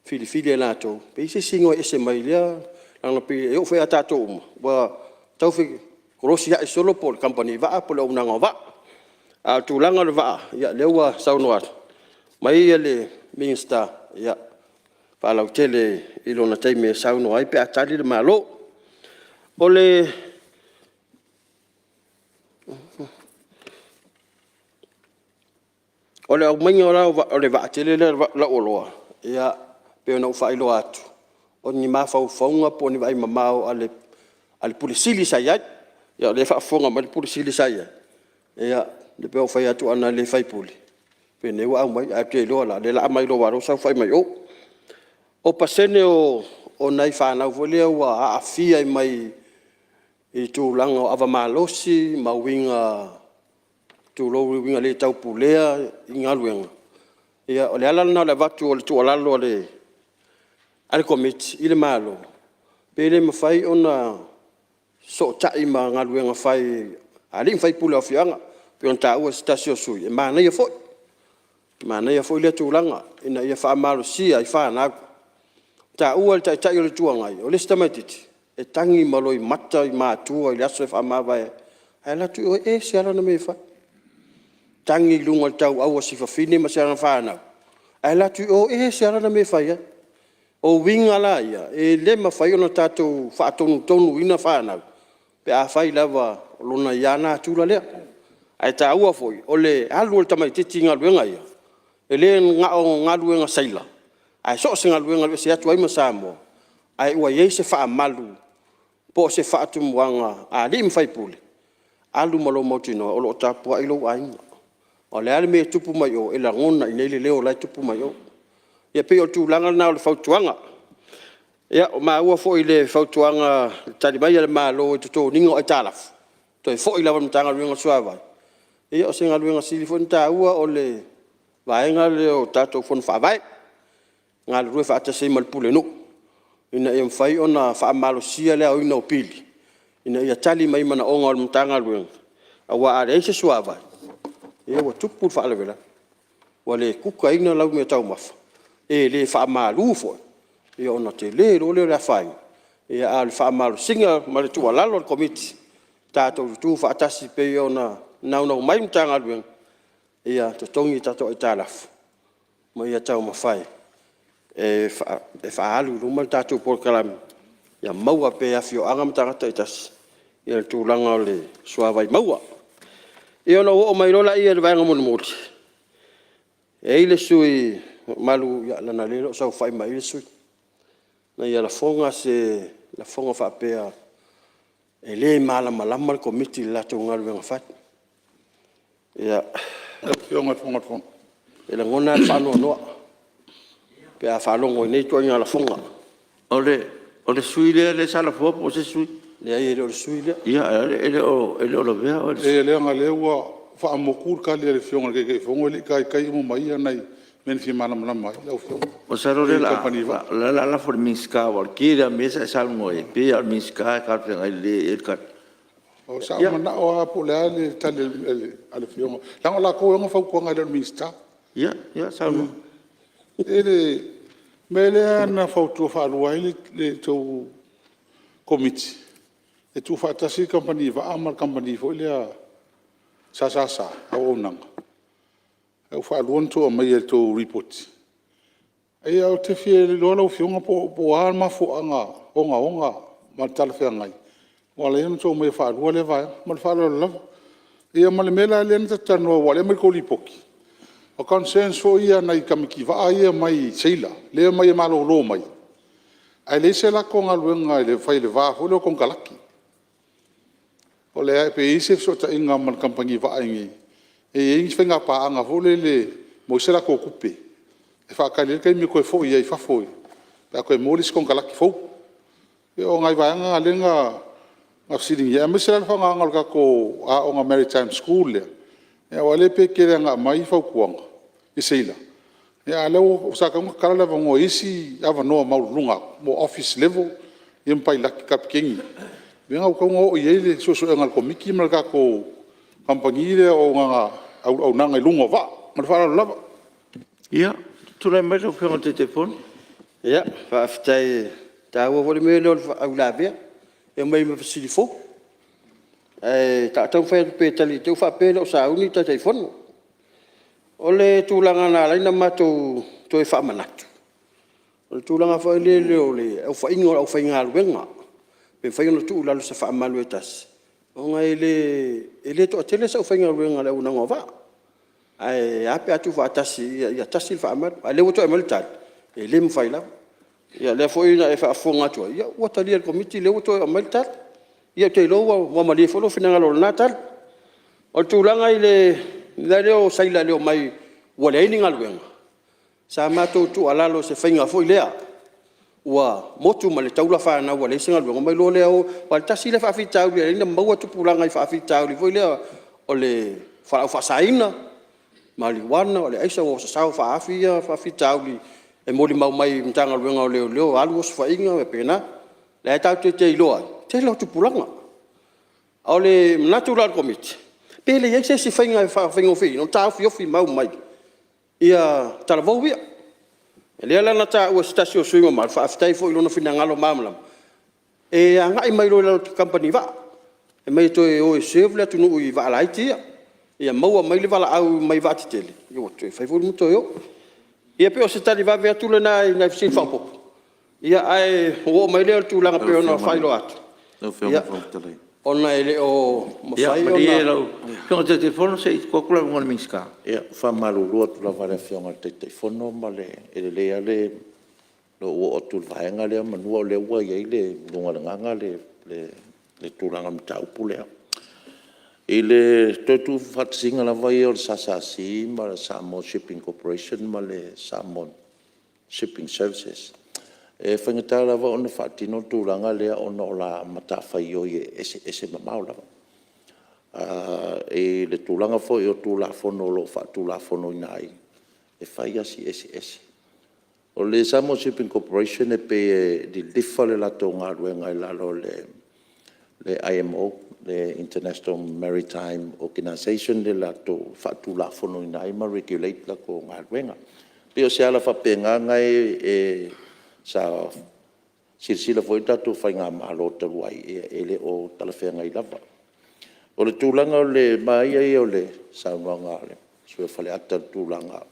e filifili e latou pe i ai se isi igoa e ese mai lea… Leaga e pei e oo foi ia tatou uma ua tau fekolosiai solo po o le kamupani vaa po o le auaunaga o vaa. A o le tulaga o le vaa, ia lea ua saunoa mai le Minisita ia faalautele i lona taimi e saunoa ai pe a Tali le Malo. O le aumaiga la o le vaa tele lea lau oloa, e pei ona ou faailoa atu o ni mafaufauga po o ni vaaimamao a le Pule Sili sa i ai. Ia o lea e faafofoga mai le Ofisa Sili sa i ai, ia pei ona ou fai atu ana le faipule penei ua aumai, ae ou te iloa la o lea o le a aumai i lou aua o lea ua saofai mai o. O pasene o nai fanau foi lea ua aafia mai i tulaga o ava malosi ma uiga, tulou i uiga le taupulea i galuega, ia o le ala lena o le avatu o le tuualalo a le Komiti i le Malo, pe le mafai ona fesootai ma galuega fai a alii ma faipule o afioaga. E pei ona taua e se tasi o sui usufono, e manaia foi, e manaia foi lea tulaga ina ia faamalosia ai fanau. Na taua e le Taitai o le Itu Agai o le isi tamaititi e tagi ma loimata i matua i le aso e faamavae ai ae alu atu i o e ese lava lana mea e fai. Tagi i luga o le tauau a si afafine ma ana fanau ae alu atu i o e ese lava lana mea e fai ai. O uiga la ia e le mafai ona tatou faatonutonuina fanau pe afai lava o lona ia natura lea. Ae taua foi o le alu o le tamaititi i galuega ia e le na o galuega seila ae so o se galuega e alu ese atu ai ma Samoa ae ua i ai se faamalu po o se faatumuaga a alii ma faipule, alu ma lou mautinoa o lo o tapuai lou aiga. A o le a le mea e tupu mai o e lagona i inei le leo o la e tupu mai o. Ia pei o le tulaga lena o le fautuaga. Ia ua maua foi i le fautuaga i le Tali mai a le Malo i le totogiina o aitalafu, toe foi lava i le Matagaluega o le Suavai. Ia o se galuega sili foi ona taua o le vaega lea o tatou Fono Faavae, galulue faatasi ai ma le Pulenuu ina ia mafai ona faamalosia le aoina o pili ina ia tali mai i manaoga o le Matagaluega aua a leai se suavai ia ua tupu le faalavelave, ua le kukaina lau meataumafa, e le faamalu foi ia ona tele loa lea o le afaina. Ae o le faamalosiga ma le tuualalo a le Komiti, tatou tutu faatasi pei ona naunau mai le Matagaluega ia totogi a tatou aitalafu ma ia taumafai e faaalu i luma le tatou polokalame ia maua pea e afioaga ma tagata taitasi le tulaga o le suavai maua. Ia ona ou oo mai loa lea i le vaega mulimuli, e i ai le sui usufono mamalu, leaga o lea e le o saofai mai i i le sui usufono, na ia lafoga se lafoga faapea e le malamalama le Komiti i le latou galuega fai. Ia, e lagona lava le faanoanoa pe a faalogo i nei ituaiga lafoga. O le sui usufono lea sa lafoa po o se isi sui usufono? Leai e le o le sui usufono lea. Ia e le o lavea oe i le… Leai leaga o lea ua faamutu le tali a le Afioga i le Taitaifono e le i taitai ona maia nai mea na fia malamalama ai lau Afioga Masalo o lea o le a lafo i le Minisita aua o le tele lava o mea ia sa e saunoa i ai e pei lava o le Minisita e talafeagai lelei i ai le tali. Sa ou manao lava po o le a le tali a le Afioga leaga o latou e ana fautuaga e le o le Minisita. Ia saunoa. I le mea lea na fautua faalua ai le tou Komiti e tuufaatasi le Kamupani Vaa ma le Kamupani foi lea SSS auaunaga. Lea ua faalua ona outou aumaia i le tou Lipoti. Ae ou te fia iloa lau Afioga po o a mafuaaga ogaoga ma talafeagai ua ala ai ona outou aumaia faalua lea vaega. Ma le faaaloalo lava. Ia ma le mea la lea na ta talanoa aua o lea e aumai i le tou Lipoti, o concerns foi ia a nai tamaiti vaa ia mai seila lea e omai e malolo mai ae leai se latou galuega e fai i le va foi lea o konekarate. Pe i ai se fesootaiga ma le kamupani vaa i inei pe i ai ni faiga paaga foi lele e maua ai se latou tupe e faatali ai le taimi e toe foi ai i fafo pe a toe maua le isi konekarate fou. E pei o nai vaega na lea na fesiligia aemaise lava le faaaogaina o le tatou aoga Maritime School lea, aua o lea pei e tele ina aumai fautuaga i seila, a o lea sa tatau ona tatala le avanoa i isi avanoa maualuluga atu mo Office level ia ma Pailate, Kapeteni, lea na tatau ona oo i ai le suesuega a le Komiti ma le tatou Kamupani lea o Auaunaga i luga o Vaa. Ma le faaaloalo lava. Ia, tulai mai lau Afioga i le Taitaifono. Faafetai, e taua foi le mea lea o le faauilavea e omai ma fesili fou. Ae taumafai atu pea e tali ne i te i ua faapea e le o sauni le Taitaifono. O le tulaga na ala ai ona matou toe faamanatu, o le tulaga foi lele o le aofaiga o le aufaigaluega, pe mafai ona tuu i lalo i se faamalu e tasi ona e le toatele se aufaigaluega a le auaunaga o Vaa. Ae a pe a tuufaatasi ia tasi le faamalu. A o lea ua toe aumai le tali e le mafai lava. Ia o lea foi na e faafofoga atu ai ua talia e le Komiti lea ua toe aumai le tali. Ia ou te iloa ua malie foi lou finagalo i lena tali. O le tulaga i le mea lea o seila e le omai ua leai ni galuega, sa matou tuualalo i se faiga foi lea ua motu ma le taula fanau ua leai se galuega ona omai loa lea o… Aua o le tasi lea faafitauli e ala ai ona maua tupulaga i faafitauli foi lea o le fualaau faasaina, mariuana, o le aisa ua sasao faaafi ia faafitauli e molimau mai i le Matagaluega o Leoleo, alu osofaiga e faapena. O lea tatou te iloa ai le tele o tupulaga. O le manatu la o le Komiti, pe leai se isi faiga e faafaigofieina ona taofiofi mau mai ia talavou ia. O lea la na taua e se tasi o sui usufono mamalu, faafetai foi i lona finagalo malamalama, e agai mai loa i lalo i kamupani vaa, fai mai e toe o e serve le atunuu i vaa laiti ia, ia maua mai le valaau mai vaa tetele ua toe fai foi ma toe o. Ia pei o se tali vave atu lena i nai fesili faaopoopo, ae ua ou oo mai lea i le tulaga e pei ona faailoa atu, ona e le o mafai ona… Ia malie lau Afioga i le Taitaifono se i tuu atu le avanoa i le Minisita. E faamalulu atu lava i le Afioga i le Taitaifono ma le… E lelei lava lou oo atu i le vaega lea meamanu o lea ua i ai i luga o le gaga le tulaga o le mataupu lea. I le toe tuufaatasiga lava ia o le SSC ma le Samoa Shipping Corporation ma le Samoa Shipping Services, e faigata lava ona faatino le tulaga lea ona o la matafaioi e eseese mamao lava. I le tulaga foi o Tulafono o lo o faatulafonoina ai, e fai lava si eseese. O le Samoa Shipping Corporation e pei e lilifa le latou galuega i lalo o le IMO le International Maritime Organization le latou faatulafonoina ai ma regulate latou galuega. E pei o se ala faapena lena sa silasila foi le tatou faigamalo talu ai e le o talafeagai lava. O le tulaga o le manaia ia o le saunoaga a le sui usufono o Faleata i le tulaga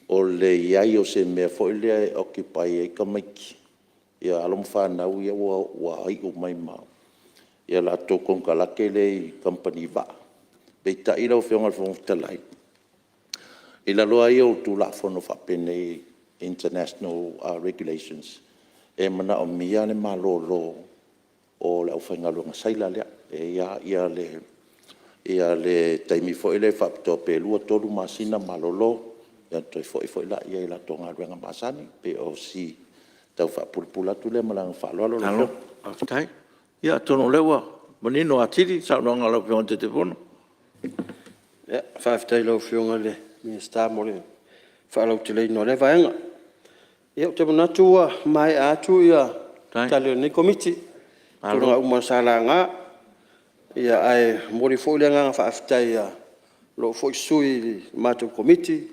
o le i ai o se mea foi lea e occupy ai tamaiti, alo ma fanau ia ua iu mai ma latou konekarate lea i kamupani vaa. Peitai lau Afioga i le Fofoga Fetalai, i lalo lava ia o Tulafono faapenei International Regulations, e manaomia le malolo o le aufaigaluega seila lea. E i ai lava le taimi foi lea faapitoa pe 2, 3 masina malolo ona toe foi foi lea i latou galuega masani. E pei o si tau faapulapula atu lea ma le agaga faaaloalo lau Afioga. Malo faafetai. Ia atonu o lea ua manino atili le saunoaga a lau Afioga i le Taitaifono. Faafetai i lau Afioga i le Minisita mo le faalauteleina o lea vaega. Ia ou te manatu ua maea atu tali a lenei Komiti i tulaga uma sa laga. Ae momoli foi le agaga faafetai a lou foi sui usufono i le matou Komiti, le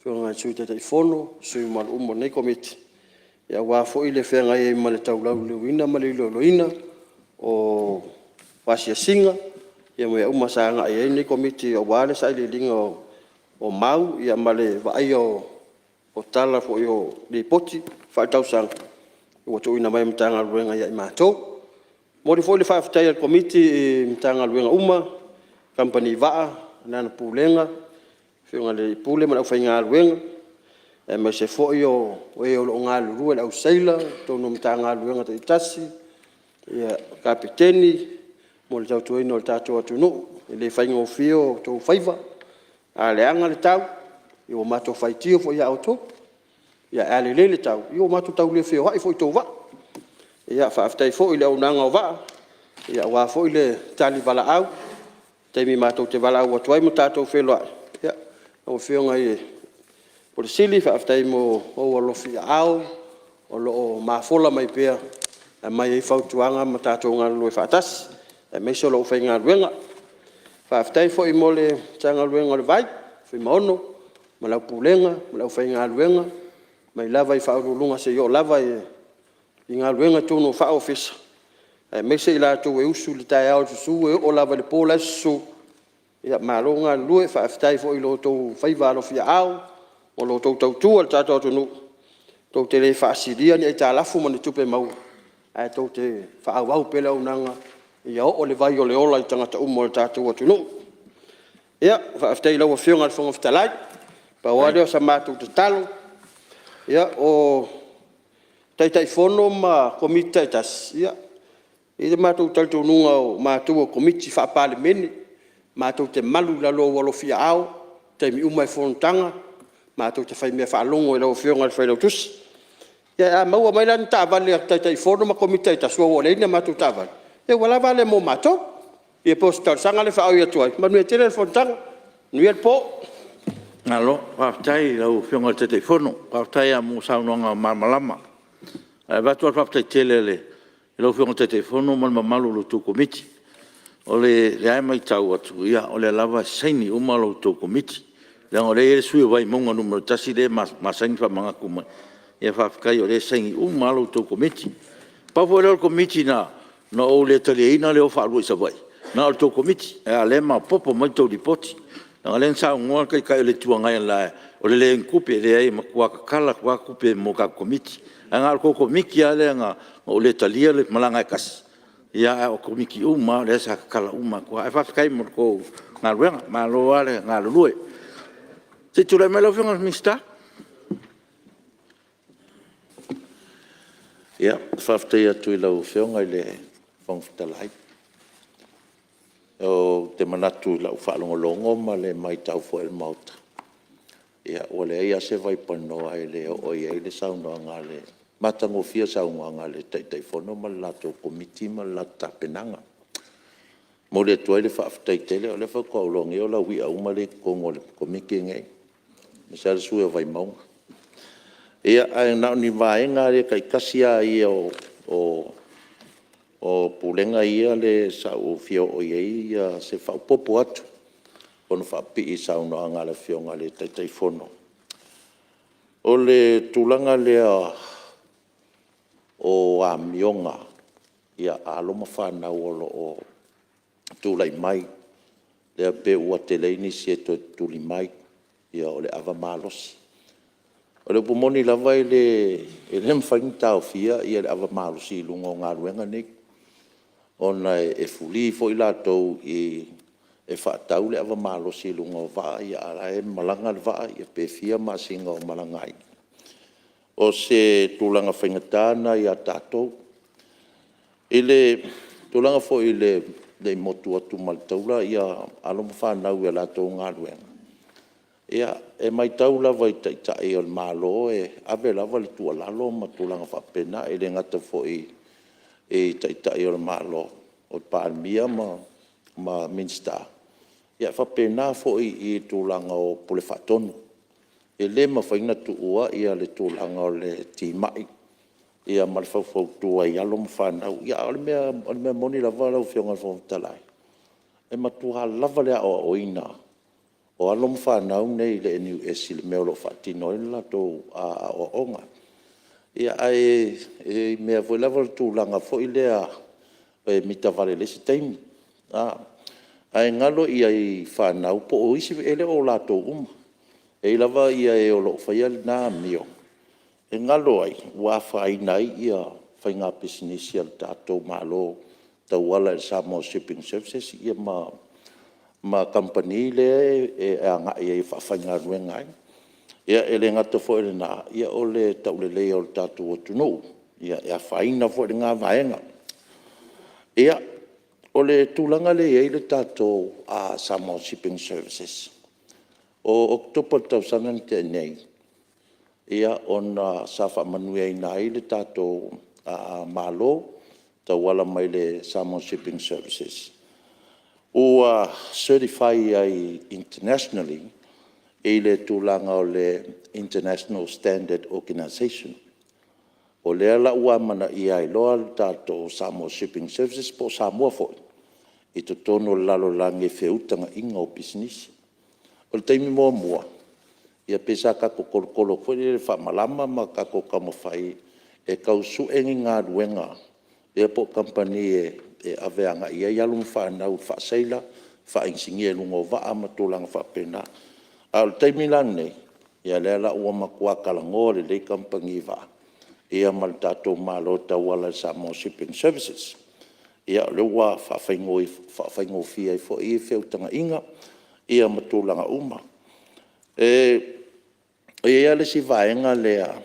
Afioga i le Sui Taitaifono ma sui usufono mamalu uma o lenei Komiti aua foi le feagai ai ma le tau lauliliuina ma le iloiloina o asiasiga ma mea uma sa agai i ai lenei Komiti aua le sailiiliga o mau ma le vaaia o tala foi o Lipoti Faaletausaga ua tuuina mai e Matagaluega ia i matou. E momoli foi le faafetai a le Komiti i Matagaluega uma, Kamupani Vaa i Lana Pulega, Afioga i le Ofisa Sili o Pulega ma le aufaigaluega aemaise foi o e o lo o galulue, le au seila i totonu o Matagaluega taitasi, Kapeteni mo le tautuaina o le tatou atunuu. E le faigofie o outou faiva, a leaga le tau ia ua matou faitio foi ia outou, ae a lelei le tau ia ua matou tau le feoai foi i tou vaa. Ia faafetai foi i le auaunaga o vaa aua foi le tali valaau i taimi matou te valaau atu ai ma tatou feiloai. Lau Afioga i le Ofisa Sili, faafetai mo lou alofi aao o lo o mafola mai pea e aumai ai fautuaga ma tatou galulue faatasi aemaise o le aufaigaluega. Faafetai foi mo le Matagaluega o le Vai, Fuimaono ma lau Pulega ma le aufaigaluega mai lava i Ofisa Sili o Pulega seia oo lava i galuega i totonu faa-Ofisa aemaise i latou e usu i le taeao e susu e oo lava i le po la e susu. Ia malo le galulue, faafetai foi i lo outou faiva alofiaao ma lo outou tautua i le tatou atunuu, tou te le faasilia ni aitalafu ma ni tupe maua ae tou te faaauau pea le auaunaga ia oo le vai o le ola i tagata uma o le tatou atunuu. Ia faafetai i lau Afioga i le Fofoga Fetalai, pau lava lea o sa matou tatalo, o Taitaifono ma Komiti taitasi, e i ai le matou talitonuga o matou o Komiti Faa-Palemene, matou te malu i lalo o ou alofiaao i taimi uma o fonotaga, matou te faimea faalogo i lau Afioga i le Failautusi. Ae a maua mai la ni taavale a Taitaifono ma Komiti taitasi aua ua leai ni a matou taavale, ia ua lava a lea mo matou. Ia pei o se talosaga lea e faaui atu ai. Manuia tele le fonotaga, manuia le po. Malo faafetai i lau Afioga i le Taitaifono, faafetai lava mo saunoaga malamalama. Ae avatu lava le faafetai tele i lau Afioga i le Taitaifono ma le mamalu o la outou Komiti. O lea lava e maitau atu o lea lava e saini uma la outou Komiti, leaga o lea e i ai le sui usufono o Vaimauga 1 lea e masani ona faamanatu mai. Ia faafetai o lea e saini uma lava la outou Komiti. Pau foi lea o le Komiti na ou le taliaina le o faalua i Savaii na o le tou Komiti, a o lea e maopoopo mai le tou Lipoti. Leaga o lea na saunoa le Taitai o le Itu Agai analeila o le leai o ni tupe. E leai e matua tatala atu lava tupe mo tatou Komiti. Ae na o le tou Komiti lava lea na ou le talia le malaga e tasi, ae o Komiti uma lava lea sa tatala uma atu lava. Ae faafetai mo le tou galuega, malo lava le galulue. Se i tulai mai lau Afioga i le Minisita. Ia, faafetai atu i lau Afioga i le Fofoga Fetalai. Ou te manatu i lau faalogologo ma le maitau foi a le Maota, ua leai lava se vaipanoa e le oo i ai le saunoaga matagofie le saunoaga a le Taitaifono ma le latou Komiti ma le latou tapenaga. E momoli atu ai le faafetai tele, o lea faatoa ou iloa nei o lauia uma lea e i totonu o le Komiti lenei, aemaise lava le sui usufono o Vaimauga. Ia, ae na o ni vaega taitasi lava ia o Pulega ia sa ou fia oo i ai se faaopoopo atu e ono faapipii i le saunoaga a le Afioga i le Taitaifono. O le tulaga lea o amioga a alo ma fanau o lo o tulai mai, lea pei ua tele ai nisi e toe tutuli mai, o le ava malosi. O le upu moni lava e le mafai ona taofia le ava malosi i luga o galuega nei, ona e free foi latou e faatau le ava malosi i luga o vaa ia a o la e malaga le vaa pe fia masina o malaga ai. O se tulaga faigata lena ia tatou. I le tulaga foi i le motu atu ma le taula alo ma fanau i a latou galuega, ia, e maitau lava i Taitai o le Malo e ave lava le tuualalo ma tulaga faapena. E le gata foi i Taitai o le Malo, o le Palemia ma Minisita, ae faapena foi i le tulaga o Pule Faatonu. E le mafai ona tuua le tulaga o le timai ma le faufautua i alo ma fanau. A o le mea moni lava lau Afioga i le Fofoga Fetalai, e matua lava le aoaoina o alo ma fanau nei i le NUS i le mea o lo o faatino ai le latou aoaoga. Ae i mea foi lea o le tulaga foi lea e mitavale i le isi taimi, ae galo i fanau po o isi, e le o latou uma. E i ai lava e o lo o faia lena amio, e galo ai ua afaina ai faiga pisinisi a le tatou Malo e tauala i le Samoa Shipping Services ma kamupani lea e agai ai e faafaigaluega ai. E le gata foi i lena, o le tauleleia o le tatou atunuu, e afaina foi lena vaega. Ia, o le tulaga lea e i ai le tatou Samoa Shipping Services, o Oketopa i le tausaga na tea nei, ona sa faamanuiaina ai le tatou Malo e tauala mai i le Samoa Shipping Services, ua certify ai internationally i le tulaga o le International Standard Organization. O lea la ua amanaia ai loa le tatou Samoa Shipping Services po o Samoa foi i totonu o le lalolagi i feutagaiga o pisinisi. O le taimi muamua, e pei sa tatou tolotolo foi lele faamalama ma tatou taumafai e tau sue ni galuega po o kamupani e ave agai i ai alo ma fanau faa-seila, faainisinia i luga o vaa ma tulaga faapena. A o le taimi la lenei, o lea la ua matua talanoa lelei kamupani vaa ma le tatou Malo e tauala i le Samoa Shipping Services. O lea ua faafaigofie ai foi feutagaiga ma tulaga uma. E i ai lava le isi vaega lea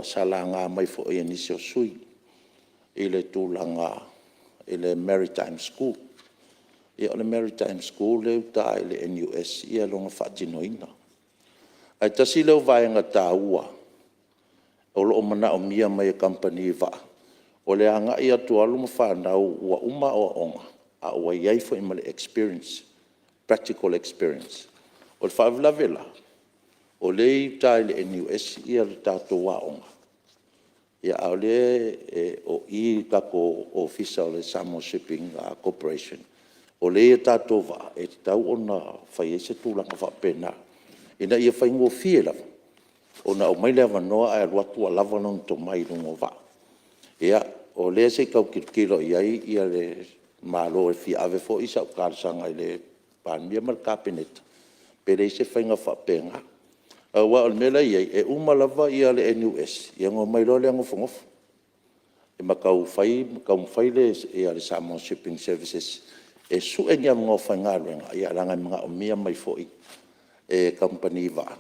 sa laga mai foi e nisi o sui usufono i le tulaga i le Maritime School. Ia o le Maritime School lea e i uta i le NUS lona faatinoina. Ae tasi lea o vaega taua o lo o manaomia mai e kamupani vaa, o le agai atu o alo ma fanau ua uma aoaoga, a ua i ai foi ma le experience, practical experience. O le faalavelave la, o lea e i uta i le NUS le tatou aoga, a o lea o i i le tatou Ofisa o le Samoa Shipping Corporation, o lea e i a tatou vaa, e tatau ona fai ai se tulaga faapena, ina ia faigofie lava ona aumai le avanoa ae alu atu ua lava lona tomai i luga o vaa. Ia, o lea se i tau tilotilo i ai le Malo e fia ave foi sau talosaga i le Palemia ma le Kapeneta, pe leai se faiga faapena. Aua o le mea la e i ai, e uma lava le NUS, ona omai loa lea nofonofo ma taumafai le Samoa Shipping Services e sue ni avanoa faigaluega, leaga e manaomia mai foi e kamupani vaa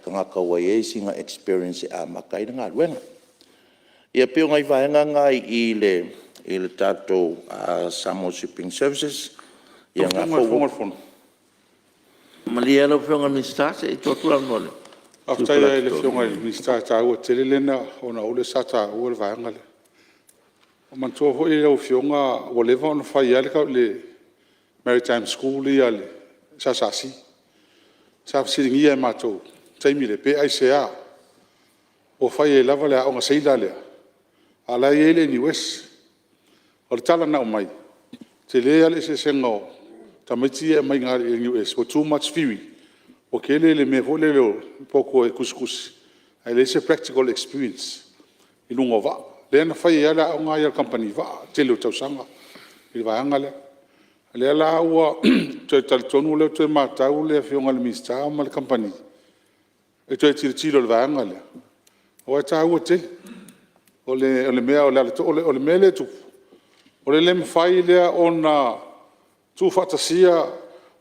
tagata ua i ai sina experience e amata ai le galuega. Ia pei o nai vaega na i le tatou Samoa Shipping Services. Ia o lena foi ua… Malie lava lau Afioga i le Minisita se i tuu atu le avanoa i le sui usufono mo Falelatai. Faafetai lava i le Afioga i le Minisita, e taua tele lea ona o au lea sa taua le vaega lea. Manatua foi lau Afioga ua leva ona fai lava le Maritime School ia a le SSC. Sa fesiligia e matou i le taimi lea, pe aisea ua fai ai lava le aoga seila lea a o la e i ai le NUS. O le tala na aumai, e tele lava le eseesega o tamaiti ia e aumai i ina i le NUS ua too much theory, ua tele le mea foi lele o le poto e tusitusi ae leai se practical experience i luga o vaa. Lea na fai ai lava le aoga ia a le kamupani vaa i le tele o tausaga i le vaega lea. O lea la ua ou toe talitonu o lea ua toe matau le Afioga i le Minisita ma le kamupani e toe tilotilo i le vaega lea aua e taua tele. O le mea lea e tupu, o le le mafai lea ona tuufaatasia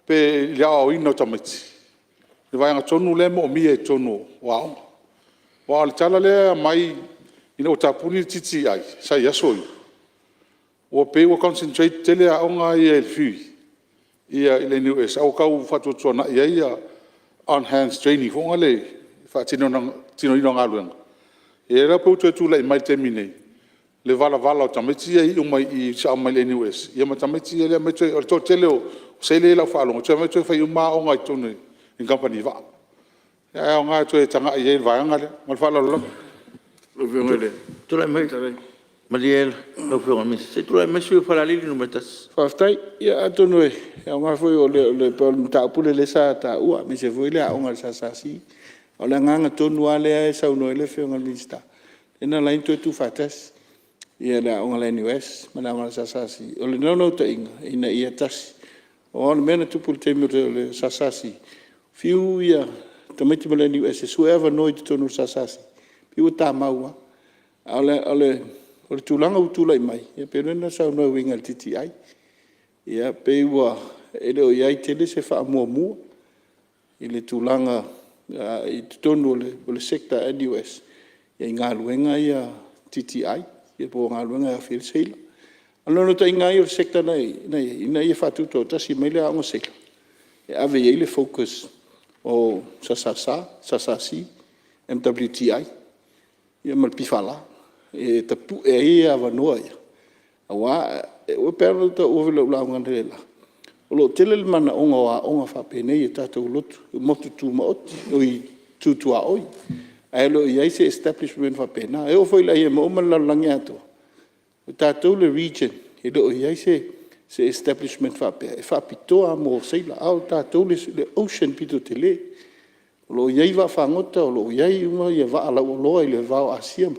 pe i le aoaoina o tamaiti le vaega tonu lea e moomia i totonu o aoga. Aua o le tala lea e aumai ina ua tapuni le TTI sa i ai i aso ia, ua pei ua concentrate tele aoga ia i le FURI i le NUS ae ua tau faatuatuanai ai ia on hands training foi lea i le faatinoina o galuega. Ia lea la ua toe tulai mai i le taimi nei le valavala o tamaiti ia e sao mai le NUS ma tamaiti ia e omai toe… O le toatele o sailor ia i lau faalogo e toe omai toe fai uma aoga i totonu i kamupani vaa. Ae aoga e toe tagai i ai i le vaega lea. Ma le faaaloalo lava. Malie lau Afioga i le Minisita, se i tulai mai le sui usufono mo Falealili 1. Faafetai. Ia atonu e aoga foi, pei o le mataupu lea sa taua aemaise foi le aoga a le SSC. A o le agaga tonu lava lea e saunoa ai le Afioga i le Minisita, lea na ala ai ona toe tuufaatasi le aoga a le NUS ma le aoga a le SSC. O le naunautaiga ina ia tasi. Aua o le mea na tupu i le taimi o le SSC, Fiu ia tamaiti mai le NUS e sue avanoa i totonu o le SSC pei ua tamau lava. A o le tulaga ua tulai mai e pei ona saunoa e uiga i le TTI. E pei ua e le o i ai tele se faamuamua i le tulaga i totonu o le Sector a le NUS i galuega ia TTI po o galuega e aofia ai le seila. O le naunautaiga lava ia o le Sector la e i ai ina ia faatutoatasi mai le Aoga Sailor e ave i ai le focus o le SSS, SSC, MWTI ma le PFL e tapue ai avanoa ia aua e pei lava ona ou taua i lau lauga analeila, o lo o tele le manaoga o aoga faapenei i tatou motu tuaoi ae le o i ai se establishment faapena. E oo foi i le IMO ma le lalolagi atoa, o tatou le region e le o i ai se establishment faapea e faapitoa lava mo seila, a o tatou le ocean pito tele. O lo o i ai vaafagota, o lo o i ai uma vaa lauoloa i le va o Asia,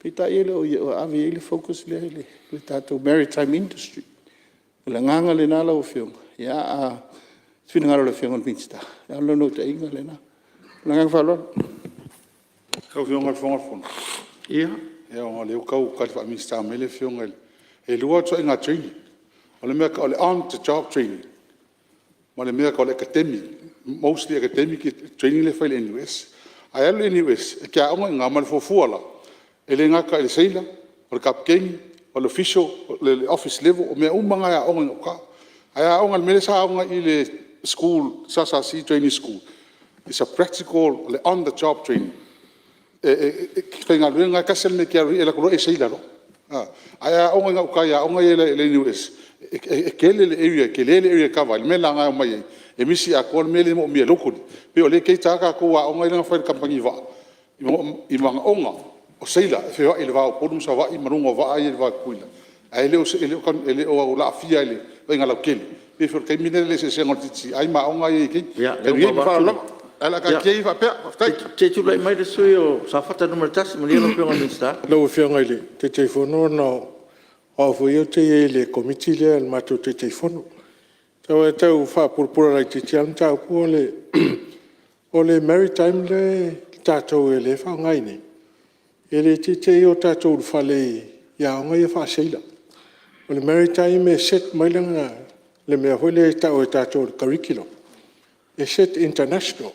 peitai e le o ave i ai le focus lea i le tatou Maritime Industry. O le agaga lena lau Afioga, a o se finagalo o le Afioga i le Minisita, a o le naunautaiga lena. Ma le agaga faaaloalo. Lau Afioga i le Fofoga o le Fono, ia ona o lea ua tau tali faa-Minisita mai le Afioga i le… E lua ituaiga training, o le mea e tau o le on the job training ma le mea e tau o le academic, mostly academic le training lea e fai i le NUS. Ae alu i le NUS e te aoga i ina ma le fuafua la e le gata i le seila, o le kapeteni, o le official, o le Office level, o mea uma na e aoga i gauta. Ae a aoga i le mea lea sa aoga ai i le SSC Training School, it's a practical on the job training. E te faigaluega lava e tasi lava le mea e te alu ai e alu atu loa e sailor loa. Ae a aoga i gauta i aoga a le NUS e tele le area, e tele le area e kava ai. O le mea la lena e omai ai e misi atoa le mea lea e moomia locally. E pei o lea e cater atu tatou aoga lea na fai e le kamupani vaa i manaoga o seila e feoai i le va o Upolu ma Savaii ma luga o vaa ia i le va o Tutuila ae le o aafia i le vaaiga lautele pei foi o le taimi lea i le eseesega o le TTI ma aoga ia e i ai nei. Ma le faaaloalo lava. Ae o le a taatia ia faapea. Faafetai. Se i tulai mai le sui usufono mo Safata 1. Manuia lau Afioga i le Minisita. Lau Afioga i le Taitaifono ona o au foi ia ou te i ai i le Komiti lea i le matou Taitaifono. E tau faapulapula laitiiti lava le mataupu o le Maritime lea a tatou lea e faaaoga nei, e le tei o tatou ulufale i aoga ia faa-sailor. O le Maritime e set mai le mea foi lea e tau e tatou o le curriculum, e set international.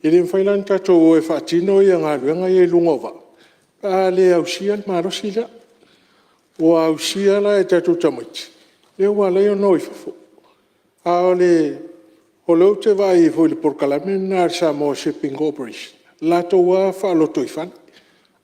E le mafai la ona tatou o e faatino galuega ia i luga o vaa pe a le ausia le malosi lea. Ua ausia la e tatou tamaiti lea ua ala ai ona o i fafo. A o lea ou te vaai ai foi i le polokalame lena a le Samoa Shipping Corporation, o le latou lava faalotoifale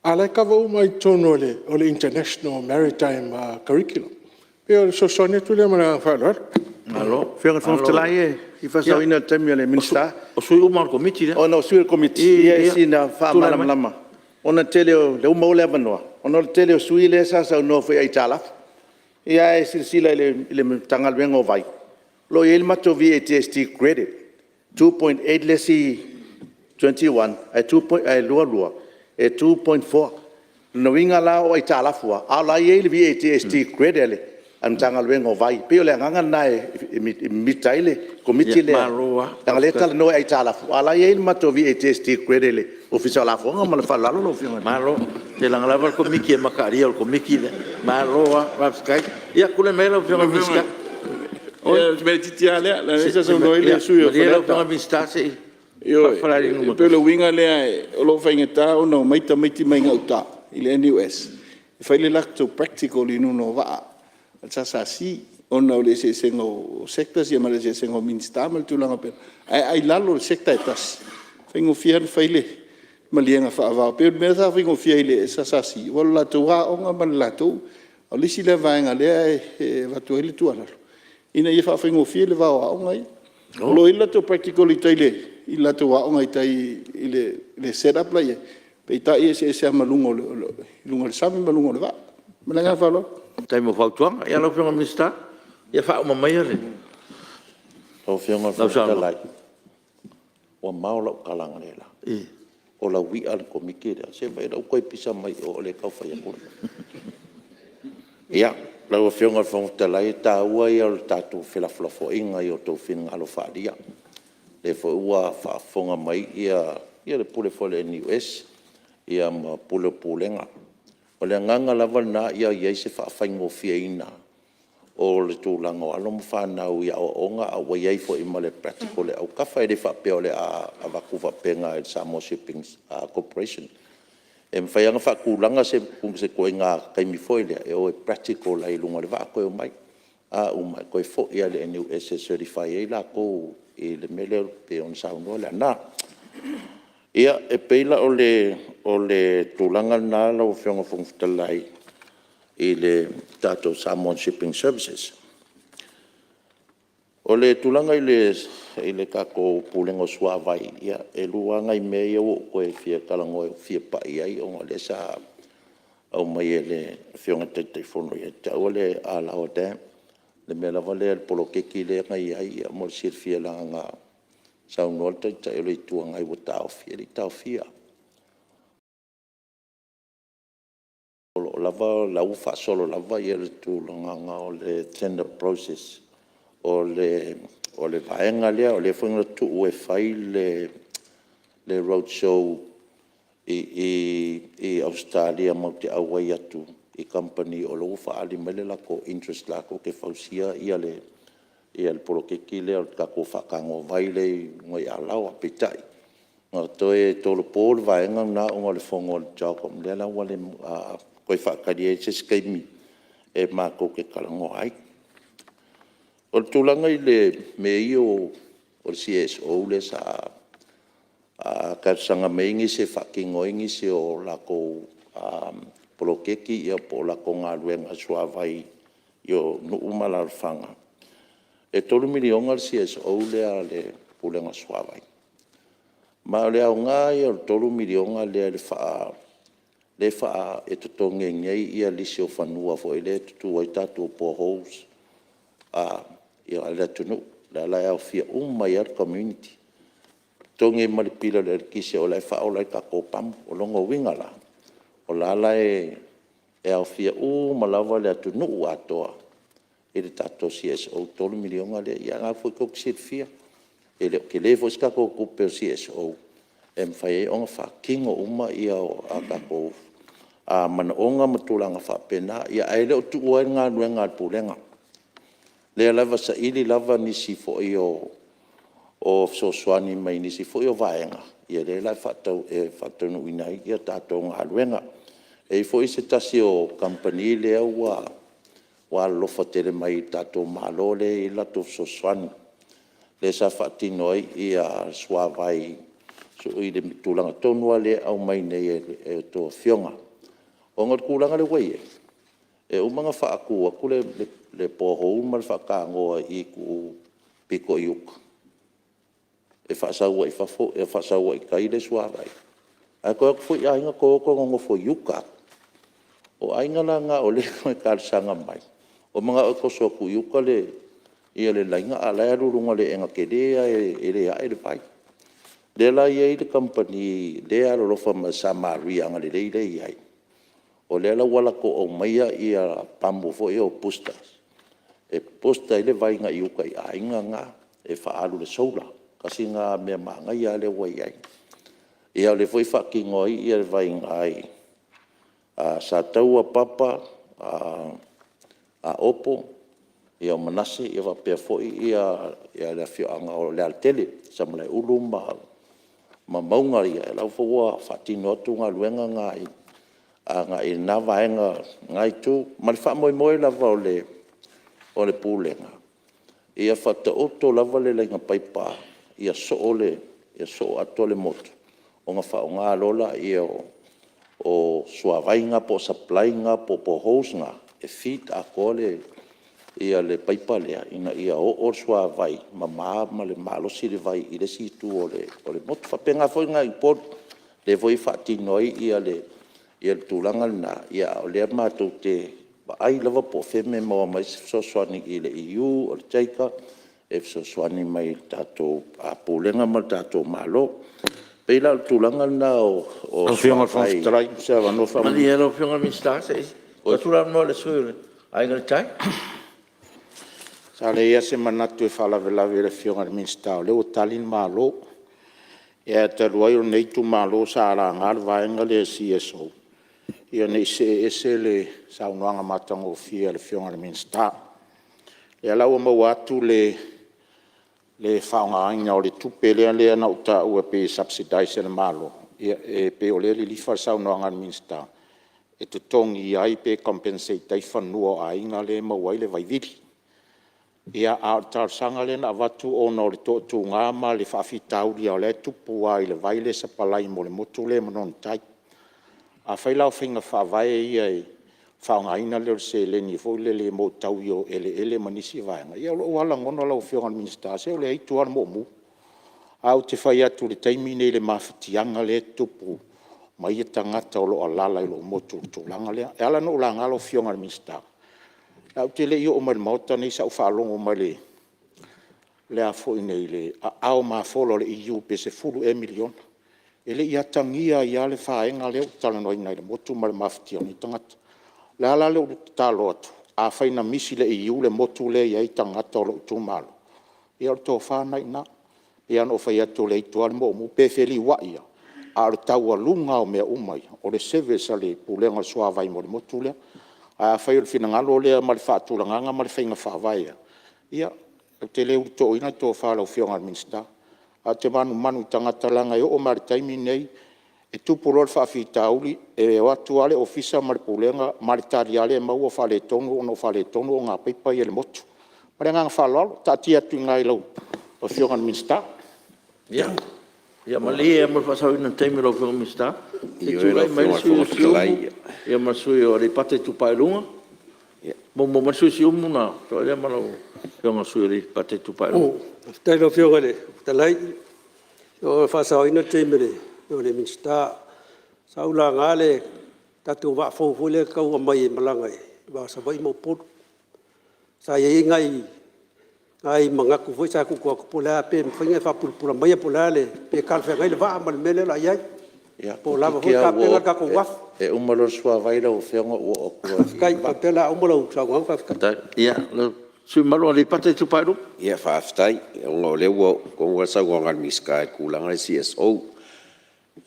a o la e kava uma lava i totonu o le International Maritime Curriculum. E pei o le fesoasoani atu lea ma le agaga faaaloalo. Lau Afioga i le Fofoga Fetalai e fia faasaoina le taimi o le Minisita. O sui uma lava o le Komiti lea. Ona o sui o le Komiti, ia sina faamalamalamaga ona o le tele o… lea ua maua le avanoa, ona o le tele o sui usufono lea sa saunoa foi i aitalafu. Ia ae silasila i le Matagaluega o Vai, o lo o i ai le matou VAGST Credit, 2.8 le isi 21, ae 2022 e 2.4. O lona uiga la o aitalafu lava, a o la e i ai le VAGST Credit a le Matagaluega o Vai. E pei o le agaga lena e mimita ai le Komiti lea, leaga o lea e talanoa i aitalafu a o la e i ai le matou VAGST Credit i le Ofisa o Lafoga. Ma le faaaloalo lau Afioga. Malo. Leaga lava le Komiti e mataalia o le Komiti lea. Malo lava faafetai. Ia tulai mai lau Afioga i le Minisita. Ia, o si mea laitiiti lava lea leaga o lea sa saunoa ai le sui usufono mo Faleata. Ioe, e pei o le uiga lea o lo o faigata ona omai tamaiti mai gauta i le NUS e fai le latou practical i luga o vaa a le SSC ona o le eseesega o sectors ma le eseesega o Minisita ma tulaga faapena. Ae a i lalo o le Sector e tasi, e faigofie ona fai le maliega faava o… E pei o le mea sa faigofie ai i le SSC aua o le latou lava aoga ma le latou… O le isi lea vaega o lea e avatu ai le tuualalo ina ia faafaigofie le va o aoga ia. O lo o i ai le latou practical i tai i le latou aoga i tai i le set up la e i ai, peitai e eseese lava ma luga o le sami ma luga o le vaa. Ma le agaga faaaloalo. Faafetai mo fautuaga. Ia lau Afioga i le Minisita, ia faauma maia lau Lau Afioga i le Fofoga Fetalai, ua mao lau tala analeila, o lauia a le Komiti lea, se i vaai la e ua toe pisa mai o, o lea e tau fai atu le mea. Ia, lau Afioga i le Fofoga Fetalai, o le taua ia o le tatou felafolafoaiga i o outou finagalo faaalia. O lea foi ua faafofoga mai le Pule foi a le NUS ma Pule o Pulega. O le agaga lava lena ia i ai se faafaigofieina o le tulaga o alo ma fanau i aoaoga a ua i ai foi ma le practical i autafa. E le faapea o le a avatu faapena i le Samoa Shipping Corporation. E mafai lava ona faatulaga se ituaiga taimi foi lea e o e practical ai i luga o le vaa toe omai. A uma e toe foi lava i le NUS e certify ai latou i le mea lea e pei ona saunoa Leaana. Ia, e pei la o le tulaga lena lau Afioga i le Fofoga Fetalai i le tatou Samoa Shipping Services. O le tulaga i le tatou Pulega o Suavai, ia e lua lava nai mea ia ua ou toe fia talanoa ou te fia pai i ai ona o lea sa aumai e le Afioga i le Taitaifono ia te au le Alaoa Dam, le mea lava lea le poloketi lea na i ai. Mo le silafia leaga na saunoa le Taitai o le Itu Agai ua taofi, e le i taofia. O lo o lava o la e ua faasolo lava le tulaga o le tender process o le vaega lea. O lea foi na tuu e fai le roadshow i Ausetalia matou te auai atu i kamupani o lea ua faaali mai le latou interest latou te fausia le poloketi lea o le tatou faatanoavai lea i luga i Alaoa. Peitai, na toe tolopo le vaega lena ona o le fono a le CHOGM lea la ua le toe faatali ai se isi taimi e matou te talanoa ai. O le tulaga i mea ia o le CSO lea sa talosaga mai ai nisi e faatino ai nisi o latou poloketi po o latou galuega suavai i nuu ma alaalafaga. E $3 miliona le CSO lea a le Pulega o Suavai. Ma o le aoga ia o le $3 miliona lea e totogi ai nei lisi o fanua foi lea e tutu ai tatou poreholes a le atunuu, lea la e aofia uma ai lava le community, totogi ai ma le pili o le eletise o la e faaola ai tatou pamu. O lona uiga la, o la e la e aofia uma lava le atunuu atoa i le tatou CSO $3 miliona lea. Ia o lena foi tou te silafia, e le o tele foi se tatou tupe o le CSO e mafai ai ona faatino uma a tatou manaoga ma tulaga faapena. Ae le o tuua ai le galuega a le Pulega, o lea lava e saili lava nisi foi o fesoasoani mai nisi foi o vaega, ia lea la e faataunuuina ai tatou galuega. E i ai foi se tasi o kamupani lea ua alolofa tele mai i le tatou Malo lea e i ai le latou fesoasoani, lea sa faatino ai le suavai i le tulaga tonu lava lea e aumai nei e a outou afioga. Ona o le tulaga lea ua i ai, e uma ona faatu atu le borehole ma le faatanoa i le pito i uta e faasau ai i tai le suavai, ae toe o atu foi aiga toe o toe nonofo i uta atu. O aiga la na o lea e talosaga mai, ua mananao e toso atu i uta le laina a o la e alu i luga o le eega tele lava e le ae le vai. O lea la e i ai le kamupani lea e alolofa mai o le Samaria agalelei lea e i ai, o lea la ua latou aumaia pamu foi ia o boosters e booster ai le vai agai uta i aiga na e faaalu i le solar. Tasi lena mea manaia lea ua i ai. Ia o lea foi e faatino ai le vai i ina i Sataua, Papa, Aopo, o Manase faapea foi le afioaga o Lealatele i Samalaeulu ma mauga ia, o la foi ua faatino atu galuega na agai i lena vaega i lena itu. Ma le faamoemoe lava o le Pulega, ia faataoto lava le laina paipa ia soo atoa le motu, ona faaaoga loa lea o suavai na po o supply na po o poreholes na e feed atoa le paipa lea ina ia oo le suavai mama ma le malosi le vai i le isi itu o le motu. E faapena foi lena i Upolu, o lea foi e faatino ai le tulaga lena, a o lea matou te vaai lava po o fea e maua mai ai se fesoasoani i le EU, o le JICA e fesoasoani mai i le tatou Pulega ma le tatou Malo. E pei la o le tulaga lena o Lau Afioga i le Fofoga Fetalai mo se avanoa faamolemole. Malie lau Afioga Sa leai lava se manatu e faalavelave i le Afioga i le Minisita o lea ua tali le Malo. Ae talu ai o lenei itumalo sa laga le vaega lea i le CSO, ina ne i see ese le saunoaga matagofie a le Afioga i le Minisita. O lea la ua maua atu le faaaogaina o le tupe lea na ou taua e pei e subsidize e le Malo, ia e pei o lea e lilifa le saunoaga a le Minisita e totogi ai pe compensate ai fanua o aiga lea e maua ai le vaivili. Ia, a o le talosaga lea na avatu ona o le toatuga ma le faafitauli o lea e tupu lava i le vai lea e sapalai mai le motu lea i Manono Tai. Afai la o faiga faavae ia i le faaaogaina lea o le seleni foi lele mo le tauia o eleele ma nisi vaega, ia o lou lava lagona lau Afioga i le Minisita, se o le aitu lava o le moomo. Ae ou te fai atu i le taimi lenei i le mafatiaga lea e tupu ma ia tagata o lo o alaala i lou motu i le tulaga lea. E ala ona ou laga lau Afioga i le Minisita, ae ou te le i oo mai i le Maota lenei sa ou faalogo mai i le aao mafola o le EU pe $10 ea miliona. E le i atagia ai lava le vaega lea ou te talanoaina i le motu ma le mafatia o nei tagata. O le ala lea o lou tatalo atu, afai na misi i le EU le motu lea e i ai tagata o lou itumalo, ia o le tofa lena e i ina. E pei lava ona ou fai atu o le aitu lava o le moomo, pe feliuai lava, a o le taualuga lava o mea uma ia, o le service a le Pulega o le Suavai mo le motu lea. Ae afai o le finagalo lea ma le faatulagaga ma le faiga faavae ia, ou te le ulutoina le tofa a lau Afioga i le Minisita, ae ou te manumanu i tagata leaga e oo mai lava i le taimi lenei, e tupu loa le faafitauli, e o atu lava le Ofisa ma le Pulega ma le tali lava lea e maua, ua faaletonu ona ua faaletonu ogapaipa ia i le motu. Ma le agaga faaaloalo. Taatia atu i ina i lau Afioga i le Minisita. Ia malie mo le faasaoina o le taimi o lau Afioga i le Minisita, se i Ioe tulai lau mai le Afioga i le sui usufono Fofoga mo Fetalai. Siumu ma le sui usufono mo Aleipata Itupa i Luga. Muamua mai le sui usufono mo Siumu, ona faatoa sagai atu ai lea ma lau Afioga i le sui usufono mo Aleipata Itupa i Luga. Faafetai i lau Afioga i le Fofoga Fetalai mo le faasaoina o le taimi o le Minisita. Sa ou laga le tatou vaa fou foi lea e tau aumai e malaga i le va o Savaii ma Upolu. Sa i ai nai manatu foi sa tuutuu atu po o le a, pe mafai ona e faapulapula maia po o le a, pe talafeagai le vaa ma le mea lea o le a i ai, po o lava foi Ia, tapena le tatou uafu. E uma loa le suavai lau Afioga ou oo atu loa Faafetai. Faapea o le a uma lau saunoaga faafetai. Ia, le sui usufono mamalu mo Aleipata Itupa i Luga. Faafetai ona o lea ua oo tonu lava le saunoaga a le Minisita i le tulaga lea i le CSO,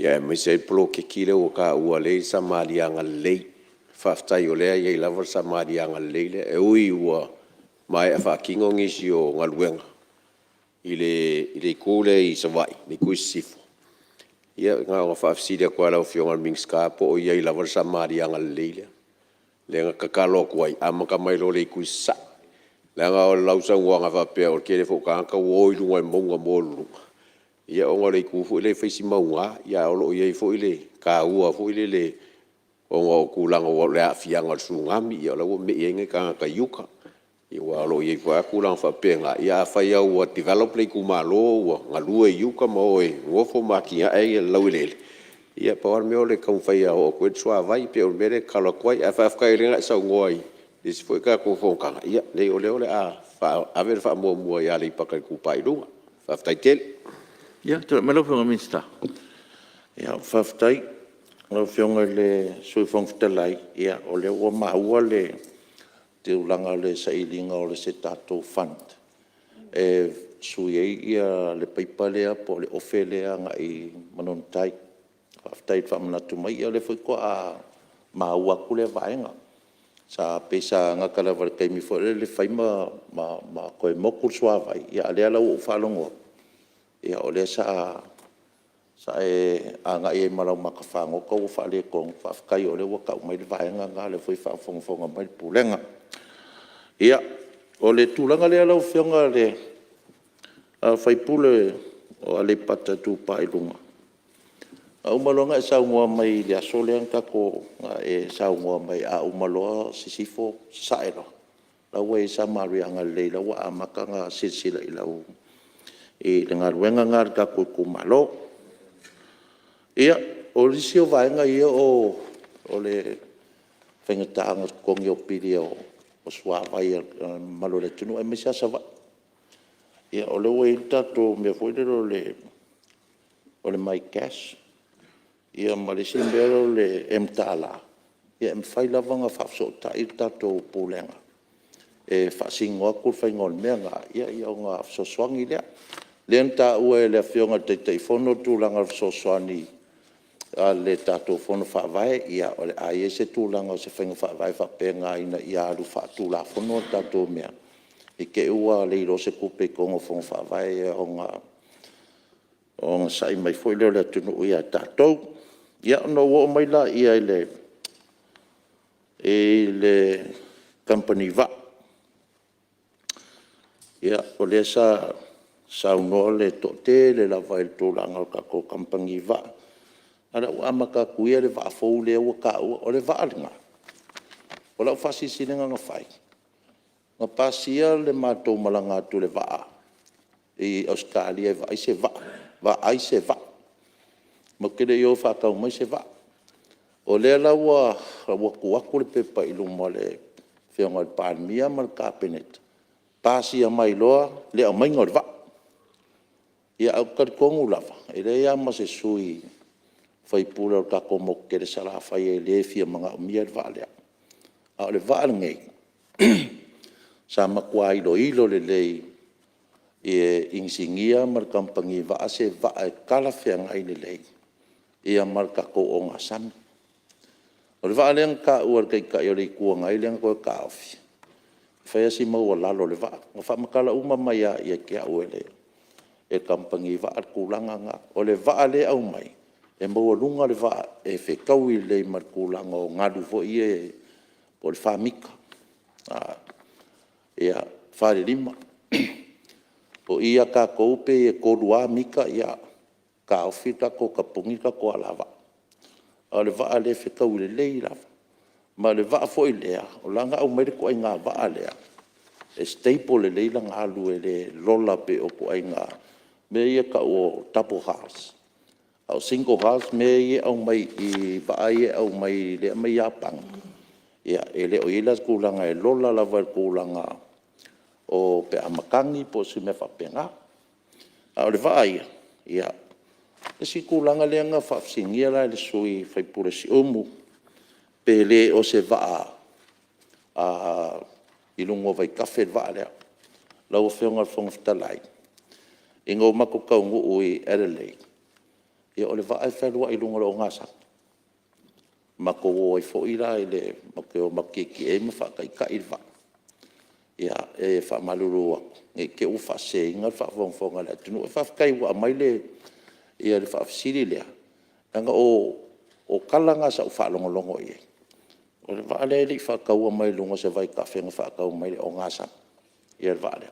aemaise ai le poloketi lea ua taua o lea e i ai le Samaria Lelei. Faafetai o lea e i ai lava le Samaria Lelei lea, e ui ua maea faatino nisi o galuega i le itu lea i Savaii le itu i Sisifo. Ia na ona faafesili atu lava i lau Afioga i le Minisita po o i ai lava le Samariaga Lelei lea, lea na tatalo atu ai amata mai loa i le itu i Sasae. Leaga o lau saunoaga faapea o le tele foi o tagata ua o i luga i mauga maualuluga, ia ona o le itu foi lea e fai si mauga, ae o lo o i ai foi le taua foi lele ona o tulaga o le aafiaga o le Tsunami, ia o la e ua mei ai nai tagata i uta. Aua o lo o i ai foi lava tulaga faapena, ia afai lava ua develop le itumalo ua galue i uta ma o e nofo ma atinae le laueleele, ia pau lava le mea o le taumafai ia oo atu i ai le suavai. E pei o le mea lea e tatalo atu ai, ae faafetai o lea na e saunoa i le isi foi tatou fonotaga, ia leai o lea o le a ave le faamuamua ia Aleipata Itupa i Luga. Faafetai tele. Ia, tulai mai lau Afioga i le Minisita. Faafetai i lau Afioga i le Sui Fofoga Fetalai, o lea ua maua le tulaga o le sailiga o se tatou fund e sui ai le paipa lea po o le ofe lea agai i Manono Tai. Faafetai faamanatu mai, ia o lea foi faatoa maua atu lea vaega. E pei sa gata lava i le taimi foi lele fai ma toe motu le suavai, a o lea la ua ou faalogo atu, o lea sa e agai ai ma lau mata fagota ua faaletonu. Faafetai o lea ua tau mai le vaega lena, o lea foi e faafogafoga mai le Pulega. Ia, o le tulaga lea lau Afioga i le sui usufono mo Aleipata Itupa i Luga, na uma loa ona e saunoa mai i le aso lea na e saunoa mai ai a uma loa Sisifo, Sasae loa, o la e ua i ai Samariaga Lelei o la e ua amata ona silasila i le galuega lena a le tatou itumalo. Ia, o nisi o vaega ia o le faigata ona totogi o pili o suavai a le mamalu o le atunuu aemaise lava Savaii. Ia o lea ua i ai le tatou mea foi lele o le myCash ma le isi mea lea o le mTala, e mafai lava ona faafesootai le tatou Pulega e faasino atu le faiga o le mea lena ona fesoasoani lea. O lea na taua e le Afioga i le Taitaifono le tulaga o le fesoasoani a le tatou Fono Faavae. Ia o le a i ai se tulaga o se faiga faavae faapena ina ia alu faatulafono le tatou mea i te i ua leiloa se tupe i totonu o Fono Faavae ona onosai mai foi lea o le atunuu ia tatou. Ia ona ou oo mai lea i le Kamupani Vaa. Ia o lea sa saunoa le toatele lava i le tulaga o le tatou Kamupani Vaa. Ae o le a ou amata atu ia i le vaa fou lea ua taua. O le vaa lena, o lau faasilasilaga na fai, na pasia le matou malaga atu i le vaa i Ausetalia e vaai se vaa, vaai se vaa. Matou te le i o e faatau mai se vaa. O lea la ua tuu atu le pepa i luma o le Afioga i le Palemia ma le Kapeneta, pasia mai loa le aumaiga o le vaa. Ae ou te talitonu lava e leai lava ma se sui usufono o le tatou motu tele i Salafai e le fia manaomia le vaa lea. A o le vaa lenei, sa matua iloilo lelei e inisinia ma le kamupani vaa se vaa e talafeagai lelei ma le tatou ogasami. O le vaa lea na taua e le Taitai o le Itu Agai lea na toe taofi, e fai lava si maualalo o le vaa. Na faamatala uma mai lava ia te au e le kamupani vaa le tulaga lena. O le vaa lea e aumai, e maualuga le vaa e fetaui lelei ma le tulaga o galu foi ia po o le 4 mita, 4 i le 5. O i ia tatou pei e 3 lava mita taofi le tatou tapuni le tatou alavaa. A o le vaa lea e fetaui lelei lava. Ma o le vaa foi lea, o la e na aumai le ituaiga vaa lea, e stable lelei lana alu e le lola pei o ituaiga mea ia e tau o double hulls. A o single hulls mea ia e aumai i vaa ia e aumai lea e aumai Iapani, e le o i ai la se tulaga, e lola lava i le tulaga pe a matagi po o se mea faapena. A o le vaa ia, o le isi tulaga lea na faafesiligia la e le sui usufono o Siumu, pe le o se vaa i luga o vaitafe le vaa lea. Lau Afioga i le Fofoga Fetalai, ina ua matou taunuu i Adelaide, o le vaa e fealuai i luga o le ogasami. Matou o ai foi la, matou o e tietie ai ma faataitai le vaa. Ia, e faamalulu atu ne i te i ua faaseseina le faafogafoga a le atunuu. Ae faafetai ua aumai le faafesili lea, leaga o tala na sa ou faalogologo i ai, o le vaa lea e le i faataua mai luga o se vaitafe na faatau mai i le ogasami le vaa lea.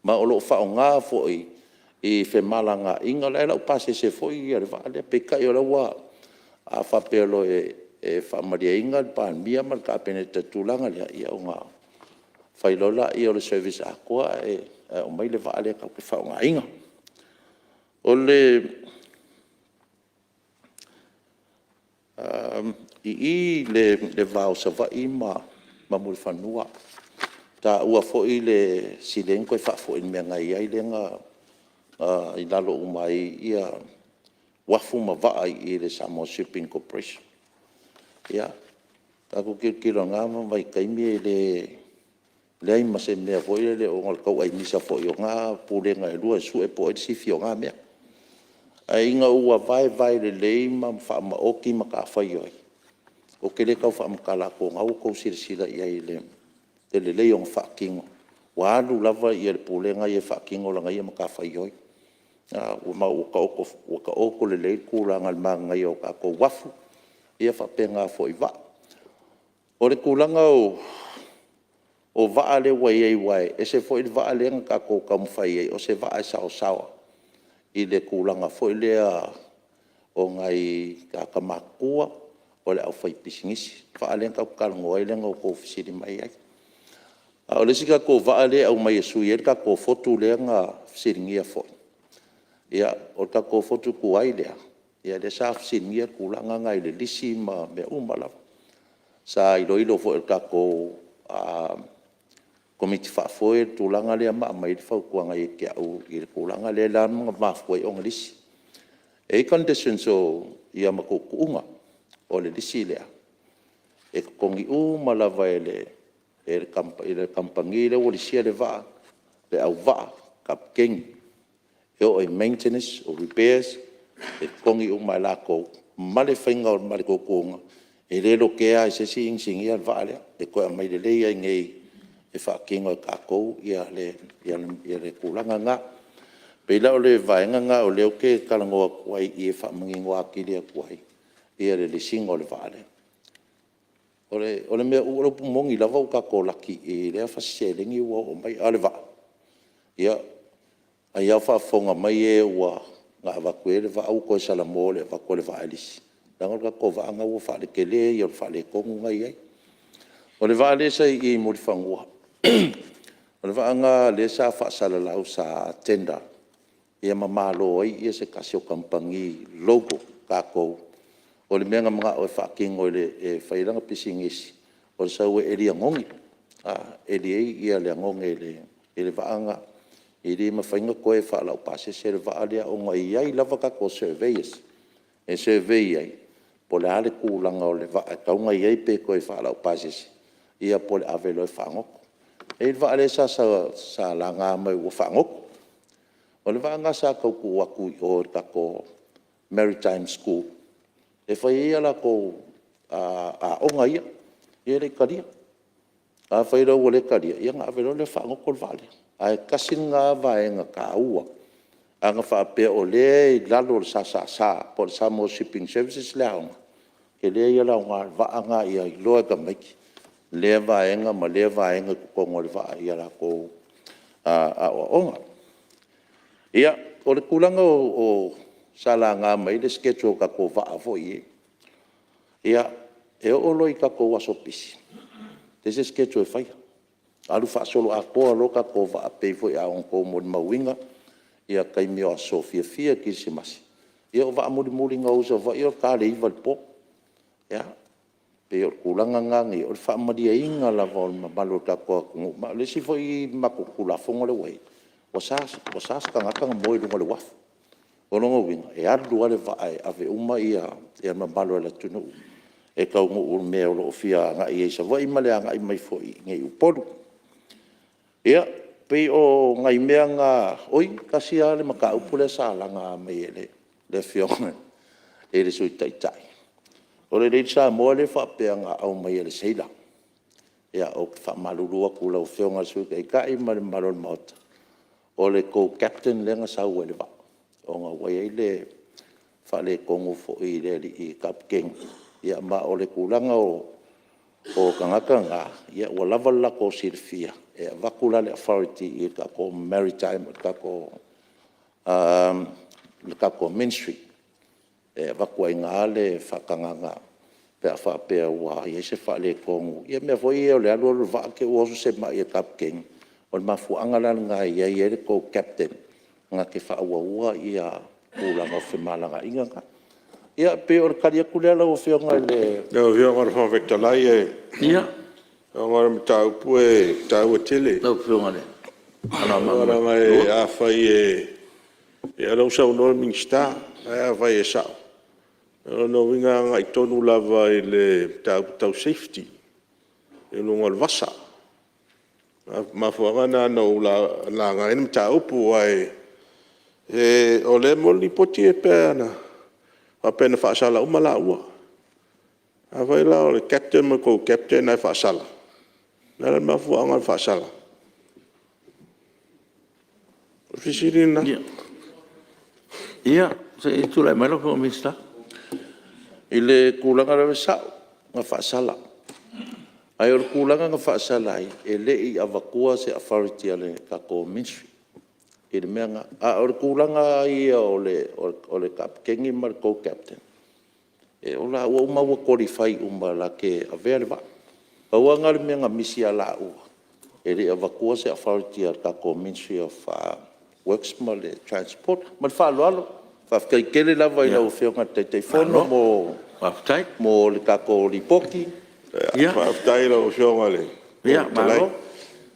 Ma o lo o faaaoga foi i femalagaaiga, o la e laupasese foi le vaa lea. Peitai o la e ua, a faapea loa e faamalieina le Palemia ma le Kapeneta i le tulaga lea, ia ona fai loa lea o le service atoa ae aumai le vaa lea tatou te faaaogaina. I i le va o Savaii ma Mulifanua, na taua foi le sili ai ona toe faafoi i le mea na i ai lea na i lalo uma ai uafu ma vaa i le Samoa Shipping Corporation. Ia, tatou tilotilo i lena vaitaimi e leai ma se mea foi lele ona o le tau aimisa foi o na Pulega e lua e sue po o ai le sifi o na mea. Ae ina ua vaevae lelei ma faamaoti matafaioi, ou te le tau faamatala atu o lena ua outou silasila i ai i le lelei ona faatino, ua alu lava le Pulega ia e faatino lana ia matafaioi, ma ua taoto lelei le tulaga i le manaia o tatou uafu, ia faapena foi i vaa. O le tulaga o vaa lea ua i ai aua e ese foi le vaa lea na tatou taumafai i ai, o se vaa e saosaoa i le tulaga foi lea o nai tagata matutua, o le aufaipisinisi, le vaa lea tatou te talanoa ai lea na outou fesili mai ai. A o le isi tatou vaa lea e aumai e sui ai le tatou Fotu lea na fesiligia foi, ia, o le tatou Fotu tuai lea, lea sa fesiligia le tulaga lena i le lisi ma mea uma lava. Sa iloilo foi e le tatou Komiti Faafoe le tulaga lea ma aumai ai le fautuaga ia te au i le tulaga lea na mafua ai ona lisi. E i ai conditions ma tuutuuga o le lisi lea, e totogi uma lava e le E le kamupani lea ua lisia le vaa, le auvaa, kapeteni, e oo i maintenance o repairs, e totogi uma lava e latou ma le faiga ma le tuatuaina. E le lotea lava e se isi inisinia le vaa lea, e toe aumai lelei lava i inei e faatino e tatou le tulaga lena. E pei la o le vaega lena o lea ou te talanoa atu ai i i e faamanino atili atu ai le lisiina o le vaa lea. O le upu moni lava ua tatou laki i lea fasi seleni ua oo mai, a o le vaa, ia, ai lava o faafofoga mai e na avatu i ai le vaa ua toe salamo i le avatu o le vaa e lisi, leaga o le tatou vaa lena ua… le tele ia o le faaletonu lena e i ai. O le vaa lea sa i Mulifanua, o le vaa lena lea sa faasalalau sa tender ma malo ai se tasi o kamupani local tatou. O le mea na manao e faatino e fai ai lana pisinisi, o le sau e eli anagogi, eli ai le oge i le vaa lena. E le mafai ona toe faalaupasese le vaa lea ona e i ai lava tatou surveyors e survey ai po o le a le tulaga o le vaa e tatau ona i ai pe toe faalaupasese ia po o le ave loa e faagoto. E i ai le vaa lea sa laga mai ua faagoto. O le vaa lena sa tau tuu atu i o i le tatou Maritime School e fai ai a latou aoga ia, e le i talia. Afai la ua le talia, ia ona ave loa lea faagoto le vaa lea. Ae tasi lena vaega taua, ana faapea o lea e i lalo o le SSS po o le Samoa Shipping Services le aoga, o le tele ia o le aoga o le vaa lena ia iloa e tamaiti lea vaega ma lea vaega i totonu o le vaa i a latou aoaoga. Ia, o le tulaga sa laga mai ai le schedule o tatou vaa foi nei, ia, e oo loa i tatou aso pisi, e leai se schedule e faia, alu faasoloatoa loa tatou vaa, e pei foi ona outou molimauina taimi o aso fiafia o kerisimasi, ia o vaa mulimuli na o i Savaii o le ta o le 9 i le po. Ia, pei o le tulaga lena na i ai, o le faamalieina lava o le mamalu o le tatou atunuu. Ma o le isi foi matou Tulafono lea ua i ai, ua sa se tagata ona moe i luga o le uafu. O lona uiga, e alu lava le vaa e ave uma le mamalu o le atunuu e taunuu i le mea o lo o fia agai ai i Savaii ma le agai mai foi i Upolu. Ia, pei o nai mea na… Oi, tasi lava le mataupu lea sa laga mai e le Afioga i le Sui Taitai, o le Lady Samoa lea e faapea na aumai e le seila. Ia, ou te faamalulu atu i lau Afioga i le Sui Taitai ma le mamalu o le Maota, o le tou Captain lea na sau ai i le vaa, ona ua i ai le faaletonu foi i le alii Kapeteni, ma o le tulaga o tagata na, ua lava le latou silafia, e avatu la le authority i le tatou Maritime le tatou Ministry, e avatu ai i ina le faatagaga pe a faapea ua i ai se faaletonu, ia mea foi ia o le alu alu o le vaa te i ua oso se mai i le Kapeteni. O le mafuaaga la lena e i ai le tou Captain na te faaauaua tulaga o femalagaaiga na. Ia, pei o le tali atu lea lau Afioga i le… Lau Afioga i le Fofoga Fetalai, ona o le mataupu e taua tele. Leaga afai e… ia o lea ua saunoa le Minisita, ae afai e sao, o lona uiga e agai tonu lava i le mataupu tau safety i luga o le vasa. O le mafuaaga lena na ou laga ai le mataupu, aua o lea e maua le lipoti e pei a faapea na faasala uma laua. Afai la o le Captain ma le Co-Captain ae faasala, o le a la le mafuaaga o le faasala? O le fesili lena. Ia, se i tulai mai lau Afioga i le Minisita. I le tulaga lea, e sao na faasala. Ae o le tulaga na faasala ai, e le i avatua se authority a le tatou Ministry i le mea lena. A o le tulaga lava ia o le Kapeteni ma le Co-Captain, o laua uma ua qualify uma latou te avea le vaa. Pau lava lena o le mea na misi ia laua, e le i avatua se authority a le tatou Ministry of Works ma le Transport. Ma le faaaloalo. Faafetai tele lava i lau Afioga i le Taitaifono mo le tatou Lipoti. Faafetai i lau Afioga i le Fofoga Fetalai.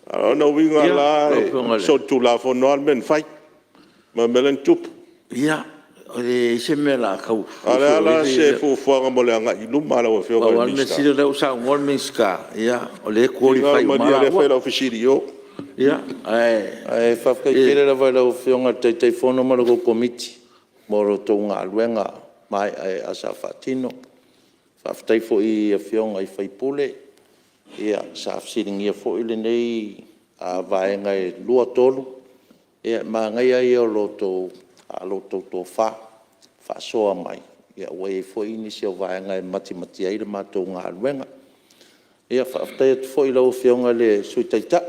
O lona uiga la e solitulafono lava le mea na fai ma le mea lea na tupu. E leai se mea o le a tau... A o le a la se fuafuaga mo le agai i luma lau Afioga i le Pau lava le mea sili o lea ua saunoa le Minisita, o lea e qualify uma lava Malie o lea e laua. fai lau fesili i o. Ae faafetai tele lava i lau Afioga i le Taitaifono ma la outou Komiti mo la outou galuega maeaea sa faatino. Faafetai foi i Afioga i sui usufono sa fesiligia foi lenei vaega e 2, 3. Ia manaia ia o le tou tofa faasoa mai ua i ai foi nisi o vaega e matimati ai le matou galuega. Ia faafetai atu foi i lau Afioga i le Sui Taitai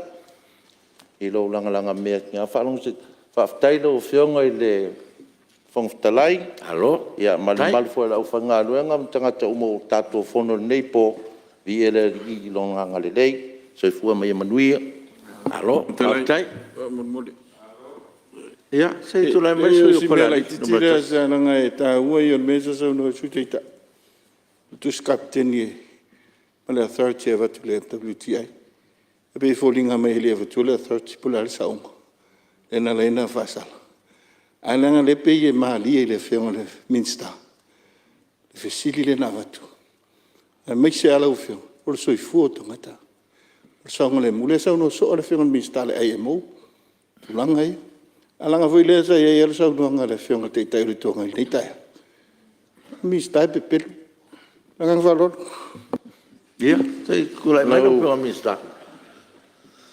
i lou lagalagamea i lena. Faafetai i lau Afioga i le Fofoga Fetalai ma le mamalu foi o le aufaigaluega ma tagata uma ua tatou fono i lenei po, viia le Alii i Lona agalelei. Soifua ma ia manuia. Malo faafetai. Ia se i tulai mai le sui usufono mo O si mea Falealili laitiiti lea leaga e taua ia o le mea lea sa saunoa ai le Sui Taitai, o le Tusi Kapeteni a le authority e avatu i le MWTI. E pei e foliga mai e le i avatua le authority po o le a le saoga lea na ala ai ona faasala. Ae leaga o lea e pei e malie i le Afioga i le Minisita le fesili lea na avatu, aemaise lava lau Afioga o le soifua o tagata, o le saogalemu. O lea e saunoa soo lava le Afioga i le Minisita i le IMO i tulaga ia. Ae leaga foi lea sa i ai lava le saunoaga a le Afioga i le Taitai o le Itu Agai i lenei taeao, o le Minisita e pepelo. Ma le agaga faaaloalo. Ia se i tulai mai lau Afioga i le Minisita.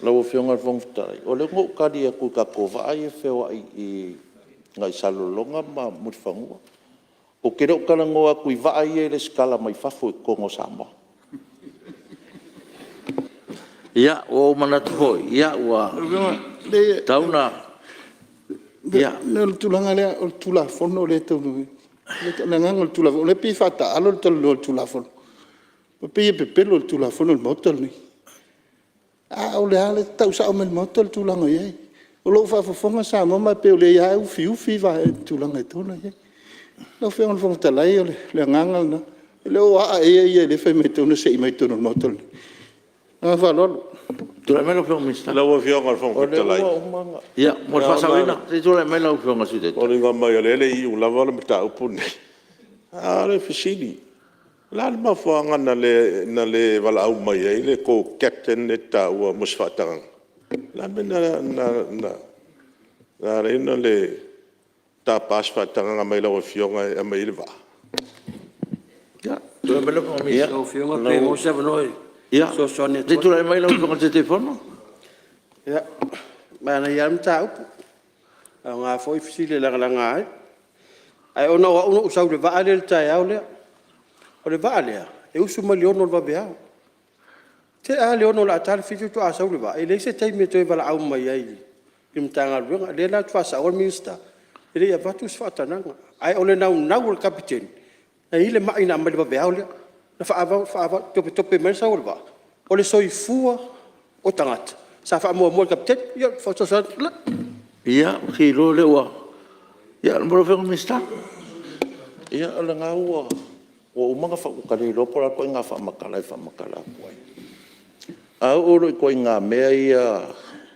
Lau Afioga i le Fofoga Fetalai, o lea na ou tali atu i tatou vaa ia e feoai agai Salelologa ma Mulifanua. Ou te le o talanoa atu i vaa ia e resitala mai fafo i totonu o Samoa. Ia ua ou manatu foi ua tatau ona... Leai, o le tulaga lea o le Tulafono lea e taunuu mai, o le agaga o le Tulafono, o lea e pei e faataalo le talanoa i le Tulafono. E pei e pepelo i le Tulafono le Maota lenei. A o lea lava e tau sao mai i le Maota le tulaga o i ai. O lo o faafofoga Samoa ma e pei o lea lava e ufiufi tulaga e tatau ona i ai. Lau Afioga i le Fofoga Fetalai o le agaga lena, e le o aa ea ia lea e fai mai e tatau ona sei mai i totonu o le Maota lenei. Ma le agaga faaaloalo. Tulai mai lau Afioga i le Minisita. Lau Afioga i le Fofoga Fetalai… Ia mo le faasaoina, se i tulai mai lau Afioga i le Sui E Taitai. foliga mai o lea e le i iu lava le mataupu lenei. A o le fesili; o le a le mafuaaga na le valaau mai ai le tou Captain lea e te taua mo se faatagaga? O le a le mea na ala ai ona le tapa se faatagaga mai lau Afioga e aumai ai le vaa? Ia, tulai mai lau Afioga i le Taitaifono. Ia, manaia lava le mataupu, e aoga foi fesili e lagalaga ai. Ae ona o au na ou sau i le vaa lea i le taeao lea. O le vaa lea e usu mai le 6:00 i le vaveao. E tea lava le 6:00 o le a ta le 7:00 faatoa sau le vaa, e leai se taimi e toe valaau mai ai i le Matagaluega. O lea la ou te faasaoa le Minisita, e le i avatu se faatagaga. Ae o le naunau o le Kapeteni na i ai le mai na aumai i le vaveao lea, na faaavava topetope mai ai le sau o le vaa. O le soifua o tagata sa faamuamua e le Kapeteni. Ia o le faasoaso atu lea. Ia, ou te iloa o lea ua… Ia mo lau Afioga i le Minisita. Ia o lena ua uma ona… Ua ta le iloa po o le a le ituaiga faamatala e faamatala atu ai. A oo loa i ituaiga mea ia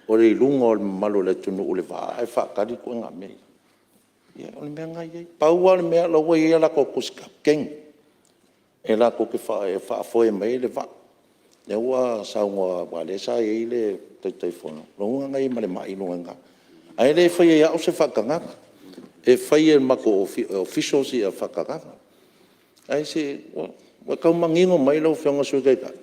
o le i luga o le mamalu o le atunuu i le vaa ae faatali ituaiga mea ia, ia o le mea lena e i ai. Pau lava le mea o la ua i ai a latou Tusi Kapeteni e latou te faafoe mai ai le vaa. Lea ua saunoa aua o lea sa i ai le Taitaifono, lona uiga na i ai ma le mai i luga i ina. Ae le faia e au se faatagaga, e fai e matou officials faatagaga. Ae se ua tau manino mai lau Afioga i le Sui Taitai?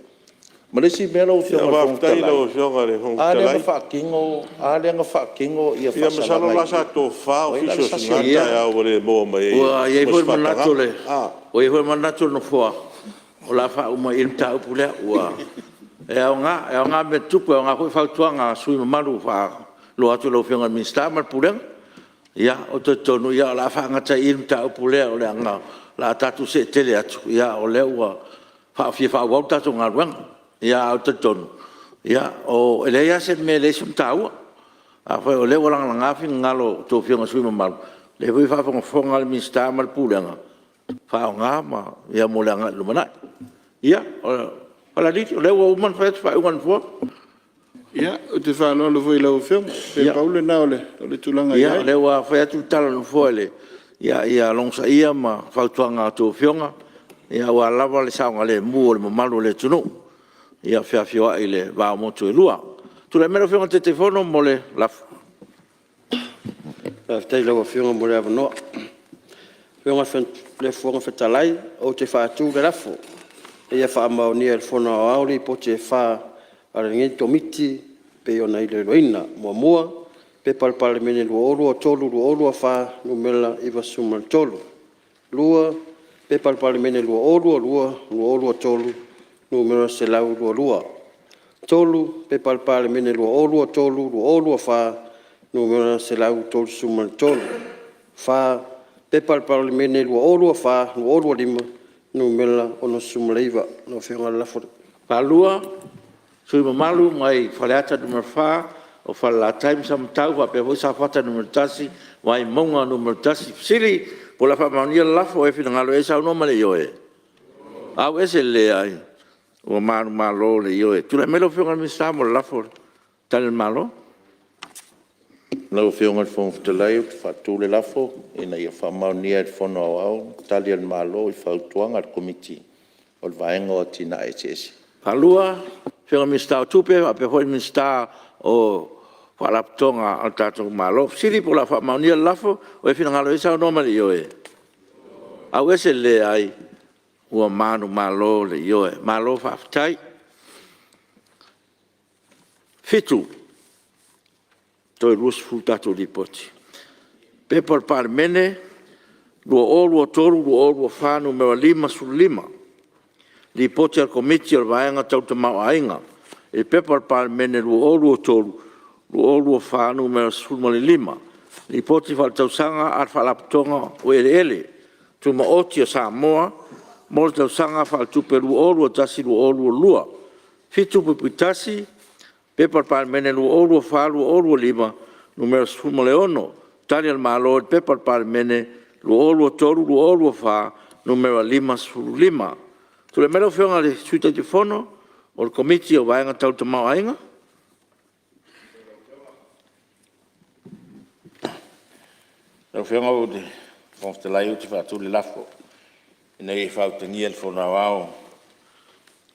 Ma le isi mea lau Afioga i le Fofoga Faafetai i Fetalai, lau Afioga i le Fofoga a lea na Fetalai. faatino, a lea na faatino Ia faasalaga masalo i la i? sa tofafa O ai la le officials i sasi o lena le mea? taeao ua le maua mai ai Ua i ai mo foi se le manatu o faatagaga le Nofoa o le a faauma ai i i le mataupu lea. E aoga, e aoga mea tutupu, e aoga foi fautuaga a sui usufono mamalu ua faailoa atu i lau Afioga i le Minisita ma le Pulega. Ou te talitonu o le a faagata ai i i le mataupu lea leaga o le a tatou see tele atu, a o lea ua fia faaauau le tatou galuega. Ae ou te talitonu e leai lava se mea e leai sona taua. Afai o lea ua lagalaga finagalo o a outou Afioga i sui usufono mamalu, o lea foi e faafogafoga le Minisita ma le Pulega, faaaoga mo le agai i le lumanai. Ia, Falealili, o lea ua uma ona fai atu le faaiuga a le Nofoa. Ia, ou te faaaloalo foi i lau Afioga, pei na pau lena o le tulaga e i ai. Ia, o lea ua fai atu le tala a le Nofoa i le Ia logosaia fautuaga a outou Afioga aua lava le saogalemu o le mamalu o le atunuu ia feafioai i le va o motu e lua. Tulai mai lau Afioga i le Taitaifono mo le lafo. Faafetai i lau Afioga mo le avanoa. Lau Afioga i le Fofoga Fetalai ou te faatu le lafo, Ina ia faamaonia e le Fono Aoao Lipoti e fa (4) a lenei Komiti e pei ona iloiloina. 1. P.P.2023/2024 Nu.93, 2. P.P.2022/2023 Nu.122, 3. P.P.2023/2024 Nu.133, 4. P.P.2024/2025 Nu.69. Lau Afioga o le lafo lea. Sui usufono mamalu mai Faleata 4, o Falelatai ma Samatau faapea foi Safata 1, Vaimauga 1. Fesili po o le a faamaonia le lafo. O ai e finagalo i ai saunoa ma le ioe. Ua manumalo le Ioe. Tulai mai lau Afioga i le Minisita mo le lafo mo Tali a le Malo. Lau Afioga i le Fofoga Fetalai ou te faatu le lafo, Ina ia faamaonia e le Fono Aoao Tali a le Malo i Fautuaga a le Komiti o le Vaega o Atinae Eseese. Faafetai i lau Afioga i le Minisita o Tupe faapea foi le Minisita o Faalapotopotoga a le tatou Malo. O le fesili po o le a faamaonia le lafo. O ai e finagalo i ai saunoa ma le ioe. Auese le leai. Ua manumalo le Ioe. Malo faafetai. 7. Toe 20 tatou Lipoti. P.P.2023/2024 Nu.55, Lipoti a le Komiti o le Vaega Tau le Tamaoaiga i le P.P.2023/2024 Nu.15, Lipoti Faaletausaga a le Faalapotopotoga o Eleele Tumaoti a Samoa mo le Tausaga Faaletupe 2021/2022. 7.1 P.P.2024/2025 Nu.16, Tali a le Malo i le P.P.2023/2024 Nu.55. Tulai mai lau Afioga i le Sui Taitaifono o le Komiti o le Vaega Tau le Tamaoaiga. Lau Afioga i le Fofoga Fetalai ou te faatu le lafo, Ina ia faautagia e le Fono Aoao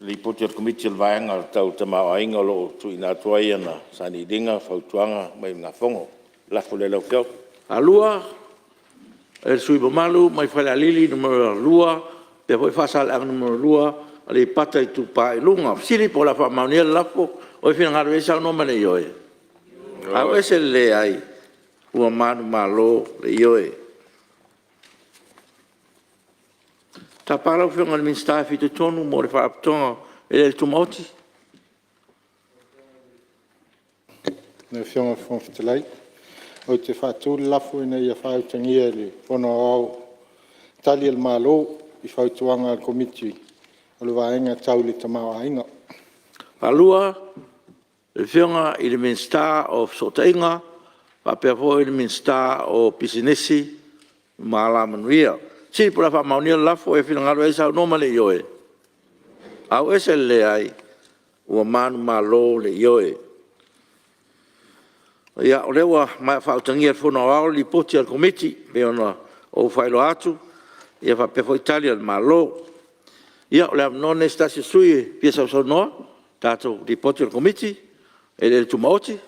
le Lipoti a le Komiti o le Vaega Tau le Tamaoaiga o lo o tuuina atu ai ana Sailiiliga, Fautuaga ma Iugafono. O le lafo lea lau Afioga. E le sui usufono mamalu mai Falealili 2 faapea foi Faasaleleaga 2, Aleipata Itupa i Luga. O le fesili po o le a faamaonia le lafo. O ai e finagalo i ai saunoa ma le ioe. Auese le leai. Ua manumalo le Ioe. Tapa lau Afioga i le Minisita e fitoitonu mo le Faalapotopotoga o Eleele Tumaoti. Lau Afioga i le Fofoga Fetalai ou te faatu le lafo, Ina ia faautagia e le Fono Aoao Tali a le Malo i Fautuaga a le Komiti o le Vaega Tau le Tamaoaiga. Afioga i le Minisita o Fesootaiga faapea foi le Minisita o Pisinisi ma Alamanuia. Fesili po o le a faamaonia le lafo. O ai e finagalo i ai saunoa ma le ioe. Auese le leai. Ua manumalo le Ioe. Ia, o lea ua maea faautagia e le Fono Aoao le Lipoti a le Komiti e pei ona ou faailoa atu ia faapea foi Tali a le Malo. Ia, o le avanoa lenei mo se tasi o sui usufono e fia sausaunoa i le tatou Lipoti a le Komiti o Eleele Tumaoti.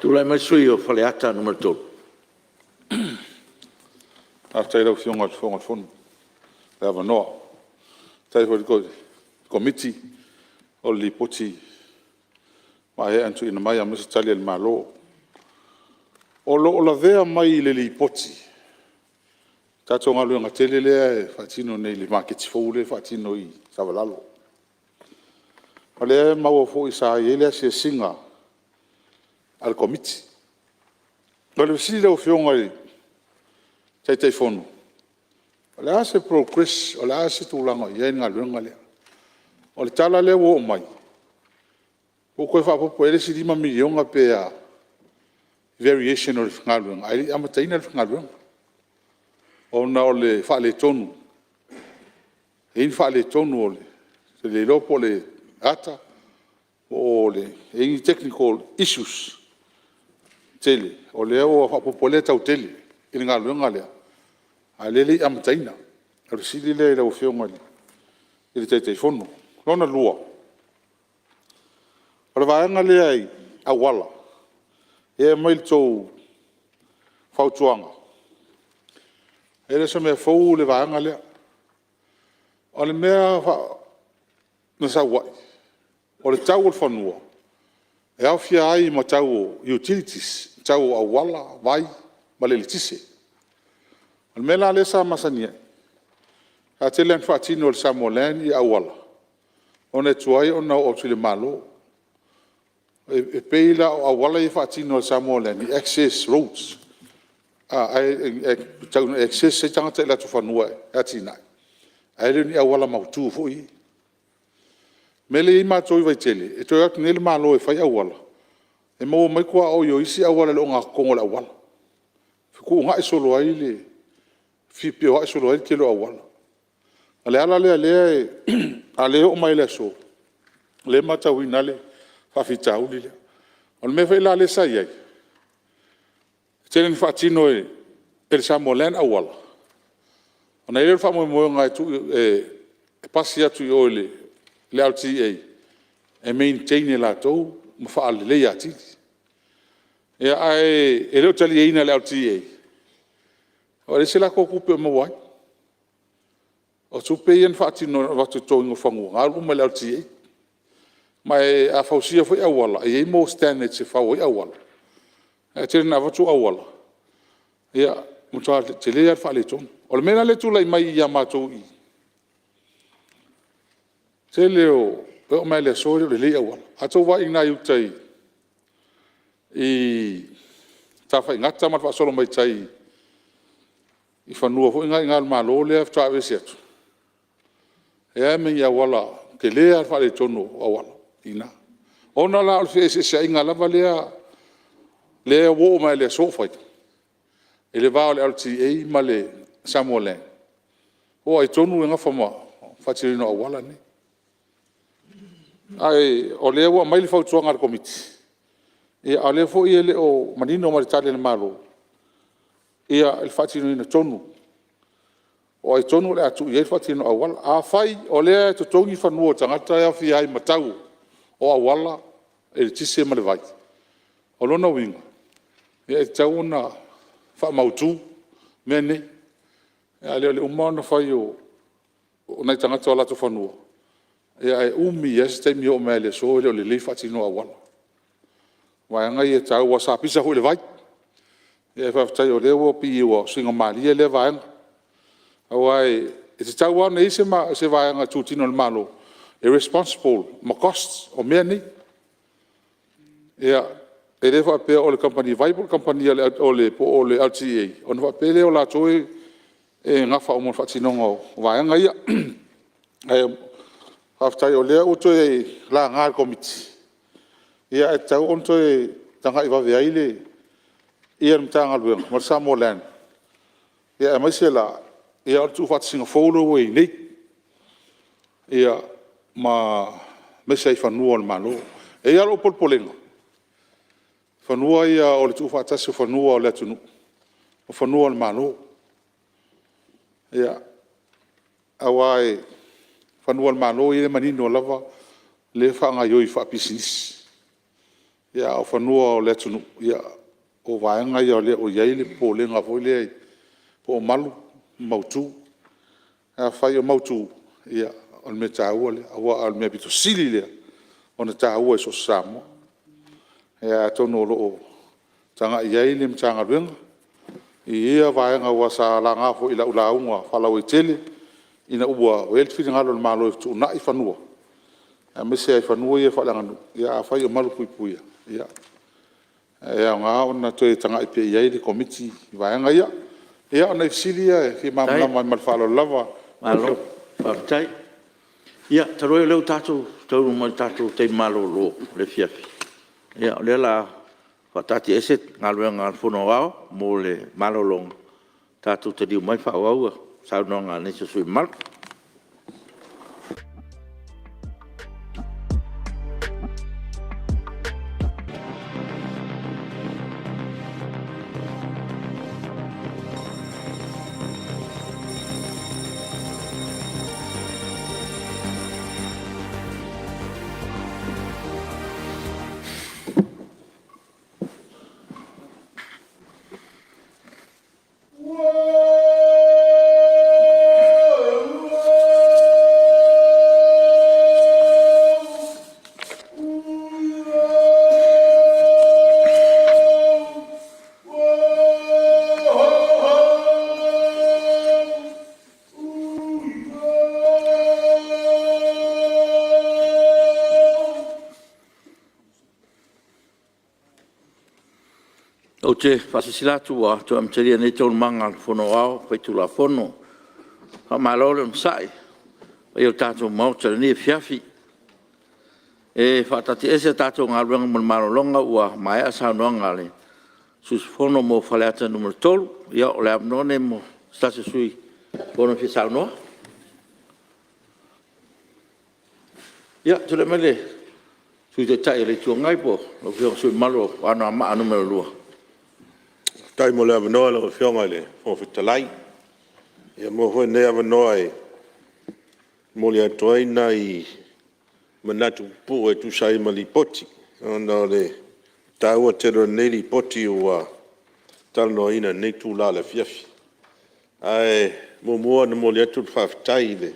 Tulai mai le sui usufono mo Faleata 3. Faafetai i lau Afioga i le Fofoga o le Fono mo le avanoa. Faafetai foi i le Komiti mo le Lipoti maeaea na tuuina mai aemaise Tali a le Malo. O lo o lavea mai i le Lipoti tatou galuega tele lea e faatino nei i le maketi fou lea e faatino i Savalalo. O lea e maua foi sa i ai le asiasiga a le Komiti. O le fesili i lau Afioga i le Taitaifono, o le a se progress o le a se tulaga o i ai le galuega lea? O le tala lea ua oo mai ua toe faaopoopo i ai le isi $5 miliona pe a, variation o le galuega ae le i amataina le galuega ona o le faaletonu, e i ai ni faaletonu ou te le iloa po o le ata e i ai ni technical issues tele o lea ua faaopoopo ai lea tau tele i le galuega lea, a o lea e le i amataina. O le fesili lea i lau Afioga i le Taitaifono. Lona lua, o le vaega lea i auala, lea e aumai i le tou fautuaga, e le o se mea fou le vaega lea. O le mea na sau ai, o le tau o le fanua e aofia ai ma tau o utilities, tau o auala, vai ma le eletise. O le mea la lea sa masani ai, sa tele lava ina faatino e le Samoa Land auala ona e tuai ona oo atu i le Malo. E pei la o auala ia e faatino e le Samoa Land, ni access roads, ae tau ina access ai tagata i o latou fanua e atiae, ae le o ni auala mautu foi ia. O le mea lea e i ai matou i Vaitele, e toe o atu nei le Malo e fai auala, e maua mai tuaoi o isi auala i le ogatotonu o le auala, fetuunai solo ai le feopioai solo ai le tele o auala. O le ala lea, a o lea e oo mai lava i le aso, o lea e matauina ai le faafitauli lea. O le mea foi la lea sa i ai, e tele ina faatino e le Samoa Land auala, ona i ai lea o le faamoemoega e pasi atu i o i le LTA e maintain e latou ma faaleleia atili. Ae le o taliaina e le LTA, e leai se latou tupe o maua ai. O tupe ia na faatino o le avatu o le totogiina o fanua, na alu uma i le LTA. Ma a fausia foi auala, e i ai mo standards e fau ai auala, ae tele ina avatu auala, e matua tele lava le faaletonu. O le mea la lea e tulai mai ia matou i i, tele o… e oo mai lava i le aso e le o lelei auala. A outou vaai i uta i Tafaigata ma le faasolo mai tai i fanua foi na o le Malo lea faatoa aveese atu, e leai lava ma ni auala, e tele lava le faaletonu o auala i ina. Ona la o le feeseeseaiga lava lea ua oo mai lava i le aso o fai i le va o le LTA ma le Samoa Land, po o ai tonu e nafa ma le faatinoina o auala nei. Ae o lea ua aumai le fautuaga a le Komiti, a o lea foi e le o manino mai i le Tali a le Malo le faatinoina tonu, po o ai tonu o le a tuu i ai le faatinoina o auala. Afai o lea e totogi fanua o tagata e aofia ai ma tau o auala, eletise ma le vai, o lona uiga e tatau ona faamautu mea nei. Ae le o le uma ona fai o nai tagata i o latou fanua, ae umi lava se taimi e oo mai lava i le aso e le o lelei le faatinoina o auala. O vaega ia e taua aua sa pisa foi i le vai. Ae faafetai o lea ua pei ua suiga malie lea vaega. Aua e tatau lava ona i ai se vaega itutino a le Malo e responsible ma costs o mea nei. Ia, e le faapea o le kamupani vai po o le LTA ona faapea lea o latou e nafa uma ma le faatinoga o vaega ia. Ae faafetai o lea ua toe laga e le Komiti, ae tatau ona toe tagai vave i ai le Matagaluega ma le Samoa Land, aemaise la o le tuufaatasiga fou lea ua i ai nei, aemaise ai i fanua o le Malo. E i ai lava lou polepolega, o fanua ia o le tuufaatasi o fanua o le atunuu ma fanua o le Malo. Aua o fanua o le Malo ia e manino lava lea e faagaoioi faapisinisi, a o fanua o le atunuu, o vaega ia o lea e i ai le popolega foi lea po o malu ma mautu. Afai o mautu, ia o le mea taua lea, aua o le mea aupito sili lea ona taua i so o se Samoa. Ia atonu o lo o tagai i ai le Matagaluega i ia vaega aua sa laga foi i lau lauga faalauaitele ina ua i ai le finagalo o le Malo e fetuunai fanua, aemaise lava i fanua ia faaleaganuu. Ia afai o malupuipuia, ia e aoga ona toe tagai pea i ai le Komiti i vaega ia. Ia o nai fesili ia e fia malamalama ai ma le faaaloalo lava. Malo faafetai. Ia, talu ai o lea ua tatou taunuu mai i le tatou taimi malolo o le afiafi, ia o lea o le a faataatiaese Galuega a le Fono Aoao mo le malologa, tatou taliu mai faaauau saunoaga a nisi o sui usufono mamalu. te faasilasila atu ua toe amatalia nei Taualumaga a le Fono Aoao Faitulafono. Faamalo le onosai i le paia o le tatou Maota i lenei afiafi. E faataatiaese tatou galuega mo le malologa ua maea le saunoaga a le sui usufono mo Faleata 3. Ia o le avanoa lenei mo se tasi o sui usufono e fia saunoa. Ia, tulai mai le Sui Taitai o le Itu Agai po o lau Afioga i le sui usufono mamalu mo Anoamaa 2. Faafetai mo le avanoa i lau Afioga i le Fofoga Fetalai. Ua maua foi lenei avanoa e momoli atu ai nai manatu pupuu e tusa ai ma Lipoti ona o le taua tele o lenei Lipoti ua talanoaina i lenei itula o le afiafi. Ae muamua ona momoli atu le faafetai i le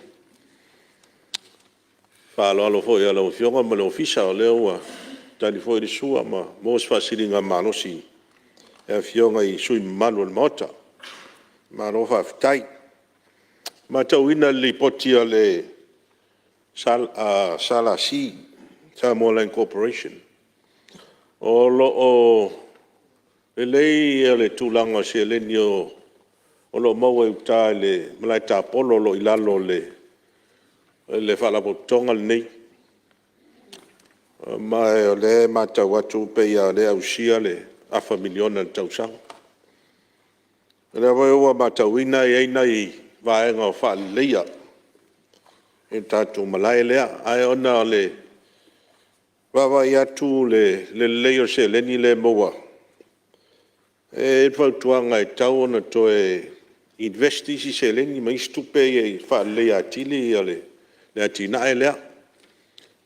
faaaloalo foi a lau Afioga ma le Ofisa, o lea ua tali foi le sua ma maua se faasiligamalosi e Afioga i sui usufono mamalu o le Maota. Malo faafetai. E matauina i le Lipoti a le SLC, Samoa Land Corporation, o lo o lelei le tulaga o seleni o lo o maua i uta i le malae tapolo o lo o i lalo o le Faalapotopotoga lenei. Ma o lea e matau atu pei lava o lea e ausia le afa miliona i le tausaga. O lea foi ua matauina e i ai nai vaega o faaleleia i le tatou malae lea. Ae ona o le vaavaai atu i le lelei o le seleni lea e maua, e i ai le fautuaga e tatau ona toe invest isi seleni ma isi tupe ia e faaleleia atili le atinae lea,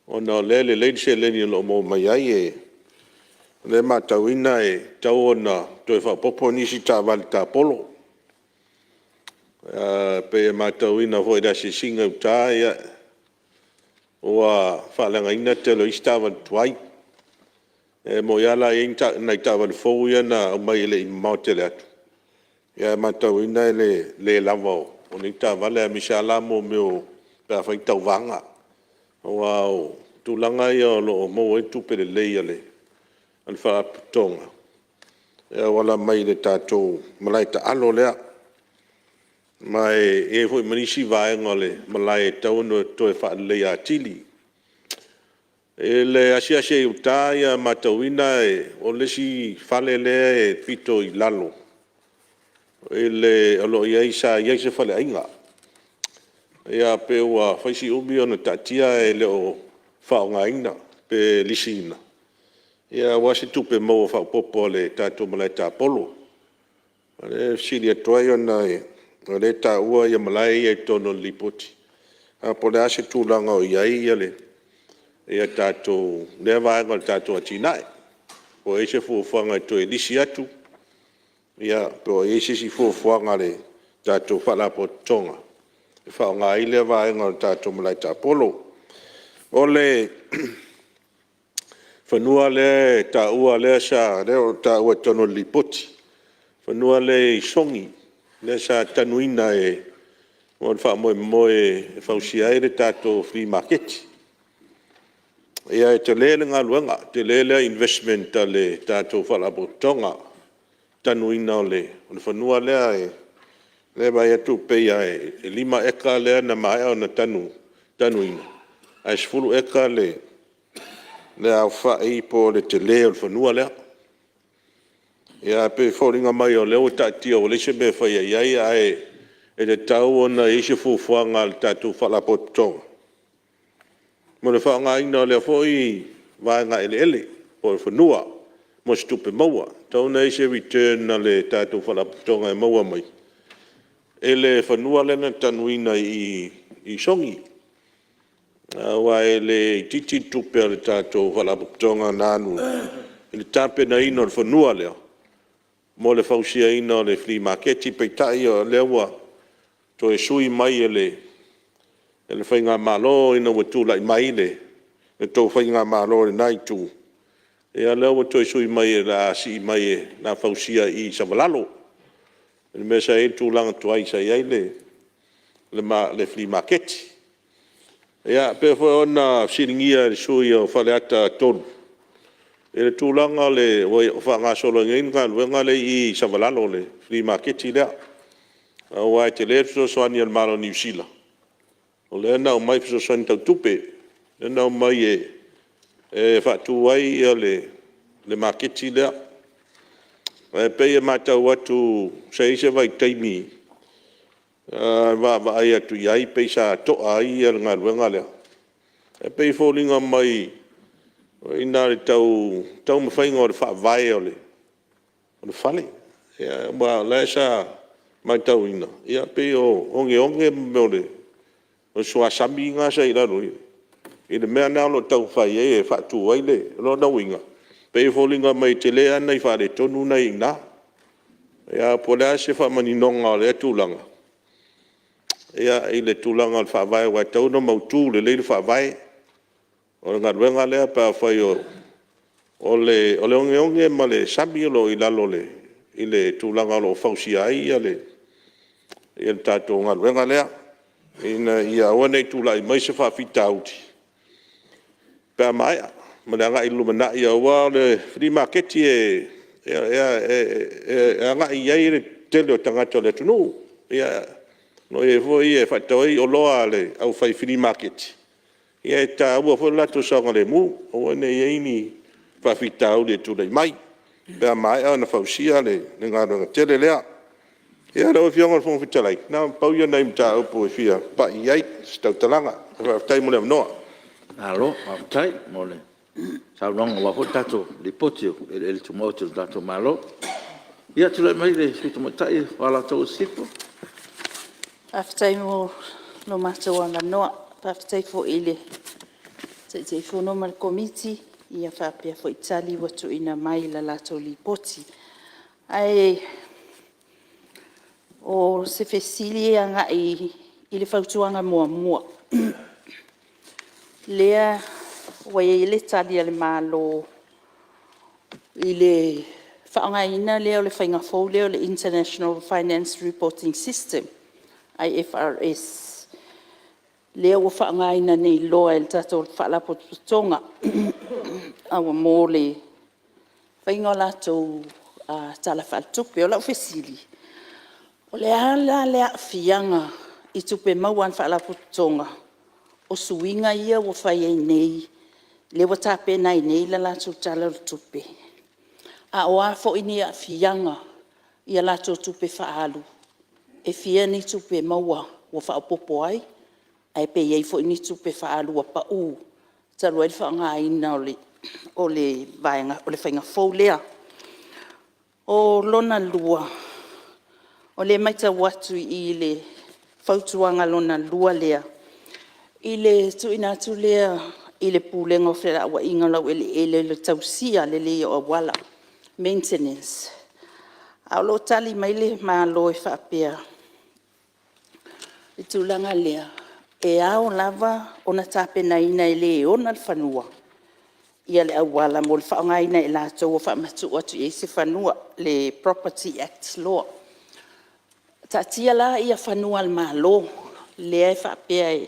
ona o lea e lelei le seleni o lo o maua mai ai. O lea e matauina e tatau ona toe faaopoopo nisi taavale tapolo. E pei e matauina foi i le asiasiga i uta, ua faaleagaina le tele o isi taavale tuai. E moni lava la e i ai nai taavale fou ia na aumai e le i mamao tele atu, ae matauina o le le lava o nei taavale, aemaise lava la mea o pe a fai tauvaga. Aua o tulaga ia o lo o maua ai tupe lelei a le Faalapotopotoga e auala mai i le tatou malae taalo lea. Ma e i ai foi ma nisi vaega o le malae e tatau ona toe faaleleia atili. I le asiasi ai i uta e matauina o le isi fale lea e pito i lalo sa i ai se faleaiga. Ia pei ua fai si umi o taatia ae le o faaaogaina pe lisiina aua se tupe maua faaopoopo a le tatou malae tapolo. O lea e fesili atu ai ona o lea e taua malae ia i totonu o le Lipoti, ae po o le a se tulaga o i ai tatou lea vaega o le tatou atinae. Po o i ai se fuafuaga e toe lisi atu po o i ai se isi fuafuaga a le tatou Faalapotopotoga e faaaoga ai lea vaega o le tatou malae tapolo. O le fanua lea e taua lea ua taua i totonu o le Lipoti, le fanua lea i Sogi lea sa tanuina mo le faamoemoe e fausia ai le tatou Flea Maketi. Ia e tele le galuega, tele lea investment a le tatou Faalapotopotoga, tanuina o le fanua lea. O lea e vaai atu pei lava e 5 eka lea na maea ona tanuina, ae 10 eka le aofai po o le tele o le fanua lea. Ia ae pei e foliga mai o lea ua taatia ua leai se mea e faia i ai, ae tatau ona i ai se fuafuaga a le tatou Faalapotopotoga mo le faaaogaina o lea foi vaega eleele po o le fanua mo se tupe maua. E tatau ona i ai se return a le tatou Faalapotopotoga e maua mai i le fanua lea na tanuina i Sogi. Aua e le itiiti le tupe a le tatou Faalapotopotoga na alu i le tapenaina o le fanua lea mo le fausiaina o le Flea Maketi. Peitai o lea ua toe sui mai e le faigamalo ina ua tulai mai le tou faigamalo i lena itu, ia lea ua toe sui mai o le a sii mai o le a fausia i Savalalo i le mea sa i ai le tulaga tuai sa i ai le Flea Maketi. Ia e pei foi ona fesiligia e le sui usufono o Faleata 3 i le tulaga ua faagasolo nei le galuega lea i Savalalo i le flea maketi lea. Aua e tele le fesoasoani a le Malo o Niu Sila, o lea na aumai fesoasoani tau tupe, lea na aumai e faatu ai le maketi lea. Ae pei e matau atu sa i ai se vaitaimi vaavaai atu i ai pei sa to'a ai le galuega lea. E pei e foliga mai foi lea i le tau taumafaiga o le faavae o le fale. Aua o lea sa matauina, e pei o oneone ma mea o le suasami lena sa i lalo i le mea lena o lo o taumafai ai e faatu ai le… O lona uiga, e pei e foliga mai e tele lava nai faaletonu na e i ina. Ae po o le a se faamaninoga o lea tulaga i le tulaga o le faavae aua e tatau ona mautu lelei le faavae o le galuega lea pe afai o le oneone ma le sami o lo o i lalo i le tulaga o lo o fausia ai le tatou galuega lea, ina ia aua ne i tulai mai se faafitauli pe a maea mo le agai i le lumanai. Aua o le flea maketi e agai i ai le tele o tagata o le atunuu. O lo o i ai foi e faatau ai oloa a le aufai flea maketi, ia e taua foi lo latou saogalemu, aua ne i i ai ni faafitauli e tulai mai pe a maea ona fausia le galuega tele lea. Ia lau Afioga i le Fofoga Fetalai, na o le pau ia o nai mataupu e fia pai i ai se tautalaga. Faafetai mo le avanoa. Malo faafetai mo le saunoaga aua foi le tatou Lipoti o Eleele Tumaoti a le tatou Malo. Ia tulai mai le Sui Tamaitai mo Alataua Sisifo. Faafetai mo lo matou avanoa. Faafetai foi i le Taitaifono ma le Komiti faapea foi tali ua tuuina mai i le latou Lipoti. Ae o se fesili e agai i le fautuaga muamua, lea ua i ai le Tali a le Malo i le faaaogaina lea o le faiga fou lea o le International Finance Reporting System IFRS lea ua faaaogaina nei loa e le tatou Faalapotopotoga mo le faiga o latou Tala Faaletupe. O lau fesili; o le a la le aafiaga i tupe maua a le Faalapotopotoga o suiga ia ua fai ai nei lea ua tapena ai nei le latou Tala o le Tupe? A o a foi ni aafiaga i a latou tupe faaalu? E fia ni tupe maua ua faaopoopo ai ae pe i ai foi ni tupe faaalu ua pau talu ai le faaaogaina o le faiga fou lea? O lona lua, o lea e maitau atu i le fautuaga lona lua lea i le tuuina atu lea i le Pulega o Felauaiga i le Laueleele i le tausia lelei o auala, maintenance. A o lo o tali mai le Malo e faapea, i le tulaga lea e ao lava ona tapenaina e le ona le fanua le auala mo le faaaogaina e i latou ua faamatuu atu i ai se fanua, le Property Act Law. Taatia la fanua a le Malo lea e faapea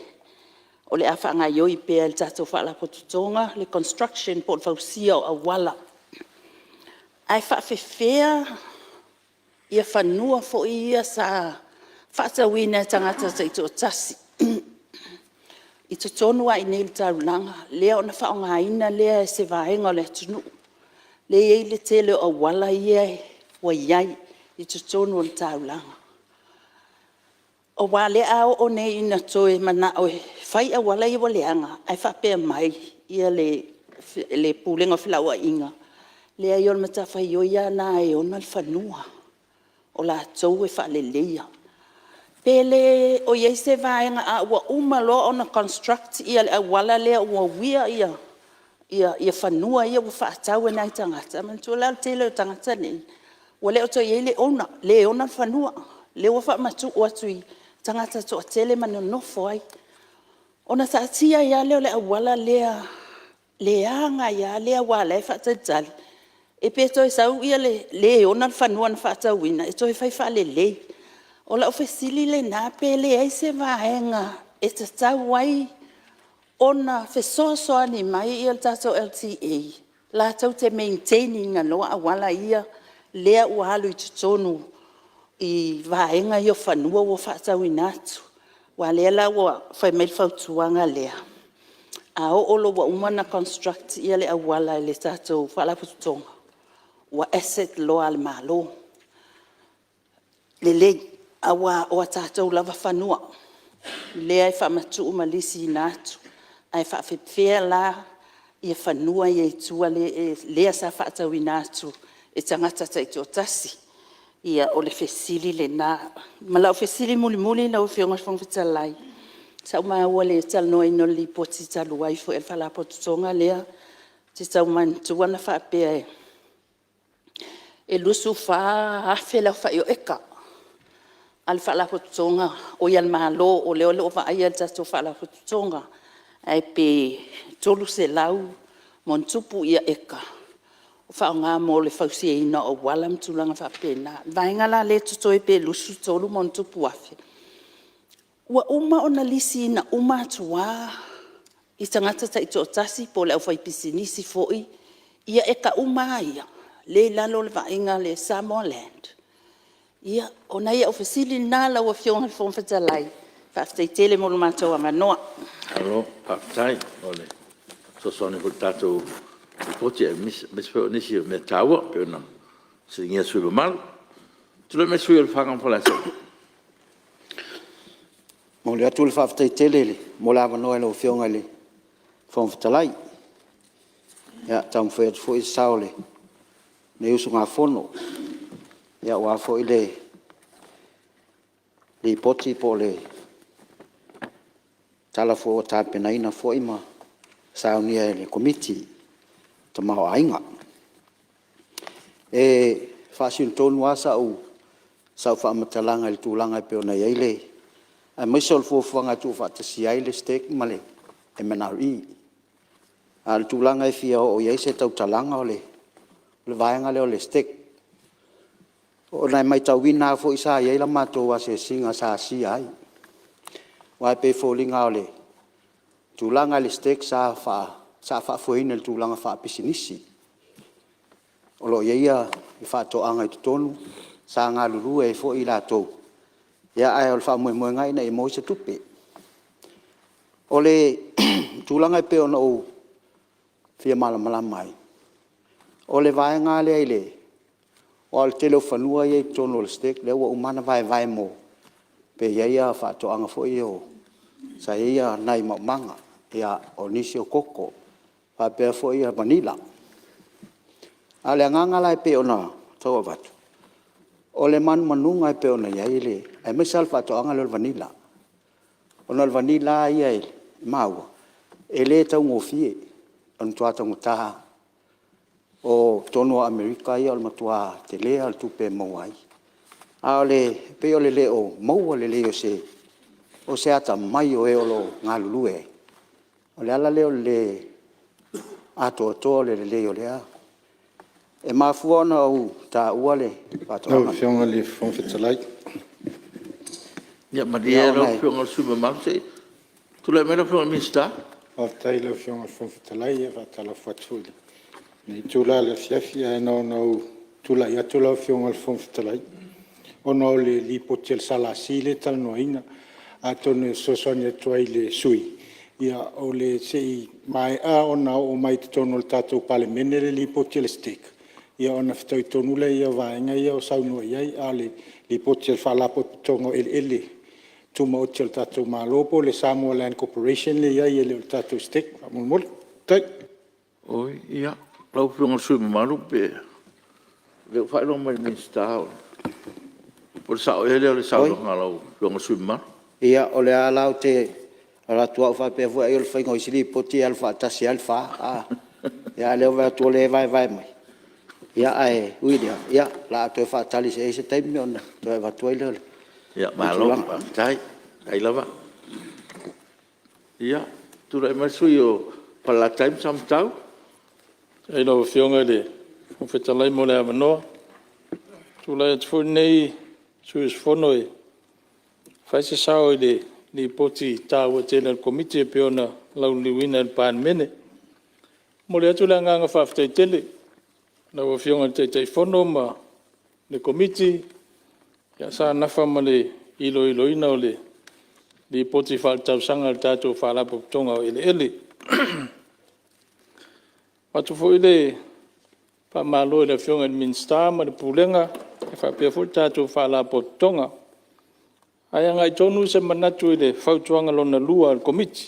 o le a faagaoioi pea e le tatou Faalapotopotoga le construction po o le fausia o auala. Ae faapefea fanua foi ia sa faatauina e tagata taitoatasi i totonu lava i inei i le taulaga, lea ona faaaogaina lea e se vaega o le atunuu, lea e i ai le tele o auala ia ua i ai i totonu o le taulaga. Aua o lea a oo nei ina toe manao e fai auala ia ua leaga ae faapea mai le Pulega o Felauaiga, leai o le matafaioi lava lena a e ona le fanua, o latou e faaleleia. Pe le o i ai se vaega a ua uma loa ona construct le auala lea ua uia fanua ia ua faatau e nai tagata. Manatua la o le tele o tagata nei ua le o toe i ai le owner, le ona le fanua, lea ua faamatuu atu i tagata e toatele ma nonofo ai. Ona taatia ai lava lea o le auala lea leaga ai lava lea aua o la e faatalitali pe toe sau le ona le fanua na faatauina e toe fai faalelei. O lau fesili lena pe leai se vaega e tatau ai ona fesoasoani mai le tatou LTA latou te maintain ina loa auala ia lea ua alu i totonu i vaega ia o fanua ua faatauina atu. Aua o lea la ua fai mai le fautuaga lea, a oo loa ua uma ona construct le auala e le tatou Faalapotopotoga, ua asset loa a le Malo. Lelei, aua o a tatou lava fanua lea e faamatuu ma lisiina atu, ae faapefea la fanua ia i tua lea sa faatauina atu e tagata taitoatasi? Ia, o le fesili lena. Ma lau fesili mulimuli lau Afioga i le Fofoga Fetalai, sa ou maua i le talanoaina o le Lipoti talu ai foi a le Faalapotopotoga lea, ou te tau manatua na faapea e 24,000 le aofai o eka a le Faalapotopotoga, oi a le Malo o lea o lo o vaaia e le tatou Faalapotopotoga, ae pe 300+ eka o faaaoga mo le fausiaina o auala ma tulaga faapena. O le vaega la lea e totoe pe 23+ afe, ua uma ona lisiina uma atu lava i tagata taitoatasi po o le aufaipisinisi foi eka uma lava ia lea e i lalo o le vaaiga a le Samoa Land? Ia, o nai au fesili na lau Afioga i le Fofoga Fetalai. Faafetai tele mo le matou avanoa. Malo faafetai mo le fesoasoani foi i le tatou Lipoti aemaise foi o nisi o mea taua pei ona fesiligia e le sui usufono mamalu. Tulai mai le sui usufono mo Lefaga ma Faleaseela. E momoli atu le faafetai tele mo le avanoa i lau Afioga i le Fofoga Fetalai. Ia, taumafai atu foi se sao o lenei usugafono aua foi le Lipoti po o le Tala foi ua tapenaina foi ma saunia e le Komiti le Tamaoaiga. E faasino tonu lava sau faamatalaga i le tulaga e pei ona i ai le… aemaise o le fuafuaga e tuufaatasia ai le STEC ma le MNRE. A o le tulaga e fia oo i ai se tautalaga o le vaega lea o le STEC, ona e maitauina lava foi sa i ai la matou asiasiga sa asia ai. Aua e pei e foliga o le tulaga i le STEC sa faafoeina i le tulaga faapisinisi. O lo o i ai faatoaga i totonu, sa galulue ai foi i latou, ae o le faamoemoega ina ia maua se tupe. O le tulaga e pei ona ou fia malamalama ai, o le vaega lea aua o le tele o fanua ia e i totonu o le STEC lea ua uma ona vaevae mo… pe i ai faatoaga foi ia sa i ai nai maumaga, o nisi o koko, faapea foi vanilla. A o le agaga la e pei ona tau avatu, o le manumanuga e pei ona i ai le… aemaise lava le faatoaga lea o le vanilla. Ona o le vanilla lava ia e maua, e le taugofie, o le matua taugata lava. O totonu o Amerika ia o le matua tele lava o le tupe e maua ai. Ae pei o le le maua lelei o se atamai o e o lo o galulue ai, o le ala lea o le le atoatoa o le lelei o lea… E mafua ona ou taua le faatoaga Lau Afioga i le Fofoga Fetalai… Ia malie lau Afioga i le sui usufono mamalu se i tulai mai lau Afioga i le Minisita. Faafetai i lau Afioga i le Fofoga Fetalai. E faatalofa atu foi i lenei itula o le afiafi. Ae na ona ou tulai atu lau Afioga i le Fofoga Fetalai ona o le Lipoti a le SLC lea e talanoaina. Atonu e fesoasoani atu ai i le sui usufono, se i maea ona oo mai i totonu o le tatou Palemene le Lipoti a le STEC ona fetaui tonu lea o vaega ia e saunoa i ai. A o le Lipoti a le Faalapotopotoga o Eleele Tumaoti a le tatou Malo po o le Samoa Land Corporation lea e i ai e le o le tatou STEC faamolemole. Faafetai. Oi ia, lau Afioga i le sui usufono mamalu pe… O lea ua faailoa mai e le Minisita, po o le sao ea lea o le saunoaga a lau Afioga i le sui usufono mamalu? Ia, o lea la ou te alu atu a faapea foi ai o le faiga o isi Lipoti e alu faatasi lava le fa, a o lea ua ou vaai atu o lea e vaevae mai. Ae ui i lea, o le a toe faatali se i i ai se taimi ona toe avatu ai lea o le tulaga. Malo faafetai, faafetai lava. Ia, tulai mai le sui usufono mo Falelatai ma Samatau. Faafetai i lau Afioga i le Fofoga Fetalai mo le avanoa. E tulai atu foi lenei sui usufono e fai se sao i le Lipoti taua tele a le Komiti e pei ona lauliliuina e le Palemene. momoli atu le agaga faafetai tele i lau Afioga i le Taitaifono ma le Komiti sa nafa ma le iloiloina o le Lipoti Faaletausaga a le tatou Faalapotopotoga o Eleele. E avatu foi le faamalo i le Afioga i le Minisita ma le Pulega faapea foi le tatou Faalapotopotoga. Ae agai tonu se manatu i le fautuaga lona 2 a le Komiti.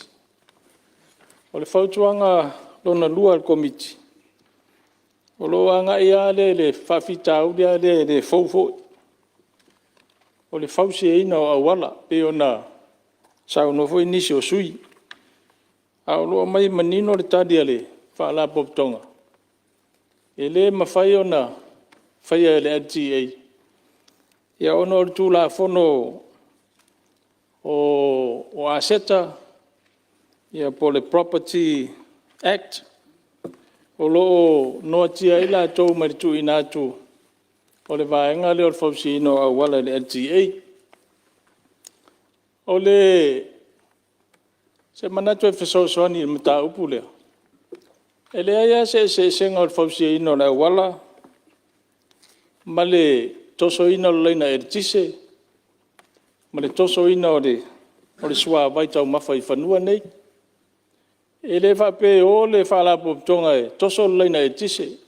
O le fautuaga lona 2 a le Komiti, o lo o agai lava lea i le faafitauli lea e le fou foi, o le fausiaina o auala pei ona saunoa foi nisi o sui usufono. Ae o lo o aumai manino le tali a le Faalapotopotoga, e le mafai ona faia e le LTA ona o le Tulafono o Aseta po o le Property Act, o lo o noatia ai latou mai le tuuina atu o le vaega lea o le fausiaina o auala i le LTA. O se manatu e fesoasoani i le mataupu lea, e leai lava se eseesega o le fausiaina o le auala ma le tosoina o le laina eletise ma le tosoina o le suavai taumafa i fanua nei. E le faapea e o le Faalapotopotoga e toso le laina eletise,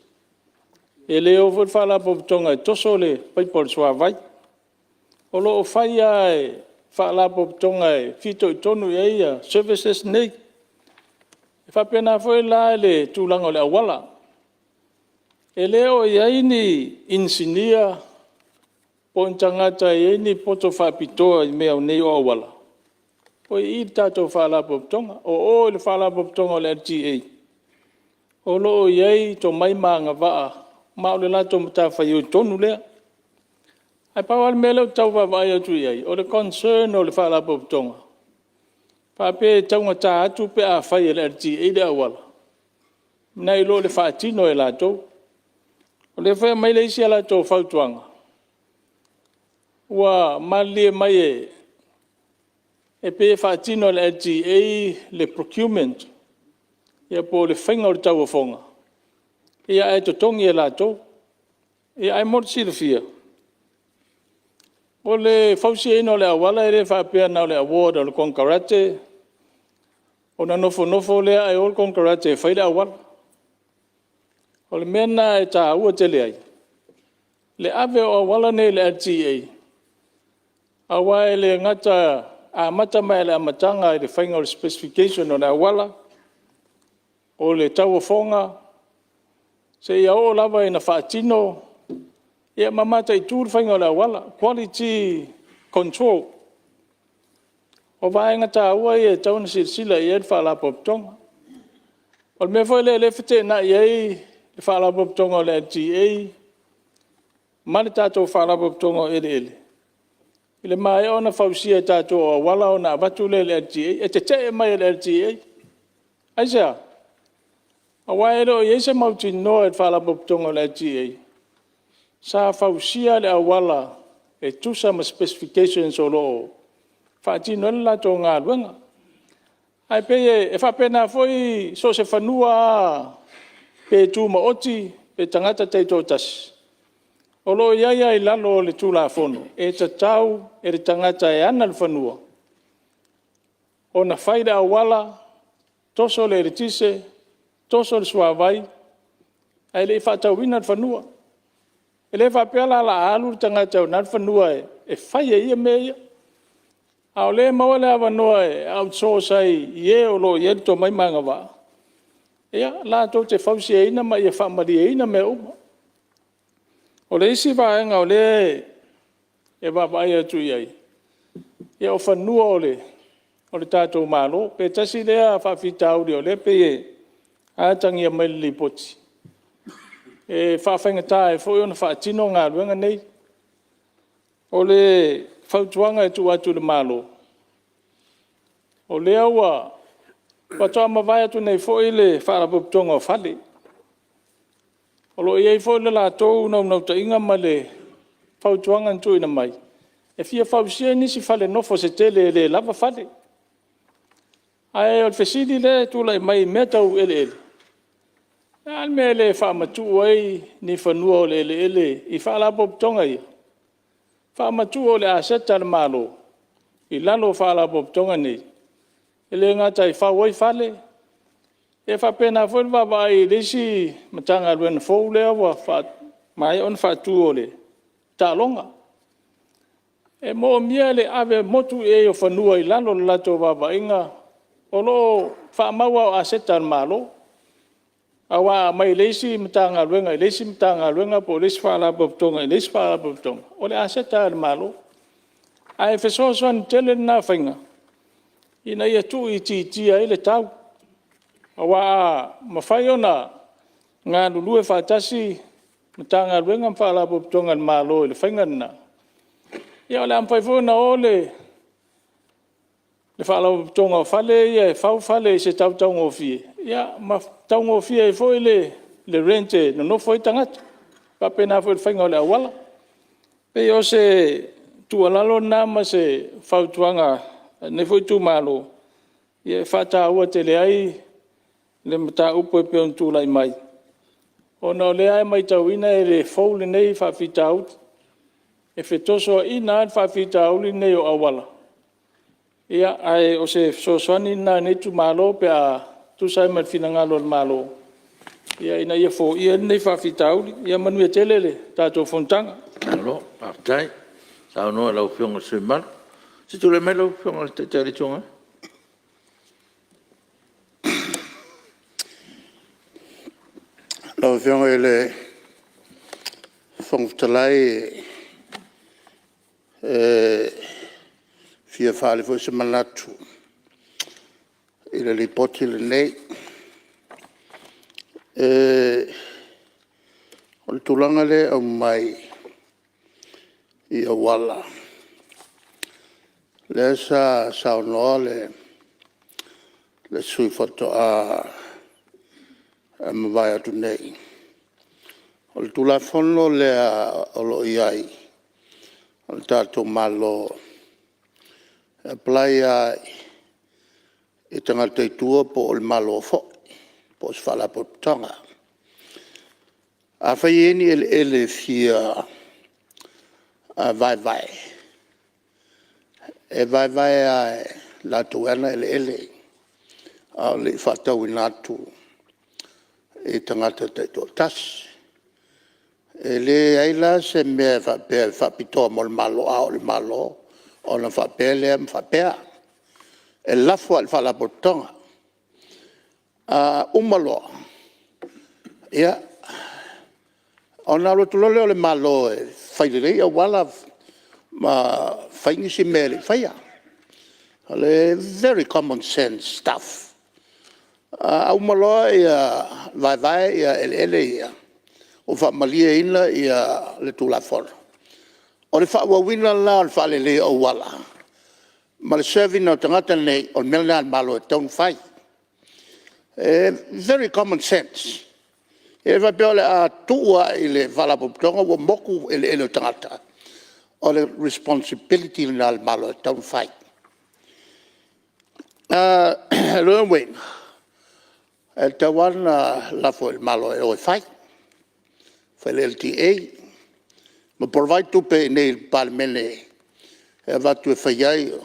e le o foi le Faalapotopotoga e toso le paipa o le suavai. O lo o fai lava e Faalapotopotoga e fitoitonu i ai services nei. E faapena foi la i le tulaga o le auala. E le o i ai ni inisinia po o ni tagata e i ai ni poto faapitoa i mea nei o auala, o i i le tatou Faalapotopotoga. O o i le Faalapotopotoga o le LTA o lo o i ai tomai ma agavaa ma o le latou matafaioi tonu lea. Ae pau lava le mea lea ou te tau vaavaai atu i ai, o le concern o le Faalapotopotoga, faapea e taugata atu pe a fai e le LTA le auala nai lo le faatino e latou. O lea foi e aumai le isi a latou fautuaga, ua malilie mai e pei e faatino e le LTA le procurement po o le faiga o le tauofoga ae totogi e latou. Ae mo le silafia, o le fausiaina o le auala e le faapea na o le award o le konekarate ona nofonofo lea ae o le konekarate e fai le auala. O le mea lena e taua tele ai le ave o auala nei i le LTA, aua e le gata e amata mai lava i le amataga i le faiga o le specification o le auala, o le tauofoga, seia oo lava ina faatino ma mataitu le faiga o le auala, quality control. O vaega taua ia e tatau ona silasila i ai le Faalapotopotoga. O le mea foi lea e feteenai ai le Faalapotopotoga o le LTA ma le tatou Faalapotopotoga o Eleele, i le maea ona fausia e tatou o auala ona avatu lea i le LTA. E tetee mai e le LTA. Aisea? Aua e le o i ai se mautinoa i le Faalapotopotoga o le LTA sa fausia le auala e tusa ma specifications o lo o faatino ai le latou galuega. Ae pei e faapena foi so o se fanua lava pe tumaoti pe tagata taitoatasi, o lo o i ai lava i lalo o le Tulafono, e tatau i le tagata e ana le fanua ona fai le auala, toso le eletise, toso le suavai ae le i faatauina le fanua. E le faapea la o le a alu le tagata e ona le fanua e fai e ia mea ia, a o lea e maua le avanoa e outsource ai i e o lo o i ai le tomai ma agavaa latou te fausiaina ma ia faamalieina mea uma. O le isi vaega o lea e vaavaai atu i ai, o fanua o le tatou Malo. Pe tasi lea faafitauli o lea e pei e atagia mai i le Lipoti e faafaigata ai foi ona faatino galuega nei. O le fautuaga e tuu atu i le Malo, o lea faatoa mavae atu nei foi le Faalapotopotoga o Fale, o lo o i ai foi le latou naunautaiga ma le fautuaga na tuuina mai, e fia fausia nisi fale nofo se tele e le lava fale. Ae o le fesili lea e tulai mai i mea tau eleele, O le a le mea e le faamatuu ai ni fanua o le eleele i Faalapotopotoga ia, faamatuu o le aseta a le Malo i lalo o Faalapotopotoga nei, e le gata e fau ai fale, ae faapena foi le vaavaai i le isi Matagaluega fou lea ua maea ona faatu o le taaloga. E moomia le ave motu i ai o fanua i lalo o le latou vaavaaiga, o lo o faamau lava o aseta a le Malo. Aua a aumai e le isi Matagaluega i le isi Matagaluega po o le isi Faalapotopotoga i le isi Faalapotopotoga, o le aseta lava a le Malo. Ae fesoasoani tele lena faiga ina ia tuuitiitia ai le tau. Aua a mafai ona galulue faatasi Matagaluega ma Faalapotopotoga a le Malo i le faiga lena, ia o le a mafai foi ona o le Faalapotopotoga o fale ia e fau fale i se tau taugofie, ia ma taugofie ai foi le rent e nonofo ai tagata. E faapena foi i le faiga o le auala. E pei o se tuualalo lena ma se fautuaga a lenei foi itumalo, e faataua tele ai le mataupu e pei ona tulai mai, ona o lea e matauina e le fou lenei faafitauli. E fetosoaina lava le faafitauli lenei o auala, ae o se fesoasoani lena a lenei itumalo pe a tusa ai ma le finagalo o le Malo ina ia foia lenei faafitauli. Ia manuia tele le tatou fonotaga. Malo faafetai saunoa i lau Afioga i le sui usufono mamalu. Se i tulai mai lau Afioga i le Taitai o le Itu Agai. Lau Afioga i le Fofoga Fetalai e fia faaali foi se manatu i le Lipoti lenei. O le tulaga lea e aumai i auala, lea sa saunoa le sui usufono faatoa mavae atu nei, o le Tulafono lea o lo o i ai a le tatou Malo, e apply lava i tagata i tua po o le Malo foi po o se Faalapotopotoga. Afai e i ai ni eleele e fia vaevae, e vaevae lava e latou e ana eleele a o le i faatauina atu i tagata taitoatasi. E leai la se mea e faapea e faapitoa mo le Malo, a oo i le Malo ona faapea lea ma faapea. E lafo lava i le Faalapotopotoga. A uma loa, ia, ona alu atu loa lea o le Malo e fai lelei auala ma fai nisi mea e le i faia. O le very common sense stuff. A uma loa vaevae eleele ia ua faamalieina le Tulafono, o le faaauauina la o le faaleleia o auala ma le serve ina o tagata nei, o le mea lena a le Malo e tatau ona fai. E very common sense. E le faapea o le a tuu lava i le Faalapotopotoga ua motu eleele o tagata. O le responsibility lena a le Malo e tatau ona fai. O lona uiga, e tatau lava ona lafo i le Malo e o e fai, fai e le LTA ma provide tupe i inei i le Palemene e avatu e fai ai, o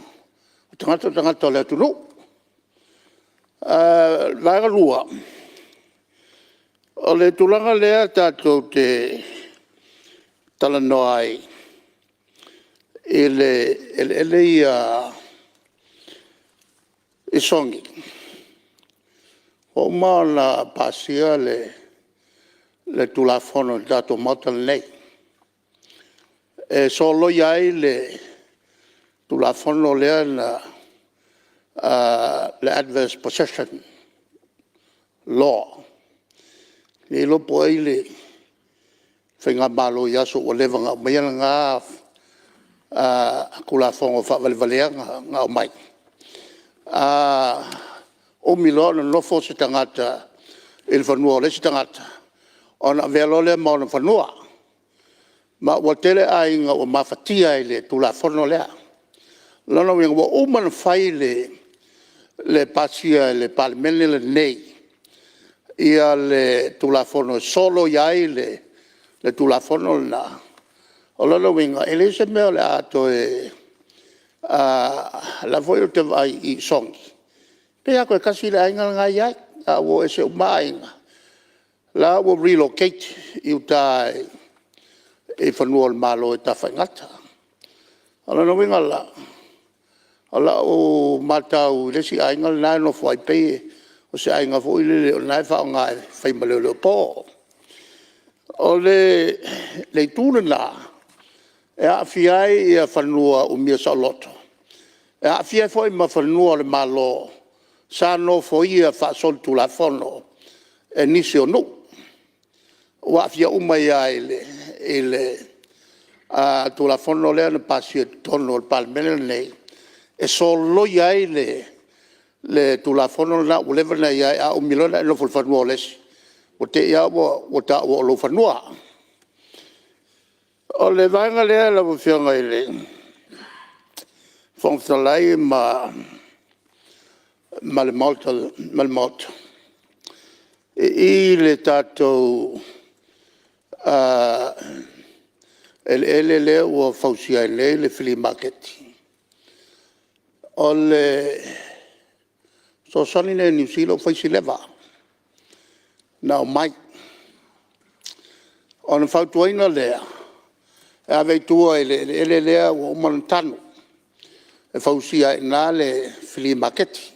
tagata o tagata o le atunuu. O le vaega lua, o le tulaga lea tatou te talanoa ai i le eleele ia i Sogi, ua uma ona pasia le Tulafono e le tatou Maota lenei e soloia ai le Tulafono lea na le Adverse Possession Law. Le iloa po o ai le faigamalo i aso ua leva ona aumaia lena Tulafono faavalevalea na aumai. A umi loa o nonofo se tagata i le fanua o le isi tagata, ona avea loa lea ma ona fanua. Ma ua tele aiga ua mafatia i le Tulafono lea. O lona uiga ua uma ona fai le pasia e le Palemene lenei le Tulafono e soloia ai le Tulafono lena, o lona uiga e leai se mea o le a toe… O la foi ou te vaai i Sogi, pei lava toe tasi le aiga lena e i ai ae ua o ese uma lava aiga, la ua relocate i uta i fanua o le Malo i Tafaigata. O lona uiga la, o lau matau i le isi aiga lena e nofo ai, pei o se aiga foi lele o lena e faaaoga e fai ma leoleo po. O le itu lena e aafia ai fanua umia saoloto, e aafia ai foi ma fanua o le Malo sa nofoia faasolitulafono e nisi o nuu. Ua aafia uma ai lava i le Tulafono lea na pasia i totonu o le Palemene lenei e soloia ai le Tulafono lena ua leva ona i ai. A umi loa ona e nofo i le fanua o le isi, ua te i lava ua taua o lou fanua. O le vaega lea lau Afioga i le Fofoga Fetalai ma le Maota, i i le tatou eleele lea ua fausia ai nei le flea maketi, o le fesoasoani lea a Niu Sila ua fai si leva ona aumai. Ona fautuaina lea e ave i tua i le eleele lea ua uma ona tanu e fausia ai i ina le flea maketi.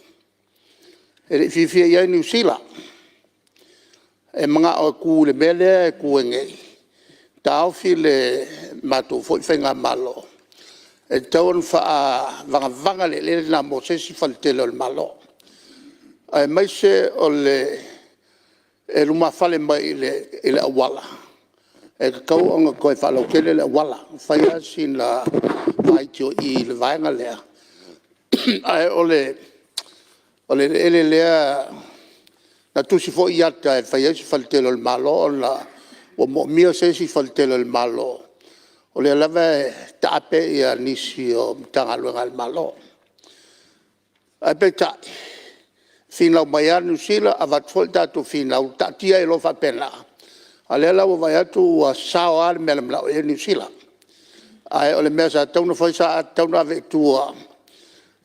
E le i fiafia i ai Niu Sila, e manao e tu i le mea lea e tu ai nei. Taofi le matou foi faigamalo e tatau ona faavagavaga le eleele lena mo se isi fale tele o le Malo, aemaise o le lumafale mai i le auala, e tatau ona toe faalautele le auala. Ua fai lava sina vaiti o i i le vaega lea, ae o le eleele lea na tusi foi iata e fai ai se faletele o le Malo ona ua moomia se isi faletele o le Malo, o lea lava e taape nisi o Matagaluega a le Malo. Ae peitai, finau mai lava Niu Sila avatu foi le tatou finau, taatia ai loa faapena, a o lea la ua vaai atu ua sao lava le mea na manao i ai Niu Sila. Ae o le mea sa tatau ona fai sa tatau ona ave i tua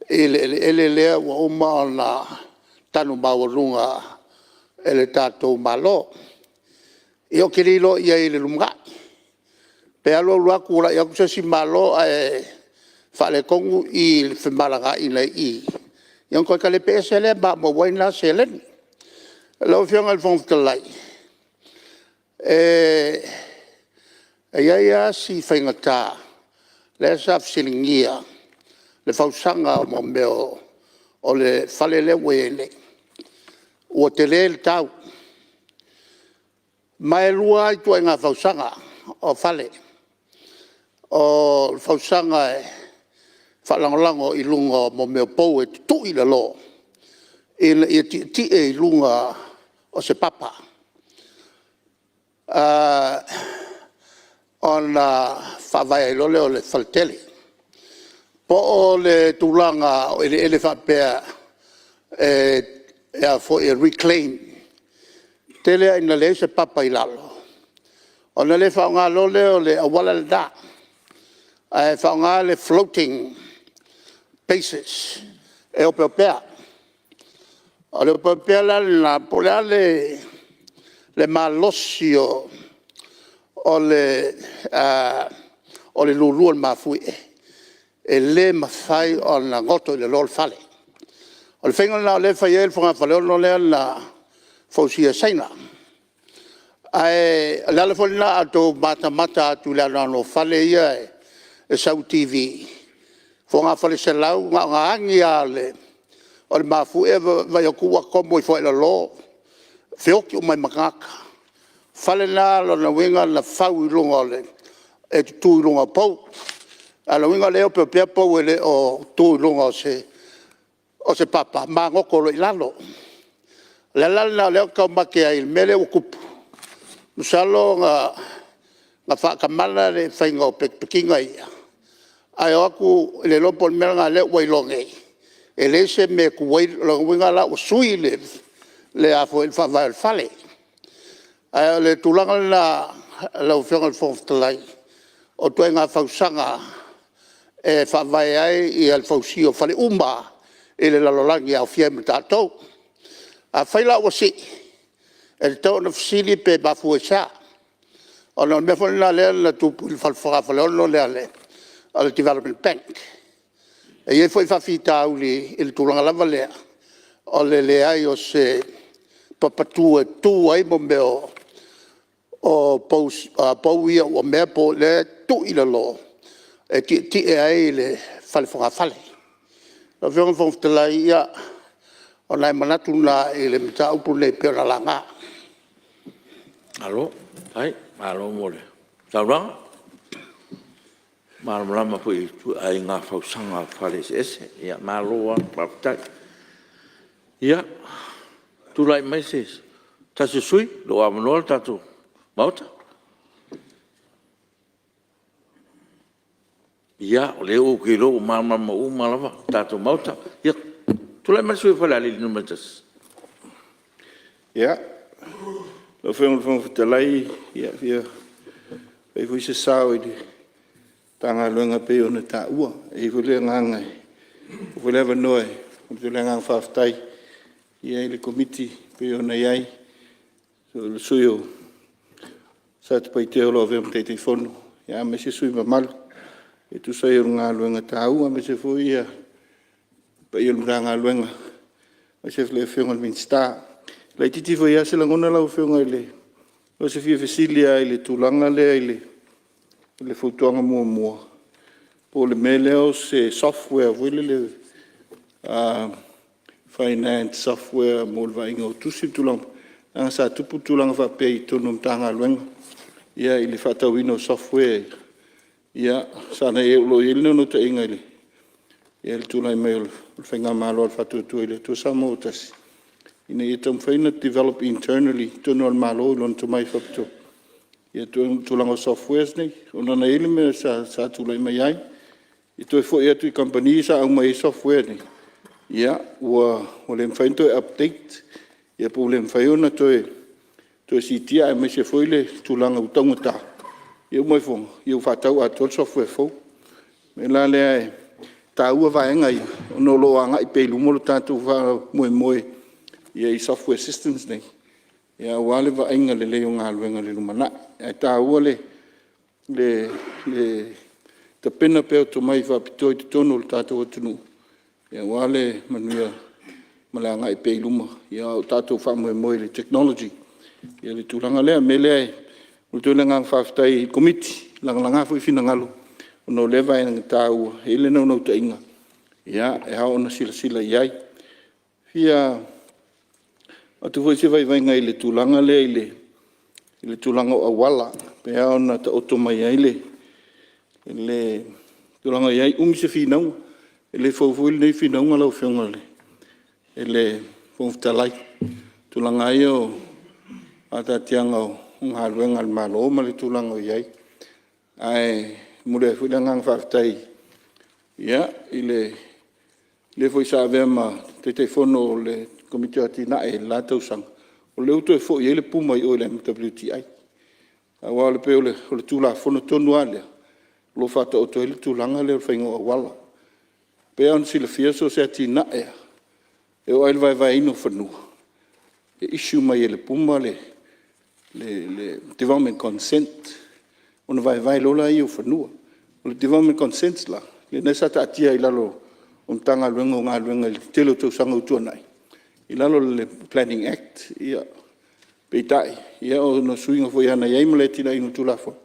i le eleele lea ua uma ona tanu maualuga e le tatou Malo. Ia ou te le iloa i ai i le lumanai, pe alu alu lava tulai atu se isi Malo ae faaletonu i i le femalagaaiga i i, ia ona toe talepe ese lea ma maua ai na seleni. Lau Afioga i le Fofoga Fetalai, e i ai lava si faigata lea sa fesiligia le fausiaga o mea o le fale lea ua i ai nei, ua tele le tau. Ma e lua lava ituaiga fausiaga o fale, o le fausiaga e faalagolago i luga o mea o pou e tutui i lalo ina ia tietie i luga o se papa ona faavae ai loa lea o le faletele. Po o le tulaga o eleele faapea e reclaim, e tele lava ina leai se papa i lalo ona le faaaoga loa lea o le auala lena, ae faaaoga le floating bases e opeopea. O le opeopea la lena, po o le a le malosi o le lulu o le mafuie, e le mafai ona goto i lalo le fale. O le faiga lena o lea e fai ai le fogafaleolo lea na fausia e Saina. Ae o le ala foi lena a outou matamata atu i le anoano o fale ia e sau i TV, fogafale 100 na ona agi lava o le mafuie vaai atu ua tomo ifo lava i lalo, feoti uma ai ma tagata. O fale na o lona uiga na fau i luga e tutu i luga o pou. A o lona uiga o lea e opeopea pou e le o tu i luga o se papa magoto loa i lalo. O le ala la lena o lea ou te taumate ai i le mea lea ua tupu, masalo na faatamala le faiga o petipetiga ia, ae o atu le iloa po o le mea lena o lea ua iloa nei, e leai se mea e tu ai. O lona uiga la ua sui le le faavae o le fale. Ae o le tulaga lena lau Afioga i le Fofoga Fetalai, o ituaiga fausaga e faavae ai le fausia o fale uma lava i le lalolagi e aofia ai ma tatou. Afai la ua sii, e tatau ona fesili pe mafua i se a? Ona o le mea foi lena lea na tupu i le fale fogafaleolo lea a le Development Bank. E i ai foi faafitauli i le tulaga lava lea o le leai o se papa tu e tu ai mea o pou ia ua mea lea e tuu i lalo e tietie ai le fale fogafale. Lau Afioga i le Fofoga Fetalai, ia o nai manatu na i le mataupu lenei pei ona laga. Malo faafetai, malo mo le saunoaga, malamalama foi i ituaiga fausaga o fale eseese. Ia malo lava faafetai. Ia, tulai mai se tasi o sui usufono o lo o avanoa le tatou Maota. Ia, o lea ou te iloa ua malamalama uma lava le tatou Maota. Ia, tulai mai le sui usufono mo Falealili 1. Ia, lau Afioga i le Fofoga Fetalai e fia fai foi se sao i le Matagaluega e pei ona taua. E i ai foi le agaga, maua foi le avanoa e momoli atu ai le agaga faafetai i le Komiti e pei ona i ai le sui usufono o Satupaitea o lo o avea ma Taitaifono aemaise sui usufono mamalu e tusa ai o le galuega taua aemaise foi le paia o le Matagaluega aemaise foi le Afioga i le Minisita. E laitiiti foi lava se lagona lau Afioga, o se fia fesili lava i le tulaga lea i le fautuaga muamua, po o le mea lea o se software foi lele, finance software mo le vaaiga o tusi ma tulaga faapea, leaga sa tupu tulaga faapea i totonu o Matagaluega i le faatauina o software ia. O lo o i ai le naunautaiga i le tulai mai o le Faigamalo a le Faatuatua i le Atua Samoa ua Tasi ina ia taumafai ona develop internally i totonu lava o le Malo i lona tomai faapitoa ia tulaga o softwares nei. Ona na i ai le mea sa tulai mai ai, e toe foi atu i kamupani sa aumai ai software nei, ia ua le mafai ona toe update ia pe ua le mafai ona toe siitia aemaise foi le tulaga ua taugata, ia uma ifo ua faatau atoa le software fou. O le mea la lea e taua vaega ia ona o lo o agai pea i luma le tatou faamoemoe i software systems nei aua le vaaiga lelei o galuega i le lumanai. Ae taua le tapena pea o tomai faapitoa i totonu o le tatou atunuu aua le manuia ma le agai pea i luma a o tatou faamoemoe i le technology i le tulaga lea. O le mea lea e momoli atu ai le agaga faafetai i le Komiti na lagalaga foi finagalo ona o lea vaega taua e i ai le naunautaiga e ao ona silasila i ai. E fia avatu foi se vaivaiga i le tulaga lea i le tulaga o auala pei lava ona taoto mai ai le tulaga e i ai. Umi se finauga, e le fou foi lenei finauga lau Afioga i le Fofoga Fetalai i le tulaga lava ia o le faataatiaga o galuega a le Malo ma le tulaga o i ai. Ae momoli atu foi le agaga faafetai i le foi sa avea ma Taitaifono o le Komiti o Atinae i le la tausaga, o lea ua toe foi ai le PUMA i o i le MWTI. Aua e pei o le Tulafono tonu lava lea o lo o faataoto ai le tulaga lea o le faiga o auala. E pei lava ona silafia so o se atinae lava, e oo lava i le vaevaeina o fanua, e issue mai e le PUMA le development consent ona vaevae loa lea o fanua. O le development consent la, lena sa taatia i lalo o le Matagaluega o Galuega i le tele o tausaga ua tuanai i lalo o le Planning Act. Peitai, ona o suiga foi na i ai ma le atinaeina o le Tulafono,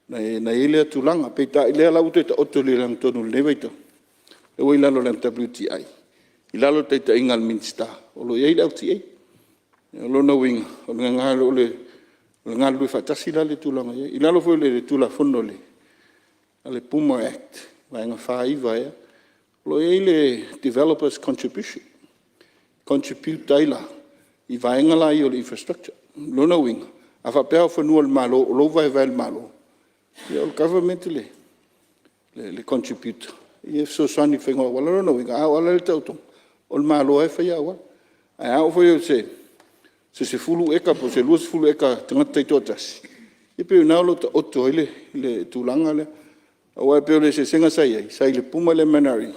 na i ai lea tulaga. Peitai o lea la ua toe taoto i le lagatonu i lenei vaitau, lea ua i lalo o le MWTI i lalo o le taitaiga a le Minisita o lo o i ai le LTA. O lona uiga, o le galulue faatasi la i le tulaga o i ai. I lalo foi o le Tulafono a le PUMA Act Vaega 49 ea, o lo o i ai le developers contribution, e contribute ai la i vaega la ia o le infrastructure. O lona uiga, a faapea o fanua o le Malo o la e ua vaevae e le Malo, ia o le Government le contributor e fesoasoani i le faiga o auala. O lona uiga, a oo lava la i le taotoga, o le Malo lava e faia auala. Ae a oo foi o se se 10 eka po o se 20 eka a le tagata taitoatasi, ia pei o i ina o lo o taoto ai le tulaga lea. Aua e pei o le eseesega sa i ai, sa i le PUMA le MNRE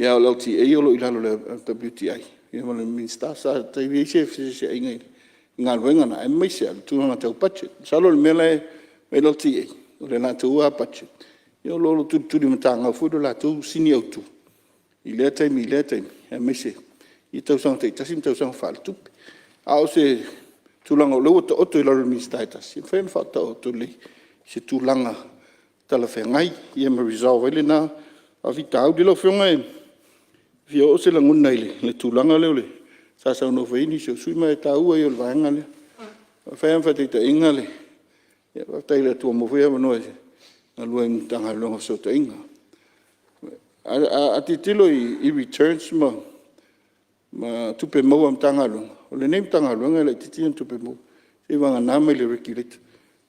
a o le LTA o lo o i lalo o le LTMA ma le Minisita. Sa i ai se feseeseaiga i galuega na aemaise lava le tulaga tau budget. Masalo o le mea la e fai e le LTA, o le latou lava budget o lo o tulitulimatagau foi le latou sini autu i lea taimi i lea taimi aemaise i tausaga taitasi ma tausaga faaletupe. A o se tulaga o lea ua taoto i lalo o le Minisita e tasi e mafai ona faataoto lelei i se tulaga talafeagai ma resolve ai lena faafitauli. Lau Afioga e fia oo se lagona i le tulaga lea sa saunoa foi i ai nisi o sui usufono ma e taua ia o le vaega lea. E fai lava ma faataitaiga, faafetai i le Atua ua maua foi avanoa e galue ai ma le Matagaluega o Fesootaiga. A tilotilo i returns ma tupe maua a Matagaluega, o lenei Matagaluega e laitiiti ana tupe maua seiavagana mai le Regulator.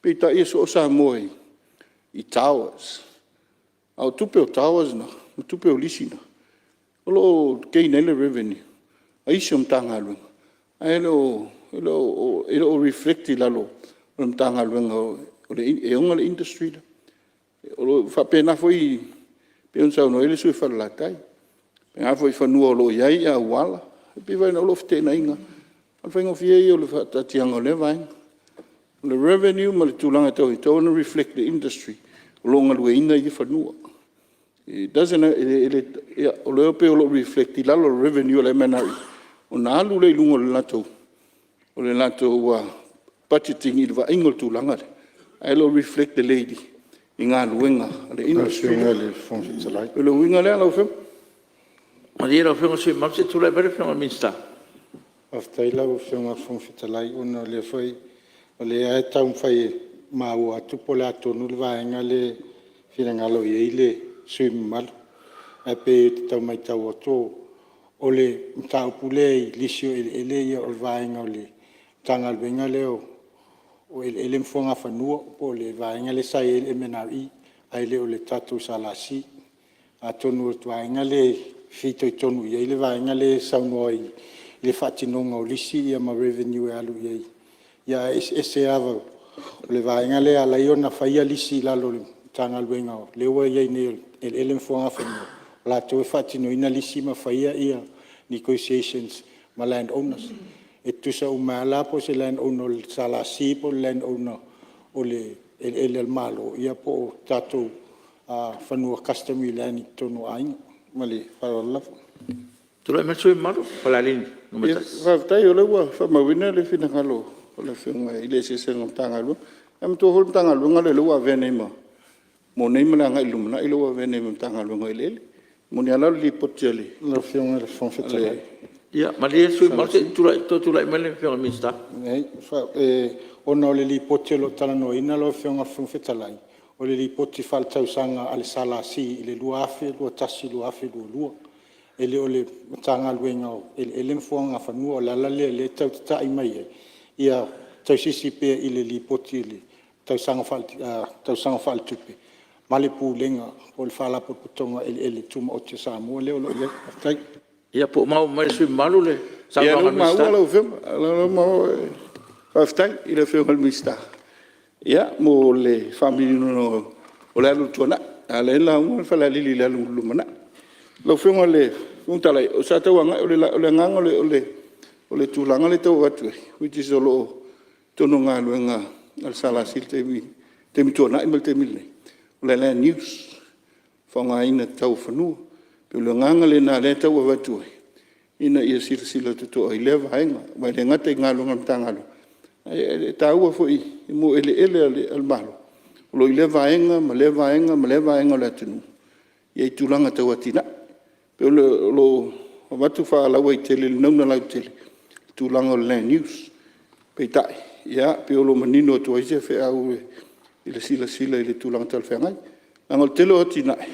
Peitai e soo Samoa i towers, a o tupe o towers na ma tupe o lisi na o lo o gain ai le revenue a isi o Matagaluega ae le o reflect i lalo o le Matagaluega e ona le industry lea. O lo o faapena foi pei ona saunoa ai le sui usufono o Falelatai, o a foi fanua o lo o i ai auala, e pei o lou feteenaiga, o le faigofie ia o le faataatiaga o lea vaega. O le revenue ma le tulaga e tau i ai, e tatau ona reflect i le industry o lo o galueaiina ia fanua. O lea e pei o lo o reflect i lalo o le revenue a le MNRE ona alu lea i luga o le latou budgeting i le vaaiga o le tulaga lea, ae le o reflect lelei i galuega a le Industry. O le uiga lea lau Afioga. Malie lau Afioga i le sui usufono mamalu se i tulai mai le Afioga i le Minisita. Faafetai lau Afioga i le Fofoga Fetalai ona o lea foi o lea e taumafai e maua atu po o le a tonu le vaega lea e finagalo i ai le sui usufono mamalu. Ae pei ou te tau maitau atu o le mataupu lea i lisi o eleele ia, o le vaega o le Matagaluega lea o Eleele ma Fuagafanua po o le vaega lea sa i ai le MNRE ae le o le tatou SLC. Atonu o le vaega lea e fitoitonu i ai le vaega lea e saunoa i le faatinoga o lisi ma revenue e alu i ai, ae eseese lava. O le vaega lea e ala ai ona fai lisi i lalo o le Matagaluega lea ua i ai nei o Eleele ma Fuagafanua, o latou e faatinoina lisi ma faia negotiations ma land owners. E tutusa uma lava la po o se land owner o le SLC po o le land owner o le eleele a le Malo ia po o tatou fanua customary land i totonu o aiga. Ma le faaaloalo lava. Tulai mai le sui usufono mamalu mo Falealili 1. Faafetai o lea ua faamauina le finagalo o le Afioga i le eseesega o Matagaluega. Ae manatua foi le Matagaluega lea ua avea nei ma… mo nei ma le agai i le lumanai lea ua avea nei ma Matagaluega o Eleele. E moni lava la o le Lipoti a le… Lau Afioga i le Fofoga Fetalai… Ia malie le sui usufono mamalu se i toe tulai mai le Afioga i le Minisita. Leai, ona o le Lipoti o lo o talanoaina lau Afioga i le Fofoga Fetalai, o le Lipoti Faaletausaga a le SLC i le 2021/2022. E le o le Matagaluega o Eleele ma Fuagafanua. O le ala lea o lea e tau tatai mai ai, ia tausisi pea i le Lipoti i le Tausaga Faaletupe ma le Pulega o le Faalapotopotoga o Eleele Tumaoti a Samoa lea o lo o i ai. Faafetai. Ia po ua maua mai e le sui usufono mamalu le saunoaga a le Minisita? Ia o lea ua maua lau Afioga, o lea ua maua. Faafetai i le Afioga i le Minisita mo le faamaninoina o le alu i le tuanai, a o lea e lauga Falealili i le alu i le lumanai. Lau Afioga i le Fofoga Fetalai, sa tau agai, o le agaga o le tulaga lea e tau avatu ai, which is o lo o i totonu o galuega a le SLC i le taimi tuanai ma le taimi lenei, o le land use, faaaogaina tatau o fanua. E pei o le agaga lena o lea e tau avatu ai ina ia silasila totoa i lea vaega. Aua e le gata i galuega a le Matagaluega ae taua foi mo eleele a le Malo o lo o i lea vaega ma lea vaega ma lea vaega o le atunuu i tulaga tau atinae. E pei o lo o avatu faalauaitele i le nauna lautele le tulaga o le land use. Peitai, e pei o lo o manino atu ai se feau i le silasila i le tulaga talafeagai. Leaga o le tele o atinae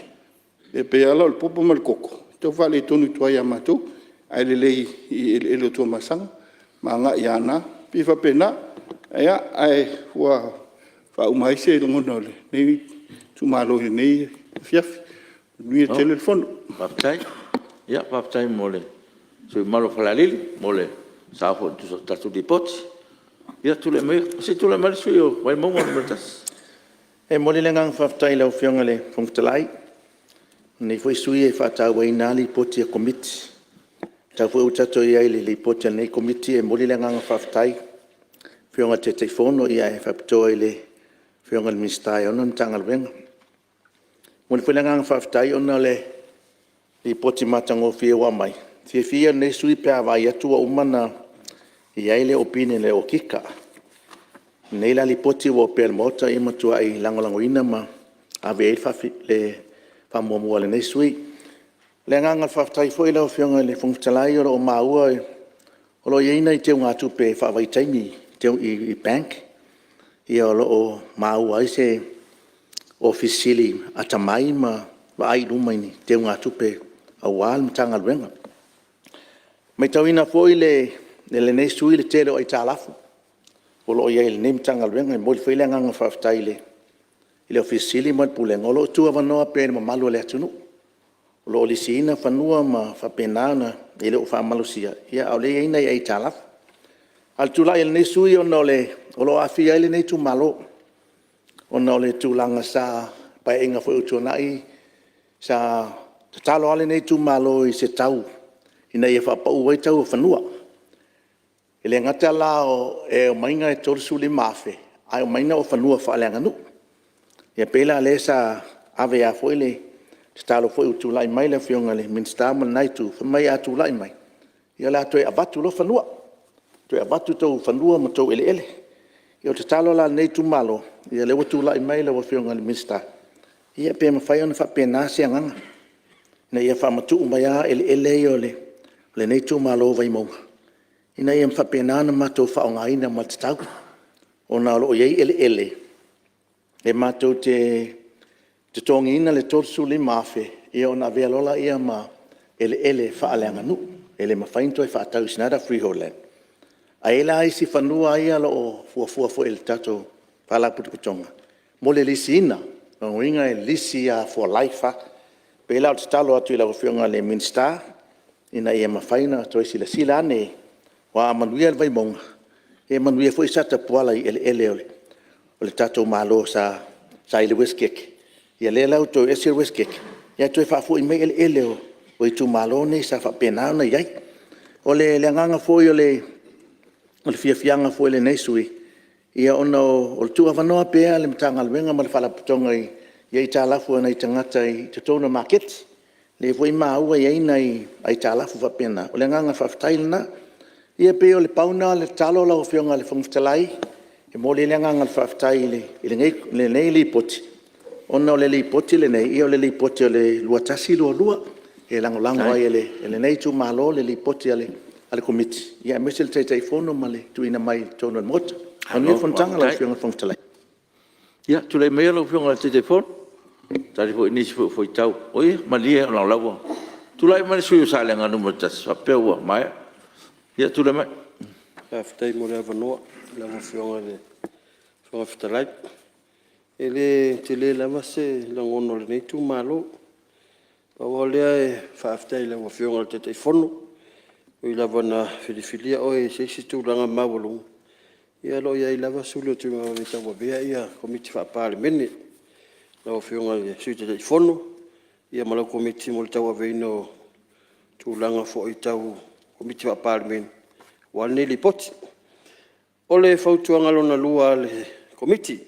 e pei lava la o le popo ma le koko, e tau faaletonu i tua ia matou ae lelei i eleele o Tuamasaga ma agai i Aana. E pei e faapena. Ae ua faauma ai se lagona o lenei itumalo i lenei afiafi. Manuia tele le fono. Malo faafetai. Ia faafetai mo le sui usufono mamalu o Falealili mo le sao foi e tusa o le tatou Lipoti. Ia tulai mai le sui usufono mo Vaimauga 1. E momoli le agaga faafetai i lau Afioga i le Fofoga Fetalai. O lenei foi sui usufono e faatauaina lava Lipoti a Komiti. E matau foi ua tatou i ai i le Lipoti a lenei Komiti, e momoli le agaga faafetai i le Afioga i le Taitaifono ae faapitoa i le Afioga i le Minisita e ona le Matagaluega. E momoli foi le agaga faafetai ona o le Lipoti matagofie ua aumai. O le fiafia ia o lenei sui usufono pe a vaai atu ua uma ona i ai le opinion a le Okika. O lenei la Lipoti ua opea i le Maota e matuai lagolagoina ma ave i ai le faamuamua a lenei sui usufono. O le agaga faafetai foi lau Afioga i le Fofoga Fetalai, o lo o maua o lo o i ai nai teugatupe faavaitaimi i bank, o lo o maua ai se Ofisa Sili o Pulega atamai ma vaai i luma i ni teugatupe aua le Matagaluega. E matauina foi e lenei sui usufono le tele o aitalafu o lo o i ai i lenei Matagaluega. E momoli foi le agaga faafetai i le Ofisa Sili o Pulega ma le Pulega o lo o tuuavanoa pea i le mamalu o le atunuu. O lo o lisiina fanua ma faapena ona… e le o faamalosia a o lea e i ai nai aitalafu. A o le tulai o lenei sui usufono ona o lo o aafia ai lenei itumalo ona o le tulaga sa… Paeaiga foi ua tuanai sa tatalo lava lenei itumalo i se tau ina ia faapau ai tau o fanua. E le gata la e aumai e $35,000 ae aumai o fanua faaleaganuu. E pei la lea sa ave ai foi le tatalo foi ua tulai mai le Afioga i le Minisita ma lena itu, fai mai a tulai mai o le a toe avatu loa fanua, toe avatu outou fanua ma outou eleele. Ia o le tatalo la a lenei itumalo, ia lea ua tulai mai lau Afioga i le Minisita, ia pe mafai ona faapena se agaga ina ia faamatuu mai lava eleele ia o lenei itumalo o Vaimauga ina ia faapena ona matou faaaogaina ma le tatau, ona o lo o i ai eleele e matou te totogiina le $35,000 ona avea loa lea ma eleele faaleaganuu, e le mafai ona toe faatau, its not a freehold land. Ae i ai la isi fanua ia o lo o fuafua foi e le tatou Faalapotopotoga mo le lisiina. O lona uiga e lisi lava for life lava. E pei la o le tatalo atu i lau Afioga i le Minisita ina ia mafai ona toe silasila ane, aua a manuia le Vaimauga, ia e manuia foi Satapuala i eleele o le tatou Malo sa i le Uesetete, ia lea la ua toe ese le Uesetete, ae toe faafoi mai eleele o itumalo nei sa faapena ona i ai. O le agaga foi o le fiafiaga foi o lenei sui usufono, ona o le tuuavanoa pea o le Matagaluega ma le Faalapotopotoga i aitalafu a nai tagata i totonu o maketi. O lea foi e maua e i ai nai aitalafu faapena, o le agaga faafetai lena. Ia pei na pau lena o le tatalo lau Afioga i le Fofoga Fetalai, e momoli ai le agaga faafetai i lenei Lipoti, ona o le Lipoti lenei, o le Lipoti o le 2021/2022, e lagolago ai e lenei itumalo le Lipoti a le Komiti aemaise le Taitaifono ma le tuuina mai i totonu o le Maota. Manuia le fonotaga lau Afioga i le Fofoga Fetalai. Ia, tulai maia lau Afioga i le Taitaifono e tali foi i nisi o fuaitau… Oi malie ona o la e ua… Tulai mai le sui usufono mo Salega 1, faapea ua maea. Ia tulai mai. Faafetai mo le avanoa i lau Afioga i le Fofoga Fetalai. E le tele lava se lagona o lenei itumalo, pau lava o lea e faafetai i lau Afioga i le Taitaifono. E ui lava ina filifilia oe i se isi tulaga maualuga, ia o lo o i ai lava sulu e te tauavea Komiti Faa-Palemene. Lau Afioga i le Sui Taitaifono ma lau Komiti mo le tauaveina o tulaga foi tau Komiti Faa-Palemene aua lenei Lipoti. O le Fautuaga Lona Lua a le Komiti; E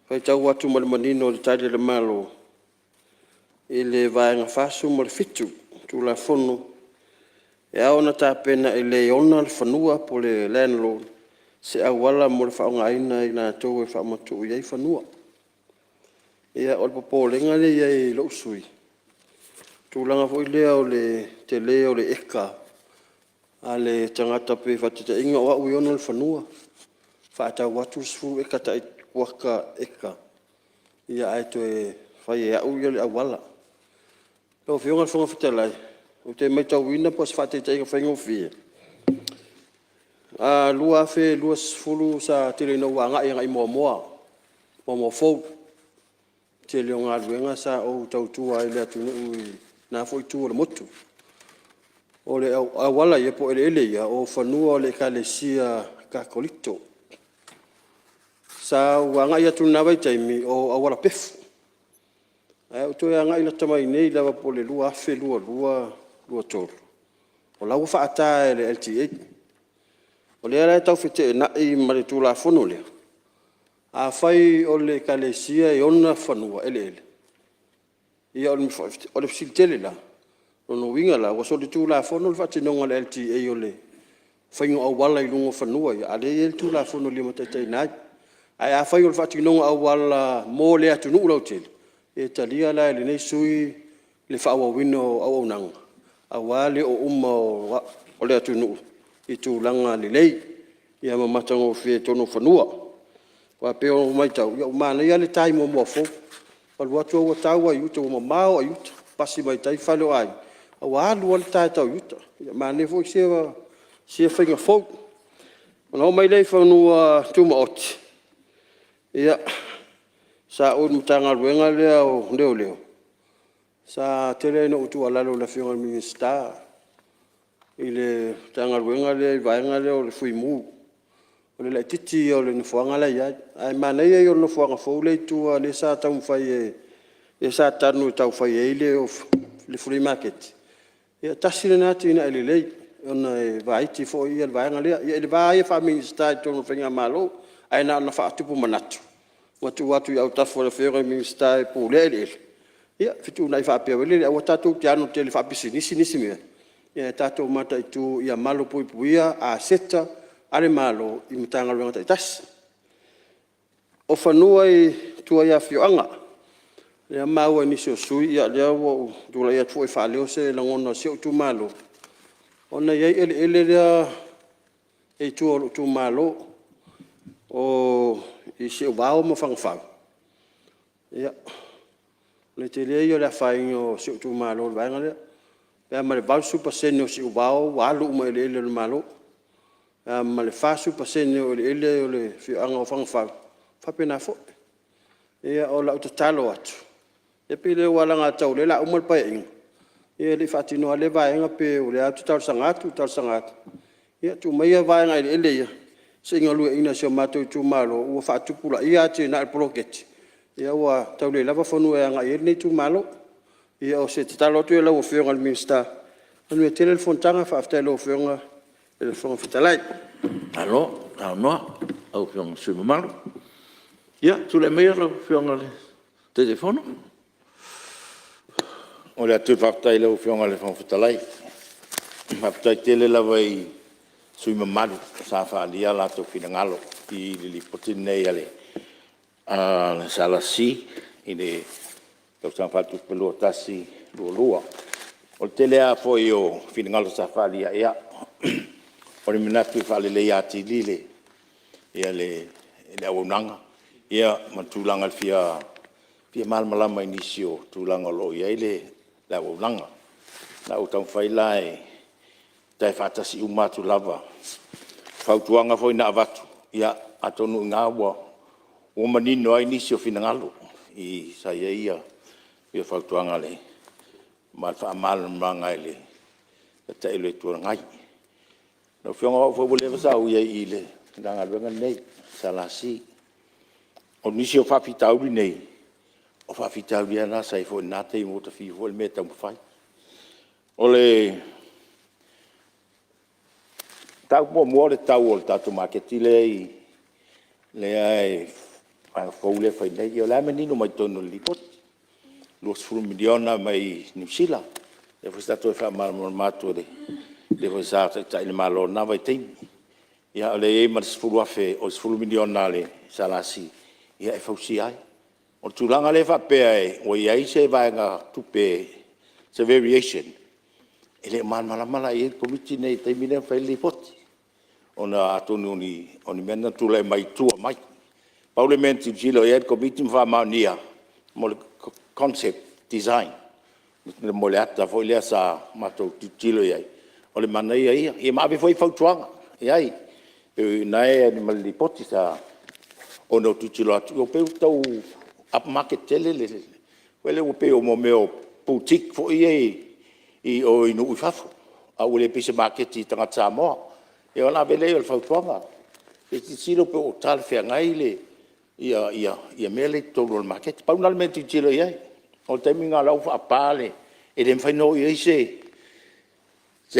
faitau atu ma le manino i le Tali a le Malo i le Vaega 47 o le Tulafono, e ao ona tapena e le ona le fanua po o le landlord se auala mo le faaaogaina e i latou e faamatuu i ai fanua. Ia o le popolega lea e i ai i lou sui usufono, i le tulaga foi lea o le tele o le eka a le tagata, pei faataitaiga o au e ona le fanua, faatau atu le 10 eka tai kuata eka ae toe fai e au ia le auala. Lau Afioga i le Fofoga Fetalai ou te maitauina po o se faataitaiga faigofie, 2020 sa tele ina ou agai i Moamoa, Moamoa Fou i le tele o galuega sa ou tautua ai i le atunuu i lena foi itu o le motu. O auala ia po o eleele ia o fanua o le Ekalesia Katoliko. Sa ou agai atu i lena vaitaimi o auala pefu ae ou toe agai lata mai nei lava po o le 2022/2023 o la ua faata e le LTA. O lea la e tau feteenai ma le Tulafono lea, afai o le Ekalesia e ona fanua eleele, ia o le fesili tele la, o lona uiga la ua solitulafono le faatinoga e le LTA o le faiga o auala i luga o fanua ia a o lea e i ai le Tulafono e limataitaiina ai. Ae afai o le faatinoga o auala mo le atunuu lautele, e talia la e lenei sui usufono le faaauauina o auaunaga aua le oo uma o le atunuu i tulaga lelei ma matagofie i totonu o fanua. Aua pei ona ou maitau ua manaia lava le ta i Moamoa Fou, ua alu atu ua tau lava i uta ua mamao lava i uta, pasi mai tai fale o aiga a ua alu lava le ta e tau i uta. Ia manaia foi sia faiga fou. Ona oo mai lea i Fanua Tumaoti, ia sa ou i le Matagaluega lea o Leoleo sa tele ina ou tuualalo i le Afioga i le Minisita i le Matagaluega lea i le vaega lea o le Fuimu, o le laitiiti ia o le nofoaga la e i ai. Ae manaia ia o le nofoaga fou lea e i tua lea sa taumafai lea sa tanu e tau fai ai le Flea Maketi, ia tasi lena atinae lelei ona e vaiti foi le vaega lea. Ia i le va lava ia faa-Minisita i totonu o le Faigamalo ae na ona faatupu manatu ma tuu atu i autafa o le Afioga i le Minisita e pulea eleele, ia fetuunai faapea foi lele, aua tatou te ano tele e faapisinisi nisi mea ae tatou mataitu ia malupuipuia aseta a le Malo i Matagaluega taitasi. O fanua i tua i afioaga, lea na maua i nisi o sui usufono, o lea ua ou tulai atu foi e faaleo se lagona o si ou Itumalo ona e i ai eleele lea e i tua o lou Itumalo i Siuvao ma Fagafau. O le tele ia o le afaina o si ou Itumalo i le vaega lea, pe a ma le 80% o Siuvao ua alu uma i eleele o le Malo, pe a ma le 40% o eleele o le afioaga o Fagafau e faapena foi. Ia o lau tatalo atu, ia pe le ua alagatatau o lea o le a uma le Paeaiga e le i faatino lava lea vaega pe o lea ou te talosaga atu, talosaga atu, ia tuu maia vaega eleele ia se i galueaiina e si o matou Itumalo ua faatupulaia atinae o le poloketi ua tau le lava fanua e agai i ai lenei Itumalo. Ia o se tatalo atu lea i lau Afioga i le Minisita. Manuia tele le fonotaga faafetai i lau Afioga i le Fofoga Fetalai. Malo saunoa i lau Afioga i le sui usufono mamalu. Ia tulai maia lau Afioga i le Taitaifono. E momoli atu le faafetai i lau Afioga i le Fofoga Fetalai, faafetai tele lava i sui usufono mamalu sa faaalia o latou finagalo i le Lipoti lenei a le SLC i le Tausaga Faaletupe 2021/2022. O le tele lava foi o finagalo sa faaalia, o le manatu e faaleleia atili le auaunaga ma le tulaga e fia malamalama i nisi o tulaga o lo o i ai le auaunaga. O le a ou taumafai la e faatasi uma atu lava fautuaga foi na avatu, ia atonu o i ina ua manino ai nisi o finagalo sa i ai fautuaga ma le faamalamalamaga e le Taitai o le Itu Agai. Lau Afioga o au foi ua leva ona ou i ai i le Matagaluega lenei o le SLC. O nisi o faafitauli nei, o faafitauli lava na sa i ai foi i lena taimi ua ta fiu foi le mea e taumafai. O le mataupu muamua o le tau o le tatou maketi lea e vaega fou lea e fai nei. Ia o la e manino mai totonu o le Lipoti, $20 miliona mai Niu Sila, lea foi sa toe faamalamalama atu e le foi sa taitai le Malo i lena vaitaimi. Ia o lea e i ai ma le $10 miliona a le SLC e fausia ai. O le tulaga lea faapea ua i ai se vaegatupe se variation, e le o malamalama la i ai le Komiti lenei i le taimi lea na fai ai le Lipoti, ona atonu o ni mea na tulai mai tua mai. Pau le mea na tilotilo i ai le Komiti ma faamaonia, mo le concept design mo le ata foi lea sa matou tilotilo i ai, o le manaia ia. Ia ma ave foi fautuaga i ai, o lena e aumai ma le Lipoti. Ona ou tilotilo atu e pei ua tau up market tele foi lea ua pei o mea o boutique foi ia i o i nuu i fafo. A ua le pei se maketi i tagata Samoa. Ia ona ave lea i ai o le fautuaga, se i silasila po o talafeagai ia mea la e i totonu o le maketi. Pau lena o le mea e tilotilo i ai. O le taimi lena o la ua faapa le… e le mafai ona oo i ai se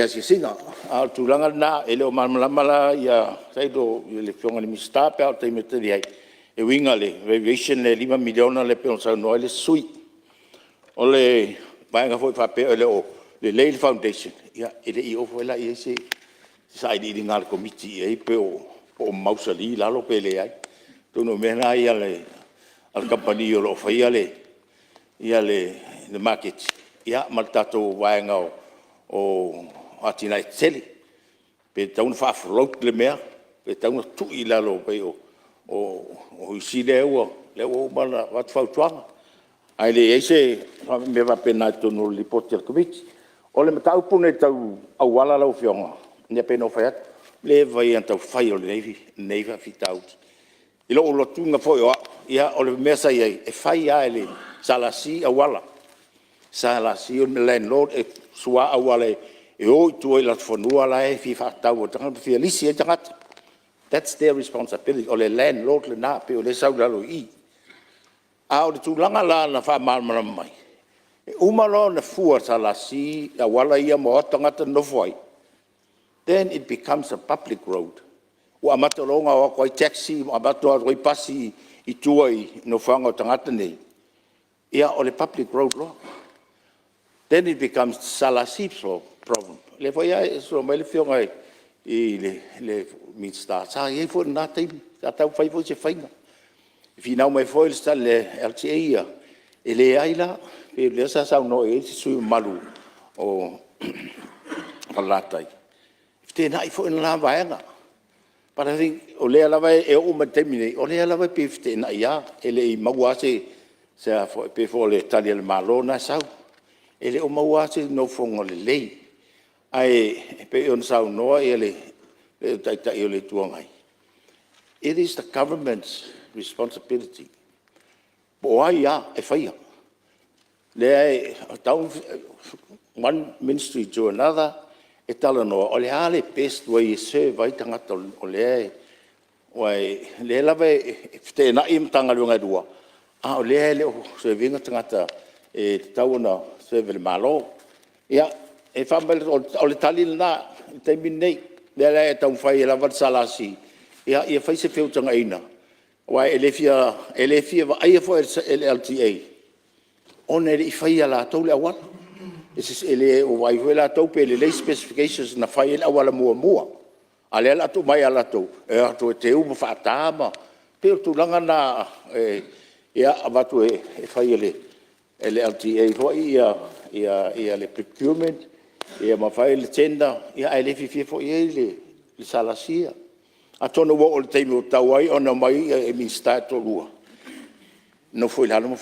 asiasiga. A o le tulaga lena, e le o malamalama la Taito i le Afioga i le Minisita pe a oo i le taimi e tali ai e uiga i le variation lea e $5 miliona lea pei ona saunoa ai le isi sui usufono. O le vaega foi faapea e le o lelei le foundation, ia e le i oo foi la i ai se sailiiliga a le Komiti i ai po o mausali lalo pe leai. Atonu o mea na ia a le kamupani o lo o faia le maketi ma le tatou vaega o Atinae Tetele, pe tatau ona faa-float le mea pe tatau ona tui i lalo pei o isi lea ua uma ona avatu fautuaga. Ae leai se mea faapena i totonu o le Lipoti a le Komiti. O le mataupu lenei tau auala lau Afioga, ia pei ona ou fai atu, ua leva ia ona tau fai o lenei faafitauli. I lou alu atu foi o au, ia o le mea sa i ai, e fai lava e le SLC auala, SLC o le landlord e sua auala e o i tua i latou fanua la e fia faatau e fia lisi ai tagata. That's their responsibility, o le landlord lena pei o lea e sau i lalo i i. A o le tulaga la na faamalamalama mai, e uma loa ona fua e le SLC auala ia ma o atu tagata nonofo ai, then it becomes a public road. Ua amata loa ona o atu ai taxi ma amata ona o atu ai pasi i tua i nofoaga o tagata nei, ia o le public road loa. Then it becomes SLC problem. O lea foi e saunoa mai le Afioga i le Minisita, sa i ai foi i lena taimi, sa tau fai foi se faiga. Finau mai foi le LTA ia, e leai la, pei o lea sa saunoa i ai isi sui usufono mamalu o Falelatai, e feteenai foi lena vaega. But I think o lea lava e oo mai i le taimi nei, o lea lava e pei e feteenai lava, e le i maua lava se a foi, pei foi o le Tali a le Malo lena e sau. E le o maua lava se nofoaga lelei, ae pei ona saunoa le Taitai o le Itu Agai, it is the Government's responsibility po o ai lava e faia. O lea e tatau one Ministry to another e talanoa o le a le best way e serve ai tagata o lea e… Aua o lea lava e feteenai Matagaluega e lua, a o lea e le o serve ina tagata e tatau ona serve e le Malo. Ia, o le tali lena i le taimi lenei, o lea la e taumafai ai lava le SLC ia fai se feutagaiga aua e le fia vaaia foi e le LTA ona e le i faia e latou le auala. E le o vaai foi latou pe lelei specifications na fai ai le auala muamua, a o lea o le a tuu mai ia latou e o atu e teu ma faata ma… E pei o le tulaga lena e avatu e fai e le LTA foi le procurement ma fai le tender, ae le fiafia foi i ai le SLC ia. Atonu ua oo i le taimi ua tatau ai ona omai Minisita e toalua nofo i lalo ma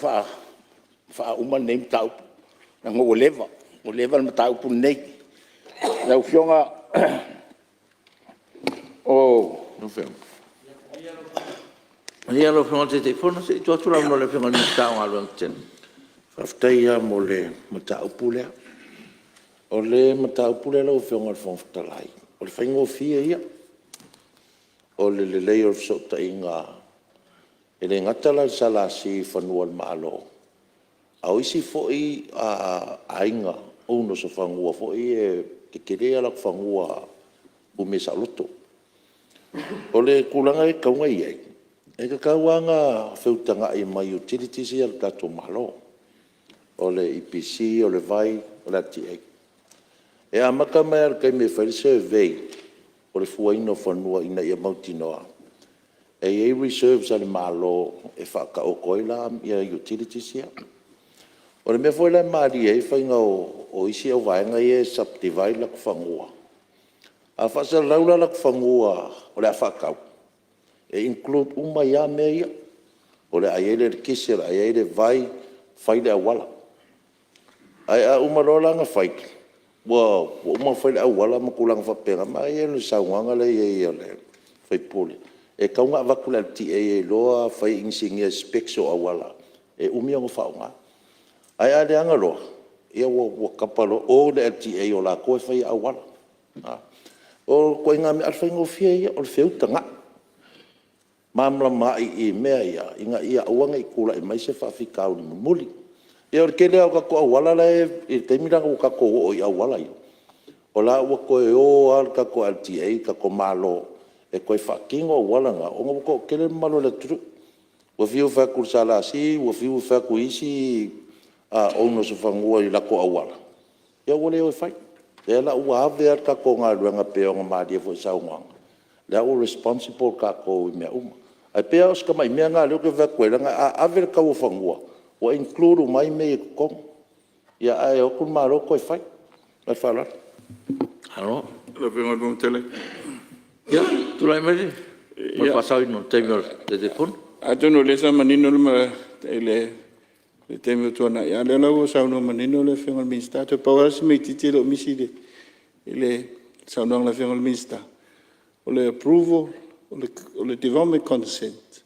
faauma lenei mataupu leaga ua leva, ua leva le mataupu lenei. Lau Afioga o… Malie lau Afioga i le Taitaifono se i tuu atu le avanoa i le Afioga i le Minisita o Galuega Tetele. Faafetai lava mo le mataupu lea. O le mataupu lea lau Afioga i le Fofoga Fetalai, o le faigofie ia o le lelei o fesootaiga, e le gata la i le SLC i fanua o le Malo, a o isi foi aiga owners o fanua foi ia e tetele a latou fanua umi saoloto. O le tulaga e tatau ona i ai, e tatau lava ona feutagai ma utilities ia a le tatou Malo, o le EPC, o le Vai, o le LTA. E amata mai lava i le taimi e fai ai le survey o le fuaina o fanua ina ia mautinoa e i ai reserves a le Malo e faataoto ai la utilities ia. O le mea foi la e malie ai le faiga o isi vaega ia e subdivide latou fanua, a faasalalau la latou fanua o le a faatau, e include uma ai lava mea ia, o le a i ai le eletise, o le a i ai le vai, fai le auala. Ae a uma loa la ona fai, ua uma ona fai le auala ma tulaga faapena, manaia ia o le saunoaga lea e i ai a le sui usufono, e tatau ona avatu i le LTA e iloa fai e inisinia specs o auala e umi ona faaaoga. Ae a leaga loa, Ia ua tapa loa, o le LTA o latou e faia auala. O ituaiga mea, a o le faigofie ia o le feutagai, malamalamaai i mea ia, ina ia aua ne i tulai mai se faafitauli mulimuli. Ia o le tele lava o tatou auala la e i le taimi lena ua tatou oo i auala ia, o la e ua toe o lava le tatou LTA, le tatou Malo e toe faatino auala na, ona ua toatele le mamalu o le atunuu. Ua fiu e fai atu i le SLC, ua fiu e fai atu i isi owners o fanua i latou auala, ia ua le o e fai. O lea la ua ave lava le tatou galuega pei ona malie foi i saunoaga, o lea ua responsible tatou i mea uma. Ae pei la o si tamai mea lena o lea ou te fai atu ai, leaga a ave le tau o fanua, ua include uma ai mea ia i totonu, ae o atu le Malo toe fai. Ma le faaaloalo. Malo. Ia, tulai mai mo le faasaoina o le taimi o le Taitaifono. Atonu o lea sa manino le taimi ua tuanai, a o lea la ua saunoa manino le Afioga i le Minisita. Toe pau lava si mea itiiti lea ua misi i le saunoaga a le Afioga i le Minisita, o le approval o le development consent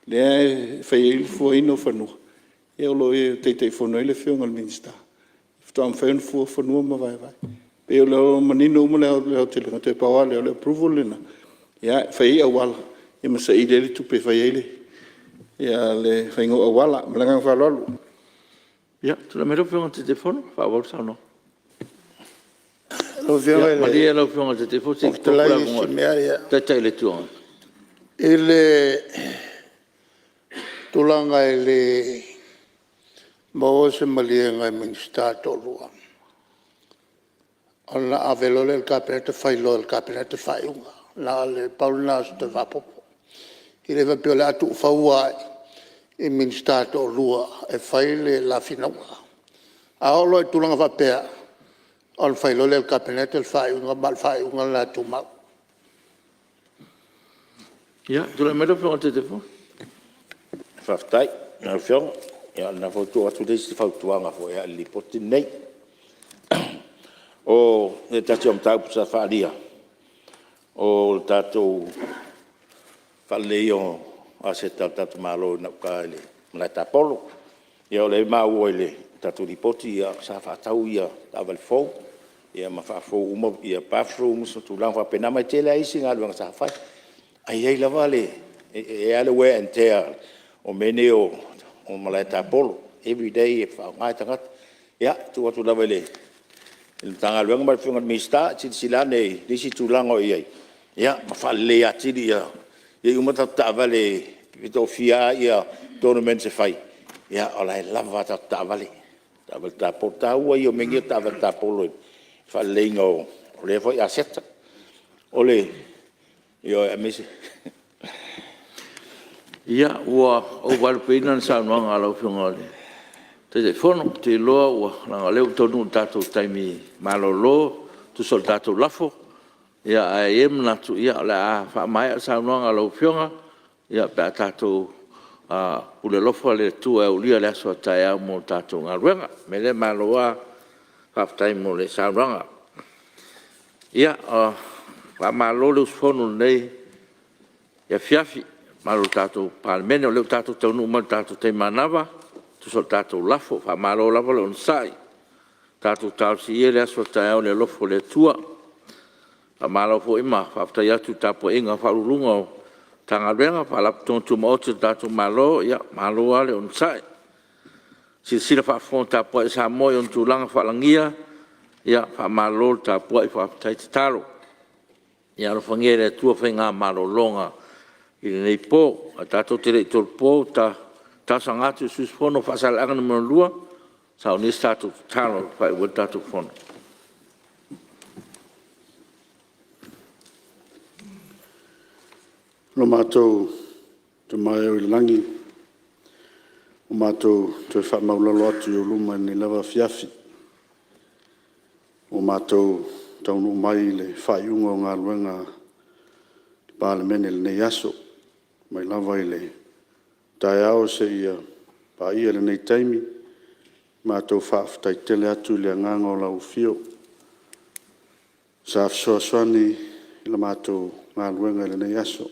lea e fai ai le fuaina o fanua, ia o lo o Taitaifono ai le Afioga i le Minisita, faatoa mafai ona fua fanua ma vaevae. E pei o lo o manino uma le aotelega, toe pau lava lea o le approval lena e fai ai auala ma saili ai le tupe e fai ai le faiga o auala. Ma le agaga faaaloalo. Ia, tulai mai lau Afioga i le Taitaifono e faaauau le saunoaga. Lau Afioga i le Malie lau Afioga i le Taitaifono se i tuu Fofoga atu le Fetalai o avanoa si mea i ia. le Taitai o le Itu Agai. I le tulaga e le maua se maliega e Minisita e toalua, ona ave loa lea i le Kapeneta fai loa e le Kapeneta faaiuga. Na o le pau lena o se toe faaopoopo. E le faapea o le a tuufaua ai i Minisita e toalua e fai le la finauga. A oo loa i tulaga faapea ona fai loa lea e le Kapeneta le faaiuga ma o le faaiuga lena e tumau. Ia, tulai mai lau Afioga i le Taitaifono. Faafetai i lau Afioga. Ia o lena foi ua tuu atu le isi fautuaga foi i le Lipoti lenei. O se tasi o mataupu sa faaalia, o le tatou faaleleia o aseta a le tatou Malo i gauta i le malae tapolo. Ia o lea e maua i le tatou Lipoti sa faatau taavale fou ma faafou uma bathrooms ma tulaga faapena, ma e tele lava isi galuega sa fai. Ae i ai lava le wear and tear o mea nei o malae tapolo, everyday e faaaoga e tagata. Ia, e tuu atu lava i le Matagaluega ma le Afioga i le Minisita e silasila ane i nisi tulaga o i ai ma faaleleia atili ia i ai uma tatou taavale pe toafia lava tournaments e fai, o la e lava a tatou taavale, taavale tapolo. O le taua ia o mea nei o taavale tapolo i le faaleleiga o lea foi aseta. Ioe, aemaise… Ia, ua ou vaelupeina le saunoaga a lau Afioga i le Taitaifono. Ou te iloa leaga o lea ua taunuu i le tatou taimi malolo e tusa o le tatou lafo. Ae i ai le manatu o le a faamaea le saunoaga a lau Afioga pe a tatou pule alofa le Atua e aulia le aso a taeao mo le tatou galuega. O le mea lea malo lava faafetai mo le saunoaga. Ia, faamalo le usufono i lenei afiafi i le mamalu o le tatou Palemene, o lea ua tatou taunuu mai i le tatou taimi manava e tusa o le tatou lafo. Faamalo lava le onosai. Tatou talosia ia le aso a taeao i le alofa o le Atua. Faamalo foi ma faafetai atu i le tapuaiga a Ofisa Sili o Pulega o Matagaluega ma Faalapotopotoga Tumaoti a le tatou Malo, malo lava le onosai. Silasila faafofoga tapuai a Samoa i ona tulaga faalagia, ia faamalo le tapuai faafetai tatalo. Ia alofagia e le Atua faiga malologa i lenei po. Ae tatou te le i tolopo, ou te talosaga atu i le sui usufono mo Faasaleleaga 2 e saunia se tatou tatalo e faaiu ai le tatou fono. Lo matou Tama e oo i le lagi, ua matou toe faamaualalo atu i ou luma i lenei lava afiafi, ua matou taunuu mai i le faaiuga o galuega a le Palemene i lenei aso. Mai lava i le taeao seia paia lenei taimi, matou faafetai tele atu i le agaga o lau afio sa fesoasoani i le matou galuega i lenei aso,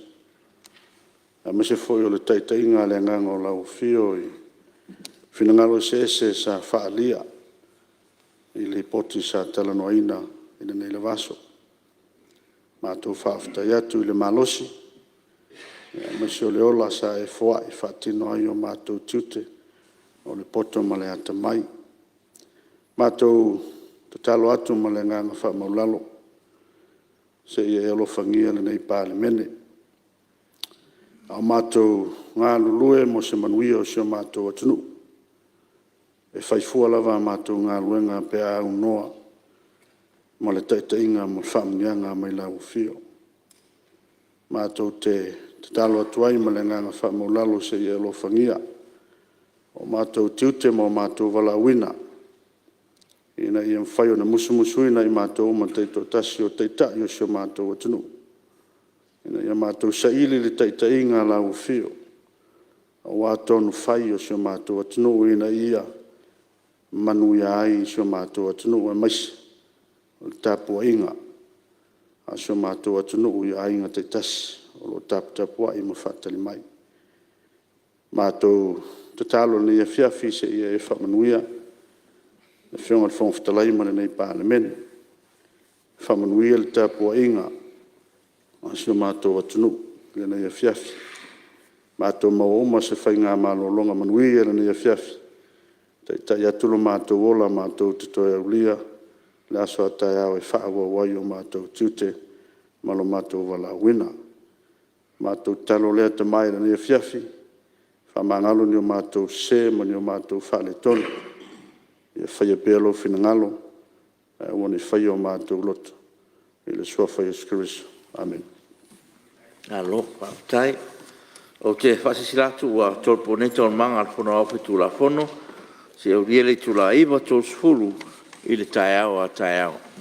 aemaise foi o le taitaiga a le Agaga o lau Afio i finagalo eseese sa faaalia. i Lipoti sa talanoaina i lenei lava aso. Matou faafetai atu i le malosi aemaise o le ola sa e foai e faatino ai o matou tiute o le poto ma le atamai. Matou tatalo atu ma le agaga faamaualalo, se i e alofagia lenei Palemene a o matou galulue mo se manuia o si o matou atunuu. E fai fua lava a matou galuega pe a aunoa ma le taitaiga ma faamanuiaga mai lau Afio. Matou te tatalo atu ai ma le agaga faamaualalo se i e alofagia o matou tiute ma o matou valaauina ina ia mafai ona musumusuina i matou uma taitoatasi o Taitai o si o matou atunuu, ina ia matou saili le taitaiga a lau Afio aua tonufai a si o matou atunuu ina ia manuia ai si o matou atunuu, aemaise o le tapuaiga a si o matou atunuu i aiga taitasi o lo o taputapuai ma faatali mai. Matou tatalo i lenei afiafi se i e faamanuia le Afioga i le Fofoga Fetalai ma lenei Palemene. Faamanuia le tapuaiga a si o matou atunuu i lenei afiafi. Matou maua uma se faiga malologa manuia i lenei afiafi, taitai atu lo matou ola matou te toe aulia le aso a taeao e faaauau ai o matou tiute ma lo matou valaauina. O le matou tatalo lea Tama i lenei afiafi, faamagalo ni o matou sese ma ni o matou faaletonu, ia faia pea Lou finagalo ae aua ne i faia o matou loto. I le Suafa o Iesu Keriso, Amene. Malo faafetai. Ou te faasilasila atu ua tolopo nei Taualumaga a le Fono Aoao Faitulafono seia aulia le itula e 9:30 i le taeao a taeao.